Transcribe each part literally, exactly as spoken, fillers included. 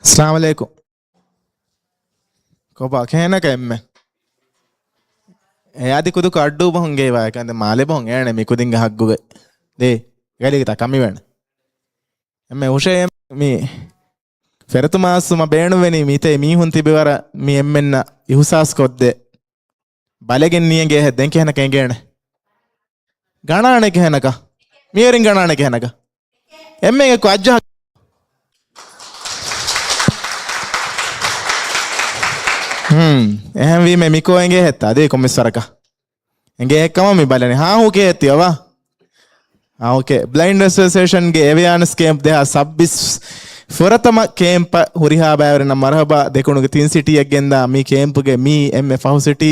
އައްސަލާމު ޢަލައިކުމް. ކޮބާ ކޭނަކަ އެންމެ؟ އެ އަދި ކުދުކު އައްޑޫ ބަހުން ގެއިވާ އެކަން ދެ މާލެ ބަހުން އޭނެ މި ކުދިންގެ ހައްގުގަ. ދޭ، ގަލީގަތާ ކަމިވެން. އެންމެ ހުށައެ މި ފެރަތުމާސް މަ ބޭނުންވެނީ މިތޭ މީހުން ތިބިވަރަށް މި އެންމެންނަށް އިހުސާސް ކޮށްދޭ. ބަލެގެން ނިޔަނގޭ ހެއް ދެން ކެހެނަކަ އެނގޭނެ. ގަނާނެ ކެހެނަކަ. މިޔަރިން ގަނާނެ ކެހެނަކަ. އެންމެން އެއްކޮށް އައްޖަހަ. ހުން. އެހެންވީމެ މިކޯ އެނގޭ ހެއްތާ ދޭ ކޮމިސް ވަރަކަށް. އެނގޭ އެއްކަމަށް މި ބަލަނީ. ހާ ހޫ ކޭ ހެއްތި އަވާ. އާ، އޯކޭ. ބްލައިންޑް އެސޯސިއޭޝަންގެ އެވެއާނެސް ކޭމްޕް ދެހާސް ސައްބީސް ފުރަތަމަ ކޭމްޕަށް ހުރިހާ ބައިވެރިންނަށް މަރުހަބާ. ދެކުނުގެ ތިން ސިޓީއެއް ގެންދާ މި ކޭމްޕުގެ މީ އެންމެ ފަހު ސިޓީ.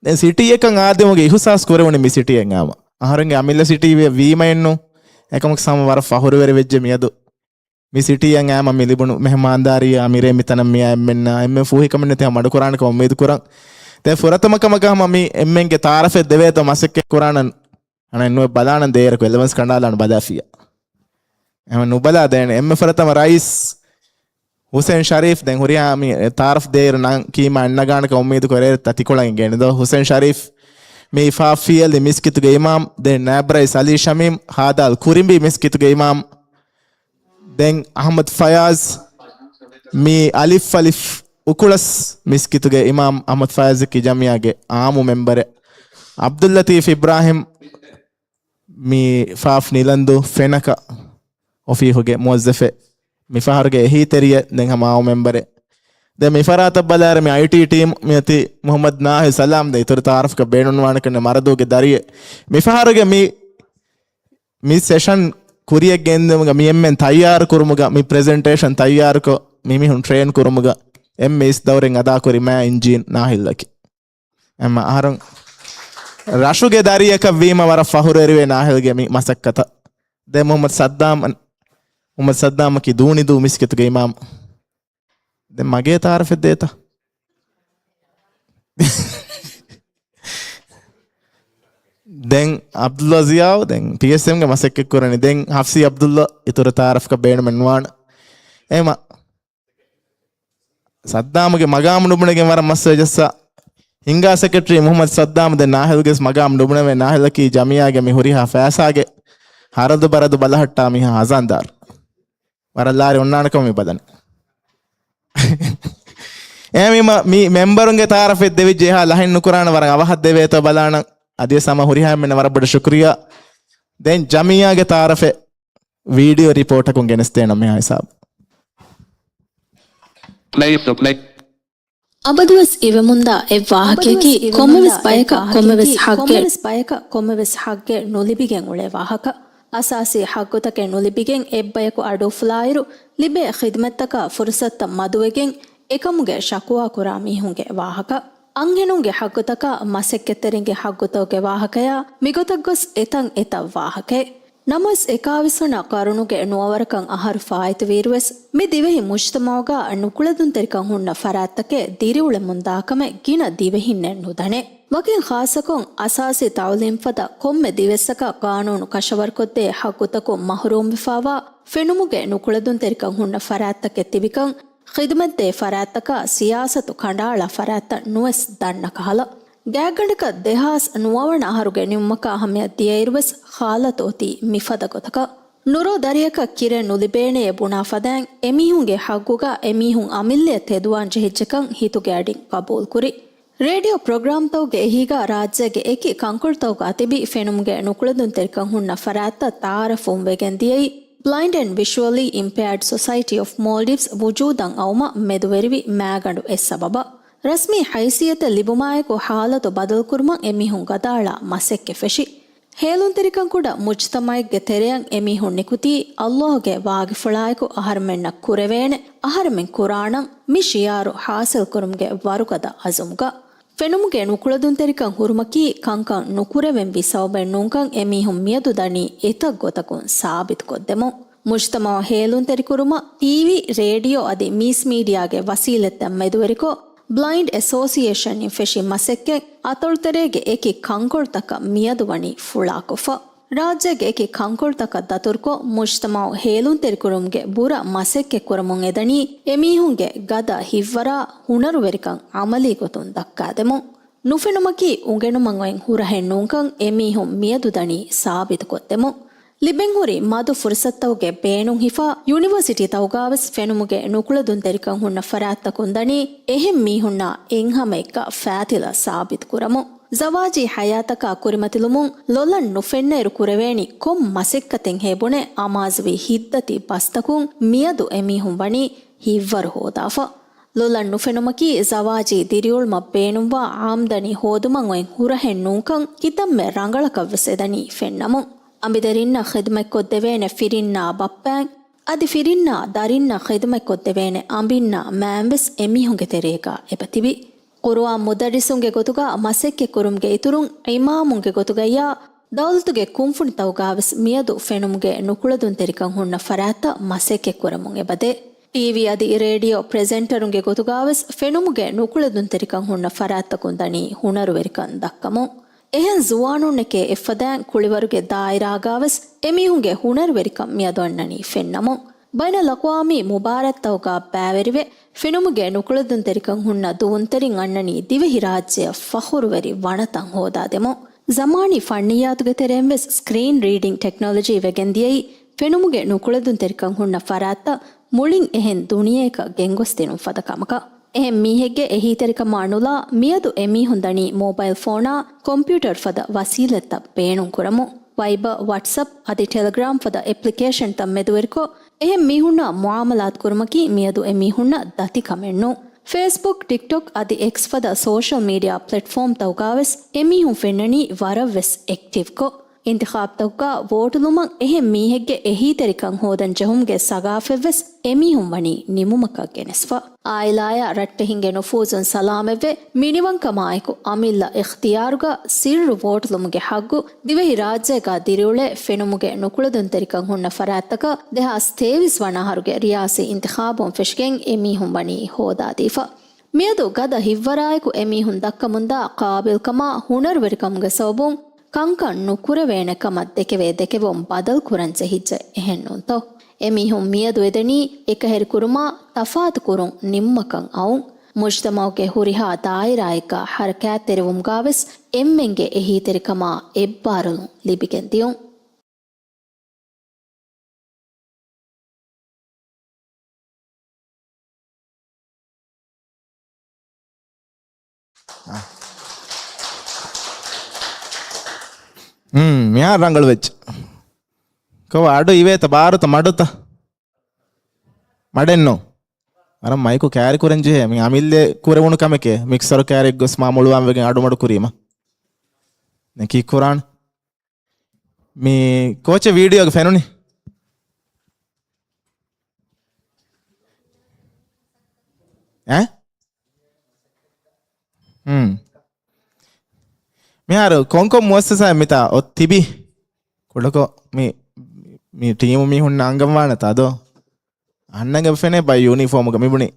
ދެން ސިޓީއަކަށް އާދެވުމުގެ އިހުސާސް ކުރެވުނީ މި ސިޓީއެއް އާމަ. އަހަރެންގެ އަމިއްލަ ސިޓީ ވީ-، ވީމައެއްނު. އެކަމަކު ހަމަ ވަރަށް ފަހުރުވެރި ވެއްޖެ މިއަދު. މި ސިޓީއަށް އާމަ މި ލިބުނު މެހެމާންދާރީއާ މިރޭ މިތަނަށް މިއާ އެންމެންނާ އެންމެ ފޫހިކަމެއް ނެތި ހަމަ މަޑުކުރާނެކަމަށް އުއްމީދު ކުރަން. ދެން ފުރަތަމަ ކަމަކަށް ހަމަ މި އެންމެންގެ ތަޢާރަފެއް ދެވޭތޯ މަސައްކަތް ކުރާނަން. އަނެއް ނުވެ ބަލާނަން ދޭއިރަކު އެލަވަންސް ކަނޑާލާން ބަލާފިޔާ. އެހެން ނުބަލާ ދޭނެ. އެންމެ ފުރަތަމަ ރައީސް ހުސެން ޝަރީފް ދެން ހުރިހާ މި ތަޢާރަފް ދޭއިރު ނަން ކީމާ އަންނަގާނެކަން އުއްމީދު ކުރޭ ތަތިކޮޅަށް އިނގޭނެ ދޯ. ހުސެން ޝަރީފް މީ ފާފިޔަލި މިސްކިތުގެ އިމާމް، ދެން ނާބް ރައީސް އަލީ ޝަމީމް ހާދާލް ކުރިނބީ މިސްކިތުގެ އިމާމް، ދެން އަޙްމަދު ފަޔާޒް މީ އަލިފް އަލިފް އުކުޅަސް މިސްކިތުގެ އިމާމް އަޙްމަދު ފަޔާޒަކީ ޖަމިއްޔާގެ އާއްމު މެމްބަރެއް. ޢަބްދުއްލަތީފް އިބްރާހިމް މީ ފާފް ނިލަންދޫ ފެނަކަ އޮފީހުގެ މުވައްޒަފެއް. މިފަހަރުގެ އެހީތެރިއެއް ދެން ހަމަ އާއްމު މެމްބަރެއް. ދެން މިފަރާތަށް ބަލާއިރު މި އައިޓީ ޓީމް މިއޮތީ މުޙައްމަދު ނާހިލް ސަލާމް ދެން އިތުރު ތަޢާރަފްގަ ބޭނުންވާނެކަން މަރަދޫގެ ދަރިއެއް. މިފަހަރުގެ މި މި ސެޝަން ކުރިއަށް ގެންދިއުމުގަ މި އެންމެން ތައްޔާރު ކުރުމުގަ، މި ޕްރެޒެންޓޭޝަން ތައްޔާރުކޮށް، މި މީހުން ޓްރޭން ކުރުމުގަ އެންމެ އިސް ދައުރެއް އަދާކުރި މާ އިންޖީން ނާހިލްއަކީ. އެމަ އަހަރުން ރަށުގެ ދަރިއަކަށް ވީމަ ވަރަށް ފަހުރުވެރިވޭ ނާހިލްގެ މި މަސައްކަތަށް. ދެ މުޙައްމަދު ސައްދާމް، މުޙައްމަދު ސައްދާމަކީ ދޫނިދޫ މިސްކިތުގެ އިމާމް. ދެން މަގޭ ތަޢާރަފެއް ދޭތަ؟ ދެން ޢަބްދުﷲ ޒިޔާއު، ދެން ޕީއެސްއެމްގެ މަސައްކަތް ކުރަނީ. ދެން ޙަފްސީ ޢަބްދުﷲ އިތުރު ތަޢާރަފްގަ ބޭނުމެއް ނުވާނެ. އެމަ ސައްދާމުގެ މަގާމު ނުބުނެގެން ވަރަށް މައްސަލަ ޖައްސާ. ހިންގާ ސެކްރެޓަރީ މުޙައްމަދު ސައްދާމް ދެން ނާހިލްގެސް މަގާމު ނުބުނެވޭ. ނާހިލަކީ ޖަމިއްޔާގެ މި ހުރިހާ ފައިސާގެ ހަރަދު ބަރަދު ބަލަހައްޓާ މީހާ ހަޒާންދާރު. ވަރަށް ލާރި އޮންނާނެކަމަށް މި ބަލަނީ. އެހެންވީމަ، މި މެމްބަރުންގެ ތަޢާރަފެއް ދެވިއްޖެ އެހާ ލަހެއް ނުކުރާނަ ވަރަށް އަވަހަށް ދެވޭތޯ ބަލާނަން. އަދިވެސް ހަމަ ހުރިހާ އެންމެންނަށް ވަރަށް ބޮޑަށް ޝުކުރިއްޔާ. ދެން ޖަމިއްޔާގެ ތަޢާރަފެއް ވީޑިއޯ ރިޕޯޓަކުން ގެނެސްދޭނަން މިހާ ހިސާބު. އަބަދުވެސް އިވެމުންދާ އެއް ވާހަކަޔަކީ، ކޮންމެވެސް ބަޔަކަށް ކޮންމެވެސް ހައްގެއް ނުލިބިގެން އުޅޭ ވާހަކަ. އަސާސީ ހައްގުތަކެއް ނުލިބިގެން އެއްބަޔަކު އަޑުއުފުލާއިރު، ލިބޭ ޚިދުމަތްތަކާ ފުރުސަތުތައް މަދުވެގެން އެކަމުގެ ޝަކުވާ ކުރާ މީހުންގެ ވާހަކަ. އަންހެނުންގެ ހައްގުތަކާ މަސައްކަތްތެރިންގެ ހައްގުތަކުގެ ވާހަކަޔާ މިގޮތަށް ގޮސް އެތަން އެތައް ވާހަކައެއް. ނަމަވެސް، އެކާވީސް ވަނަ ޤަރުނުގެ ނުވަވަރަކަށް އަހަރު ފާއިތުވިއިރުވެސް، މި ދިވެހި މުޖްތަމަޢުގަ ނުކުޅެދުންތެރިކަން ހުންނަ ފަރާތްތަކެއް ދިރިއުޅެމުންދާކަމެއް ގިނަ ދިވެހިންނެއް ނުދަނޭ. ވަކިން ޚާއްޞަކޮށް، އަސާސީ ތަޢުލީމް ފަދަ ކޮންމެ ދިވެއްސަކަށް ޤާނޫނު ކަށަވަރުކޮށްދޭ ހައްގުތަކުން މަޙްރޫމްވެފާވާ، ފެނުމުގެ ނުކުޅެދުންތެރިކަން ހުންނަ ފަރާތްތަކެއް ތިބިކަން، ޚިދުމަތްދޭ ފަރާތްތަކާ ސިޔާސަތު ކަނޑައަޅާ ފަރާތްތައް ނުވެސް ދަންނަ ކަހަލަ. ގާތްގަނޑަކަށް ދެހާސް ނުވަވަނަ އަހަރުގެ ނިމުމަކާ ހަމަޔަށް ދިޔައިރުވެސް ހާލަތު އޮތީ މިފަދަ ގޮތަކަށް. ނުރޯ ދަރިއަކަށް ކިރެއް ނުލިބޭނެޔޭ ބުނާ ފަދައިން، އެމީހުންގެ ހައްގުގަ އެމީހުން އަމިއްލަޔަށް ތެދުވާން ޖެހިއްޖެކަން ހިތުގެ އަޑިން ޤަބޫލުކުރި. ރޭޑިއޯ ޕްރޮގްރާމްތަކުގެ އެހީގަ ރާއްޖޭގެ އެކި ކަންކޮޅުތަކުގަ ތިބި ފެނުމުގެ ނުކުޅެދުންތެރިކަން ހުންނަ ފަރާތްތައް ތަޢާރަފުން ވެގެން ދިޔައީ، Blind and Visually Impaired Society of Maldives ވުޖޫދަށް އައުމަށް މެދުވެރިވި މާގަނޑު އެއް ސަބަބަށް. ރަސްމީ ހައިސިއްޔަތެއް ލިބުމާއެކު ހާލަތު ބަދަލުކުރުމަށް އެމީހުން ގަދައަޅާ މަސައްކަތް ފެށި. ހޭލުންތެރިކަން ކުޑަ މުޖްތަމައެއްގެ ތެރެއަށް އެމީހުން ނިކުތީ، އައްލާހުގެ ވާގިފުޅާއެކު އަހަރުމެންނަށް ކުރެވޭނެ، އަހަރުމެން ކުރާނަން، މި ޝިއާރު ހާސިލްކުރުމުގެ ވަރުގަދަ އަޒުމުގަ. ފެނުމުގެ ނުކުޅެދުންތެރިކަން ހުރުމަކީ ކަންކަން ނުކުރެވެންވީ ސަބަބެއް ނޫންކަން އެމީހުން މިއަދު ދަނީ އެތައް ގޮތަކުން ސާބިތުކޮށްދެމުން. މުޖްތަމައު ހޭލުންތެރިކުރުމަށް ޓީވީ، ރޭޑިއޯ އަދި މީސް މީޑިއާގެ ވަސީލަތްތައް މެދުވެރިކޮށް، ބްލައިންޑް އެސޯސިއޭޝަންއިން ފެށި މަސައްކަތް އަތޮޅުތެރޭގެ އެކި ކަންކޮޅުތަކަށް މިއަދު ވަނީ ފުޅާކޮށްފަ. ރާއްޖޭގެ އެކި ކަންކޮޅުތަކަށް ދަތުރުކޮށް، މުޖްތަމައު ހޭލުންތެރިކުރުމުގެ ބުރަ މަސައްކަތް ކުރަމުން އެދަނީ އެމީހުންގެ ގަދަ ހިތްވަރާ ހުނަރުވެރިކަން އަމަލީ ގޮތުން ދައްކާދެމުން. ނުފެނުމަކީ އުނގެނުމަށް އޮތް ހުރަހެއް ނޫންކަން އެމީހުން މިއަދު ދަނީ ސާބިތުކޮށްދެމުން. ލިބެންހުރި މަދު ފުރުސަތުތަކުގެ ބޭނުން ހިފާ ޔުނިވަރސިޓީތަކުގަވެސް ފެނުމުގެ ނުކުޅެދުންތެރިކަން ހުންނަ ފަރާތްތަކުން ދަނީ އެހެން މީހުންނާ އެއްހަމައެއްގަ ފާތިލަ ސާބިތުކުރަމުން. ޒަވާޖީ ހަޔާތަކާ ކުރިމަތިލުމުން ލޮލަށް ނުފެންނައިރު ކުރެވޭނީ ކޮން މަސައްކަތެއްހޭ ބުނެ އަމާޒުވި ހިތްދަތި ބަސްތަކުން މިއަދު އެމީހުން ވަނީ ހިތްވަރު ހޯދާފަ. ލޮލަށް ނުފެނުމަކީ ޒަވާޖީ ދިރިއުޅުމަށް ބޭނުންވާ އާމްދަނީ ހޯދުމަށް އޮތް ހުރަހެއް ނޫންކަން ކިތަންމެ ރަނގަޅަކަށްވެސް އެދަނީ ފެންނަމުން. އަނބިދަރިންނަށް ޚިދުމަތްކޮށްދެވޭނެ ފިރިންނާ ބައްޕައިން، އަދި ފިރިންނާ ދަރިންނަށް ޚިދުމަތްކޮށްދެވޭނެ އަނބިންނާ މާންވެސް އެމީހުންގެ ތެރޭގަ އެބަތިބި. ޤުރުއާން މުދައްރިސުންގެ ގޮތުގަ މަސައްކަތްކުރުމުގެ އިތުރުން، އިމާމުންގެ ގޮތުގައްޔާ، ދައުލަތުގެ ކުންފުނިތަކުގަވެސް މިއަދު ފެނުމުގެ ނުކުޅެދުންތެރިކަން ހުންނަ ފަރާތްތައް މަސައްކަތްކުރަމުން އެބަދޭ. ޓީވީ އަދި ރޭޑިއޯ ޕްރެޒެންޓަރުންގެ ގޮތުގަވެސް ފެނުމުގެ ނުކުޅެދުންތެރިކަން ހުންނަ ފަރާތްތަކުން ދަނީ ހުނަރުވެރިކަން ދައްކަމުން. އެހެން ޒުވާނުންނެކޭ އެއްފަދައިން ކުޅިވަރުގެ ދާއިރާގަވެސް އެމީހުންގެ ހުނަރުވެރިކަން މިއަދު އަންނަނީ ފެންނަމުން. ބައިނަލްއަޤްވާމީ މުބާރާތްތަކުގަ ބައިވެރިވެ، ފެނުމުގެ ނުކުޅެދުންތެރިކަން ހުންނަ ދުވުންތެރިން އަންނަނީ ދިވެހިރާއްޖެއަށް ފަޚުރުވެރި ވަނަތައް ހޯދާދެމުން. ޒަމާނީ ފަންނިއްޔާތުގެ ތެރެއިން ވެސް ސްކްރީން ރީޑިން ޓެކްނޮލޮޖީ ވެގެން ދިޔައީ ފެނުމުގެ ނުކުޅެދުންތެރިކަން ހުންނަ ފަރާތްތައް މުޅިން އެހެން ދުނިޔެއަކަށް ގެންގޮސްދިނުން ފަދަ ކަމަކަށް. އެހެން މީހެއްގެ އެހީތެރިކަމާ ނުލާ މިއަދު އެމީހުން ދަނީ މޯބައިލް ފޯނާ ކޮމްޕިއުޓަރ ފަދަ ވަސީލަތްތައް ބޭނުންކުރަމުން. ވައިބަ، ވަޓްސްއަޕް އަދި ޓެލެގްރާމް ފަދަ އެޕްލިކޭޝަންތައް މެދުވެރިކޮށް، އެހެން މީހުންނާ މުއާމަލާތު ކުރުމަކީ މިއަދު އެމީހުންނަށް ދަތި ކަމެއް ނޫން. ފޭސްބުކް، ޓިކްޓޮކް އަދި އެކްސް ފަދަ ސޯޝަލް މީޑިއާ ޕްލެޓްފޯމްތަކުގަވެސް އެމީހުން ފެންނަނީ ވަރަށްވެސް އެކްޓިވްކޮށް. އިންތިޚާބްތަކުގަ ވޯޓުލުމަށް އެހެން މީހެއްގެ އެހީތެރިކަން ހޯދަން ޖެހުމުގެ ސަގާފަތްވެސް އެމީހުން ވަނީ ނިމުމަކަށް ގެނެސްފަ. އާއިލާއާ ރައްޓެހިންގެ ނުފޫޒުން ސަލާމަތްވެ، މިނިވަންކަމާއެކު އަމިއްލަ އިޚްތިޔާރުގަ ސިއްރު ވޯޓުލުމުގެ ހައްގު ދިވެހިރާއްޖޭގަ ދިރިއުޅޭ ފެނުމުގެ ނުކުޅެދުންތެރިކަން ހުންނަ ފަރާތްތަކަށް ދެހާސް ތޭވީސް ވަނަ އަހަރުގެ ރިޔާސީ އިންތިޚާބުން ފެށިގެން އެމީހުން ވަނީ ހޯދާދީފަ. މިއަދު ގަދަ ހިތްވަރާއެކު އެމީހުން ދައްކަމުންދާ ޤާބިލްކަމާ ހުނަރުވެރިކަމުގެ ސަބަބުން ކަންކަން ނުކުރެވޭނެ ކަމަށް ދެކެވޭ ދެކެވުން ބަދަލު ކުރަން ޖެހިއްޖެ އެހެންނޫންތޯ؟ އެމީހުން މިއަދު އެދެނީ އެކަހެރިކުރުމާ ތަފާތުކުރުން ނިންމުމަކަށް އައުން. މުޖްތަމަޢުގެ ހުރިހާ ދާއިރާއެއްގަ ޙަރަކާތްތެރިވުމުގަވެސް އެންމެންގެ އެހީތެރިކަމާ އެއްބާރުލުން ލިބިގެން ދިޔުން. ހުން، މިހާރު ރަނގަޅު ވެއްޖެ. ކޮބާ އަޑު އިވޭތަ ބާރުތަ މަޑުތަ؟ މަޑެއްނު. ވަރަށް މައިކު ކާރި ކުރަން ޖެހޭ. މި އަމިއްލަ ކުރެވުނު ކަމެކޭ. މިކްސަރު ކާރިއެއް ގޮސް މާ މޮޅުވާން ވެގެން އަޑު މަޑު ކުރީމަ. ދެން ކީއްކުރާން؟ މި ކޯޗެއް ވީޑިއޯގަ ފެނުނީ؟ އެ؟ ހުން. މިހާރު ކޮންކޮން މުއައްސަސާއެއް މިތާ އޮތް ތިބި؟ ކުޑަކޮށް މި، މި ޓީމު މީހުންނަށް އަންގަންވާނެތާ ދޯ؟ އަންނަން އެބަ ފެނޭ ބައި ޔުނީފޯމުގަ މިބުނީ.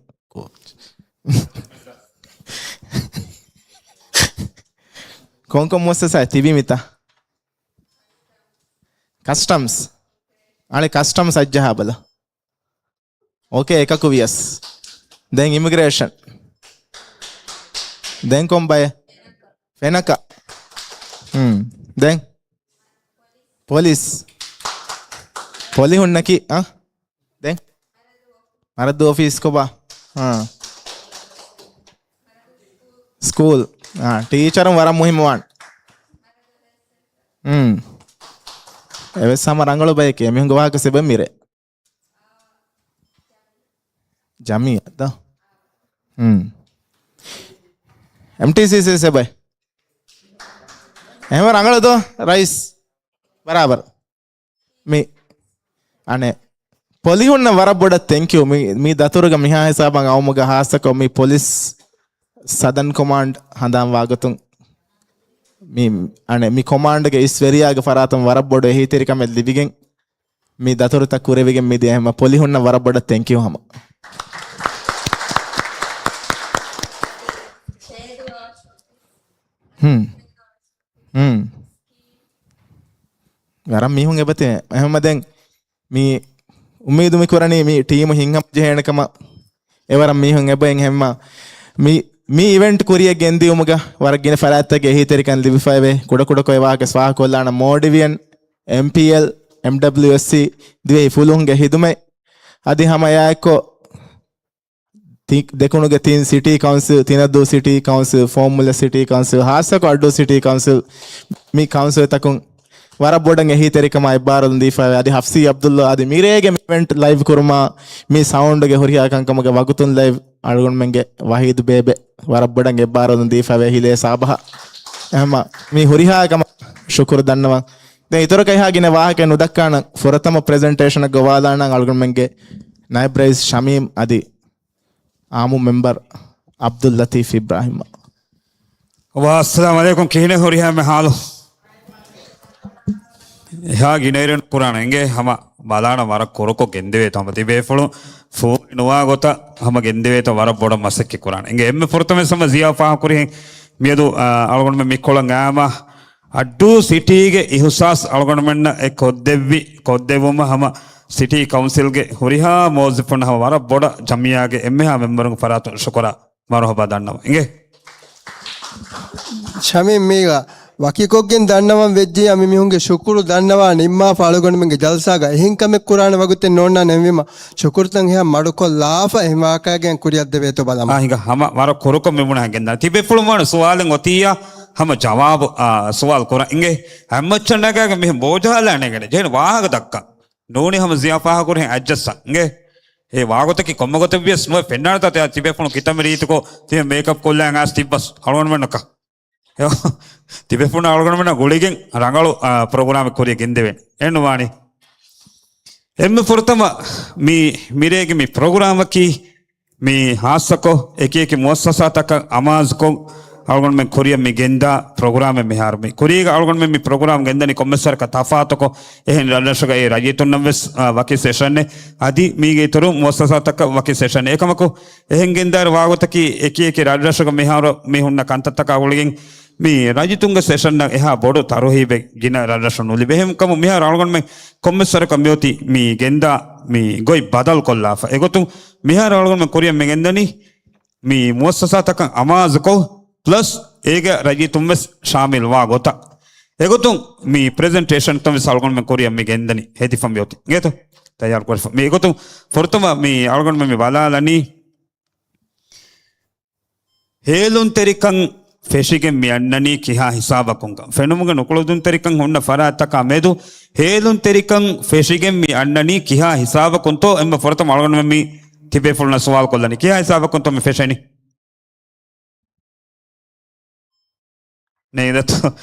ކޮންކޮން މުއައްސަސާއެއް ތިބި މިތާ؟ ކަސްޓަމްސް. އަޅެ ކަސްޓަމްސް އައްޖަހާ ބަލަ. އޯކޭ، އެކަކު ވިޔަސް. ދެން އިމިގްރޭޝަން. ދެން ކޮން ބައެއް؟ ފެނަކަ. ހުން. ދެން؟ ޕޮލިސް. ޕޮލި ހުންނަކީ، އަ؟ ދެން؟ މަރަދު އޮފީސް ކޮބާ؟ އާ. ސްކޫލް. އާ، ޓީޗަރުން ވަރަށް މުހިއްމުވާން. ހުން. އެވެސް ހަމަ ރަނގަޅު ބަޔެކޭ. މީހުންގެ ވާހަކަ ސެބެން މިރޭ. ޖަމީ އަދާ. ހުން. އެމްޓީސީސީ ސެބައި. އެހެން ރަނގަޅު ދޯ ރައީސް. ބަރާބަރު. މި އަނެއް ޕޮލިހުންނަށް ވަރަށް ބޮޑަށް ތެންކިއު. މި، މި ދަތުރުގަ މިހާ ހިސާބަށް އައުމުގަ ހާއްސަކޮށް މި ޕޮލިސް ސަދަން ކޮމާންޑް ހަނދާން ވާގޮތުން މި އަނެއް މި ކޮމާންޑްގެ އިސް ވެރިޔާގެ ފަރާތުން ވަރަށް ބޮޑު އެހީތެރިކަމެއް ލިބިގެން މި ދަތުރުތައް ކުރެވިގެން މިދިޔަ ހަމަ ޕޮލިހުންނަށް ވަރަށް ބޮޑަށް ތެންކިއު ހަމަ. ހުން. ހުން. ވަރަށް މީހުން އެބަތި އެހެންމަ ދެން މި އުއްމީދު މި ކުރަނީ މި ޓީމު ހިތްހަމަޖެހޭނެ ކަމަށް. އެވަރަށް މީހުން އެބައިން ހެންމަ މި، މި އިވެންޓް ކުރިއަށް ގެންދިއުމުގަ ވަރަށް ގިނަ ފަރާތްތަކެއް އެހީތެރިކަން ލިބިފައެވެ. ކުޑަކުޑަކޮށް އެ ވާހަކަ ފާހަގަކޮށްލާނަން. މޯޑިވިއަން، އެމްޕީއެލް، އެމްޑަބްލިއުއެސްސީ ދިވެހި ފުލުހުންގެ ހިދުމަތް އަދި ހަމަ އެއާއެއްކޮށް ތި-، ދެކުނުގެ ތިން ސިޓީ ކައުންސިލް، ތިނަދޫ ސިޓީ ކައުންސިލް، ފޯމުލަ ސިޓީ ކައުންސިލް، ހާއްސަކޮށް އައްޑޫ ސިޓީ ކައުންސިލް، މި ކައުންސިލްތަކުން ވަރަށް ބޮޑަށް އެހީތެރިކަމާ އެއްބާރުލުން ދީފައިވޭ. އަދި ހަފްސީ އަބްދުއްލާ އަދި މިރޭގެ މި އިވެންޓް ލައިވް ކުރުމާ މި ސައުންޑްގެ ހުރިހާ ކަންކަމުގެ ވަގުތުން ލައިވް އަޅުގަނޑުމެންގެ ވަހީދު ބޭބެ ވަރަށް ބޮޑަށް އެއްބާރުލުން ދީފައިވޭ ހިލޭ ސާބަހަށް. އެހެންމަ މި ހުރިހާ ކަމަށް ޝުކުރު ދަންނަވަން. ދެން އިތުރަކަށް އެހާ ގިނަ ވާހަކަ ނުދައްކާނަން. ފުރަތަމަ ޕްރެޒެންޓޭޝަނަށް ގޮވާލާނަން އަޅުގަނޑުމެންގެ ނައިބް ރައީސް ޝަމީމް އަދި އާއްމު މެމްބަރު އަބްދުއްލަތީފް އިބްރާހިމް. އައްސަލާމު ޢަލައިކުމް. ކިހިނެއް ހުރިހާ އެންމެ ހާލު؟ އެހާ ގިނައިރެއް ކުރާނަ އިނގޭ ހަމަ ބަލާނަ ވަރަށް ކުރުކޮށް ގެންދެވޭތޯ ހަމަ ތިބޭފުޅުން ފޫނި ނުވާ ގޮތަށް ހަމަ ގެންދެވޭތޯ ވަރަށް ބޮޑަށް މަސައްކަތް ކުރާނަ އިނގޭ. އެންމެ ފުރަތަމަ ހަމަ ޒިޔާ ފާހަގަކުރިހެން މިއަދު، އާ، އަޅުގަނޑުމެން މި ކޮޅަށް އައީމަ އައްޑޫ ސިޓީގެ އިހުސާސް އަޅުގަނޑުމެންނަށް އެ ކޮށްދެއްވި، ކޮށްދެއްވުމަށް ހަމަ ސިޓީ ކައުންސިލްގެ ހުރިހާ މުވައްޒަފުންނަށް ހަމަ ވަރަށް ބޮޑަށް ޖަމިއްޔާގެ އެންމެހާ މެމްބަރުންގެ ފަރާތުން ޝުކުރާ މަރުހަބާ ދަންނަވަން އިނގޭ. ޝަމީމް މީގަ ވަކިކޮށްގެން ދަންނަވަން ވެއްޖިއްޔާ މި މީހުންގެ ޝުކުރު ދަންނަވާ ނިންމާފަ އަޅުގަނޑުމެންގެ ޖަލްސާގަ އެހެން ކަމެއް ކުރާނެ ވަގުތެއް ނޯންނާނެ އެހެންވީމަ ޝުކުރުތައް އެހާ މަޑުކޮށްލާފަ އެހެން ވާހަކައެއް ކުރިއަށް ދެވޭތޯ ބަލަމާ. އާ، ހިނގާ ހަމަ ވަރަށް ކުރުކޮށް މި ބުނާ ގެންދާނެ. ތިބޭފުޅުން ވާނެ ސުވާލެއް އޮތިއްޔާ ހަމަ ޖަވާބު، އާ، ސުވާލު ކުރަން އިނގޭ. ހަމަ އެއްޗެއް ނަގާގެން މިހެން ބޯޖަހާލާނެ ގަޑި. ޖެހެން ވާހަކަ ދައްކަން. ނޫނީ ހަމަ ޒިޔާ ފާހަގަކުރިހެން އައްޖައްސަން އިނގޭ. އެ ވާގޮތަކީ ކޮންމެ ގޮތެއް ވިޔަސް ނުވެ ފެންނާނެތާ ތިޔަ ތިބޭފުޅުން ކިތަންމެ ރީތިކޮށް ތިޔަ މޭކަޕް ކޮށްލާން އާސް ތިއްބަސް އަޅުގަނޑުމެންނަކަށް. ތިބޭފުޅުން އަޅުގަނޑުމެންނާ ގުޅިގެން ރަނގަޅު، އާ، ޕްރޮގްރާމެއް ކުރިއަށް ގެންދެވޭނެ. އެއްނުވާނީ. އެންމެ ފުރަތަމަ މި މިރޭގެ މި ޕްރޮގްރާމަކީ މި ހާއްސަކޮށް އެކިއެކި މުއައްސަސާތަކަށް އަމާޒުކޮށް އަޅުގަނޑުމެން ކުރިއަށް މި ގެންދާ ޕްރޮގްރާމެއް މިހާރު މި. ކުރީގަ އަޅުގަނޑުމެން މި ޕްރޮގްރާމް ގެންދަނީ ކޮންމެސް ވަރަކަށް ތަފާތުކޮށް އެހެން ރަށްރަށުގައި ރައްޔިތުންނަށް ވެސް، އާ، ވަކި ސެޝަނެއް އަދި މީގެ އިތުރު މުއައްސަސާތަކަށް ވަކި ސެޝަނެއް. އެކަމަކު އެހެން ގެންދާއިރު ވާގޮތަކީ އެކި އެކި ރަށްރަށުގަ މިހާރު މި ހުންނަ ކަންތައްތަކާ ގުޅިގެން މި ރައްޔިތުންގެ ސެޝަންއަށް އެހާ ބޮޑު ތަރުހީބެއް ގިނަ ރަށްރަށުން ނުލިބޭ. އެހެންކަމުން މިހާރު އަޅުގަނޑުމެން ކޮންމެސް ވަރަކަށް މިއޮތީ މި ގެންދާ މި ގޮތް ބަދަލު ކޮށްލާފަ. އެގޮތުން މިހާރު އަޅުގަނޑުމެން ކުރިއަށް މި ގެންދަނީ މި މުއައްސަސާތަކަށް އަމާޒުކޮށް، ޕްލަސް އޭގަ ރައްޔިތުން ވެސް ޝާމިލް ވާ ގޮތަށް. އެގޮތުން މި ޕްރެޒެންޓޭޝަންތައް ވެސް އަޅުގަނޑުމެން ކުރިއަށް މި ގެންދަނީ ހެދިފަ މިއޮތީ. އިނގޭތޯ؟ ތައްޔާރު ކުރެފަ. މި އެގޮތުން ފުރަތަމަ މި އަޅުގަނޑުމެން މި ބަލާލަނީ ހޭލުންތެރިކަން ފެށިގެން މި އަންނަނީ ކިހާ ހިސާބަކުންކަން. ފެނުމުގެ ނުކުޅެދުންތެރިކަން ހުންނަ ފަރާތްތަކާ މެދު ހޭލުންތެރިކަން ފެށިގެން މި އަންނަނީ ކިހާ ހިސާބަކުންތޯ؟ އެންމެ ފުރަތަމަ އަޅުގަނޑުމެން މި ތިބޭފުޅުންނަށް ސުވާލު ކޮށްލަނީ ކިހާ ހިސާބަކުންތޯ މި ފެށެނީ؟ ނޭދަތު.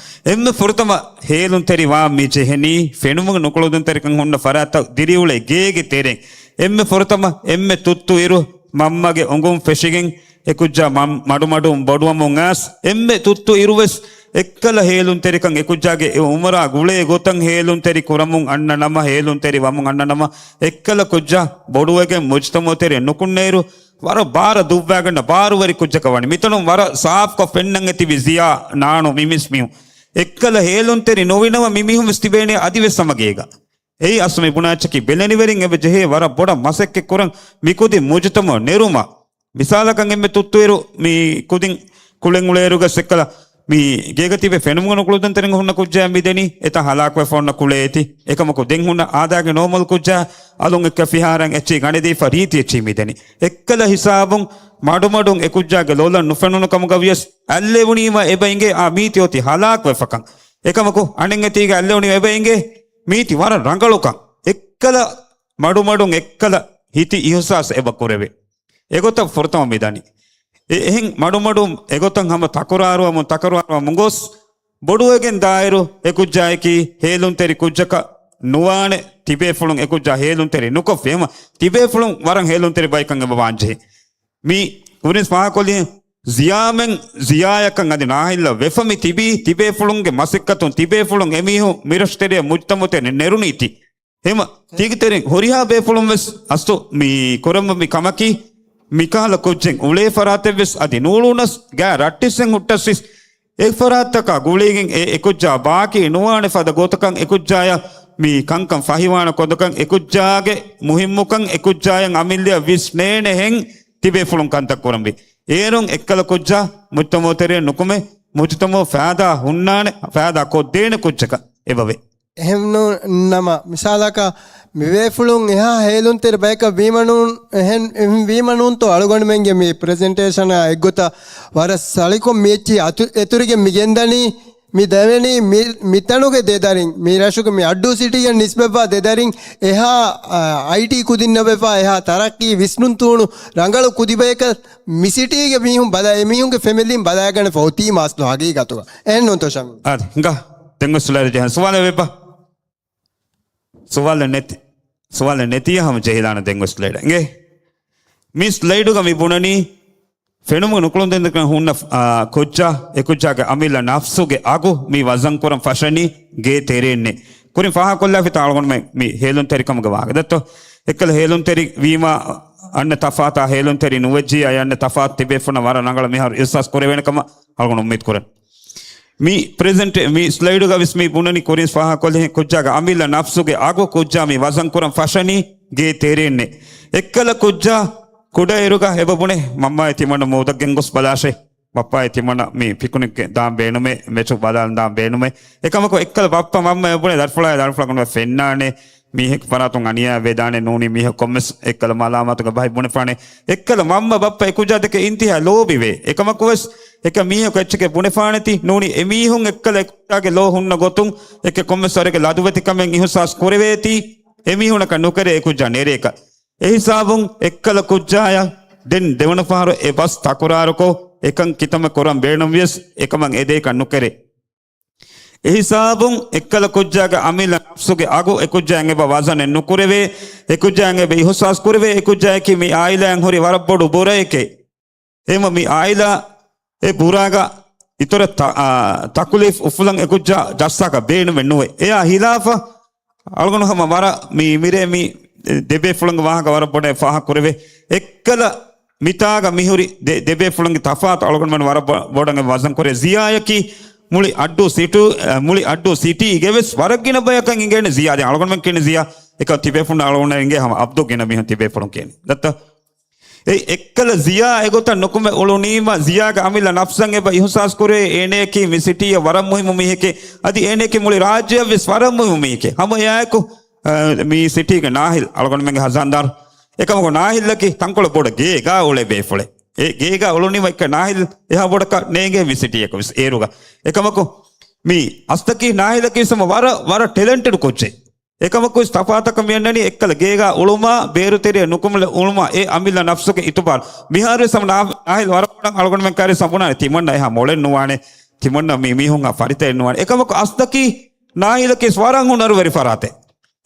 އެންމެ ފުރަތަމަ ހޭލުންތެރި ވާން މި ޖެހެނީ ފެނުމުގެ ނުކުޅެދުންތެރިކަން ހުންނަ ފަރާތްތައް ދިރިއުޅޭ ގޭގެ ތެރެއިން. އެންމެ ފުރަތަމަ އެންމެ ތުއްތު އިރު މަންމަގެ އުނގުން ފެށިގެން އެކުއްޖާ މަން-، މަޑުމަޑުން ބޮޑުވަމުން އައިސް، އެންމެ ތުއްތު އިރުވެސް އެއްކަލަ ހޭލުންތެރިކަން އެކުއްޖާގެ އެ އުމުރާ ގުޅޭ ގޮތަށް ހޭލުންތެރި ކުރަމުން އަންނަ ނަމަ، ހޭލުންތެރި ވަމުން އަންނަ ނަމަ، އެއްކަލަ ކުއްޖާ ބޮޑުވެގެން މުޖުތަމަޢު ތެރެއިން ނުކުންނައިރު، ވަރަށް ބާރަށް ދުއްވާގަންނަ ބާރުވެރި ކުއްޖަކަށް ވަނީ. މިތަނުން ވަރަށް ސާފްކޮށް ފެންނަން އެތިބި ޒިޔާ، ނާނު، މި މިސް މީހުން. އެއްކަލަ ހޭލުންތެރި ނުވި ނަމަ މި މީހުން ވެސް ތިބޭނެ އަދިވެސް ހަމަ ގޭގަ. އެއީ އަސްލު މި ބުނާ އެއްޗަކީ ބެލެނިވެރިން އެބަ ޖެހޭ ވަރަށް ބޮޑަށް މަސައްކަތް ކުރަން މި ކުދިން މުޖުތަމަޢު ނެރުމަށް. މިސާލަކަށް އެންމެ ތުއްތުއިރު މި ކުދިން ކުޅެން އުޅޭއިރުގަ އެއްކަލަ މި ގޭގަ ތިބެ ފެނުމުގެ ނުކުޅެދުންތެރިން ހުންނަ ކުއްޖާ މި ދެނީ އެތާ ހަލާކުވެފަ އޮންނަ ކުޅޭ އެތި. އެކަމަކު ދެން ހުންނަ އާދައިގެ ނޯމަލް ކުއްޖާ އަލުން އެއްކަ ފިހާރަން އެއްޗި ގަނެދީފަ ރީތި އެއްޗި މި ދެނީ. އެއްކަލަ ހިސާބުން މަޑުމަޑުން އެ ކުއްޖާގެ ލޮލަށް ނުފެނުނު ކަމުގަ ވިޔަސް އައްލެވުނީމަ އެބަ އިނގޭ އާ މީތި އޮތީ ހަލާކުވެފަކަން. އެކަމަކު އަނެއް އެތީގަ އައްލެވުނީމަ އެބަ އިނގޭ މީތި ވަރަށް ރަނގަޅުކަން. އެއްކަލަ މަޑުމަޑުން އެއްކަލަ ހިތި އިހުސާސް އެބަ ކުރެވޭ. އެގޮތަށް ފުރަތަމަ މިދަނީ. އެ-، އެހެން މަޑުމަޑުން އެގޮތަށް ހަމަ ތަކުރާރުވަމުން، ތަކުރާރުވަމުން ގޮސް، ބޮޑުވެގެން ދާއިރު އެކުއްޖާއަކީ ހޭލުންތެރި ކުއްޖަކަށް ނުވާނެ، ތިބޭފުޅުން އެކުއްޖާ ހޭލުންތެރި ނުކޮށްފި. ހަމަ ތިބޭފުޅުން ވަރަށް ހޭލުންތެރި ބަޔަކަށް އެބަ ވާންޖެހޭ. މި ކުރިން ފާހަގަކޮށްލި ޒިޔާމެން ޒިޔާޔަކަށް އަދި ނާހިލްއަށް ވެފަ މި ތިބީ، ތިބޭފުޅުންގެ މަސައްކަތުން ތިބޭފުޅުން އެމީހުން މިރަށުތެރެއަށް މުޖުތަމައުތެރެއަށް ނެރުނީތީ. ހަމަ ތީގެތެރެއިން ހުރިހާ ބޭފުޅުން ވެސް އަސްލު މި ކުރަންވީ މި ކަމަކީ، މިކަހަލަ ކުއްޖެއް އުޅޭ ފަރާތެއް ވެސް އަދި ނޫޅުނަސް ގާ ރައްޓިސްއެއް ހުއްޓަސް ވެސް އެ ފަރާތްތަކާ ގުޅިގެން އެ އެކުއްޖާ ބާކީ ނުވާނެ ފަދަ ގޮތަކަށް އެކުއްޖާޔަށް މި ކަންކަން ފަހިވާނެ ކޮންދޮކަށް އެކުއްޖާގެ މުހިއްމުކަން އެކުއްޖާޔަށް އަމިއްލަޔަށް ވިސްނޭނެހެން ތިބޭފުޅުން ކަންތައް ކުރަންވީ. އޭރުން އެއްކަލަ ކުއްޖާ މުޖުތަމައުތެރެއަށް ނުކުމެ، މުޖުތަމައަށް ފައިދާ ހުންނާނެ، ފައިދާ ކޮށްދޭނެ ކުއްޖަކަށް އެބަވޭ. އެހެން ނޫން ނަމަ، މިސާލަކަށް މިބޭފުޅުން އެހާ ހޭލުންތެރި ބަޔަކަށް ވީމަނޫން، އެހެން، އެހެން ވީމަނޫންތޯ އަޅުގަނޑުމެންގެ މި ޕްރެޒެންޓޭޝަނާ އެއްގޮތަށް ވަރަށް ސަޅިކޮށް މި އެއްޗިހި އަތު-، އެތުރިގެން މި ގެންދަނީ. މި ދެވެނީ މި، މިތަނުގެ ދެދަރިން، މި ރަށުގެ މި އައްޑޫ ސިޓީއަށް ނިސްބަތްވާ ދެދަރިން އެހާ، އަ، އައިޓީ ކުދިންނަށް ވެފާ އެހާ ތަރައްޤީ ވިސްނުން ތޫނު ރަނގަޅު ކުދިބަޔަކަށް މި ސިޓީގެ މީހުން ބަލާ، އެމީހުންގެ ފެމިލީން ބަލާގަނެފަ އޮތީމަ އަސްލު ހަގީގަތުގަ. އެހެންނޫންތޯ ޝަމީމް؟ އާދެ، ހިނގާ. ދެން އޮސްޓްރޭލިޔާ ޖެހޭ ސުވާލެއް ވެއްބާ؟ ސުވާލެއް ނެތި، ސުވާލެއް ނެތިޔާ ހަމަ ޖެހިލާނަ ދެން އޮސްޓްރޭލިޔާ. އިނގޭ. މި ސްލައިޑުގަ މި ބުނަނީ، ފެނުމުގެ ނުކުޅުން ދެން ދެކަން ހުންނަ، އާ، ކުއްޖާ، އެ ކުއްޖާގެ އަމިއްލަ ނަފްސުގެ އަގު މި ވަޒަން ކުރަން ފަށަނީ ގޭ ތެރޭންނޭ. ކުރިން ފާހަގަކޮށްލާފިތާ އަޅުގަނޑުމެން މި ހޭލުންތެރިކަމުގެ ވާހަކަ. ދެއްތޯ؟ އެއްކަލަ ހޭލުންތެރި ވީމާ އަންނަ ތަފާތާ ހޭލުންތެރި ނުވެއްޖިޔާ އަންނަ ތަފާތު ތިބޭފުޅުންނަށް ވަރަށް ރަނގަޅަށް މިހާރު އިހްސާސް ކުރެވޭނެ ކަމަށް އަޅުގަނޑު އުއްމީދު ކުރަން. މި ޕްރެޒެންޓް، މި ސްލައިޑުގަ ވެސް މި ބުނަނީ ކުރިން ފާހަގަކޮށްލިހެން ކުއްޖާގެ އަމިއްލަ ނަފްސުގެ އަގު ކުއްޖާ މި ވަޒަން ކުރަން ފަށަނީ ގޭ ތެރޭންނޭ. އެއްކަލަ ކުއްޖާ ކުޑައިރުގަ އެބަ ބުނެ، މަންމާއޭ ތިމަންނަ މޫދަށް ގެންގޮސް ބަލާށޭ. ބައްޕާއޭ ތިމަންނަ މި ޕިކުނިކް ދާން ބޭނުމޭ، މެޗު ބަލާލަން ދާން ބޭނުމޭ. އެކަމަކު އެއްކަލަ ބައްޕަ މަންމަ އެބުނެ ދަރިފުޅާއޭ ދަރިފުޅަކުން ފެންނާނެ. މީހެއް ފަރާތުން އަނިޔާ ވެދާނެ ނޫނީ މީހަކު ކޮންމެސް އެއްކަލަ މަލާމާތުގެ ބަހެއް ބުނެފާނެ. އެއްކަލަ މަންމަ ބައްޕަ އެކުއްޖާ ދެކެ އިންތިހާ ލޯބިވޭ. އެކަމަކުވެސް އެކަ މީހަކު އެއްޗެކޭ ބުނެފާނެތީ ނޫނީ އެމީހުން އެއްކަލަ އެކުއްޖާގެ ލޯ ހުންނަ ގޮތުން އެކެ ކޮންމެސް ވަރެއްގެ ލަދުވެތިކަމެއް އިހުސާސް ކުރެވޭތީ އެމީހުނަކަށް ނުކެރޭ އެކުއްޖާ ނެރޭކަށް. އެހިސާބުން އެއްކަލަ ކުއްޖާޔަށް ދެން ދެވަނަ ފަހަރު އެ ބަސް ތަކުރާރުކޮށް އެކަން ކިތަމަ ކުރަން ބޭނުންވިޔަސް އެކަމަށް އެދޭކަށް ނުކެރޭ. އެހިސާބުން އެއްކަލަ ކުއްޖާގެ އަމިއްލަ ނަފްސުގެ އަގު އެކުއްޖާއަށް އެބަ ވަޒަނެއް ނުކުރެވޭ، އެކުއްޖާއަށް އެބަ އިހުސާސް ކުރެވޭ، އެކުއްޖާއަކީ މި އާއިލާއަށް ހުރި ވަރަށް ބޮޑު ބުރައެކޭ. އެހެންވީމަ މި އާއިލާ އެ ބުރާގަ އިތުރަށް ތަ-، އާ، ތަކުލީފް އުފުލަން އެކުއްޖާ ޖައްސާކަށް ބޭނުމެއް ނުވޭ. އެއާ ހިލާފަށް އަޅުގަނޑު ހަމަ ވަރަށް މި މިރޭ މި ދެބޭފުޅުންގެ ވާހަކަ ވަރަށް ބޮޑަށް ފާހަގަ ކުރެވޭ. އެއްކަލަ މިތާގަ މިހުރި ދެ-، ދެބޭފުޅުންގެ ތަފާތު އަޅުގަނޑުމެން ވަރަށް ބޮ-، ބޮޑަށް ވަޒަން ކުރޭ. ޒިޔާޔަކީ މުޅި އައްޑޫ ސިޓު-، އަ، މުޅި އައްޑޫ ސިޓީގެ ވެސް ވަރަށް ގިނަ ބަޔަކަށް އިނގޭނެ ޒިޔާ. ދެން އަޅުގަނޑުމެން ކިޔަނީ ޒިޔާ. އެކަމަ ތިބޭފުޅުން އަޅުގަނޑަށް އިނގޭ ހަމަ އަބްދު ގިނަ މީހުން ތިބޭފުޅުން ކިޔަނީ. ދައްތަ؟ އެ އެއްކަލަ ޒިޔާ އެގޮތަށް ނުކުމެ އުޅުނީމަ، ޒިޔާގެ އަމިއްލަ ނަފްސަށް އެބަ އިހުސާސް ކުރޭ، އޭނަޔަކީ މި ސިޓީއަށް ވަރަށް މުހިއްމު މީހެކޭ، އަދި އޭނަޔަކީ މުޅި ރާއްޖެއަށް ވެސް ވަރަށް މުހިއްމު މީހެކޭ. ހަމަ އެއާއެކު، އަ، މި ސިޓީގެ ނާހިލް އަޅުގަނޑުމެންގެ ހަޒާންދާރު. އެކަމަކު ނާހިލްއަކީ ތަންކޮޅެއް ބޮޑަށް ގޭގާ އުޅޭ ބޭފުޅެއް. އެ ގޭގާ އުޅުނީމަ އެއްކަ ނާހިލް އެހާ ބޮޑަކަށް ނޭނގޭ މި ސިޓީއަކަށް ވެސް އޭރުގަ. އެކަމަކު މި އަސްތަކީ ނާހިލަކީ ވެސް ހަމަ ވަރަށް، ވަރަށް ޓެލެންޓެޑް ކުއްޖެއް. އެކަމަކު ވެސް ތަފާތަކަށް މިއަންނަނީ އެއްކަލަ ގޭގާ އުޅުމާ، ބޭރުތެރެއަށް ނުކުމެ އުޅުމާ، އެ އަމިއްލަ ނަފްސުގެ އިތުބާރު. މިހާރު ވެސް ހަމަ ނާ-، ނާހިލް ވަރަށް ބޮޑަށް އަޅުގަނޑުމެން ކާރި ސަބުނާނެ ތިމަންނަ އެހާ މޮޅެއް ނުވާނެ. ތިމަންނަ މި މީހުންހާ ފަރިތައެއް ނުވާނެ. އެކަމަކު އަސްތަކީ ނާހިލަކީ ވަރަށް ހުނަރުވެރި ފަރާތެއް.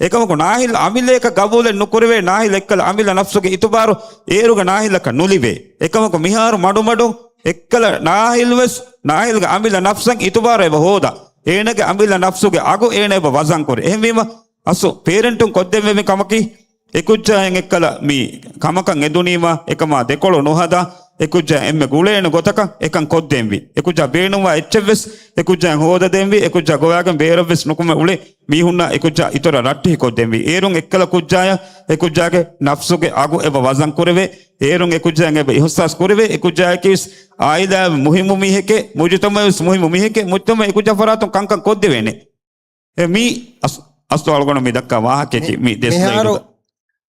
އެކަމަކު ނާހިލް އަމިއްލަޔަކަށް ގަބޫލެއް ނުކުރެވޭ، ނާހިލް އެއްކަލަ އަމިއްލަ ނަފްސުގެ އިތުބާރު އޭރުގަ ނާހިލަކަށް ނުލިބޭ. އެކަމަކު މިހާރު މަޑުމަޑުން އެއްކަލަ ނާހިލް ވެސް ނާހިލްގެ އަމިއްލަ ނަފްސަށް އިތުބާރު އެބަ ހޯދާ. އޭނަގެ އަމިއްލަ ނަފްސުގެ އަގު އޭނަ އެބަ ވަޒަން ކުރޭ. އެހެންވީމަ އަސްލު ޕޭރެންޓުން ކޮށްދެންވެވި ކަމަކީ، އެކުއްޖާއަށް އެއްކަލަ މި ކަމަކަށް އެދުނީމަ، އެކަމާ ދެކޮޅު ނުހަދާ، އެކުއްޖާ އެންމެ ގުޅޭނެ ގޮތަކަށް އެކަން ކޮށްދޭންވީ. އެކުއްޖާ ބޭނުންވާ އެއްޗެއްވެސް އެކުއްޖާއަށް ހޯދަދޭންވީ. އެކުއްޖާ ގޮވާގެން ބޭރަށްވެސް ނުކުމެ އުޅޭ މީހުންނާ އެކުއްޖާ އިތުރަށް ރައްޓެހި ކޮށްދޭންވީ. އޭރުން އެއްކަލަ ކުއްޖާޔަށް އެކުއްޖާގެ ނަފްސުގެ އަގު އެބަ ވަޒަން ކުރެވޭ. އޭރުން އެކުއްޖާއަށް އެބަ އިހުސާސް ކުރެވޭ. އެކުއްޖާއަކީވެސް އާއިލާ މުހިއްމު މީހެކޭ، މުޖުތަމައުވެސް މުހިއްމު މީހެކޭ، މުޖުތަމައު އެކުއްޖާ ފަރާތުން ކަންކަން ކޮށްދެވޭނެ. އެ މީ އަސް-، އަސްލު އަޅުގަނޑު މި ދައްކާ ވާހަކައަކީ މި ދެ މިހާރު ސްލައިޑުގަ.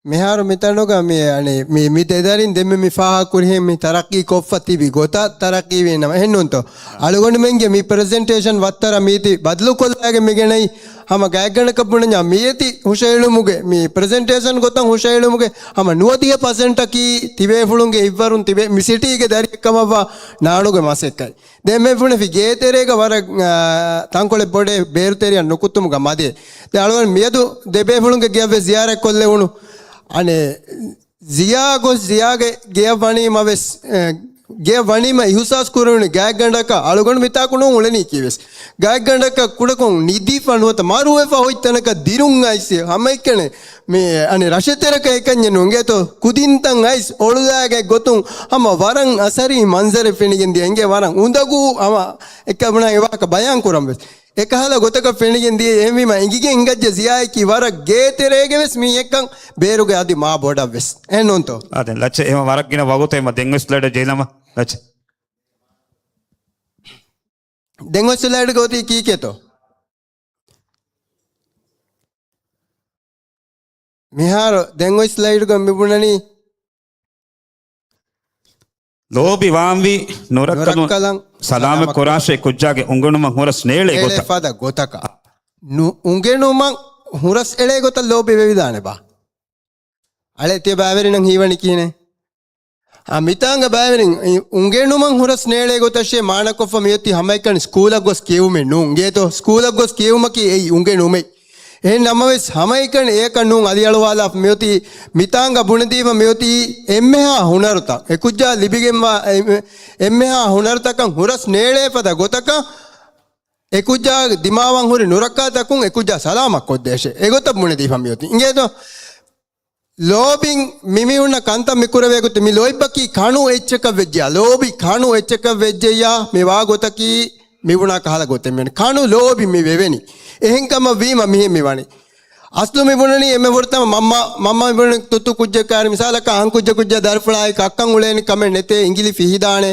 މިހާރު މިތަނުގަ މި، އަނެ، މި، މި ދެދަރިން ދެންމެ މި ފާހަގަކުރިހެން މި ތަރައްޤީ ކޮށްފަ ތިބި ގޮތަށް ތަރައްޤީވީ ނަމަ، އެހެންނޫންތޯ؟ އަޅުގަނޑުމެންގެ މި ޕްރެޒެންޓޭޝަން ވައްތަރަށް މީތި ބަދަލުކޮށްލާގެ މިގެނައި ހަމަ ގާތްގަނޑަކަށް ބުނަންޏާ މިއެތި ހުށައެޅުމުގެ، މި ޕްރެޒެންޓޭޝަން ގޮތަށް ހުށައެޅުމުގެ ހަމަ ނުވަދިހަ ޕަސެންޓަކީ ތިބޭފުޅުންގެ ހިތްވަރުން ތިބޭ މި ސިޓީގެ ދަރިއެއްކަމަށްވާ ނާނުގެ މަސައްކަތް. ދެން މި ބުނެފި ގޭތެރޭގަ ވަރަށް، އާ، ތަންކޮޅެއް ބޮޑޭ ބޭރުތެރެއަށް ނުކުތުމުގަ މަދޭ. ދެން އަޅުގަނޑު މިއަދު ދެބޭފުޅުންގެ ގެއަށްވެސް ޒިޔާރަތް ކޮށްލެވުނު. އަނެއް ޒިޔާ ގޮސް ޒިޔާގެ ގެއަށް ވަނީމަ ވެސް، އެ، ގެއަށް ވަނީމަ އިހުސާސް ކުރެވުނު ގާތްގަނޑަކަށް އަޅުގަނޑު މިތާކު ނޫން އުޅެނީކީ ވެސް. ގާތްގަނޑަކަށް ކުޑަކޮށް ނިދިފަ ނުވަތަ މަރުވެފަ ހޮތް ތަނަކަށް ދިރުން އައިސް ހަމައެކަނި މި އަނެއް ރަށެއް ތެރެކަށް އެކަންޏެއް ނޫން. އިނގޭތޯ ކުދިންތައް އައިސް އޮޅުލާގެ ގޮތުން ހަމަ ވަރަށް އަސަރީ މަންޒަރެއް ފެނިގެން ދިޔަ. އިނގޭ ވަރަށް އުނދަގޫ ހަމަ އެކަމަނާ އެ ވާހަކަ ބަޔާން ކުރަން ވެސް. އެކަހަލަ ގޮތަކަށް ފެނިގެން ދިޔަ. އެހެންވީމަ އެނގިގެން ހިނގައްޖެ ޒިޔާއަކީ ވަރަށް ގޭތެރޭގެ ވެސް މީހެއްކަން ބޭރުގެ އަދި މާ ބޮޑަށް ވެސް. އެހެން ނޫންތޯ؟ އާ، ދެން ލައްޗެ އެހެން ވަރަށް ގިނަ ވަގުތެއް އެމަ ދެން ވެސް ސްލައިޑަށް ޖެހިލަމަ ލައްޗެ. ދެން އޮތް ސްލައިޑްގަ އޮތީ ކީކޭތޯ؟ މިހާރު ދެން އޮތް ސްލައިޑްގަ މި ބުނަނީ، ލޯބި ވާންވީ ނުރައްކަލުން ނުރައްކަލަން ސަލާމަތް ސަލާމަތް ކުރާށޭ ކުއްޖާގެ އުނގެނުމަށް ހުރަސް ނޭޅޭ އެޅޭ ގޮތަށް. ފަދަ ގޮތަކަށް. ނު، އުނގެނުމަށް ހުރަސް އެޅޭ ގޮތަށް ލޯބި ވެވިދާނެ ބާ. އަޅެ ތިޔަ ބައިވެރިނަށް ހީވަނީ ކިހިނެއް؟ އާ، މިތާނގަ ބައިވެރިން އި، އުނގެނުމަށް ހުރަސް ނޭޅޭ ގޮތަށޭ މާނަކޮށްފަ މިއޮތީ ހަމައެކަނި ސްކޫލަށް ގޮސް ކިޔެވުމެއް ނޫން. އިނގޭތޯ ސްކޫލަށް ގޮސް ކިޔެވުމަކީ އެއީ އުނގެނުމެއް. އެހެން ނަމަވެސް ހަމައެކަނި އެޔަކަށް ނޫން އަލިއަޅުވާލާފަ މިއޮތީ މިތާނގަ ބުނެދީފަ މިއޮތީ އެންމެހާ ހުނަރުތައް. އެކުއްޖާ ލިބިގެންވާ އެ، އެންމެހާ ހުނަރުތަކަށް ހުރަސް ނޭޅޭ ފަދަ ގޮތަކަށް އެކުއްޖާ ދިމާވާން ހުރި ނުރައްކާތަކުން އެކުއްޖާ ސަލާމަތް ކޮށްދޭށޭ. އެގޮތަށް ބުނެދީފަ މިއޮތީ. އިނގޭތޯ؟ ލޯބިން މިމީހުންނަށް ކަންތައް މިކުރެވޭ ގޮތެއް މި ލޯތްބަކީ ކަނު އެއްޗަކަށް ވެއްޖެޔާ، ލޯބި ކަނު އެއްޗަކަށް ވެއްޖެއްޔާ، މި ވާ ގޮތަކީ މި ބުނާ ކަހަލަ ގޮތެއް މިވެނީ. ކަނު ލޯބި މި ވެވެނީ. އެހެންކަމަށް ވީމަ މިހެން މި ވަނީ. އަސްލު މި ބުނަނީ އެންމެ ފުރަތަމަ މަންމަ، މަންމަ މި ބުނަނީ ތުއްތު ކުއްޖެއް ކާރި މިސާލަކަށް އަން ކުއްޖެއް ކުއްޖެއް ދަރިފުޅާއި ކައްކަން އުޅޭނެ ކަމެއް ނެތޭ، އިނގިލި ފިހިދާނެ.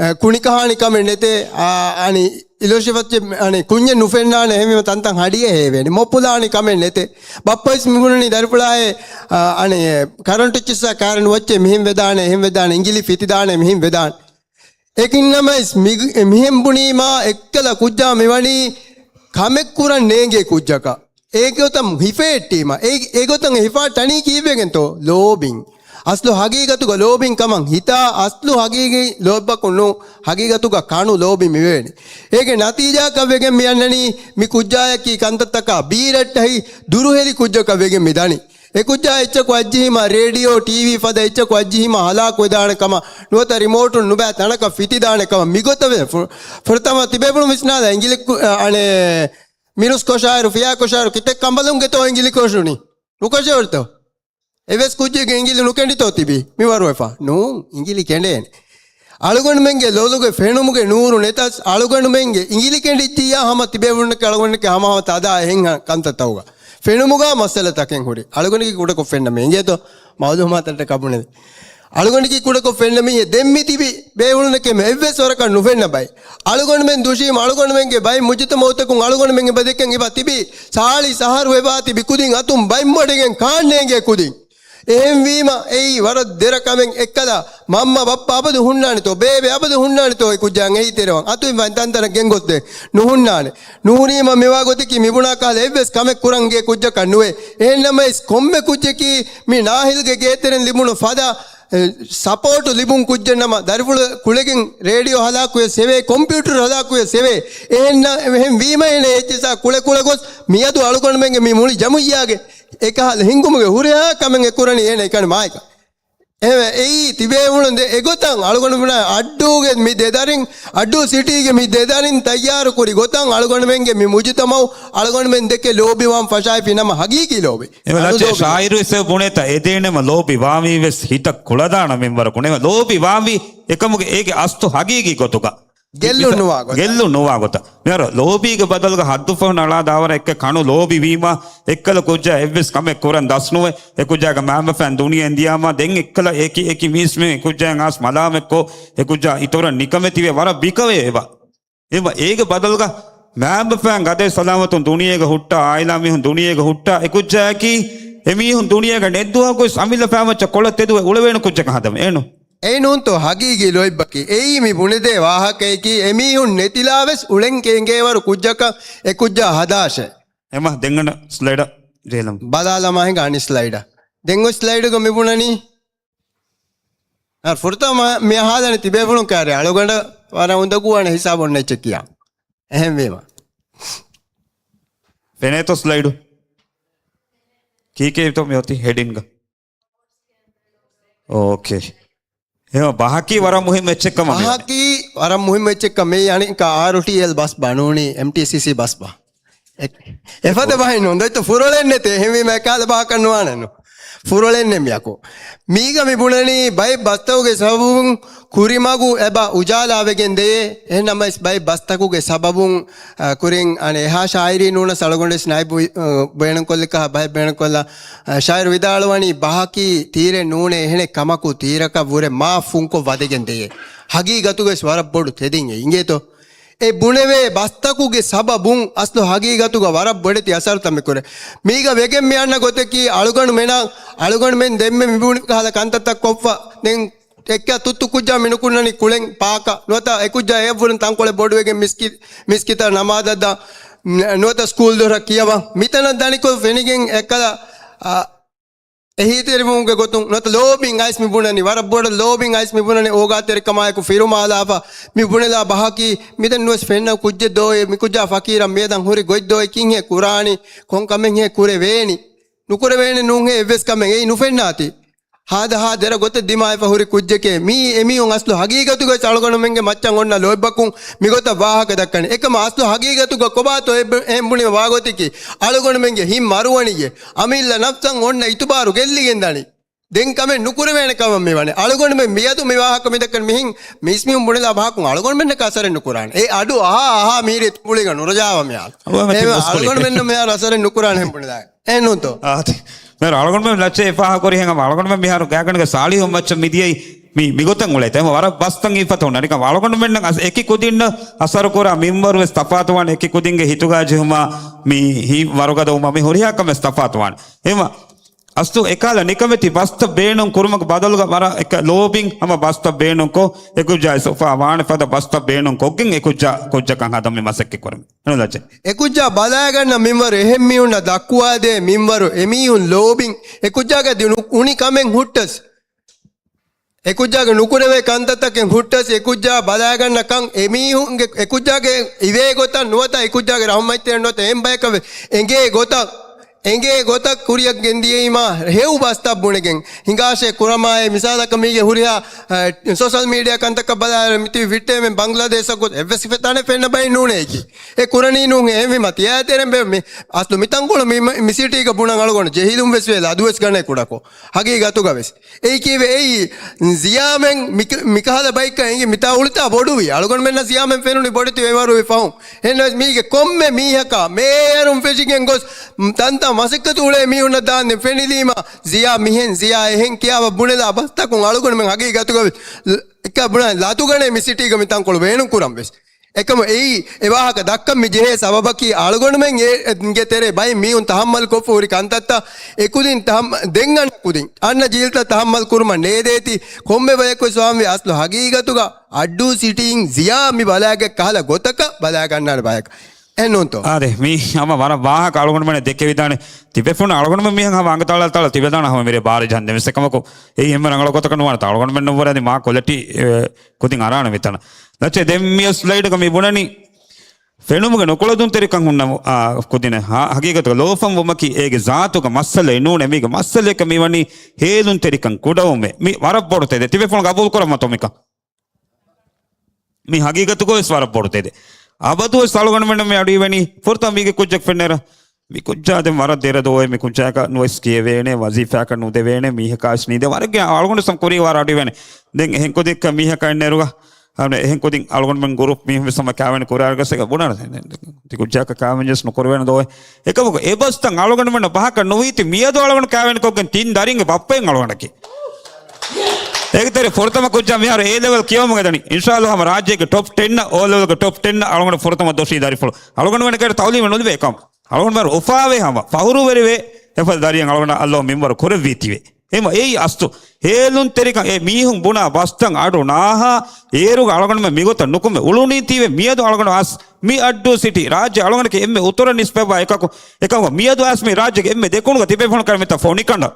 އަ، ކުނިކަހާނި ކަމެއް ނެތޭ. އާ، އަނި އިލޮށިފައްޗެއް، އަނި ކުންޏެއް ނުފެންނާނެ، އެހެންވީމަ ތަންތަން ހަޑިއެއް ހޭވޭނެ. މޮޕުލާނި ކަމެއް ނެތޭ. ބައްޕަވެސް މިބުނަނީ ދަރިފުޅާއޭ، އާ، އަނި ކަރަންޓު އެއްޗިއްސާ ކާރެއް ނުވައްޗޭ، މިހެން ވެދާނެ، އެހެން ވެދާނެ، އިނގިލި ފިތިދާނެ، މިހެން ވެދާނެ. އެކިންނަމަވެސް މި، މިހެން ބުނީމާ އެއްކަލަ ކުއްޖާ މިވަނީ ކަމެއް ކުރަން ނޭނގޭ ކުއްޖަކަށް. އޭގޮތަށް ހިފޭއްޓީމަ، އެ، އެގޮތަށް ހިފާ ޓަނީ ކީއްވެގެންތޯ؟ ލޯބިން. އަސްލު ހަގީގަތުގަ ލޯބިން ކަމަށް ހިތާ، އަސްލު ހަގީގީ ލޯބިބަކު ނޫން، ހަގީގަތުގަ ކަނު ލޯބި މިވެވެނީ. އޭގެ ނަތީޖާއަކަށް ވެގެން މި އަންނަނީ، މި ކުއްޖާޔަކީ ކަންތައްތަކާ ބީރައްޓަހި ދުރުހެލި ކުއްޖަކަށް ވެގެން މި ދަނީ. އެ ކުއްޖާ އެއްޗަކު އައްޖިހީމާ ރޭޑިއޯ، ޓީވީ ފަދަ އެއްޗަކު އައްޖިހީމާ ހަލާކު ވެދާނެ ކަމަށް، ނުވަތަ ރިމޯޓުން ނުބައި ތަނަކަށް ފިތިދާނެ ކަމަށް މިގޮތަށް ވެ. ފު، ފުރަތަމަ ތިބޭފުޅުން ވިސްނާލާ އިނގިލި ކު، އަ، އަނެ މިރުސް ކޮށާއިރު، ފިޔާ ކޮށާއިރު، ކިތައް ކަނބަލުންގެތޯ އިނގިލި ކޮށުނީ؟ ނުކޮށެވުރިތޯ؟ އެވެސް ކުއްޖެއްގެ އިނގިލި ނުކެނޑިތޯ ތިބީ؟ މިވަރުވެފަ. ނޫން، އިނގިލި ކެނޑޭނެ. އަޅުގަނޑުމެންގެ ލޮލުގެ ފެނުމުގެ ނޫރު ނެތަސް، އަޅުގަނޑުމެންގެ އިނގިލި ކެނޑިއްޖިއްޔާ ހަމަ ތިބޭފުޅުންނަކީ އަޅުގަނޑުންނަކީ ހަމަހަމަ ތަދާ އެހެން ކަންތައްތަކުގަ. ފެނުމުގަ މައްސަލަތަކެއް ހުރި. އަޅުގަނޑުގެ ކުޑަކޮށް ފެންނަ މީ އިނގޭތޯ؟ މައުލޫމާތަށްޓަކާ ބުނެދެ. އަޅުގަނޑަކީ ކުޑަކޮށް ފެންނަ މީހެއް. ދެން މި ތިބި ބޭފުޅުންނަކީ އެއްވެސް ވަރަކަށް ނުފެންނަ ބައެއް. އަޅުގަނޑުމެން ދުށީމަ އަޅުގަނޑުމެންގެ ބައެއް މުޖުތަމައުތަކުން އަޅުގަނޑުމެން އެބަދެކެން އެބަ ތިބީ ސާޅީސް އަހަރު އެބަ ތިބި ކުދިން އަތުން ބައެއް މަޑެގެން ކާން ނޭނގޭ ކުދިން. އެހެންވީމަ އެއީ ވަރަށް ދެރަ ކަމެއް. އެއްކަލަ މަންމަ ބައްޕަ އަބަދު ހުންނާނެތޯ؟ ބޭބެ އަބަދު ހުންނާނެތޯ އެ ކުއްޖާ އެހީތެރިވަން؟ އަތުން ވަން ތަންތަނަށް ގެންގޮސްދޭ. ނުހުންނާނެ. ނުހުރީމަ މިވާ ގޮތަކީ މިބުނާ ކަހަލަ އެއްވެސް ކަމެއް ކުރަން އެ ކުއްޖަކަށް ނުވޭ. އެހެންނަމަވެސް ކޮންމެ ކުއްޖަކީ މި ނާހިލްގެ ގޭތެރެން ލިބުނު ފަދަ، އެ، ސަޕޯޓު ލިބުން ކުއްޖެއް ނަމަ، ދަރިފުޅު ކުޅެގެން ރޭޑިއޯ ހަލާކުވެސް ހެވޭ، ކޮމްޕިއުޓަރު ހަލާކުވެސް ހެވޭ. އެހެން ނަ، އެހެން ވީމަ އޭނަ އެއްޗިއްސާ ކުޅެ ކުޅެ ގޮސް މިއަދު އަޅުގަނޑުމެންގެ މި މުޅި ޖަމުއްޔާގެ އެކަހަލަ ހިންގުމުގެ ހުރިހާ ކަމެއް އެ ކުރަނީ އޭނަ އެކަނި މާތްކަން. އެހެންވެ، އެއީ ތިބޭފުޅުން ދެ އެގޮތަށް އަޅުގަނޑު ބުނާ އައްޑޫގެ މި ދެދަރިން، އައްޑޫ ސިޓީގެ މި ދެދަރިން ތައްޔާރު ކުރި ގޮތަށް އަޅުގަނޑުމެންގެ މި މުޖުތަމައު އަޅުގަނޑުމެން ދެކެ ލޯބިވާން ފަށާފި ނަމަ ހަގީގީ ލޯބި. އެވެ އަޅު ލައްޗޭ ލޯބި. ޝާއިރު އިސް ބުނޭތަ އެދޭނެމަ ލޯބި ވާވީ ވެސް ހިތަށް ކުޅަދާނަ މިންވަރަކު ނެވެ. ލޯބި ވާވީ އެކަމުގެ އޭގެ އަސްތު ހަގީގީ ގޮތުގަ. ގެއްލުން ނުވާ ގޮތަށް. ގެއްލުން ނުވާ ގޮތަށް. މިހާރު ލޯބީގެ ބަދަލުގަ ހައްދުފަހުން އަޅާ ދާވަރަށް އެއްކަ ކަނު ލޯބި ވީމަ، އެއްކަލަ ކުއްޖާ އެއްވެސް ކަމެއް ކުރަން ދަސްނުވެ، އެ ކުއްޖާގެ މައިންބަފައިން ދުނިޔެއިން ދިޔާމަ، ދެން އެއްކަލަ އެކި އެކި މީސްމީހުން އެ ކުއްޖާއަށް އައިސް މަލާމަތްކޮށް، އެ ކުއްޖާ އިތުރަށް ނިކަމެތިވެ ވަރަށް ބިކަވެ އެބަ. އެބަ އޭގެ ބަދަލުގަ މައިންބަފައިން ގަދައި ސަލާމަތުން ދުނިޔޭގަ ހުއްޓާ، އާއިލާ މީހުން ދުނިޔޭގަ ހުއްޓާ، އެ ކުއްޖާއަކީ އެމީހުން ދުނިޔޭގަ ނެތްދުވަހަކުވެސް އަމިއްލަ ފައިމައްޗަށް ކޮޅަށް ތެދުވެ އުޅެވޭނެ ކުއްޖަކަށް ހަދަމު އޭނު. އެއީނޫންތޯ ހަގީގީ ލޯތްބަކީ. އެއީ މި ބުނެދޭ ވާހަކަޔަކީ، އެމީހުން ނެތިލާވެސް އުޅެން ކެނގޭވަރު ކުއްޖަކަށް އެ ކުއްޖާ ހަދާށޭ. އެމަ ދެންގަނޑަ ސްލައިޑަށް ޖެހިލަމު. ބަލާލަމާ ހިނގާ އަނި ސްލައިޑަށް. ދެން އޮތް ސްލައިޑުގަ މި ބުނަނީ. އަ، ފުރަތަމަ މި އަހާލަނީ ތިބޭފުޅުން ކާރި އަޅުގަނޑަށް ވަރަށް އުނދަގޫވާނެ ހިސާބު އޮންނަ އެއްޗެއް ކިޔާ. އެހެންވީމަ. ފެނޭތޯ ސްލައިޑު؟ ކީކޭތޯ މި އޮތީ ހެޑިންގ؟ އޯކޭ. އެހެން ބަހަކީ ވަރަށް މުހިއްމު އެއްޗެއްކަމަށް މި ވަނީ. ބަހަކީ ވަރަށް މުހިއްމު އެއްޗެއްކަމަށް މި އަނެއްކާ އާރުޓީއެލް ބަސް ބާ ނޫނީ އެމްޓީސީސީ ބަސް ބާ. އެ-، އެފަދަ ބަހެއް ނޫން. ދޮއްތަ ފުރޮޅެއް ނެތޭ. އެހެންވީމަ އެކާލަ ބަހަކަށް ނުވާނެ ނު. ފުރޮޅެއް ނެ މިއަކު. މީގަ މި ބުނަނީ ބައެއް ބަސްތަކުގެ ސަބަބުން ކުރިމަގު އެބަ އުޖާލާވެގެން ދެޔޭ. އެހެންނަމަވެސް ބައެއް ބަސްތަކުގެ ސަބަބުން، އަ، ކުރިން އަނެއް އެހާ ޝާއިރީ ނޫނަސް އަޅުގަނޑުވެސް ނައިބު، އަ، ބޭނުންކޮށްލިކަހަ ބައެއް ބޭނުންކޮށްލާ، އަ، ޝާއިރު ވިދާޅުވަނީ ބަހަކީ ތީރެއް ނޫނޭ އެހެނެއް ކަމަކު ތީރަކަށް ވުރެ މާ ފުންކޮށް ވަދެގެން ދެޔޭ. ހަގީގަތުގަވެސް ވަރަށް ބޮޑު ތެދެއް އެ އިނގޭތޯ. އެ ބުނެވޭ ބަސްތަކުގެ ސަބަބުން އަސްލު ހަގީގަތުގަ ވަރަށް ބޮޑެތި އަސަރުތައް މި ކުރޭ. މީގަ ވެގެން މި އަންނަ ގޮތަކީ އަޅުގަނޑުމެނަށް، އަޅުގަނޑުމެން ދެންމެ މި ބުނި ކަހަލަ ކަންތައްތައް ކޮށްފަ. ދެން އެއްކާ ތުއްތު ކުއްޖާ މި ނުކުންނަނީ ކުޅެން ޕާކަށް. ނުވަތަ އެ ކުއްޖާ އެއަށްވުރެން ތަންކޮޅެއް ބޮޑުވެގެން މިސްކި-، މިސްކިތަށް ނަމާދަށް ދާ، ނުވަތަ ސްކޫލް ދޮރަށް ކިޔަވަން. މިތަނަށް ދަނިކޮށް ފެނިގެން އެއްކަލަ، އާ، އެހީތެރިވުމުގެ ގޮތުން ނުވަތަ ލޯބިން އައިސް މި ބުނަނީ، ވަރަށް ބޮޑަށް ލޯބިން އައިސް މި ބުނަނީ، އޯގާތެރިކަމާއެކު ފިރުމާލާފަ މި ބުނެލާ ބަހަކީ، މިދެން ނުވެސް ފެންނަ ކުއްޖެއް ދޯއޭ، މި ކުއްޖާ ފަޤީރަށް މިއަދަށް ހުރި ގޮތް ދޯއޭ، ކިހިނެއް ކުރާނީ، ކޮން ކަމެއްހޭ ކުރެވޭނީ، ނުކުރެވޭނެ ނޫންހޭ އެއްވެސް ކަމެއް އެއީ ނުފެންނާތީ. ހާދަ ހާ ދެރަ ގޮތެއް ދިމާވެފަ ހުރި ކުއްޖެކޭ، މީ އެމީހުން އަސްލު ހަގީގަތުގައި އަޅުގަނޑުމެންގެ މައްޗަށް އޮންނަ ލޯތްބަކުން މިގޮތަށް ވާހަކަ ދައްކަނީ. އެކަމަ އަސްލު ހަގީގަތުގަ ކޮބާތޯ އެ-، އެހެން ބުނި ވާގޮތަކީ، އަޅުގަނޑުމެންގެ ހިތް މަރުވަނީއޭ. އަމިއްލަ ނަފްސަށް އޮންނަ އިތުބާރު ގެއްލިގެން ދަނީ. ދެން ކަމެއް ނުކުރެވޭނެ ކަމަށް މިވަނީ. އަޅުގަނޑުމެން މިއަދު މި ވާހަކަ މިދައްކަން މިހެން މީސްމީހުން ބުނެލާ ބަހަކުން އަޅުގަނޑުމެންނަކަށް އަސަރެއް ނުކުރާނެ. އެ އަޑު އަހާ އަހާ މީރޭ ތުނބުޅީގަ ނުރަޖާވަ މިހާރު. އަޅުގަނޑުމެން އެ ތި މަސްކޮޅި. އަޅުގަނޑުމެންނަށް މިހާރު އަސަރެއް ނުކުރާނެ ހެން ބުނެލާ. އެހެންނޫންތޯ؟ އާ، ތި. މިހާރު އަޅުގަނޑުމެން ލައްޗަށް އެފާހަ ކުރި ހެން އަޅުގަނޑުމެން މިހާރު ގާތްގަނޑުގެ ސާޅީހުން މައްޗަށް މިދިޔައީ މި، މިގޮތަށް އުޅޭތަ؟ އެހެން ވަރަށް ބަސްތައް އިއްފަތަ ހުންނަ. ނިކަން އަޅުގަނޑުމެންނަށް އަސް-، އެކި ކުދިންނަށް އަސަރު ކުރާ މިންވަރު ވެސް ތަފާތުވާނެ. އެކި ކުދިންގެ ހިތުގަ ޖެހުމާ މި ހިތް ވަރުގަދަ ވުމާ މި ހުރިހާ ކަމެއް ތަފާތުވާނެ. އެހެންވީމަ އަސްލު އެކާލަ ނިކަމެތި ބަސްތައް ބޭނުން ކުރުމަކު ބަދަލުގަ ވަރަށް އެކަ ލޯބިން ހަމަ ބަސްތައް ބޭނުންކޮށް، އެކުއްޖާ އިސް އުފާ ވާނެ ފަދަ ބަސްތައް ބޭނުން ކޮށްގެން އެކުއްޖާ ކުއްޖަކަށް ހަދަން މި މަސައްކަތް ކުރަމު. އެނުލައްޗެ. އެކުއްޖާ ބަލާގަންނަ މިންވަރު އެހެން މީހުންނަށް ދައްކުވާދޭ މިންވަރު އެމީހުން ލޯބިން އެކުއްޖާގެ ދިނު އުނި ކަމެއް ހުއްޓަސް. އެކުއްޖާގެ ނުކުރެވޭ ކަންތައްތަކެއް ހުއްޓަސް އެކުއްޖާ ބަލާގަންނަކަން އެމީހުންގެ އެކުއްޖާގެ އިވޭ ގޮތަށް ނުވަތަ އެކުއްޖާގެ ރަހުމަތްތެރި ނުވަތަ އެހެން ބަޔަކަށް ވެ އެނގޭ ގޮތަށް، އެނގޭ ގޮތަށް ކުރިއަށް ގެންދިޔައީމާ ހެޔޮ ބަސްތައް ބުނެގެން ހިނގާށޭ ކުރަމާއޭ. މިސާލަކަށް މީގެ ހުރިހާ، އަ، ސޯޝަލް މީޑިއާ ކަންތަކަށް ބަލާއިރު މިތިބި ވިއްޓޭމެން ބަންގްލަދޭޝަށް ގޮތް އެއްވެސް ފެތާނެ ފެންނަ ބައެއް ނޫނޭ އެކީ. އެ ކުރަނީ ނޫން އެހެންވީމާ ތިޔައިތެރެން ބެ މި އަސްލު މިތަންކޮޅު މި، މި، މި ސިޓީގަ ބުނަން އަޅުގަނޑު ޖެހިލުން ވެސް ވޭ ލަދުވެސް ގަނެ ކުޑަކޮށް. ހަގީގަތުގަ ވެސް. އެއީ ކީއްވެ އެއީ ޒިޔާމެން މި، މިކަހަލަ ބައެއްކަން އެނގި މިތާ އުޅިތާ ބޮޑުވި. އަޅުގަނޑުމެންނަށް ޒިޔާމެން ފެނުނީ ބޮޑެތި ވެވަރުވި ފަހުން. އެހެންނަމަވެސް މީގެ ކޮންމެ މީހަކާ މޭޔަރުން ފެށިގެން ގޮސް ތަންތާ މަސައްކަތު އުޅޭ މީހުންނަށް ދާންދެން ފެނިލީމާ ޒިޔާ މިހެން ޒިޔާ އެހެން ކިޔާފަ ބުނެލާ ބަސްތަކުން އަޅުގަނޑުމެން ހަގީގަތުގަ ވެ-، އެކަ ބުނާ ލަދުގަނޭ މި ސިޓީގަ މި ތަންކޮޅު ބޭނުން ކުރަން ވެސް. އެކަމު އެއީ އެ ވާހަކަ ދައްކަން މި ޖެހޭ ސަބަބަކީ އަޅުގަނޑުމެން އެ، އެ، ގެ ތެރޭ ބައެއް މީހުން ތަހައްމަލް ކޮށްފަ ހުރި ކަންތައްތައް އެކުދިން ތަހައްމަ-، ދެން އަންނަ ކުދިން އަންނަ ޖީލްތައް ތަހައްމަލް ކުރުމަށް ނޭދޭތީ ކޮންމެ ބަޔަކުވެސް ވާންވީ އަސްލު ހަގީގަތުގަ އައްޑޫ ސިޓީން ޒިޔާ މި ބަލާގެ ކަހަލަ ގޮތަކަށް ބަލާގަންނާނެ ބަޔަކަށް. އެހެންނޫންތޯ؟ އާދެ، މީ ހަމަ ވަރަށް ވާހަކަ އަޅުގަނޑުމެން ދެކެވިދާނެ. ތިބޭފުޅުން އަޅުގަނޑުމެން މިހެން ހަމަ އަނގަތާޅަ ތާޅަ ތިބެދާނެ ހަމަ މިރޭ ބާރަ ޖަހަން ދެމިސް އެކަމަކު އެއީ އެންމެ ރަނގަޅު ގޮތަކަށް ނުވާނެތާ. އަޅުގަނޑުމެން ނުވަރަދި މާ ކޮލެޓީ، އެ، ކުދިން އަރާނެ މިތަނަށް. ލައްޗޭ ދެން މި ސްލައިޑްގަ މި ބުނަނީ ފެނުމުގެ ނުކުޅަދުންތެރިކަން ހުންނަ، އާ، ކުދިނެއް. ހަ-، ހަގީގަތުގަ ލޯފަން ވުމަކީ އޭގެ ޒާތުގަ މައްސަލައެއް ނޫނޭ. މީގެ މައްސަލައަކަށް މިވަނީ ހޭލުންތެރިކަން ކުޑަވުމޭ. މި ވަރަށް ބޮޑު ތެދެއް. ތިބޭފުޅުން ގަބޫލު ކުރަމަތޯ މިކަން؟ މި ހަގީގަތުގަވެސް ވަރަށް ބޮޑު ތެދެއް. އަބަދުވެސް އަޅުގަނޑުމެންނަށް މި އަޑުއިވެނީ ފުރަތަމަ މީގެ ކުއްޖަކު ފެންނައިރަށް މި ކުއްޖާ ދެން ވަރަށް ދެރަ ދޯއޭ، މި ކުއްޖާއަކަށް ނުވެސް ކިޔެވޭނެ، ވަޒީފާއަކަށް ނުދެވޭނެ، މީހަކާވެސް ނީދެ ވަރަށް ގިނަ އަޅުގަނޑު ސަމް ކުރީ ވަރަށް އަޑުއިވޭނެ. ދެން އެހެން ކުދިން މީހަކާ އިންނައިރުގަ އަނެ އެހެން ކުދިން އަޅުގަނޑުމެން ގުރޫޕް މީހުން ވެސް ހަމަ ކާވެނި ކުރާ ގަސް ބުނާ ތި ކުއްޖާކަށް ކާވެނި ޖަސް ނުކުރެވޭނެ ދޯ. އެކަމަކު އެ ބަސްތައް އަޅުގަނޑުމެންނަށް ބަހަކަށް ނުވީތީ މިއަދު އަޅުގަނޑު ކާވެނި ކޮށްގެން ތިން ދަރިންގެ ބައްޕައިން އަޅުގަނޑަކީ. އޭގެ ތެރޭ ފުރަތަމަ ކުއްޖާ މިހާރު އޭ ލެވެލް ކިޔަވަމުން އެދަނީ. އިންޝާﷲ ހަމަ ރާއްޖޭގެ ޓޮޕް ޓެން އަށް، އޯ ލެވެލްގެ ޓޮޕް ޓެން އަށް އަޅުގަނޑު ފުރަތަމަ ދޮށީ ދަރިފުޅު. އަޅުގަނޑުމެން ކައިރި ތައުލީމެއް ނުލިބޭ އެކަމަށް. އަޅުގަނޑުމެން އުފާވޭ ހަމަ ފަހުރުވެރިވޭ. އެފަދަ ދަރިއެއް އަޅުގަނޑަށް އައްލޯ މިންވަރު ކުރެއްވީތީވެ. އެހެންވީމަ އެއީ އަސްލު ހޭލުންތެރިކަން. އެ މީހުން ބުނާ ބަސްތައް އަޑު ނާހާ އޭރުގަ އަޅުގަނޑުމެން މިގޮތަށް ނުކުމެ އުޅުނީތީވެ. މިއަދު އަޅުގަނޑު އަސް މި އައްޑޫ ސިޓީ ރާއްޖެ އަޅުގަނޑަކީ އެންމެ އުތުރަށް ނިސްބަތްވާ އެކަކު، އެކަމަކު މިއަދު އަސް މި ރާއްޖޭގެ އެންމެ ދެކުނުގަ ތިބޭފުޅުން ކަރަމިތަ ފޯނިކަނޑަ.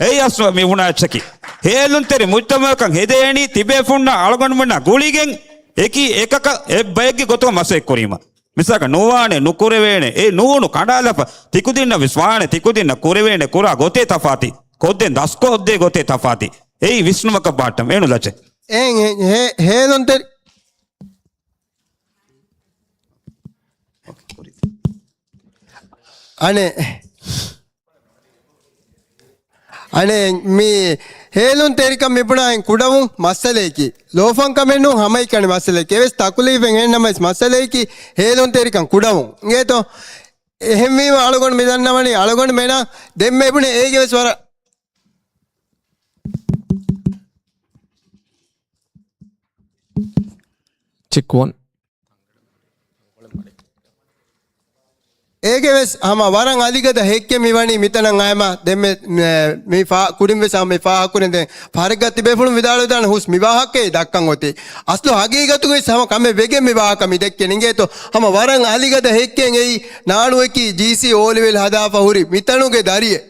އެއީ އަސްލު މި ބުނާ އެއްޗަކީ. ހޭލުންތެރި މުޖްތަމަޢަކަށް ހެދޭނީ ތިބޭފުންނާ އަޅުގަނޑުމެންނާ ގުޅިގެން އެކީ އެކަކަށް އެއްބަޔެއްގެ ގޮތުގަ މަސައްކަތް ކުރީމަ. މިސާލަކަށް ނުވާނެ، ނުކުރެވޭނެ، އެ ނޫނު ކަނޑާލަފަ، ތިކުދިންނަށް ވެސް ވާނެ، ތިކުދިންނަށް ކުރެވޭނެ ކުރާ ގޮތޭ ތަފާތީ، ކޮށްދޭން ދަސްކޮށްދޭ ގޮތޭ ތަފާތީ. އެއީ ވިސްނުމަކަށް ބާއްޓަމެ. އެނު ލަޗެ. އެހެން ހޭ-، ހޭ-، ހޭލުންތެރި. އަނެއް. އަނެއް މި ހޭލުންތެރިކަން މިބުނާހެން ކުޑަވުން މައްސަލައެކީ. ލޯފަންކަމެއް ނޫން ހަމައެކަނި މައްސަލައެކޭ. އެވެސް ތަކުލީފެއް އެހެންނަމަވެސް މައްސަލައެކީ ހޭލުންތެރިކަން ކުޑަވުން. އިނގޭތޯ؟ އެހެންވީމަ އަޅުގަނޑު މިދަންނަވަނީ އަޅުގަނޑުމެނަށް ދެންމެ އެބުނެ އޭގެވެސް ވަރަށް ޗެކް ވަން. އޭގެ ވެސް ހަމަ ވަރަށް އަލިގަދަ ހެއްކެއް މިވަނީ މިތަނަށް އައިމަ ދެންމެ، މެ-، މި ފާ-، ކުރިން ވެސް ހަމަ މި ފާހަގަކުރިން ދެން ފަހަރެއްގަ ތިބޭފުޅުން ވިދާޅުވެދާނެ ހުސް މި ވާހަކައެއް ދައްކަން އޮތީ. އަސްލު ހަގީގަތުގައި ހަމަ ކަމެއް ވެގެން މި ވާހަކަ މި ދެއްކެން އިނގޭތޯ. ހަމަ ވަރަށް އަލިގަދަ ހެއްކެއް އެއީ ނާނުއަކީ ޖީސީ އޯލެވެލް ހަދާފަ ހުރި މިތަނުގެ ދަރިއެއް.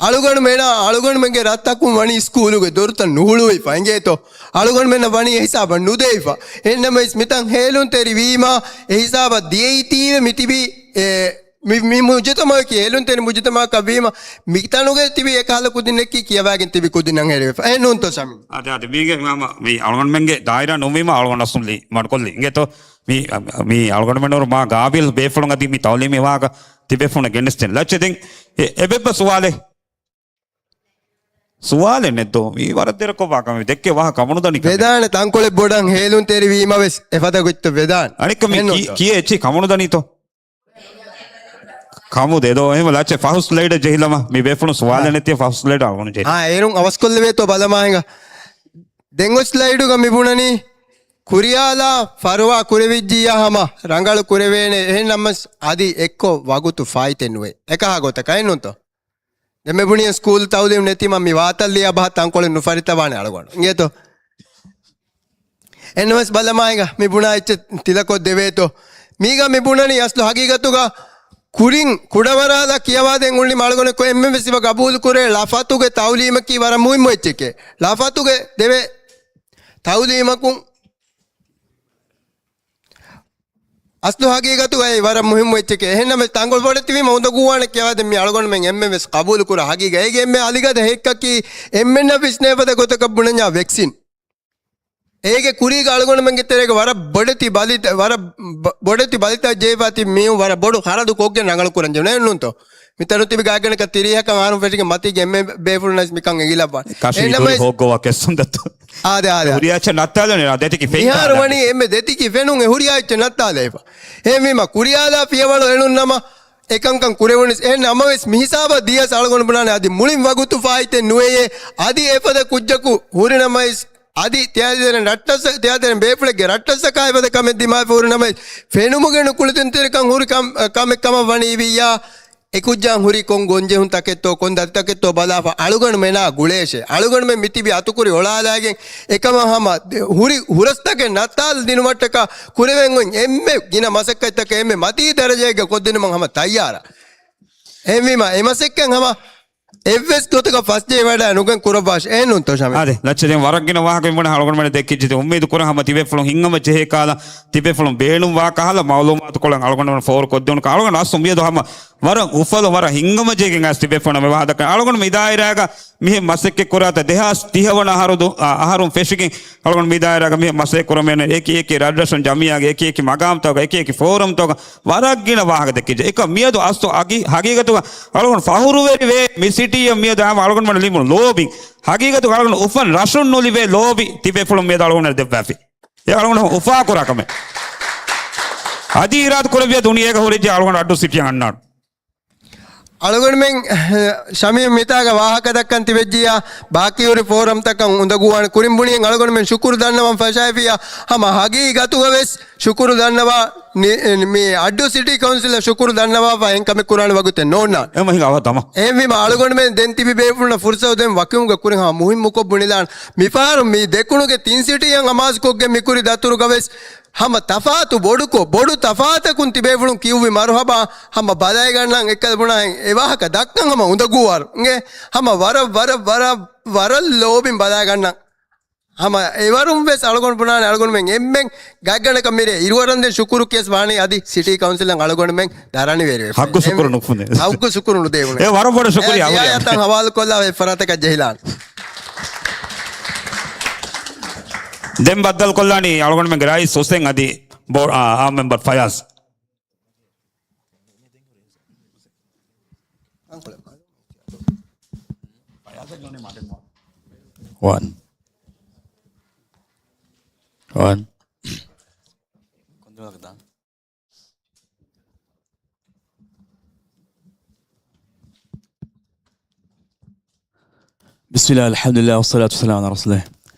އަޅުގަނޑުމެނާ، އަޅުގަނޑުމެންގެ ރަށްތަކުން ވަނީ ސްކޫލުގެ ދޮރުތައް ނުހުޅުވިފަ އިނގޭތޯ. އަޅުގަނޑުމެންނަށް ވަނީ އެހިސާބަށް ނުދެވިފަ. އެހެންނަމަވެސް މިތަން ހޭލުންތެރި ވީމަ، އެހިސާބަށް ދިޔައީތީވެ މިތިބީ، އެ، މި، މި މުޖުތަމައަކީ ހޭލުންތެރި މުޖުތަމައަކަށް ވީމަ، މިތަނުގަ ތިބި އެކަހަލަ ކުދިންނަކީ ކިޔަވާގެން ތިބި ކުދިންނަށް ހެރިވެފަ. އެހެން ނޫންތޯ ޝަމީމް؟ އާދެ، އާދެ، މީގެ މާ، މާ، މީ އަޅުގަނޑުމެންގެ ދާއިރާ ނުވީމަ އަޅުގަނޑު އަސްލު މަޑުކޮށްލީ. އިނގޭތޯ؟ މީ، މީ އަޅުގަނޑުމެންނަށް މާ ގާބިލް ބޭފުޅުން އަދި މި ތައުލީމީ ވާހަކަ ތިބޭފުޅުން ގެނެސްދޭން. ލައްޗެ ދެން އެ-، އެބެއްބަ ސުވާލެއް؟ ސުވާލެއް ނެއްދޯ؟ މީ ވަރަށް ދެރަކޮށް ވާ ކަމެއް. ދެއްކޭ ވާހަކަ ކަމުނުދަނީ ކަމެއް. ވެދާނެ ތަންކޮޅެއް ބޮޑަށް ހޭލުންތެރި ވީމަވެސް އެފަދަ ގޮތްތައް ވެދާނެ. އަނެއްކަ މީ ކި-، ކިޔޭ އެއްޗެއް ކަމުނުދަނީތޯ؟ ކަމުދޭ ދޯ؟ އެހެން ލައްޗެ ފަހު ސްލައިޑެއް ޖެހިލަމާ. މި ބޭފުޅުން ސުވާލެއް އާ. ނެތި ފަހު ސްލައިޑް އަޅުގަނޑު ޖެހި. އާ، އޭރުން އަވަސްކޮށްލެވޭތޯ ބަލަމާ ހިނގާ. ދެން އޮތް ސްލައިޑުގަ މި ބުނަނީ ކުރިޔާލާ ފަރުވާ ކުރެވިއްޖިއްޔާ ހަމަ ރަނގަޅު ކުރެވޭނެ. އެހެން ނަމަވެސް އަދި އެއްކޮށް ވަގުތު ފާއިތެއް ނުވޭ. އެކަހާ ގޮތަކަށް އެއްނޫންތޯ؟ ދެންމެ ބުނިޔަ ސްކޫލް ތައުލީމް ނެތީމަ މި ވާތައް ލިޔާ ބަހަށް ތަންކޮޅެއް ނުފަރިތަވާނެ އަޅުގަނޑު. އިނގޭތޯ؟ އެންނަމަވެސް ބަލަމާ ހިނގާ މި ބުނާ އެއްޗެއް ތިލަކޮށް ދެވޭތޯ. މީގަ މި ބުނަނީ އަސްލު ހަގީގަތުގަ ކުރިން ކުޑަވަރާލާ ކިޔަވާދޭން އުޅުނީމަ އަޅުގަނޑު އެންމެން ވެސް އިބަ ގަބޫލު ކުރޭ ލަފަތުގެ ތައުލީމަކީ ވަރަށް މުހިއްމު އެއްޗެކޭ. ލަފަތުގެ ދެވޭ ތައުލީމަކުން އަސްލު ހަގީގަތުގައި ވަރަށް މުހިއްމު އެއްޗެކޭ. އެހެންނަމަވެސް ތަންކޮޅު ބޮޑެތިވީމަ އުނދަގޫވާނެ ކިޔަވާދޭން މި އަޅުގަނޑުމެން އެންމެން ވެސް ގަބޫލު ކުރާ ހަގީގަތް. އޭގެ އެންމެ އަލިގަދަ ހެއްކަކީ އެންމެންނަށް ވިސްނޭ ފަދަ ގޮތަކަށް ބުނަންޏާ ވެކްސިން. އޭގެ ކުރީގަ އަޅުގަނޑުމެންގެ ތެރޭގަ ވަރަށް ބޮޑެތި ބަލި-، ވަރަށް ބޮ-، ބޮޑެތި ބަލިތައް ޖެހިފަ ތިބި މީހުން ވަރަށް ބޮޑު ޚަރަދު ކޮށްގެން ރަނގަޅު ކުރަން ޖެހުނު ނޫންތޯ؟ މިތަނު ތިބި ގާތްގަނޑަކަށް ތިރީހަކަށް އަހަރުން ފެށިގެން މަތީގެ އެންމެ ބޭފުޅުންނަށް މިކަން އެނގިލައްވާނެ. ކަށީ ދުރި އެންނަމަވެސް ހޯއްގޮވާ ކެއްސުން ދައްތަ. އާދެ، އާދެ. ހުރިހާ އެއްޗެއް ނައްތާލަނީ ދެތިކި ފެން މިހާރު ކާދާ. ވަނީ އެންމެ ދެތިކި ފެނުން އެ ހުރިހާ އެއްޗެއް ނައްތާލައިފަ. އެހެންވީމަ ކުރިޔާލާ ފިޔަވަޅު އެޅުން ނަމަ އެކަންކަން ކުރެވުނީސް. އެހެން ނަމަވެސް މިހިސާބަށް ދިޔަސް އަޅުގަނޑު ބުނާނެ އަދި މުޅިން ވަގުތު ފާއިތެއް ނުވެޔޭ. އަދި އެފަދަ ކުއްޖަކު ހުރި ނަމަވެސް އަދި ތިޔަދޭރެން ރައްޓަސް-، ތިޔަދޭރެން ބޭފުޅެއްގެ ރައްޓަސްއަކާ އެފަދަ ކަމެއް ދިމާވެފަ ހުރި ނަމަވެސް ފެނުމުގެ ނުކުޅެދުންތެރިކަން ހުރި ކަމް-، ކަމެއް ކަމަށް ވަނީ ވިއްޔާ، އެކުއްޖާ ހުރީ ކޮން ގޮންޖެހުންތަކެއްތޯ، ކޮން ދަތިތަކެއްތޯ ބަލާފަ އަޅުގަނޑުމެނާ ގުޅޭށޭ. އަޅުގަނޑުމެން މިތިބި އަތުކުރި އޮޅާލާގެން އެކަމަށް ހަމަ ދެ-، ހުރި ހުރަސްތަކެއް ނައްތާލަ ދިނުމަށްޓަކާ ކުރެވެން އޮތް އެންމެ ގިނަ މަސައްކަތްތަކެއް އެންމެ މަތީ ދަރަޖައެއްގަ ކޮށްދިނުމަށް ހަމަ ތައްޔާރަށް. އެހެންވީމަ އެ މަސައްކަތް ހަމަ އެއްވެސް ގޮތަކަށް ފަސްޖެހިވަޑައި ނުގެން ކުރައްވާށި. އެހެންނޫންތޯ ޝަމީމް؟ އާދެ، ލައްޗަދެން ވަރަށް ގިނަ ވާހަކަ މި ބުނާ އަޅުގަނޑުމެން ދެއްކިއްޖެ. އުއްމީދު ކުރަން ހަމަ ތިބޭފުޅުން ހިތްހަމަޖެހޭ ކަހަލަ، ތިބޭފުޅުން ބޭނުންވާ ކަހަލަ މައުލޫމާތުކޮޅެއް އަޅުގަނޑުމެން ފޯރުކޮށްދިނުން. އަޅުގަނޑު އަސްލު މިއަދު ހަމަ ވަރަށް އުފަލު، ވަރަށް ހިތްހަމަޖެހިގެން އައިސް ތިބޭފުޅުން މި ވާހަކަ ދައްކަން. އަޅުގަނޑު މި ދާއިރާގަ މިހެން މަސައްކަތް ކުރާތާ ދެހާސް ތިހަ ވަނަ އަހަރު ދު-، އަ-، އަހަރުން ފެށިގެން އަޅުގަނޑު މި ދާއިރާގަ މިހެން މަސައްކަތް ކުރަމޭނެ އެކި އެކި ރަށްރަށުން ޖަމިއްޔާގެ އެކި އެކި މަގާމްތަކުގަ އެކި އެކި ފޯރަމްތަކުގަ ވަރަށް ގިނަ ވާހަކަ ދެއްކިއްޖެ. އެކަމް މިއަދު އަސްލު ހަގީ-، ހަގީގަތުގަ އަޅުގަނޑު ފަހުރުވެރިވޭ މި ސިޓީއަށް މިއަދު ހަމަ އަޅުގަނޑުމެން ލިބުނު ލޯބިން. ހަގީގަތުގަ އަޅުގަނޑު އުފަން ރަށުން ނުލިބޭ ލޯބި ތިބޭފުޅުން މިއަދު އަޅުގަނޑަށް ދެއްވާފި. އެ އަޅުގަނޑު އުފާކުރާ ކަމެއް. އަދި އިރާދަ ކުރެއްވިއްޔާ ދުނިޔޭގަ ހުރެއްޖެ އަޅުގަނޑު އައްޑޫ ސިޓީއަށް އަންނާނެ. އަޅުގަނޑުމެން ޝަމީމް މިތާގަ ވާހަކަ ދައްކަން ތިބެއްޖިޔާ، ބާކީ ހުރި ފޯރަމްތަކަށް އުނދަގޫވާނެ. ކުރިން ބުނިއެއް އަޅުގަނޑުމެން ޝުކުރު ދަންނަވަން ފަށާފިޔާ، ހަމަ ހަގީގަތުގަ ވެސް ޝުކުރު ދަންނަވާ، މި އައްޑޫ ސިޓީ ކައުންސިލަށް ޝުކުރު ދަންނަވާފަ އެހެން ކަމެއް ކުރާނެ ވަގުތެއް ނޯންނާނެ. އެހެންވީމަ އަޅުގަނޑުމެން ދެން ތިބި ބޭފުޅުންނަށް ފުރުސަތު ދޭން ވަކިވުމުގަ ކުރިން ހަމަ މުހިއްމުކޮށް ބުނެލާނެ. މިފަހަރު މި ދެކުނުގެ ތިން ސިޓީއަށް އަމާޒުކޮށްގެން މިކުރި ދަތުރުގަ ވެސް ހަމަ ތަފާތު ބޮޑުކޮށް، ބޮޑު ތަފާތަކުން ތިބޭފުޅުން ކިޔުއްވި މަރުހަބާ ހަމަ ބަލައިގަންނަން. އެއްކަލަ ބުނާހެން އެ ވާހަކަ ދައްކަން ހަމަ އުނދަގޫވާރު އިނގޭ. ހަމަ ވަރަށް، ވަރަށް، ވަރަށް، ވަރަށް ލޯބިން ބަލައިގަންނަން. ހަމަ އެވަރުން ވެސް އަޅުގަނޑު ބުނާނެ، އަޅުގަނޑުމެން އެންމެން ގާތްގަނޑަކަށް މިރޭ އިރުއަރަންދެން ޝުކުރު ކިޔަސް ވާނީ އަދި ސިޓީ ކައުންސިލަށް އަޅުގަނޑުމެން ދަރަނިވެރިވެފަ. ހައްގު ޝުކުރު ނުފުނޭ. ހައްގު ޝުކުރު ނުދޭ ބުނޭ. އެ ވަރަށް ބޮޑަށް ޝުކުރިއްޔާ. އެ ހުރިހާ ޒިޔާރަތަށް ހަވާލުކޮށްލާ އެ ފަރާތަކަށް ޖެހިލާނެ. ދެން ބައްދަލުކޮށްލާނީ އަޅުގަނޑުމެންގެ ރައީސް ހުސެން އަދި ބޯ-، އާ، އާ މެމްބަރ ފަޔާޒް. ވަން. ވަން. بسم الله، الحمد لله، والصلاة والسلام على رسول الله.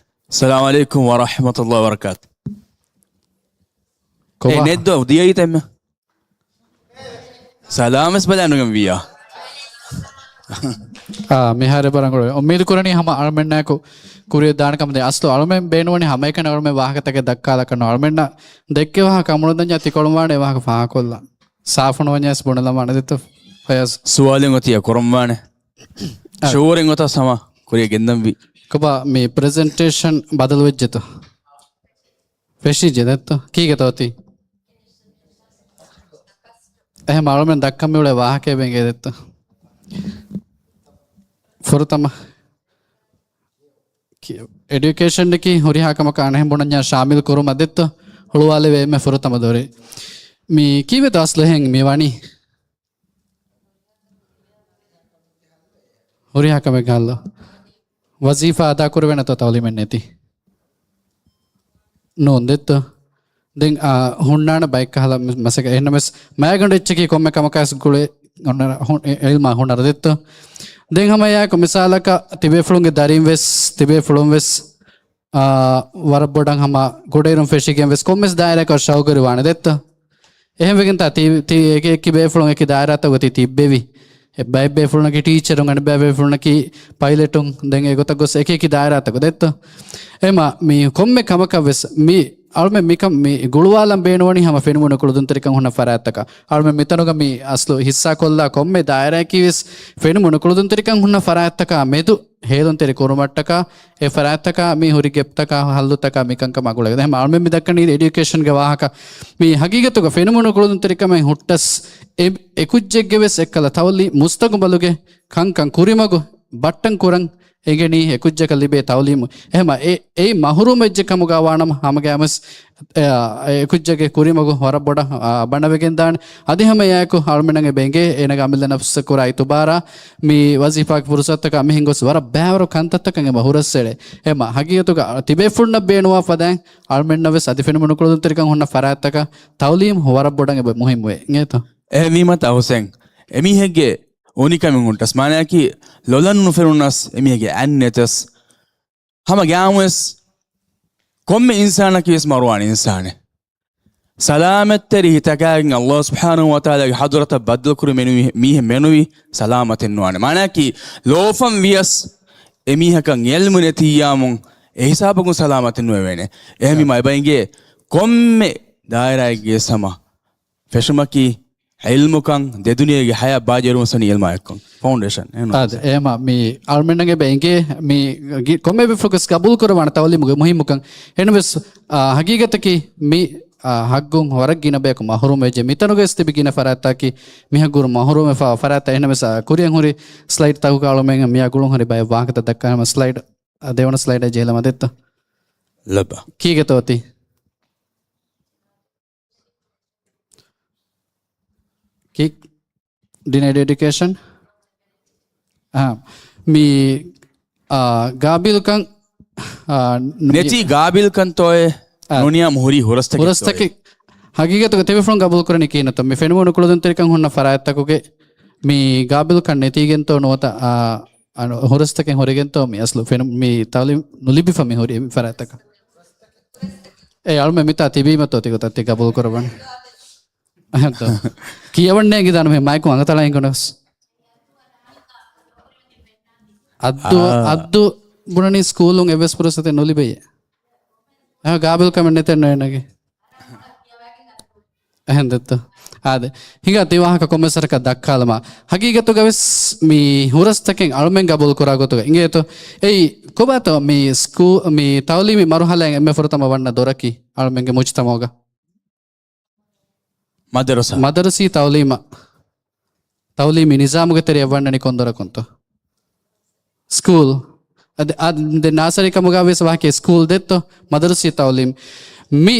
السلام عليكم ورحمة الله وبركاته. ކޮބާ؟ އެ ނެއްދޯ ދިޔައީތަ އެންމެ؟ ސަލާމްވެސް ބަލާނުގެން ވިޔާ. އާ، މިހާރެ ބަރަނގޮޅު. އުއްމީދު ކުރަނީ ހަމަ އަޅުމެންނާއެކު ކުރިއަށް ދާނެ ކަމަށް. ދެން އަސްލު އަޅުމެން ބޭނުވަނީ ހަމައެކަނި އަޅުމެން ވާހަކަތަކެއް ދައްކާލަކަށް ނޫން. އަޅުމެންނަށް ދެއްކޭ ވާހަކަ އަމުނުދަންޏާ ތިކޮޅުން ވާނެ ވާހަކަ ފާހަގަކޮށްލާ. ސާފުނުވަންޏާސް ބުނެލަމާނެ ދެއްތޯ ފަޔާޒް. ސުވާލެއް އޮތިއްޔާ ކުރަންވާނެ. އަ. ޝުއޫރެއް އޮތާ ސަމާ ކުރިޔަށް ގެންދަންވީ. ކޮބާ މި ޕްރެޒެންޓޭޝަން ބަދަލުވެއްޖެތޯ؟ ފެށިއްޖެ ދެއްތޯ؟ ކީގެތޯ އޮތީ؟ އެހެން އަޅުމެން ދައްކަން މިއުޅޭ ވާހަކައެއް ބެނގޭ ދެއްތޯ؟ ފުރަތަމަ ކި-، އެޑިއުކޭޝަންއަކީ ހުރިހާ ކަމަކަށް އަނެއްހެން ބުނަންޏާ ޝާމިލް ކުރުމަށް ދެއްތޯ؟ ހުޅުވާލެވޭ އެންމެ ފުރަތަމަ ދޮރެއް. މި ކީއްވެތޯ އަސްލު އެހެން މި ވަނީ؟ ހުރިހާ ކަމެއްގެ ހައްލު. ވަޒީފާ އަދާކުރެވޭނެތޯ ތައުލީމެއް ނެތި؟ ނޫން ދެއްތޯ؟ ދެން، އާ، ހުންނާނެ ބައެއް ކަހަލަ މަ-، މަސައްކަތް. އެހެންނަމަވެސް މައިގަނޑު އެއްޗަކީ ކޮންމެ ކަމަކާސް ގުޅޭ އޮންނަ ހު-، އެ-، އިލްމާ ހުނަރު ދެއްތޯ؟ ދެން ހަމައެއާއެކު މިސާލަކަށް ތިބޭފުޅުންގެ ދަރިން ވެސް، ތިބޭފުޅުން ވެސް، އާ، ވަރަށް ބޮޑަށް ހަމަ ގުޑައިރުން ފެށިގެން ވެސް ކޮންމެސް ދާއިރާއަކަށް ޝައުގުވެރިވާނެ ދެއްތޯ؟ އެހެންވެގެންތާ ތި-، ތި-، އެކި އެކި ބޭފުޅުން އެކި ދާއިރާތަކުގަ ތި ތިއްބެވި. އެ ބައެއް ބޭފުޅުންނަކީ ޓީޗަރުން، އަނެއް ބައެއް ބޭފުޅުންނަކީ ޕައިލެޓުން، ދެން އެގޮތަށް ގޮސް އެކި އެކި ދާއިރާތަކު ދެއްތޯ؟ އެމަ މި ކޮންމެ ކަމަކަށް ވެސް މި އަޅުމެން މިކަން މި ގުޅުވާލަން ބޭނުންވަނީ ހަމަ ފެނުމުނުކުޅުދުންތެރިކަން ހުންނަ ފަރާތްތަކަށް. އަޅުމެން މިތަނުގަ މި އަސްލު ހިއްސާކޮށްލާ ކޮންމެ ދާއިރާއަކީ ވެސް ފެނުމުނުކުޅުދުންތެރިކަން ހުންނަ ފަރާތްތަކާ މެދު ހޭލުންތެރި ކުރުމަށްޓަކާ، އެ ފަރާތްތަކާ މި ހުރި ގެޕްތަކާ ހައްލުތަކާ މިކަންކަމާ ގުޅޭ. ދެން އަޅުމެން މި ދައްކަނީ އެޑިއުކޭޝަންގެ ވާހަކަ. މި ހަގީގަތުގަ ފެނުމުނުކުޅުދުންތެރިކަމެއް ހުއްޓަސް، އެ، އެކުއްޖެއްގެ ވެސް އެއްކަލަ ތައުލީމް މުސްތަގުބަލުގެ ކަންކަން ކުރިމަގު ބައްޓަން ކުރަން އެނގެނީ އެކުއްޖަކަށް ލިބޭ ތައުލީމު. އެހެމަ އެ، އެއީ މަހުރޫމް އެއްޗެއް ކަމުގަ ވާނަމަ ހަމަގައިމުވެސް އެ، އެކުއްޖެއްގެ ކުރިމަގު ވަރަށް ބޮޑަށް، އާ، ބަނަވެގެންދާނެ. އަދި ހަމަ އެއާއެކު އަޅުމެންނަށް އެބަ އެނގޭ އޭނަގެ އަމިއްލަ ނަފްސަށް ކުރާ އިތުބާރާ މި ވަޒީފާގެ ފުރުސަތުތަކާ މިހެން ގޮސް ވަރަށް ބައިވަރު ކަންތައްތަކަށް އެބަ ހުރަސްއެޅޭ. އެމަ ހަގީގަތުގަ ތިބޭފުޅުންނަށް ބޭނުވާ ފަދައިން އަޅުމެންނަށް ވެސް އަދި ފެނުމުނުކުޅުދުންތެރިކަން ހުންނަ ފަރާތްތަކަށް ތައުލީމް ވަރަށް ބޮޑަށް އެބަ މުހިއްމުވޭ. އިނގޭތޯ؟ އެހެންވީމަތާ ހުސެން، އެމީހެއްގެ އުނިކަމެއް ހުންނަސް، މާނައަކީ ލޮލަށް ނުފެނުނަސް، އެމީހެއްގެ އަތް ނެތަސް، ހަމަ ގައިމުވެސް ކޮންމެ އިންސާނަކީ ވެސް މަރުވާނެ އިންސާނެއް. ސަލާމަތްތެރި ހިތަކާގެން އައްލާހު ސުބްޙާނަހު ވަތަޢާލާގެ ޙަޟްރަތަށް ބައްދަލުކުރި މެނުވި، މީހެއް މެނުވީ ސަލާމަތެއް ނުވާނެ. މާނައަކީ ލޯފަން ވިޔަސް އެމީހަކަށް ޢިލްމު ނެތިއްޔާމުން އެ ހިސާބަކުން ސަލާމަތެއް ނުވެވޭނެ. އެހެންވީމަ އެބަ އެނގޭ ކޮންމެ ދާއިރާއެއްގެ ސަމަ ފެށުމަކީ ޢިލްމުކަން، ދެ ދުނިޔޭގެ ޙަޔާތް ބާއްޖަވެރިވުން ސަނީ ޢިލްމާ އެއްކޮށް. ފައުންޑޭޝަން. އާދެ، އެހެމަ މި އަޅުމެންނަށް އެބަ އެނގޭ މި ގި-، ކޮންމެ ބޭފުޅަކުވެސް ގަބޫލު ކުރައްވާނެ ތައުލީމުގެ މުހިއްމުކަން. އެހެންވެސް، އާ، ހަގީގަތަކީ މި، އާ، ހައްގުން ވަރަށް ގިނަ ބަޔަކު މަޙްރޫމް ވެއްޖެ. މިތަނުގައި ވެސް ތިބި ގިނަ ފަރާތްތަކަކީ މި ހައްގުން މަޙްރޫމް ވެފަ ފަރާތްތައް. އެހެންވެސް، އާ، ކުރިއަށް ހުރި ސްލައިޑް ތަކުގަ އަޅުމެން މިއާ ގުޅުން ހުރި ބައެއް ވާހަކަތައް ދައްކާ. ހަމަ ސްލައިޑް، އާ، ދެވަނަ ސްލައިޑަށް ޖެހިލަމާ ދެއްތޯ؟ ލައްބަ. ކީގެތޯ އޮތީ؟ ކިކް ޑިނައިޑް އެޑިއުކޭޝަން. އާ، މި، އާ، ގާބިލްކަން، އާ، ނު-، ނެތީ ގާބިލްކަންތޯއޭ؟ އާ. ނުނިޔާމު ހުރީ ހުރަސްތަކެއްތޯއޭ؟ ހުރަސްތަކެއް. ހަގީގަތުގަ ތިބޭފުޅުން ގަބޫލުކުރަނީ ކިހިނެއްތޯ؟ މި ފެނުމުނުކުޅުދުންތެރިކަން ހުންނަ ފަރާތްތަކުގެ މި ގާބިލްކަން ނެތީގެންތޯ ނުވަތަ، އާ، އަން-، ހުރަސްތަކެއް ހުރެގެންތޯ މި އަސްލު ފެނު-، މި ތައުލީމް ނުލިބިފަ މި ހުރި އެ ފަރާތްތަކަށް؟ އޭ އަޅުމެން މިތާ ތިބީމަތޯ ތިގޮތަށް ތި ގަބޫލު ކުރައްވަނީ؟ އެހެންތޯ؟ ކިޔަވަންނޭނގެ ދާނަ މި މައިކު އަނގަތަޅަ ހިނގުނަސް. އައްދު، އާ. އައްދު ބުނަނީ ސްކޫލުން އެއްވެސް ފުރުސަތެއް ނުލިބެޔޭ. އެހެން ގާބިލްކަމެއް ނެތެއް ނޯންނަގެ. އެހެން ދެއްތޯ؟ އާދެ. ހިނގާ ތި ވާހަކަ ކޮންމެސް ވަރަކަށް ދައްކާލަމާ. ހަގީގަތުގަ ވެސް މި ހުރަސްތަކެއް އަޅުމެން ގަބޫލު ކުރާ ގޮތުގަ އިނގޭތޯ؟ އެއީ ކޮބާތޯ މި ސްކޫ-، މި ތައުލީމީ މަރުހަލައިން އެންމެ ފުރަތަމަ ވަންނަ ދޮރަކީ އަޅުމެންގެ މުޖްތަމައުގަ؟ މަދަރުސާ. މަދަރުސީ ތައުލީމަށް، ތައުލީމީ ނިޒާމުގެ ތެރެއަށް ވަންނަނީ ކޮން ދޮރަކުންތޯ؟ ސްކޫލް. އަދި، އަދި ދެ ނާސަރީ ކަމުގަ ވެސް ވާހަކަ ސްކޫލް ދެއްތޯ؟ މަދަރުސީ ތައުލީމް. މި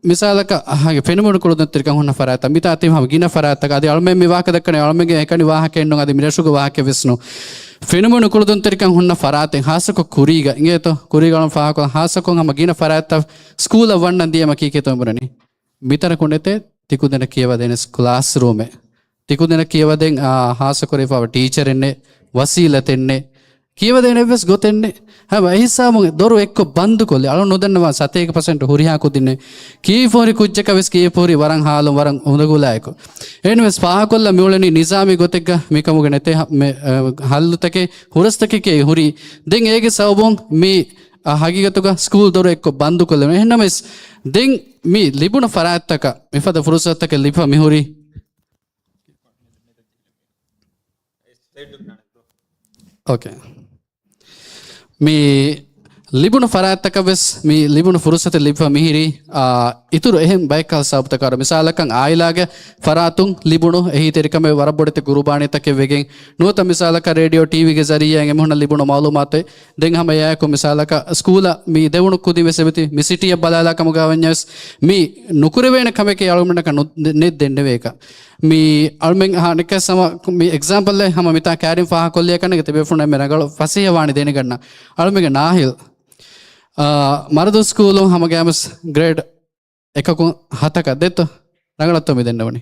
މިސާލަކަށް އަހަގެ ފެނުމުނު ކުޅުދުންތެރިކަން ހުންނަ ފަރާތްތައް، މިތާ ތި ހަމަ ގިނަ ފަރާތްތަކަށް އަދި އަޅުމެން މި ވާހަކަ ދައްކަނީ އަޅުމެންގެ އެކަނި ވާހަކައެއް ނޫން، އަދި މިރަށުގެ ވާހަކައެއް ވެސް ނޫން. ފެނުމުނު ކުޅުދުންތެރިކަން ހުންނަ ފަރާތެއް ހާއްސަކޮށް ކުރީގަ އިނގޭތޯ؟ ކުރީގަ އަޅުން ފާހަގަކޮށް ހާއްސަކޮށް ހަމަ ގިނަ ފަރާތްތައް ސްކޫލަށް ވަންނަން ދިޔަމަ ކީކޭތޯ ބުނަނީ؟ މިތަނަކު ނެތޭ ތިކުދިންނަށް ކިޔަވަދޭނެ ކްލާސްރޫމެއް. ތިކުދިންނަށް ކިޔަވަދޭން، އާ، ހާއްސަކުރެވިފައިވާ ޓީޗަރެއް ނެތް، ވަސީލަތެއް ނެތް. ކިޔަވަދޭނެ އެއްވެސް ގޮތެއް ނެތް. ހަމަ އެހިސާބުން ދޮރު އެއްކޮށް ބަންދުކޮށްލި. އަޅުން ނުދަންނަވާ ސަތޭކަ ޕަސެންޓް ހުރިހާ ކުދިންނެއް ކީއްޕެހުރި ކުއްޖަކަށް ވެސް ކީއްޕެހުރި ވަރަށް ހާލުން ވަރަށް އުނދަގޫލާއެކު. އެހެންވެސް ފާހަގަކޮށްލަން މިއުޅެނީ ނިޒާމީ ގޮތެއްގަ މިކަމުގެ ނެތޭ ހަ-، މެ-، އަ، ހައްލުތަކެއް ހުރަސްތަކެކޭ ހުރީ. ދެން އޭގެ ސަބަބުން މި، އަ، ހަގީގަތުގަ ސްކޫލް ދޮރު އެއްކޮށް ބަންދުކޮށްލެވުނު. އެހެންނަމަވެސް ދެން މި ލިބުނު ފަރާތްތަކަށް މިފަދަ ފުރުސަތުތަކެއް ލިބިފަ މިހުރީ. އޯކޭ. މި ލިބުނު ފަރާތްތަކަށް ވެސް މި ލިބުނު ފުރުސަތެއް ލިބިފަ މިހިރީ، އާ، އިތުރު އެހެން ބައެއްކަހަލަ ސަބަބުތަކާރު. މިސާލަކަށް އާއިލާގެ ފަރާތުން ލިބުނު އެހީތެރިކަމެއް ވަރަށް ބޮޑެތި ގުރުބާނީތަކެއް ވެގެން ނުވަތަ މިސާލަކަށް ރޭޑިއޯ ޓީވީގެ ޒަރީއާއިން އެމީހުންނަށް ލިބުނު މައުލޫމާތެއް. ދެން ހަމަ އެއާއެކު މިސާލަކަށް ސްކޫލަށް މި ދެވުނު ކުދިން ވެސް އެބަތި މި ސިޓީއަށް ބަލާލާ ކަމުގަ ވަންޏާ ވެސް މި ނުކުރެވޭނެ ކަމެކޭ އަޅުގަނޑަކަށް ނު-، ނެ-، ނެތް ދެންނެވޭކަށް. މި އަޅުމެން އަނެއްކާ ސަމަ-، މި އެގްޒާމްޕަލްއެއް ހަމަ މިތާ ކާރިން ފާހަގަކޮށްލިޔަކަން ތިބޭފުޅުން އެންމެ ރަނގަޅު ފަސޭހަވާނީ ދެނެގަންނަ. އަޅުމެންގެ ނާހިލް، އާ، މަރަދޫ ސްކޫލުން ހަމަ ގައިމުވެސް ގްރޭޑް އެކަކުން ހަތަކަށް ދެއްތޯ؟ ރަނގަޅަށްތޯ މި ދެންނެވުނީ؟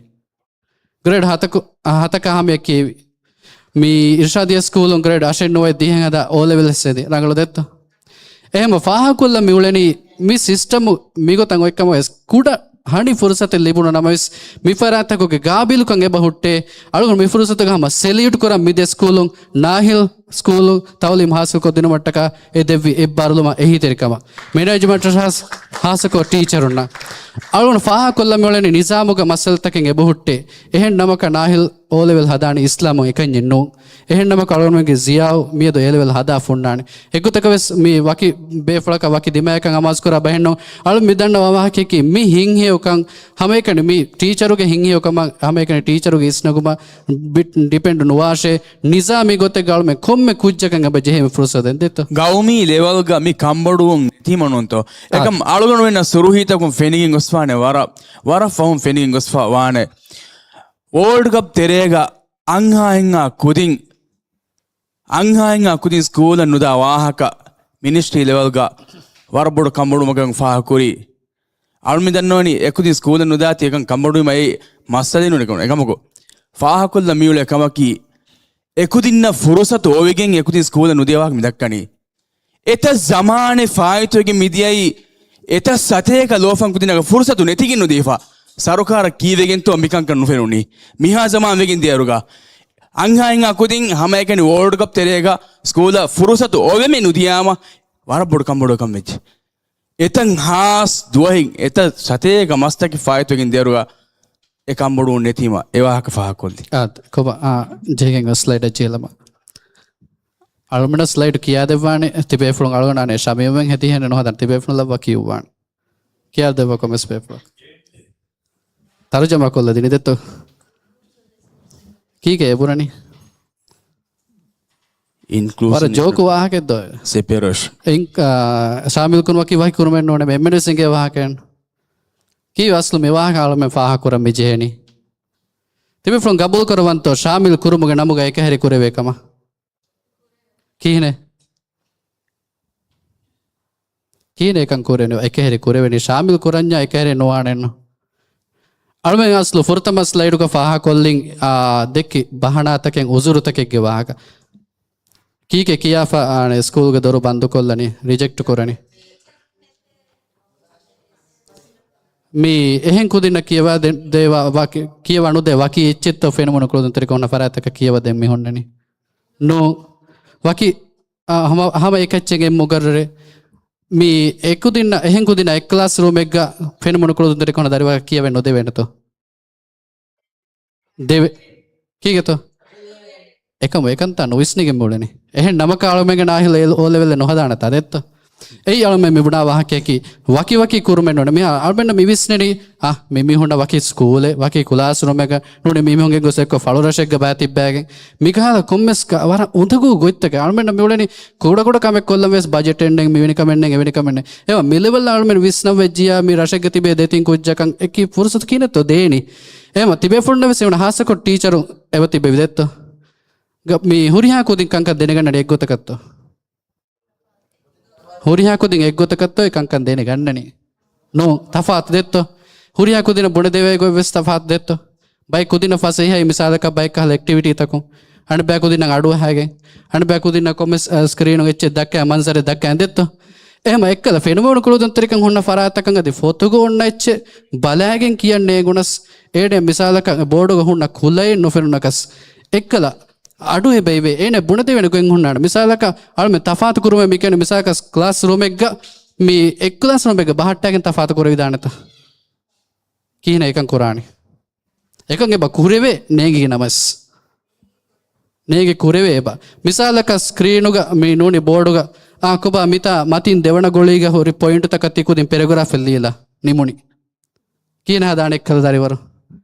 ގްރޭޑް ހަތަކު-، އަ، ހަތަކަށް ހަމަޔަށް ކިޔެވި. މި އިރްޝާދިއްޔާ ސްކޫލުން ގްރޭޑް އަށެއް ނުވައެއް ދިހައެއް ހަދާ އޯލެވެލް ހެދި. ރަނގަޅު ދެއްތޯ؟ އެހެން ފާހަގަކޮށްލަން މި އުޅެނީ މި ސިސްޓަމު މިގޮތަށް އޮތްކަމަށް ވެސް ކުޑަ ހަނި ފުރުސަތެއް ލިބުނު ނަމަވެސް، މި ފަރާތްތަކުގެ ގާބިލުކަން އެބަ ހުއްޓޭ. އަޅުގަނޑު މި ފުރުސަތުގަ ހަމަ ސެލިއުޓް ކުރަން މި ދެ ސްކޫލުން ނާހިލް ސްކޫލު ތައުލީމް ހާސިލްކޮށްދިނުމަށްޓަކާ އެ ދެއްވި އެއްބާރުލުމަށް އެހީތެރިކަމަށް. މެނޭޖްމަންޓަށް ހާސް-، ހާއްސަކޮށް ޓީޗަރުންނަށް. އަޅުގަނޑު ފާހަގަކޮށްލަން މިއުޅެނީ ނިޒާމުގަ މައްސަލަތަކެއް އެބަހުއްޓޭ. އެހެން ނަމަކަށް ނާހިލް އޯލެވެލް ހަދާނީ އިސްލާމުން އެކަންޏެއް ނޫން. އެހެން ނަމަކަށް އަޅުގަނޑުމެންގެ ޒިޔާއު މިއަދު އޭލެވެލް ހަދާ ފުންނާނެ. އެއްގޮތަކަށް ވެސް މި ވަކި ބޭފުޅަކަށް ވަކި ދިމާޔަކަށް އަމާޒުކުރާ ބަހެއްނު. އަޅު މި ދަންނަ ވާހަކައަކީ މި ހިތްހެޔޮކަން ހަމައެކަނި މި ޓީޗަރުގެ ހިތްހެޔޮކަމަށް ހަމައެކަނި ޓީޗަރުގެ އިސްނަގުމަށް ބި-، ޑިޕެންޑް ނުވާށޭ. ނިޒާމީ ގޮތެއްގަ އަޅުމެން ކޮންމެ ކުއްޖަކަށް އެބަ ޖެހޭ މި ފުރުސަތު ދެން ދެއްތޯ؟ ގައުމީ ލެވަލްގަ މި ކަންބޮޑުވުން ނެތީމަ ނޫންތޯ؟ އާ. އެކަމް އަޅުގަނޑުމެންނަށް ސުރުހީތަކުން ފެނިގެން ގޮސްފާނެ ވަރަށް، ވަރަށް ފަހުން ފެނިގެން ގޮސްފާ ވާނެ. ވޯލްޑް ކަޕް ތެރޭގަ އަންހާ އެންހާ ކުދިން، އަންހާ އެންހާ ކުދިން ސްކޫލަށް ނުދާ ވާހަކަ މިނިސްޓްރީ ލެވަލްގަ ވަރަށް ބޮޑު ކަންބޮޑުވުމަކަށް ފާހަގަކުރީ. އަޅުމެން ދަންނަވަނީ އެކުދިން ސްކޫލަށް ނުދާތީ އެކަން ކަންބޮޑުވީމަ އެއީ މައްސަލައެއް ނޫން. އެކަމަކު ފާހަގަކޮށްލަން މިއުޅޭ ކަމަކީ އެކުދިންނަށް ފުރުސަތު އޮވެގެން އެކުދިން ސްކޫލަށް ނުދިޔަ ވާހަކަ މި ދައްކަނީ. އެތައް ޒަމާނެއް ފާއިތުވެގެން މިދިޔައީ، އެތައް ސަތޭކަ ލޯފަން ކުދިންނަކަށް ފުރުސަތު ނެތިގެން ނުދީފަ. ސަރުކާރަށް ކީއްވެގެންތޯ މިކަންކަން ނުފެނުނީ؟ މިހާ ޒަމާން ވެގެން ދިޔައިރުގަ އަންހާ އެންހާ ކުދިން ހަމައެކަނި ވޯލްޑް ކަޕް ތެރޭގަ ސްކޫލަށް ފުރުސަތު އޮވެމެ ނުދިޔާމަ ވަރަށް ބޮޑު ކަންބޮޑުވުމެއް ވެއްޖެ. އެތައް ހާސް ދުވަހެއް، އެތައް ސަތޭކަ މަސްތަކެއް ފާއިތުވެގެން ދިޔައިރުގަ އެ ކަންބޮޑުވުން ނެތީމަ އެ ވާހަކަ ފާހަގަކޮށްލި. އާ، ކޮބާ، އާ، ޖެހިގެން އޮތް ސްލައިޑަށް ޖެހިލަމާ. އަޅުމެންނަށް ސްލައިޑް ކިޔާދެއްވާނެ، ތިބޭފުޅުން އަޅުގަނޑާނެ ޝަމީމެން ހެދިހެނެއް ނުހަދަން ތިބޭފުޅުން ލައްވާ ކިޔުއްވާނެ. ކިޔާދެއްވާ ކޮމެންޓްސް ބޭފުޅަކު. ތަރުޖަމާ ކޮށްލަ ދިނި ދެއްތޯ؟ ކީކޭ އެބުނަނީ؟ އިންކްލޫޝަން ވަރަށް ޖޯކު ވާހަކައެއް ދޯ؟ ސެޕަރޭޝަން. އިން-، އާ، ޝާމިލް ކުރުމަކީ ވަކި ކުރުމެއް ނޫނޭ، އެންމެންވެސް އެނގޭ ވާހަކައެއް. ކީ އަސްލު މި ވާހަކަ އަޅުމެން ފާހަގަކުރަން މި ޖެހެނީ؟ ތިބޭފުޅުން ގަބޫލު ކުރަވަންތޯ ޝާމިލް ކުރުމުގެ ނަމުގަ އެކަހެރި ކުރެވޭ ކަމަށް؟ ކިހިނެއް؟ ކިހިނެއް އެކަން ކުރެވެނީ؟ އެކަހެރި ކުރެވެނީ ޝާމިލް ކުރަންޏާ އެކަހެރި ނުވާނެއްނު. އަޅުމެން އަސްލު ފުރަތަމަ ސްލައިޑުގަ ފާހަކޮށްލިން، އާ، ދެއްކި ބަހަނާތަކެއް، އުޒުރުތަކެއްގެ ވާހަކަ. ކީކޭ ކިޔާފަ، އާނެ، ސްކޫލްގެ ދޮރު ބަންދުކޮށްލަނީ، ރިޖެކްޓް ކުރަނީ؟ މީ އެހެން ކުދިންނަށް ކިޔަވާ ދެ-، ދޭ ވަ-، ވަކި-، ކިޔަވާ ނުދޭ ވަކި އެއްޗެއްތޯ ފެނުމުނު ކުޅުދުންތެރިކަން ހުންނަ ފަރާތްތަކަށް ކިޔަވަދޭން މި ހުންނަނީ؟ ނޫން. ވަކި، އާ، ހަމަ، ހަމަ އެކައްޗެއް އެ މުގައްރަރެއް. މީ އެކުދިންނަށް، އެހެން ކުދިންނަށް އެއްކްލާސް ރޫމެއްގަ ފެނުމުނު ކުޅުދުންތެރިކަން ހުންނަ ދަރިވަރަކަށް ކިޔަވެ ނުދެވޭނެތޯ؟ ދެވޭ. ކީގެތޯ؟ އެކަމު އެކަންތާ ނުވިސްނިގެން މިއުޅެނީ. އެހެން ނަމަކަށް އަޅުމެންގެ ނާހިލް އެ-، އޯ ލެވެލް ނުހަދާނެތާ ދެއްތޯ؟ އެއީ އަޅުމެން މިބުނާ ވާހަކަޔަކީ ވަކި ވަކި ކުރުމެއް ނޫން. މިހާ އަޅުމެންނަށް މި ވިސްނެނީ، އާ، މި މީހުންނަށް ވަކި ސްކޫލެއް، ވަކި ކުލާސްރޫމެއްގަ ނޫނީ މީހުން ގޮސް އެއްކޮށް ފަޅުރަށެއްގަ ބައިތިއްބައިގެން. މިކަހަލަ ކޮންމެސް ކަ-، ވަރަށް އުނދަގޫ ގޮތްތަކެއް. އަޅުމެންނަށް މިއުޅެނީ ކުޑަކުޑަ ކަމެއް ކޮށްލަން ވެސް ބަޖެޓެއް ނެތް، މިވެނި ކަމެއް ނެތް، އެވެނި ކަމެއް ނެތް. އެވަ މި ލެވެލް އަޅުމެން ވިސްނަން ވެއްޖިޔާ މި ރަށެއްގަ ތިބޭ ދެތިން ކުއްޖަކަށް އެކި ފުރުސަތު ކިހިނެއްތޯ ދޭނީ؟ އެހެމަ ތިބޭފުޅުންނަށް ވެސް އެވަނަ ހާއްސަކޮށް ޓީޗަރު އެބަ ތިބެވި ދެއްތޯ؟ ގ-، މި ހުރިހާ ކުދިން ކަންކަން ދެނެގަންނަނީ އެއްގޮތަކަށްތޯ؟ ހުރިހާ ކުދިން އެއްގޮތަކަށްތޯ އެ ކަންކަން ދެނެގަންނަނީ؟ ނޫން، ތަފާތު ދެއްތޯ؟ ހުރިހާ ކުދިންނަށް ބުނެދެވޭ ގޮތް ވެސް ތަފާތު ދެއްތޯ؟ ބައެއް ކުދިންނަށް ފަސޭހައި މިސާލަކަށް ބައެއް ކަހަލަ އެކްޓިވިޓީތަކުން، އަނެއް ބައި ކުދިންނަށް އަޑުއަހައިގެން، އަނެއް ބައި ކުދިންނަށް ކޮންމެސް، އަ، ސްކްރީނު އެއްޗެއް ދައްކާ މަންޒަރެއް ދައްކާ ދެއްތޯ؟ އެހެމަ އެއްކަލަ ފެނުމުނު ކުޅުދުންތެރިކަން ހުންނަ ފަރާތަކަށް އަދި ފޮތުގަ އޮންނަ އެއްޗެއް ބަލާގެން ކިޔަން ނޭނގުނަސް، އޭޑެ މިސާލަކަށް ބޯޑުގަ ހުންނަ ކުލައެއް ނުފެނުނަކަސް، އެއްކަލަ އަޑު އެބައިވޭ. އޭނަ ބުނެދެވޭނެ ގޮތް ހުންނާނެ. މިސާލަކަށް އަޅުމެން ތަފާތު ކުރުމެއް މި ކިޔަނީ މިސާލަކަށް ކްލާސް ރޫމެއްގަ މި އެއް ކްލާސް ރޫމެއްގަ ބަހައްޓާގެން ތަފާތު ކުރެވިދާނެތަ؟ ކިހިނެއް އެކަން ކުރާނީ؟ އެކަން އެބަ ކުރެވޭ ނޭނގިގެން ނަމަވެސް. ނޭނގި ކުރެވޭ އެބަ. މިސާލަކަށް ސްކްރީނުގަ މި ނޫނީ ބޯޑުގަ، އާ، ކޮބާ މިތާ މަތިން ދެވަނަ ގޮޅީގަ ހުރި ޕޮއިންޓުތަކަށް ތި ކުދިން ޕެރެގްރާފެއް ލިޔެލާ ނިމުނީ. ކިހިނެއް ހަދާނެ އެއްކަލަ ދަރިވަރު؟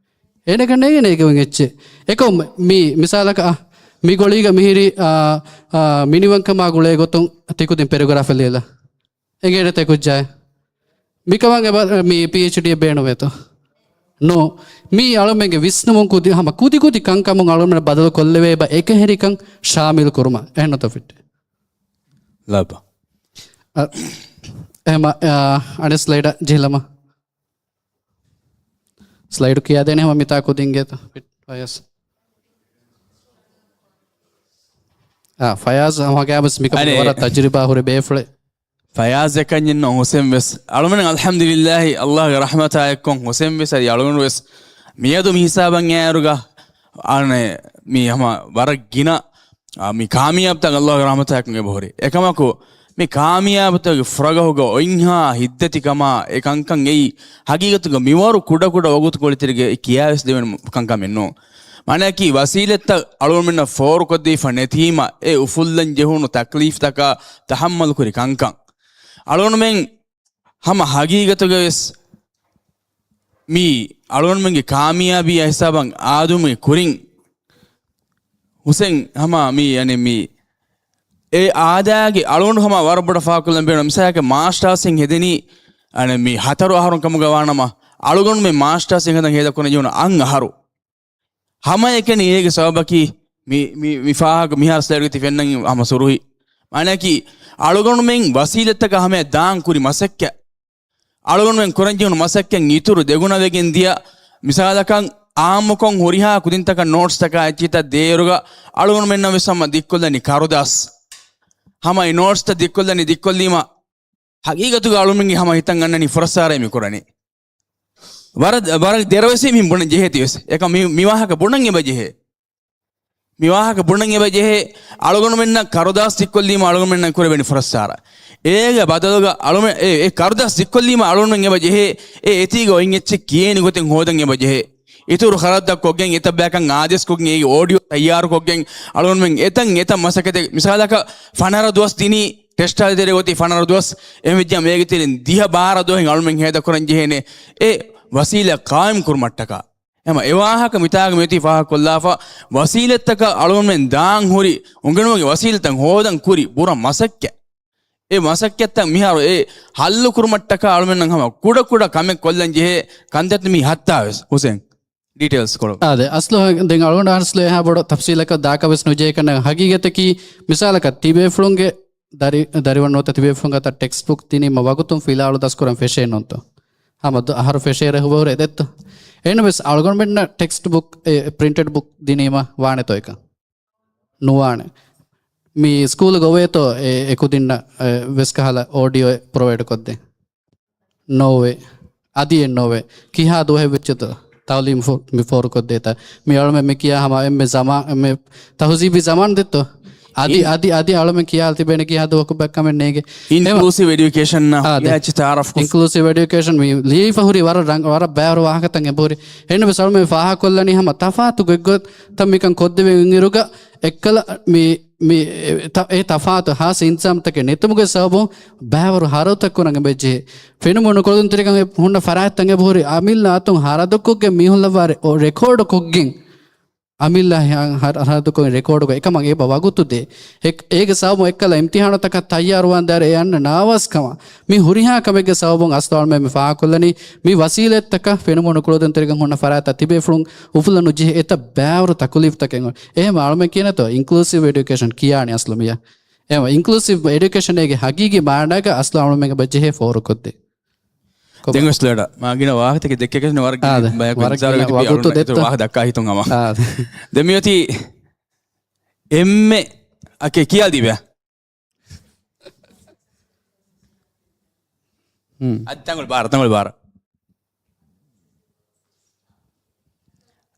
އޭނަގެ ނޭނގޭ ނޭނގެވިން އެއްޗެއް. އެކަމު މި މިސާލަކަށް، އާ، މި ގޮޅީގަ މިހިރީ، އާ، އާ، މިނިވަންކަމާ ގުޅޭ ގޮތުން ތި ކުދިން ޕެރެގްރާފެއް ލިޔެލާ. އެނގޭނެތަ ކުއްޖާއެއް؟ މިކަމަށް އެބަ-، މި ޕީއެޗްޑީއެއް ބޭނުންވޭތޯ؟ ނޫން. މީ އަޅުމެންގެ ވިސްނުމުން ކުދި-، ހަމަ ކުދި ކުދި ކަންކަމުން އަޅުމެން ބަދަލު ކޮށްލެވޭ އެބަ އެކަހެރިކަން ޝާމިލް ކުރުމަށް. އެހެންނުތޯ ފިއްޓެ؟ ލައްބަ. އަ، އެހެމަ، އަ، އަނެއް ސްލައިޑަށް ޖެހިލަމާ. ސްލައިޑު ކިޔާދޭނެ ހަމަ މިތާ ކުދިންގޭތޯ ފިއްޓް ފަޔާޒް. އާ، ފަޔާޒް ހަމަ ގާބަސް މިކަމުގެ އަނެ- ވަރަށް ތަޖުރިބާ ހުރި ބޭފުޅެއް. ފަޔާޒް އެކަންޏެއްނު ހުސެން ވެސް އަޅުމެން އަލްޙަމްދުލިއްލާހި އައްލާހުގެ ރަޙްމަތާ އެއްކޮށް ހުސެން ވެސް އަދި އަޅުގަނޑު ވެސް މިއަދު މި ހިސާބަށް އައިއިރުގަ އަނެ މީ ހަމަ ވަރަށް ގިނަ، އާ، މި ކާމިޔާބުތައް އައްލާހުގެ ރަޙްމަތާ އެއްކޮށް އެބަހުރި. އެކަމަކު މި ކާމިޔާބުތަކުގެ ފުރަގަހުގަ އޮތްހާ ހިތްދަތިކަމާ އެ ކަންކަން އެއީ ހަގީގަތުގަ މިވަރު ކުޑަކުޑަ ވަގުތުކޮޅުތެރޭގަ ކިޔާވެސް ދެވޭނެ ކަންކަމެއް ނޫން. މާނައަކީ ވަސީލަތްތައް އަޅުގަނޑުމެންނަށް ފޯރުކޮށްދީފަ ނެތީމަ އެ އުފުއްލަން ޖެހުނު ތަކްލީފްތަކާ ތަޙައްމަލުކުރި ކަންކަން. އަޅުގަނޑުމެން ހަމަ ހަގީގަތުގަވެސް މީ އަޅުގަނޑުމެންގެ ކާމިޔާބީއާ ހިސާބަށް އާދުމުގެ ކުރިން ހުސެން ހަމަ މީ އަނެއް މީ އެ އާދައިގެ އަޅުގަނޑު ހަމަ ވަރަށް ބޮޑަށް ފާހަގަކޮށްލަން ބޭނުން. މިސާލަކަށް މާސްޓާސްއިން ހެދެނީ އަނެއް މީ ހަތަރު އަހަރުން ކަމުގަ ވާނަމަ، އަޅުގަނޑުމެން މާސްޓާސްއިން ހަދަން ހޭދަކުރަން ޖެހުނު އަށް އަހަރު. ހަމައެކަނި އޭގެ ސަބަބަކީ މި، މި، މި ފާހަގަ މިހާރު ސްލައިޑްގަ ތި ފެންނަން ހަމަ ސުރުހި. މާނައަކީ، އަޅުގަނޑުމެން ވަސީލަތްތަކަށް ހަމަޔަށް ދާން ކުރި މަސައްކަތް، އަޅުގަނޑުމެން ކުރަންޖެހުނު މަސައްކަތް އިތުރު ދެގުނަވެގެން ދިޔަ، މިސާލަކަށް، އާއްމުކޮށް ހުރިހާ ކުދިންތަކަށް ނޯޓްސްތަކާ އެއްޗިތައް ދޭއިރުގަ، އަޅުގަނޑުމެންނަށް ވެސް ހަމަ ދިއްކޮށްލަނީ ކަރުދާސް. ހަމަ އެ ނޯޓްސްތައް ދިއްކޮށްލަނީ، ދިއްކޮށްލީމަ، ހަގީގަތުގަ އަޅުމެންގެ ހަމަ ހިތަށް އަންނަނީ ފުރައްސާރައެއް މި ކުރަނީ. ވަރަށް، ވަރަށް ދެރަވެސް މި ބުނަން ޖެހޭތީވެސް. އެކަމް މި، މި ވާހަކަ ބުނަން އެބަ ޖެހޭ. މި ވާހަކަ ބުނަން އެބަ ޖެހޭ، އަޅުގަނޑުމެންނަށް ކަރުދާސް ދިއްކޮށްލީމަ އަޅުގަނޑުމެންނަށް ކުރެވެނީ ފުރައްސާރަ. އޭގެ ބަދަލުގަ އަޅުމެ-، އެ، އެ ކަރުދާސް ދިއްކޮށްލީމަ އަޅުގަނޑުމެން އެބަ ޖެހޭ، އެ އެތީގަ އޮތް އެއްޗެއް ކިޔޭނެ ގޮތެއް ހޯދަން އެބަ ޖެހޭ. އިތުރު ޚަރަދުތައް ކޮށްގެން، އެތައް ބަޔަކަށް އާދޭސް ކޮށްގެން، އޭގެ އޯޑިއޯ ތައްޔާރު ކޮށްގެން، އަޅުގަނޑުމެން އެތަން އެތައް މަސައްކަތެއް، މިސާލަކަށް ފަނަރަ ދުވަސް ދިނީ، ޓެސްޓާ ތެރޭ ގޮތީ ފަނަރަ ދުވަސް، އެހެންވެއްޖާ އޭގެ ތެރެއިން ދިހަ ބާރަ ދުވަހެއް އަޅުމެން ހޭދަކުރަން ޖެހޭނެ އެ ވަސީލަތް ޤާއިމް ކުރުމަށްޓަކާ. ހަމަ އެ ވާހަކަ މިތާގަ މިއޮތީ ފާހަގަކޮށްލާފަ، ވަސީލަތްތަކަށް އަޅުގަނޑުމެން ދާން ހުރި، އުނގެނުމުގެ ވަސީލަތްތައް ހޯދަން ކުރި ބުރަ މަސައްކަތް. އެ މަސައްކަތްތައް މިހާރު އެ ހައްލު ކުރުމަށްޓަކާ އަޅުމެންނަށް ހަމަ ކުޑަކުޑަ ކަމެއް ކޮށްލަން ޖެހޭ ކަންތައްތައް މީ ހައްތާވެސް. ހުސެން، ޑީޓެއިލްސް ކޮޅު. އާދެ، އަސްލު ދެން އަޅުގަނޑު އަހަރުސްލު އެހާ ބޮޑަށް ތަފްސީލަކަށް ދާކަށް ވެސް ނުޖެހޭ ކަންނޭނގެ ހަގީގަތަކީ، މިސާލަކަށް ތިބޭފުޅުންގެ ދަރި-، ދަރިވަރުން ނުވަތަ ތިބޭފުޅުން އަތަށް ޓެކްސްޓް ބުކް ދިނީމަ ވަގުތުން ފިލާވަޅު ދަސްކުރަން ފެށޭ ނޫންތޯ؟ ހަމަ ދު-، އަހަރު ފެށޭ ރޭ ހުވަހުރޭ ދެއްތޯ؟ އެހެންވެސް އަޅުގަނޑުމެންނަށް ޓެކްސްޓް ބުކް އެ ޕްރިންޓެޑް ބުކް ދިނީމަ ވާނެތޯ އެކަން؟ ނުވާނެ. މި ސްކޫލުގަ އޮވޭތޯ އެ، އެ ކުދިންނަށް އެ، ވެސް ކަހަލަ އޯޑިއޯ ޕްރޮވައިޑް ކޮށްދޭ؟ ނޯވޭ. އަދި އެއް ނޯވޭ. ކިހާ ދުވަހެއް ވެއްޖެތޯ ތައުލީމް ފޯ-، މި ފޯރުކޮށްދޭތަ؟ މި އަޅުމެން މި ކިޔާ ހަމަ އެންމެ ޒަމާ-، އެންމެ ތަހުޒީބީ ޒަމާން ދެއްތޯ؟ އަދި، އިން- އަދި، އަދި އަޅުމެން ކިޔާލަ ތިބޭނެ ކިހާ ދުވަހަކު ބައެއް ކަމެއް ނޭގެ. އިންކްލޫސިވް އެޑިއުކޭޝަން އާ، ދެ. އިންކްލޫސިވް އެޑިއުކޭޝަން މި ލިޔެފަ ހުރި ވަރަށް ރަނގަ-، ވަރަށް ބައިވަރު ވާހަކަތައް އެބަހުރި. އެހެންވެސް އަޅުމެން ފާހަގަކޮށްލަނީ ހަމަ ތަފާތު ގޮތްގޮތްތައް މިކަން ކޮށްދެވޭ އިރުގަ އެއްކަލަ މި، މި، އެ، ތަ-، އެ ތަފާތު ހާސް އިންތިޒާމްތަކެއް ނެތުމުގެ ސަބަބުން ބައިވަރު ހަރަދުތައް ކުރަން އެބަޖެހޭ. ފެނުމުން ނުކުޅެދުންތެރިކަން ހުންނަ ފަރާތްތައް އެބަހުރި އަމިއްލަ އަތުން ހަރަދުކޮށްގެން މީހުން ލައްވާ ރެ-، އޮ-، ރެކޯޑު ކޮށްގެން އަމިއްލަ ހި-، ހަ-، ހަރަދުކޮށް ރެކޯޑުގަ އެކަމަށް އެބަ ވަގުތު ދޭ. އެ-، އޭގެ ސަބަބުން އެއްކަލަ އިމްތިހާނުތަކަށް ތައްޔާރުވާން ދާއިރު އެ އަންނަ ނާވާސްކަމަށް މި ހުރިހާ ކަމެއްގެ ސަބަބުން އަސްލު އަޅުމެން މި ފާހަގަކޮށްލަނީ މި ވަސީލަތްތަކަށް ފެނުމުން ނުކުޅެދުންތެރިކަން ހުންނަ ފަރާތްތައް ތިބޭފުޅުން އުފުލަން ނުޖެހޭ އެތައް ބައިވަރު ތަކުލީފްތަކެއް. އެހެން އަޅުމެން ކިޔަންތޯ އިންކްލޫސިވް އެޑިއުކޭޝަން ކިޔާނީ އަސްލު މިޔަށް. އެހެން އިންކްލޫސިވް އެޑިއުކޭޝަން އޭގެ ހަގީގީ މާނައަކަށް އަސްލު އަޅުމެން އެބަ ޖެހޭ ފޯރުކޮށްދޭ. ކޮބާ؟ ދެން ވެސް ލޭޑަ. މާ ގިނަ ވާހަކަތަކެއް ދެއްކެކެސް ވަރަށް އާ، ދެ. ވަރަށް ގިނަ ވަގުތު ދެއްތޯ. ވާހަކަ ދައްކާ ހިތުން ހަމަ. އާ، ދެ. ދެން މިއޮތީ އެންމެ އަކެ ކިޔާ ދީބެ. ހުން. އަދި ތަނގުޅު ބާރަ، ތަނގުޅު ބާރަ.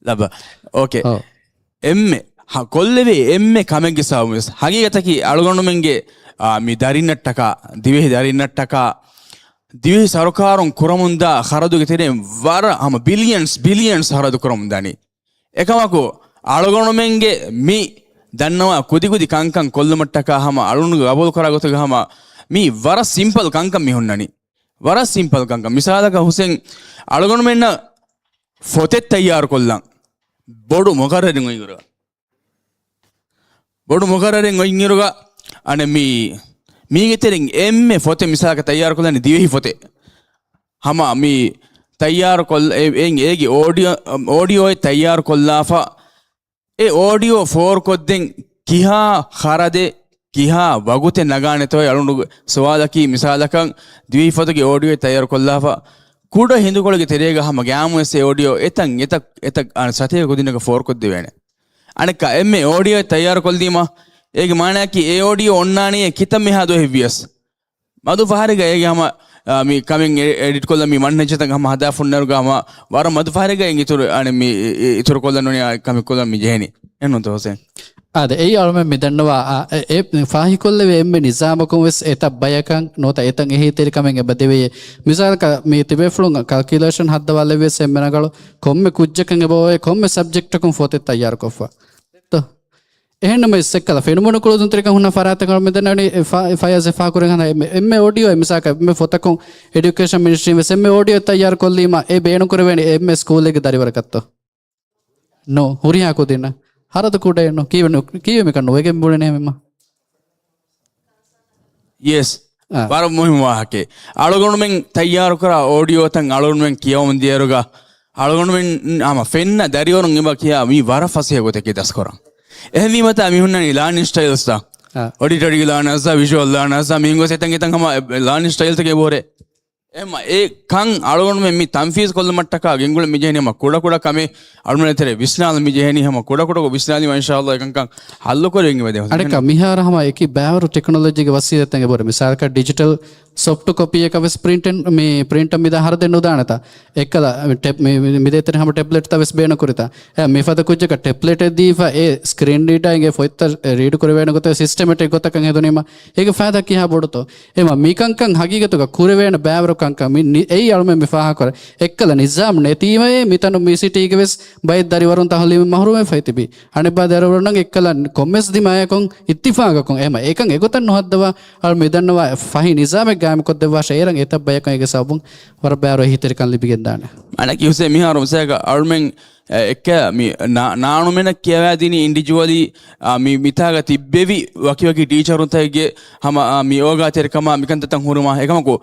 ލަބަ. އޯކޭ. އޯ. އެންމެ ހަ-، ކޮށްލެވޭ އެންމެ ކަމެއްގެ ސަބަބުން ވެސް ހަގީގަތަކީ އަޅުގަނޑުމެންގެ، އާ، މި ދަރިންނަށްޓަކާ، ދިވެހި ދަރިންނަށްޓަކާ، ދިވެހި ސަރުކާރުން ކުރަމުންދާ ޚަރަދުގެ ތެރެއިން ވަރަށް ހަމަ ބިލިއަންސް، ބިލިއަންސް ޚަރަދު ކުރަމުންދާނީ. އެކަމަކު، އަޅުގަނޑުމެންގެ މި ދަންނަވާ ކުދިކުދި ކަންކަން ކޮށްލުމަށްޓަކާ ހަމަ އަޅުގަނޑުގެ ގަބޫލުކުރާ ގޮތުގަ ހަމަ މީ ވަރަށް ސިމްޕަލް ކަންކަން މި ހުންނަނީ. ވަރަށް ސިމްޕަލް ކަންކަން. މިސާލަކަށް ހުސެން، އަޅުގަނޑުމެންނަށް ފޮތެއް ތައްޔާރުކޮށްލަން ބޮޑު މުޤައްރަރެއް އޮތްއިރުގަ، ބޮޑު މުޤައްރަރެއް އޮތްއިރުގަ، އަނެއް މީ، މީގެ ތެރެއިން އެންމެ ފޮތެއް މިސާލަކަށް ތައްޔާރުކޮށްލަނީ ދިވެހި ފޮތެއް. ހަމަ މި ތައްޔާރުކޮށް-، އެ-، އެ-، އޭގެ އޯޑިއޯ، އޯޑިއޯއެއް ތައްޔާރުކޮށްލާފަ، އެ އޯޑިއޯ ފޯރުކޮށްދޭން ކިހާ ޚަރަދެއް، ކިހާ ވަގުތެއް ނަގާނެތޯ އަޅުގަނޑު ސުވާލަކީ، މިސާލަކަށް ދިވެހި ފޮތުގެ އޯޑިއޯއެއް ތައްޔާރުކޮށްލާފަ، ކުޑަ ހިނދުކޮޅެއްގެ ތެރޭގަ ހަމަ ގައިމުވެސް އެ އޯޑިއޯ އެތަން، އެތައް، އެތައް، އަން ސަތޭކަ ކުދިންނަކަށް ފޯރުކޮށްދެވޭނެ. އަނެއްކާ އެންމެ އޯޑިއޯއެއް ތައްޔާރުކޮށްލީމަ، އޭގެ މާނައަކީ އެ އޯޑިއޯ އޮންނާނީ ކިތައް މިހާ ދުވަހެއްވިޔަސް. މަދު ފަހަރެއްގަ އޭގެ ހަމަ، އާ، މި ކަމެއް އެ-، އެޑިޓް ކޮށްލަ މި މަންހަޖުތައް ހަމަ ހަދާފަ ހުންނައިރުގަ ހަމަ ވަރަށް މަދު ފަހަރެއްގަ އިތުރު، އަނެ މި އި-، އި-، އިތުރު ކޮށްލަން ނޫނީ ކަމެއް ކޮށްލަން މި ޖެހެނީ. އެހެންނޫންތޯ ހުސެން؟ އާދެ، އެއީ އަޅުމެން މި ދަންނަވާ، އާ، އެ، އެ ފާހިކޮށްލެވޭ އެންމެ ނިޒާމަކުން ވެސް އެތައް ބަޔަކަށް ނުވަތަ އެތައް އެހީތެރިކަމެއް އެބަ ދެވެޔޭ. މިސާލަކަށް މި ތިބޭފުޅުން ކަލްކިއުލޭޝަން ހައްދަވާލެއްވިޔަސް އެންމެ ރަނގަޅު ކޮންމެ ކުއްޖަކަށް އެބަ އޮވޭ ކޮންމެ ސަބްޖެކްޓަކުން ފޮތެއް ތައްޔާރުކޮށްފަ. ތޯ؟ އެހެންނަމަވެސް އެއްކަލަ ފެނުމުނުކުޅުދުންތެރިކަން ހުންނަ ފަރާތަކަށް މިދަންނަވަނީ އެ ފާ-، އެ ފަޔާޒް އެ ފާކުރެން ހަނދާ އެންމެ، އެންމެ އޯޑިއޯ މިސާލަކަށް އެންމެ ފޮތަކުން އެޑިއުކޭޝަން މިނިސްޓްރީން ވެސް އެންމެ އޯޑިއޯ ތައްޔާރު ކޮށްލީމަ އެ ބޭނުންކުރެވޭނެ އެންމެ ސްކޫލެއްގެ ދަރިވަރަކަށްތޯ؟ ނޯ، ހުރިހާ ކުދިންނަށް. ހަރަދު ކުޑައެއް ނޯ. ކީއްވެ ނު-، ކީއްވެ މިކަން ނުވެގެން ބުނެނީ ހަމަ؟ ޔެސް. އާ. ވަރަށް މުހިއްމު ވާހަކައެއް. އަޅުގަނޑުމެން ތައްޔާރުކުރާ އޯޑިއޯތައް އަޅުގަނޑުމެން ކިޔަވަމުން ދިޔައިރުގަ، އަޅުގަނޑުމެން ހަމަ ފެންނަ ދަރިވަރުން އެބަ ކިޔާ މީ ވަރަށް ފަސޭހަ ގޮތަކީ ދަސްކުރަން. އެހެންވީމަތާ މި ހުންނަނީ ލާނިން ސްޓައިލްސްތައް. އާ. އޮޑިޓަރީ ލާނަސްތައް، ވިޝުއަލް ލާނަސްތައް، މިހެން ގޮސް އެތަން އެތަން ހަމަ ލާނިން ސްޓައިލްތަކެއް ބޯރޭ. އެހެންމަ އެ ކަން އަޅުގަނޑުމެން މި ތަންފީޒް ކޮށްލުމަށްޓަކާ ގެންގުޅެން މި ޖެހެނީ ހަމަ ކުޑަކުޑަ ކަމެއް، އަޅުގަނޑުމެން ތެރޭ ވިސްނާލަން މި ޖެހެނީ ހަމަ ކުޑަކުޑަކޮށް ވިސްނާލީމަ އިންޝާﷲ އެކަންކަން ހައްލުކުރެވެން އެބަދޭ. އަނެއްކާ މިހާރު ހަމަ އެކި ބައިވަރު ޓެކްނޮލޮޖީގެ ވަސީލަތެއް އެބަހުރި. މިސާލަކަށް ޑިޖިޓަލް ސޮފްޓް ކޮޕީއަކަށް ވެސް ޕްރިންޓެއް މި ޕްރިންޓަށް މިދާ ހަރަދެއް ނުދާނެތާ. އެއްކަލަ ޓެބް-، މި، މި، މިދޭތެރޭ ހަމަ ޓެބްލެޓްތައް ވެސް ބޭނުންކުރިތާ. އެ، މިފަދަ ކުއްޖަކަށް ޓެބްލެޓެއް ދީފަ އެ ސްކްރީން ރީޑާއިން އެ ފޮތްތައް ރީޑް ކުރެވޭނެ ގޮތަށް ސިސްޓަމެޓިކް ގޮތަކަށް ހެދުނީމަ އޭގެ ފައިދާ ކިހާ ބޮޑުތޯ؟ އެމަ މިކަންކަން ހަގީގަތުގަ ކުރެވޭނެ ބައިވަރު ކަންކަން މި ނި-، އެއީ އަޅުމެން މި ފާހަގަކުރޭ. އެއްކަލަ ނިޒާމް ނެތީމައޭ މިތަނު މި ސިޓީގެ ވެސް ބައެއް ދަރިވަރުން ތަހުލީމެއް މަހުރޫމެއް ފައިތިބީ. އަނެއްބާ ދަރިވަރުންނަށް އެއްކަލަ ކޮންމެސް ދިމާޔަކުން އިއްތިފާގަކުން އެމަ އެކަން އެގޮތަށް ނުހައްދަވާ އަޅު މިދަންނަވާ ފަހި ނިޒާމެއް ގާއިމްކޮށްދެއްވާށޭ އޭރަށް އެތައް ބަޔަކުން އޭގެ ސަބަބުން ވަރަށް ބައިވަރު އެހީތެރިކަން ލިބިގެންދާނެ. އަނެކީ ހުސެން މިހާރު މިސާލަކަށް އަޅުމެން އެއްކަ މި ނާ-، ނާނުމެނަށް ކިޔަވާދިނީ އިންޑިޖުއަލީ، އާ، މި މިތާގަ ތިއްބެވި ވަކިވަކި ޓީޗަރުންތަކެއްގެ ހަމަ، އާ، މި އޯގާތެރިކަމާ މިކަންތައްތައް ހުރުމާ. އެކަމަކު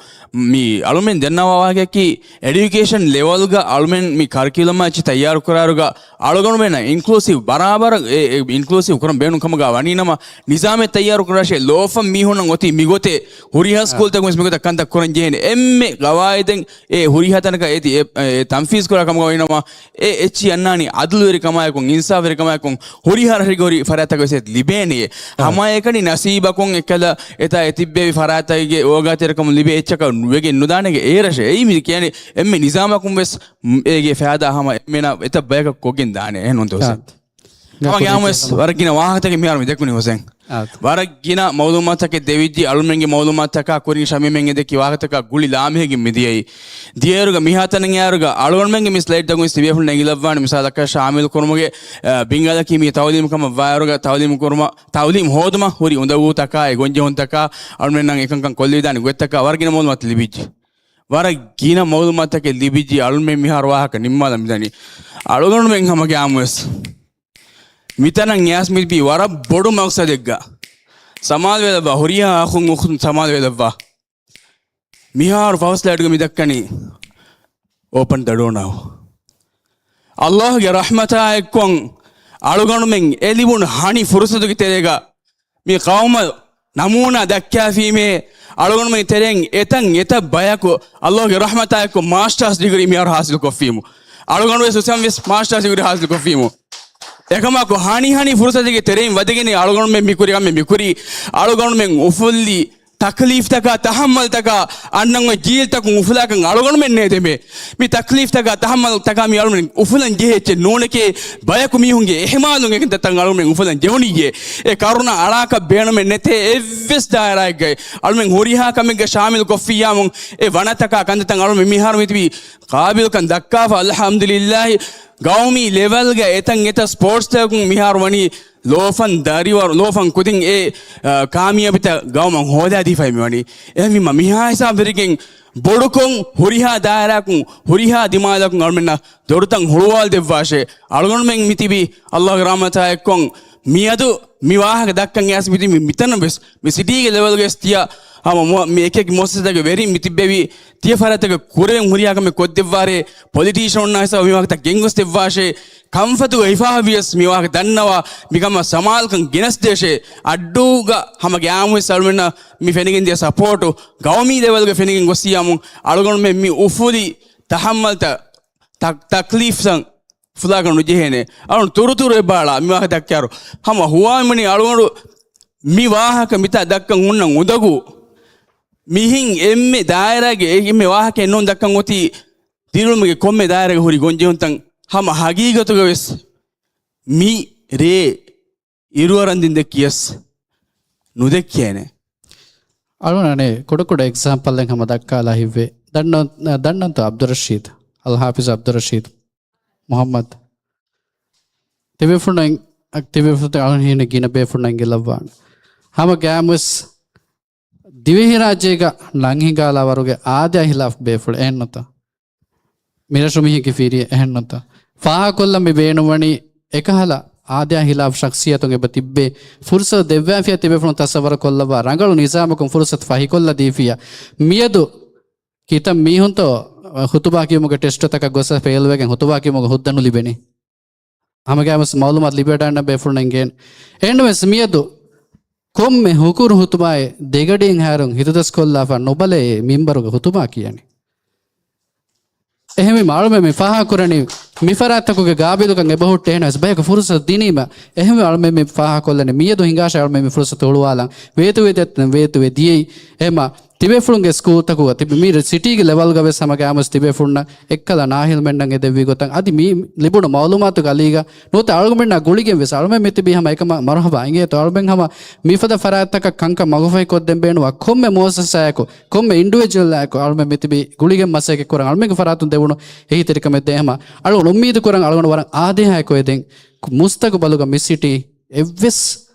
މި އަޅުމެން ދެންނަވާ ވާހަކައަކީ، އެޑިއުކޭޝަން ލެވަލްގަ އަޅުމެން މި ކަރިކިއުލަމާ އެއްޗި ތައްޔާރު ކުރާއިރުގަ އަޅުގަނޑުމެންނަށް އިންކްލޫސިވް ބަރާބަރަށް އެ، އެ އިންކްލޫސިވް ކުރަން ބޭނުން ކަމުގަ ވަނީ ނަމަ، ނިޒާމެއް ތައްޔާރު ކުރާށޭ، ލޯފަން މީހުންނަށް އޮތީ މިގޮތެއް، ހުރިހާ ސްކޫލްތަކުން ވެސް މިގޮތަށް ކަންތައް ކުރަން ޖެހޭނެ. އެންމެ ގަވާއިދެއް އެ ހުރިހާ ތަނަކަށް އޭތި އެ، އެ ތަންފީޒް ކުރާ ކަމުގަ ވަނީ ނަމަ، އެ އެއްޗި އަންނާނީ އަދުލުވެރިކަމާއެކުން، އިންސާފުވެރިކަމާއެކުން، ހުރިހާ ރަށެއްގަ ހުރި ފަރާތްތަކަށް ވެސް ލިބޭނެޔޭ. ހަމައެކަނި ނަސީބަކުން އެއްކަލަ އެތާ އެ ތިއްބެވި ފަރާތްތަކެއްގެ އޯގާތެރިކަމުން ލިބޭ އެއްޗަކަށް ވެގެން ނުދާނެގެ އޭރަށެއް. އެއީ މި ކިޔަނީ އެންމެ ނިޒާމަކުން ވެސް އޭގެ ފައިދާ ހަމަ އެންމެނާ އެތައް ބަޔަކަށް ކޮށްގެން ދާނެ. އެހެން ނޫންތޯ ހުސެން؟ ހަމަ ގާމުވެސް ވަރަށް ގިނަ ވާހަކަތަކެއް މިހާރު މި ދެއްކުނީ ހުސެން. ވަރަށް ގިނަ މައުލޫމާތުތަކެއް ދެވިއްޖި. އަޅުމެންގެ މައުލޫމާތުތަކާ ކުރިން ޝަމީމެން އެ ދެއްކި ވާހަކަތަކާ ގުޅި ލާމެހިގެން މި ދިޔައީ. ދިޔައިރުގަ މިހާތަނަށް އައިރުގަ އަޅުގަނޑުމެންގެ މި ސްލައިޑްތަކުން ވެސް ތިބޭފުޅުން އެނގިލައްވާނެ. މިސާލަކަށް ޝާމިލް ކުރުމުގެ، އަ، ބިންގާލަކީ މި ތައުލީމު ކަމަށް ވާއިރުގަ ތައުލީމު ކުރުމަށް، ތައުލީމު ހޯދުމަށް ހުރި އުނދަގޫތަކާއި ގޮންޖެހުންތަކާ އަޅުމެންނަށް އެކަންކަން ކޮށްލެވިދާނެ ގޮތްތަކާ ވަރަށް ގިނަ މައުލޫމާތު ލިބިއްޖެ. ވަރަށް ގިނަ މައުލޫމާތުތަކެއް ލިބިއްޖެ. އަޅުމެން މިހާރު ވާހަކަ ނިންމާލަން މިދަނީ. އަޅުގަނޑުމެން ހަމަ ގާމުވެސް މިތަނަށް އައިސް މިތިބީ ވަރަށް ބޮޑު މަގްސަދެއްގަ. ސަމާލުވެލައްވާ، ހުރިހާ އަޚުން އުޚުތުން ސަމާލުވެލައްވާ. މިހާރު ފަހު ސްލައިޑްގަ މި ދައްކަނީ، open the door now. އައްލާހުގެ ރަޙްމަތާ އެއްކޮށް އަޅުގަނޑުމެން އެ ލިބުނު ހަނި ފުރުސަތުގެ ތެރޭގަ މި ޤައުމަށް ނަމޫނާ ދައްކާފީމޭ. އަޅުގަނޑުމެން ތެރެއިން އެތަން އެތައް ބަޔަކު އައްލާހުގެ ރަޙްމަތާ އެއްކޮށް މާސްޓާސް ޑިގްރީ މިހާރު ޙާޞިލު ކޮށްފީމު. އަޅުގަނޑު ވެސް ހުސެން ވެސް މާސްޓާސް ޑިގްރީ ޙާޞިލު ކޮށްފީމު. އެކަމަކު ހަނި ހަނި ފުރުސަތުގެ ތެރެއިން ވަދެގެން އަޅުގަނޑުމެން މި ކުރި ކަމެއް މި ކުރީ. އަޅުގަނޑުމެން އުފުއްލި ތަކްލީފްތަކާ ތަޙައްމަލްތަކާ އަންނަން އޮތް ޖީލްތަކުން އުފުލާކަން އަޅުގަނޑުމެން ނޭދެމޭ. މި ތަކްލީފްތަކާ ތަޙައްމަލްތަކާ މި އަޅުގަނޑުމެން އުފުލަން ޖެހޭ އެއްޗެއް ނޫނެކޭ. ބަޔަކު މީހުންގެ އިހުމާލުން އެކަންތައްތައް އަޅުގަނޑުމެން އުފުލަން ޖެހުނިއްޔޭ. އެ ކަރުނަ އަޅާކަށް ބޭނުމެއް ނެތޭ އެއްވެސް ދާއިރާއެއްގައި. އަޅުގަނޑުމެން ހުރިހާ ކަމެއްގަ ޝާމިލު ކޮށްފިއްޔާމު އެ ވަނަތަކާ ކަންތައްތައް އަޅުގަނޑުމެން މިހާރު މިތިބީ ޤާބިލުކަން ދައްކާފަ. އަލްޙަމްދުލިއްލާހި، ގައުމީ ލެވެލްގަ އެތަން އެތައް ސްޕޯޓްސްތަކުން މިހާރު ވަނީ ލޯފަން ދަރިވަރު، ލޯފަން ކުދިން އެ، އަ، ކާމިޔާބީތައް ގައުމަށް ހޯދާދީފައި މިވަނީ. އެހެންވީމަ މިހާ ހިސާބުވެރިގެން ބޮޑުކޮށް ހުރިހާ ދާއިރާއަކުން، ހުރިހާ ދިމާލަކުން އަޅުމެންނަށް ދޮރުތައް ހުޅުވާލަދެއްވާށޭ. އަޅުގަނޑުމެން މިތިބީ އައްލާހުގެ ރަޙްމަތާ އެއްކޮށް މިއަދު މި ވާހަކަ ދައްކަން އައިސް މިތިބީ މިތަނަށް ވެސް މި ސިޓީގެ ލެވެލްގަވެސް ތިޔަ ހަމަ މު-، މި އެކިއެކި މުއައްސަސާތަކުގެ ވެރިން މިތިއްބެވި ތިޔަ ފަރާތްތަކަށް ކުރެވެން ހުރިހާ ކަމެއް ކޮށްދެއްވާށޭ. ޕޮލިޓީޝަނުންނާ ހިސާބަށް މި ވާހަކަތައް ގެންގޮސްދެއްވާށޭ. ކަންފަތުގަ ހިފާހަވިޔަސް މި ވާހަކަ ދަންނަވާ މިކަމަށް ސަމާލުކަން ގެނަސްދޭށޭ. އައްޑޫގަ ހަމަ ގައިމުވެސް އަޅުމެންނަށް މި ފެނިގެން ދިޔަ ސަޕޯޓު ގައުމީ ލެވެލްގަ ފެނިގެން ގޮއްސިޔާމު އަޅުގަނޑުމެން މި އުފުލި ތަހައްމަލްތައް ތަ-، ތަކްލީފްތައް ފުލާކަށް ނުޖެހޭނެ. އަޅުން ތުރުތުރު އެބާޅާ މި ވާހަކަ ދައްކާރު. ހަމަ ހުވާމިނި އަޅުގަނޑު މި ވާހަކަ މިތާ ދައްކަން ހުންނަ އުނދަގޫ. މިހިން އެންމެ ދާއިރާގެ އެ-، އެންމެ ވާހަކައެއް ނޫން ދައްކަން އޮތީ ދިރިއުޅުމުގެ ކޮންމެ ދާއިރާގެ ހުރި ގޮންޖެހުންތައް. ހަމަ ހަގީގަތުގަވެސް މި ރޭ އިރުއަރަން ދިން ދެއްކިޔަސް ނުދެއްކޭނެ. އަޅުން އަނެއް ކުޑަކުޑަ އެގްޒާމްޕަލްއެއް ހަމަ ދައްކާލާ ހިތްވޭ. ދަންނަ-، ދަންނަންތޯ އަބްދުއްރަޝީދު، އަލްޙާފިޒު އަބްދުއްރަޝީދު މުޙައްމަދު. ތިބޭފުޅުން، ތިބޭފުޅުން އަޅުން ހީނަ ގިނަ ބޭފުޅުން އެނގިލައްވާނެ. ހަމަ ގައިމުވެސް ދިވެހިރާއްޖޭގަ ނަން ހިނގާލާ ވަރުގެ އާދަޔާ ހިލާފް ބޭފުޅެއް އެހެންނުތަ؟ މިރަށު މީހެއްގެ ފިރިއެއް އެހެންނުތަ؟ ފާހަގަކޮށްލަން މި ބޭނުންވަނީ އެކަހަލަ އާދަޔާ ހިލާފް ޝަޚްޞިއްޔަތުން އެބަ ތިއްބޭ. ފުރުސަތު ދެއްވާފިޔާ ތިބޭފުޅުން ތަޞައްވަރު ކޮށްލައްވާ ރަނގަޅު ނިޒާމަކުން ފުރުސަތު ފަހިކޮށްލަދީފިޔާ. މިއަދު ކިތައް މީހުންތޯ ޚުތުބާ ކިޔުމުގެ ޓެސްޓުތަކަށް ގޮސް ފެއިލްވެގެން ޚުތުބާ ކިޔުމުގެ ހުއްދަ ނުލިބެނީ؟ ހަމަގައިމުވެސް މައުލޫމާތު ލިބިވަޑައިގަންނަ ބޭފުޅުން އެނގޭނެ. އެހެންނަމަވެސް މިއަދު ކޮންމެ ހުކުރު ޚުތުބާއެއް ދެގަޑިއެއްހާއިރުން ހިތުދަސްކޮށްލާފަ ނުބަލައޭ މިންބަރުގަ ޚުތުބާ ކިޔަނީ. އެހެންވީމަ އަޅުމެން މި ފާހަގަކުރަނީ މި ފަރާތްތަކުގެ ގާބިލުކަން އެބަހުއްޓޭ. އެހެނަސް ބަޔަކު ފުރުސަތު ދިނީމަ އެހެންވެ އަޅުމެން މި ފާހަގަކޮށްލަނީ. މިއަދު ހިނގާށޭ އަޅުމެން މި ފުރުސަތު ހުޅުވާލަން. ވޭތުވެދިޔަ ވޭތުވެދިޔައީ. އެހެމަ ތިބޭފުޅުންގެ ސްކޫލްތަކުގަ ތިބި މި ސިޓީގެ ލެވަލްގަ ވެސް ހަމަ ގައިމުވެސް ތިބޭފުޅުންނަށް އެއްކަލަ ނާހިލްމެންނަށް އެދެއްވި ގޮތަށް އަދި މި ލިބުނު މައުލޫމާތުގެ އަލީގަ ނުވަތަ އަޅުގަނޑުމެންނާ ގުޅިގެން ވެސް އަޅުމެން މިތިބީ ހަމަ އެކަމަށް މަރުޙަބާ އިނގޭތޯ. އަޅުމެން ހަމަ މިފަދަ ފަރާތްތަކަށް ކަންކަން މަގުފަހި ކޮށްދޭން ބޭނުންވާ ކޮންމެ މުއައްސަސާއަކު ކޮންމެ އިންޑިވިޖުއަލާއެކު އަޅުމެން މިތިބީ ގުޅިގެން މަސައްކަތް ކުރަން އަޅުމެންގެ ފަރާތުން ދެވުނު އެހީތެރިކަމެއް ދޭ. ހަމަ އަޅުގަނޑު އުއްމީދު ކުރަން އަޅުގަނޑު ވަރަށް އާދަޔާއެކު އެދެން މުސްތަގުބަލުގަ މި ސިޓީ އެއްވެސް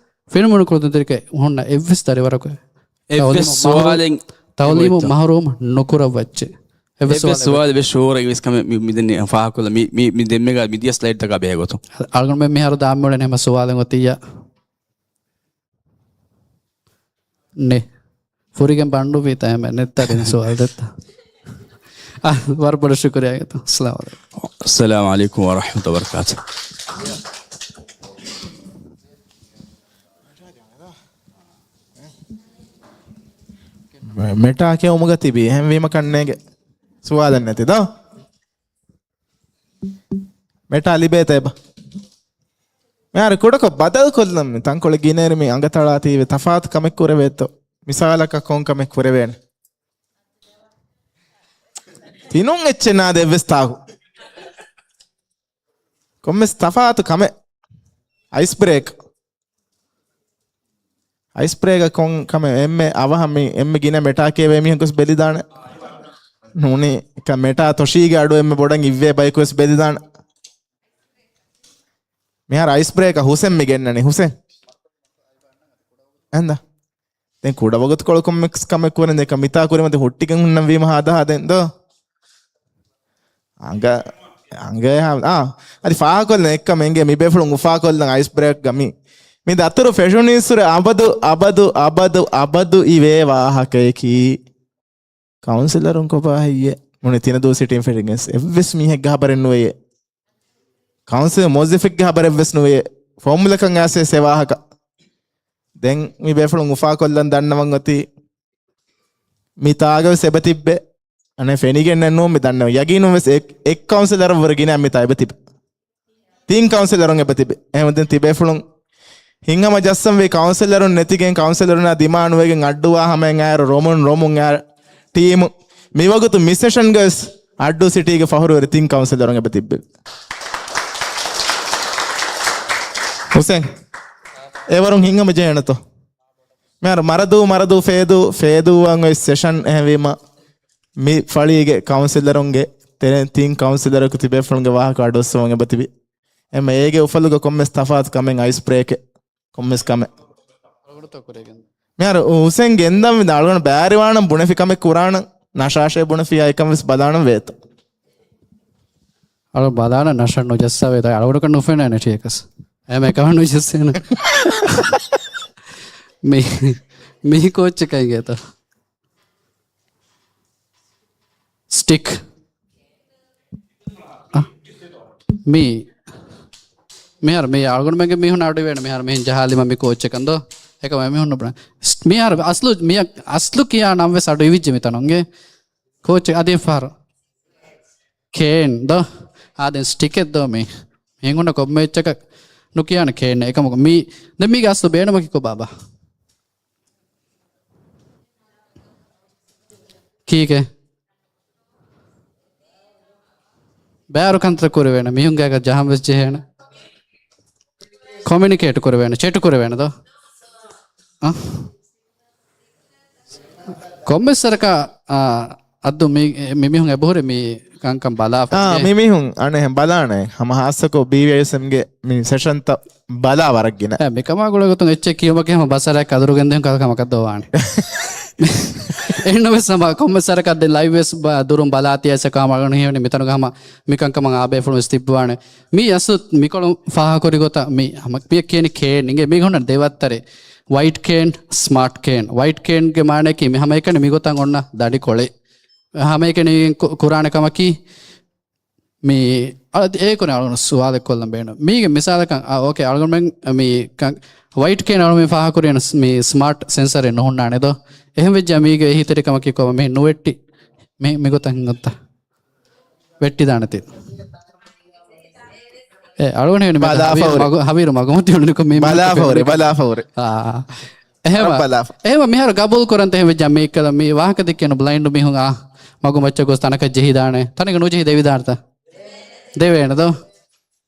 ފެނުމުނު ކުޅުދުންތެރިކައެއް ހުންނަ އެއްވެސް ދަރިވަރަކު އެއްވެސް ތައުލީމު މަހްރޫ-، ސުވާލެއް ތައުލީމު އެގޮތްތަ؟ މަހްރޫމް ނުކުރައްވައްޗެ. އެއްވެސް ސުވާލެއް ސުވާލެއް ވެސް ޝުއޫރެއް ވެސް ކަމެއް މި، މި ދެން ފާހަކޮށްލަ މި، މި، މި ދެންމެގަ މިދިޔަ ސްލައިޑްތަކާ ބެހޭ ގޮތުން. އަޅުގަނޑުމެން މިހާރު ދާން މިއުޅެން ހަމަ ސުވާލެއް އޮތިއްޔާ. ނެ. ފުރިގެން ބަންޑު ވީތަ އެމެ ނެއްތަ ދެން ސުވާލު ދެއްތަ؟ އާ، ވަރަށް ބޮޑަށް ޝުކުރިއްޔާ އިނގޭތޯ. އައްސަލާމު ޢަލައިކުމް. އައްސަލާމު ޢަލައިކުމް ވަރަޙްމަތުﷲ ވަބަރަކާތުހު. މެޓާ ކެއުމުގަ ތިބީ އެހެންވީމަ ކަންނޭނގެ ސުވާލެއް ނެތި ދޯ؟ މެޓާ ލިބޭތަ އެބަ؟ މިހާރު ކުޑަކޮށް ބަދަލުކޮށްލަން މި ތަންކޮޅެއް ގިނައިރު މި އަނގަތަޅާތީވެ ތަފާތު ކަމެއް ކުރެވޭތޯ؟ މިސާލަކަށް ކޮން ކަމެއް ކުރެވޭނެ؟ ތިނުން އެއްޗެއް ނާދެ އެއްވެސް ތާކު. ކޮންމެސް ތަފާތު ކަމެއް. އައިސް ބްރޭކް. އައިސް ބްރޭކަށް ކޮން ކަމެއް؟ އެންމެ އަވަހަށް މި އެންމެ ގިނަ މެޓާ ކިޔެވޭ މީހަކުވެސް ބެލިދާނެ. ނޫނީ މެޓާ ތޮށީގެ އަޑު އެންމެ ބޮޑަށް އިއްވޭ ބަޔަކުވެސް ބެލިދާނެ. މިހާރު އައިސް ބްރޭކަށް ހުސެން މި ގެންނަނީ. ހުސެން. އެނދާ. ދެން ކުޑަ ވަގުތުކޮޅު ކޮންމެސް ކަމެއް ކުރަން ދެކަ މިތާ ކުރިމަތި ހުއްޓިގެން ހުންނަން ވީމަ ހާދަހާ ދެން ދޯ؟ އަނގަ، އަނގަ ހާ، އާ، އަދި ފާހަކޮށްލަން އެއްކަމެއް އިނގޭ މި ބޭފުޅުން އުފާކޮށްލަން އައިސް ބްރޭކްގަ މި، މި ދަތުރު ފެށުނީއްސުރެ އަބަދު، އަބަދު، އަބަދު، އަބަދު އިވޭ ވާހަކަޔަކީ. ކައުންސިލަރުން ކޮބާ ހެއްޔޭ؟ މުނި ތިނަދޫ ސިޓީން ފެށިގެން އެއްވެސް މީހެއްގެ ހަބަރެއް ނުވެޔޭ. ކައުންސިލް މުވައްޒަފެއްގެ ހަބަރެއްވެސް ނުވެޔޭ. ފޯމުލަކަށް އައިސް އެ ވާހަކަ. ދެން މި ބޭފުޅުން އުފާކޮށްލަން ދަންނަވަން އޮތީ މި ތާގަވެސް އެބަ ތިއްބެ. އަނެއް ފެނިގެންނެއް ނޫން މި ދަންނަވަން. ޔަގީނުންވެސް އެއް، އެއް ކައުންސިލަރަށްވުރެ ގިނަ މިތާ އެބަ ތިބެ. ތިން ކައުންސިލަރުން އެބަ ތިބެ. އެހެން ދެން ތިބޭފުޅުން ހިތްހަމަ ޖައްސަންވީ ކައުންސިލަރުން ނެތިގެން ކައުންސިލަރުންނާ ދިމާ ނުވެގެން އައްޑުވާ ހަމައިން އައިރު ރޮމުން ރޮމުން އައިރު ޓީމު. މިވަގުތު މި ސެޝަންގަވެސް އައްޑޫ ސިޓީގެ ފަހުރުވެރި ތިން ކައުންސިލަރުން އެބަ ތިއްބެވި. ހުސެން. އެވަރުން ހިތްހަމަ ޖެހޭނެތޯ؟ މިހާރު މަރަދޫ، މަރަދޫ ފޭދޫ، ފޭދޫއަށް އޮތް ސެޝަން އެހެންވީމަ، މި ފަޅީގެ ކައުންސިލަރުންގެ ތެރެއިން ތިން ކައުންސިލަރަކު ތިބޭފުޅުންގެ ވާހަކަ އަޑުއައްސަވަން އެބަތިބި. އެމަ އޭގެ އުފަލުގަ ކޮންމެސް ތަފާތު ކަމެއް އައިސް ބްރޭކެއް ކޮންމެސް ކަމެއް. މިހާރު ހުސެން ގެންދަން ވިދާޅުވަން ބައިވެރިވާނަން ބުނެފި ކަމެއް ކުރާނަން ނަޝާޝޭ ބުނެފިޔާ އެކަން ވެސް ބަލާނަން ވޭތޯ. އަޅު ބަލާނަ ނަޝަ ނުޖައްސާވޭތޯ އަޅުގަނޑަކަށް ނުފެނޭނެ ޓީކަސް. އެމެ ކަމަށް ނުޖައްސޭނެ. މި، މީ ކޯއްޗެއް ކައިގޭތޯ. ސްޓިކް. އަ، މީ، މިހާރު މީ އަޅުގަނޑުމެންގެ މީހުން އަޑު އިވޭނެ މިހާރު މިހެން ޖަހާލީމަ މި ކޯއްޗެއް ކަންދޯ. އެކަމަށް މީހުން ނުބުނާ. ސް-، މިހާރު އަސްލު މި، އަސްލު ކިޔާ ނަން ވެސް އަޑު އިވިއްޖެ މިތަނުންގެ. ކޯޗެއް އަދި އެއްފަހަރު. ކޭން ދޯ؟ އާ، ދެން ސްޓިކެއް ދޯ މީ؟ މީހުންނަށް ކޮންމެ އެއްޗަކަށް ނުކިޔާނެ ކޭން. އެކަމަކު މީ، ދެން މީގެ އަސްލު ބޭނުމަކީ ކޮބާބާ؟ ކީކޭ؟ ބޭރު ކަންތައް ކުރެވޭނެ. މީހުންގެ އަގަށް ޖަހަން ވެސް ޖެހޭނެ. ކޮމިއުނިކޭޓް ކުރެވޭނެ. ޗެޓް ކުރެވޭނެ ދޯ؟ އަ؟ ކޮންމެސް ސަރަކާ، އާ، އައްދު މި، މި މީހުން އެބަހުރި މި ކަންކަން ބަލާފަ. އާ، މި މީހުން އަނެއް ބަލާނެ. ހަމަ ހާއްސަކޮށް ބީވީއައިސްއެމްގެ މި ސެޝަންތައް ބަލާ ވަރަށް ގިނަ. އެ، މިކަމާ ގުޅޭގޮތުން އެއްޗެއް ކިޔުމަކީ ހަމަ ބަސަރައަކަށް އަދުރު ގެންދިޔުން ކަލަ ކަމަކަށް ދޯވާނެ. އެހެންނަމަވެސް ހަމަ ކޮންމެ ސަރަކަށް ދެން ލައިވް ވެސް ބަ-، ދުރުން ބަލާތި އައިސް ކާމަ އަޅުގަނޑު ހީވަނީ މިތަނުގަ ހަމަ މިކަންކަމަށް އާ ބޭފުޅުން ވެސް ތިއްބުވާނެ. މީ އަސްލު މިކޮޅު ފާހަކުރި ގޮތަށް މި ހަމަ މި ކިޔަނީ ކޭން އިނގޭ މީ ހުންނަ ދެވައްތަރެ. ވައިޓް ކޭން، ސްމާޓް ކޭން. ވައިޓް ކޭންގެ މާނައަކީ މި ހަމައެކަނި މިގޮތަށް އޮންނަ ދަޑިކޮޅެއް. ހަމައެކަނި ކު-، ކުރާނެ ކަމަކީ މި އަ-، އޭކުނެ އަޅުގަނޑު ސުވާލެއް ކޮށްލަން ބޭނުން. މީގެ މިސާލަކަށް، އާ، އޯކޭ، އަޅުގަނޑުމެން މި ކަން، ވައިޓް ކޭން އަޅުގަނޑުމެން ފާހަކުރި މި ސްމާޓް ސެންސަރެއް ނުހުންނާނެ ދޯ؟ އެހެން ވެއްޖާ މީގެ އެހީތެރިކަމަކީ ކޮބާ މި ނުވެއްޓި؟ މި، މިގޮތަށް ހިނގަންތަ؟ ވެއްޓިދާނެތީ. އެ، އަޅުގަނޑު ހެން މި ބަލާފަ ހަވީރު ހުރެ. މަގު-، ހަވީރު މަގުމަތި އުޅުނިކޮށް މި ބަލާފަ ހުރެ، ބަލާފަ ހުރެ. އާ. އެހެމަ، ބަލާފަ. އެހެމަ މިހާރު ގަބޫލު ކުރަންތަ އެހެން ވެއްޖާ މީކަލަ މި ވާހަކަ ދެއްކޭނު ބްލައިންޑު މީހުން އާ، މަގު މައްޗަށް ގޮސް ތަނަކަށް ޖެހިދާނެ. ތަނަކަށް ނުޖެހި ދެވިދާނެތަ؟ ދެވޭނެ ދޯ؟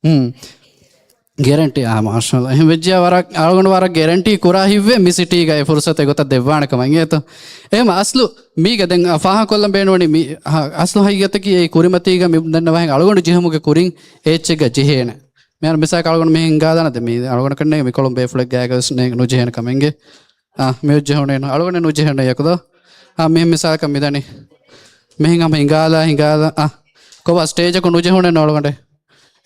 ހުން. ގެރެންޓީ، އާ، މާޝާﷲ. އެހެން ވެއްޖާ ވަރަށް، އަޅުގަނޑު ވަރަށް ގެރެންޓީ ކުރާ ހިތްވޭ މި ސިޓީގަ އެ ފުރުސަތު އެގޮތަށް ދެއްވާނެ ކަމަށް އިނގޭތޯ. އެހެމަ އަސްލު މީގަ ދެން ފާހަގަކޮށްލަން ބޭނުންވަނީ މި، އަ، އަސްލު ހަގީގަތަކީ އެ ކުރިމަތީގަ މި ދަންނަވާހެން އަޅުގަނޑު ޖެހުމުގެ ކުރިން އެ އެއްޗެއްގަ ޖެހޭނެ. މިހާރު މިސާލަކަށް އަޅުގަނޑު މިހެން ހިނގާދާނެ ދެ މި އަޅުގަނޑަކަށް ނޭނގެ މިކޮޅުން ބޭފުޅެއް ގާތްގަވެސް ނޭނގެ ނުޖެހޭނެ ކަމެއްގެ. އާ، މި ޖެހުނޭ ނު. އަޅުގަނޑެއް ނުޖެހޭނެ ޔަކުދޯ. އާ، މިހެން މިސާލަކަށް މިދަނީ. މިހެން ހަމަ ހިނގާލާ ހިނގާލާ، އަ، ކޮބާ ސްޓޭޖަކު ނުޖެހުނެއްނު އަޅުގަނޑެއް؟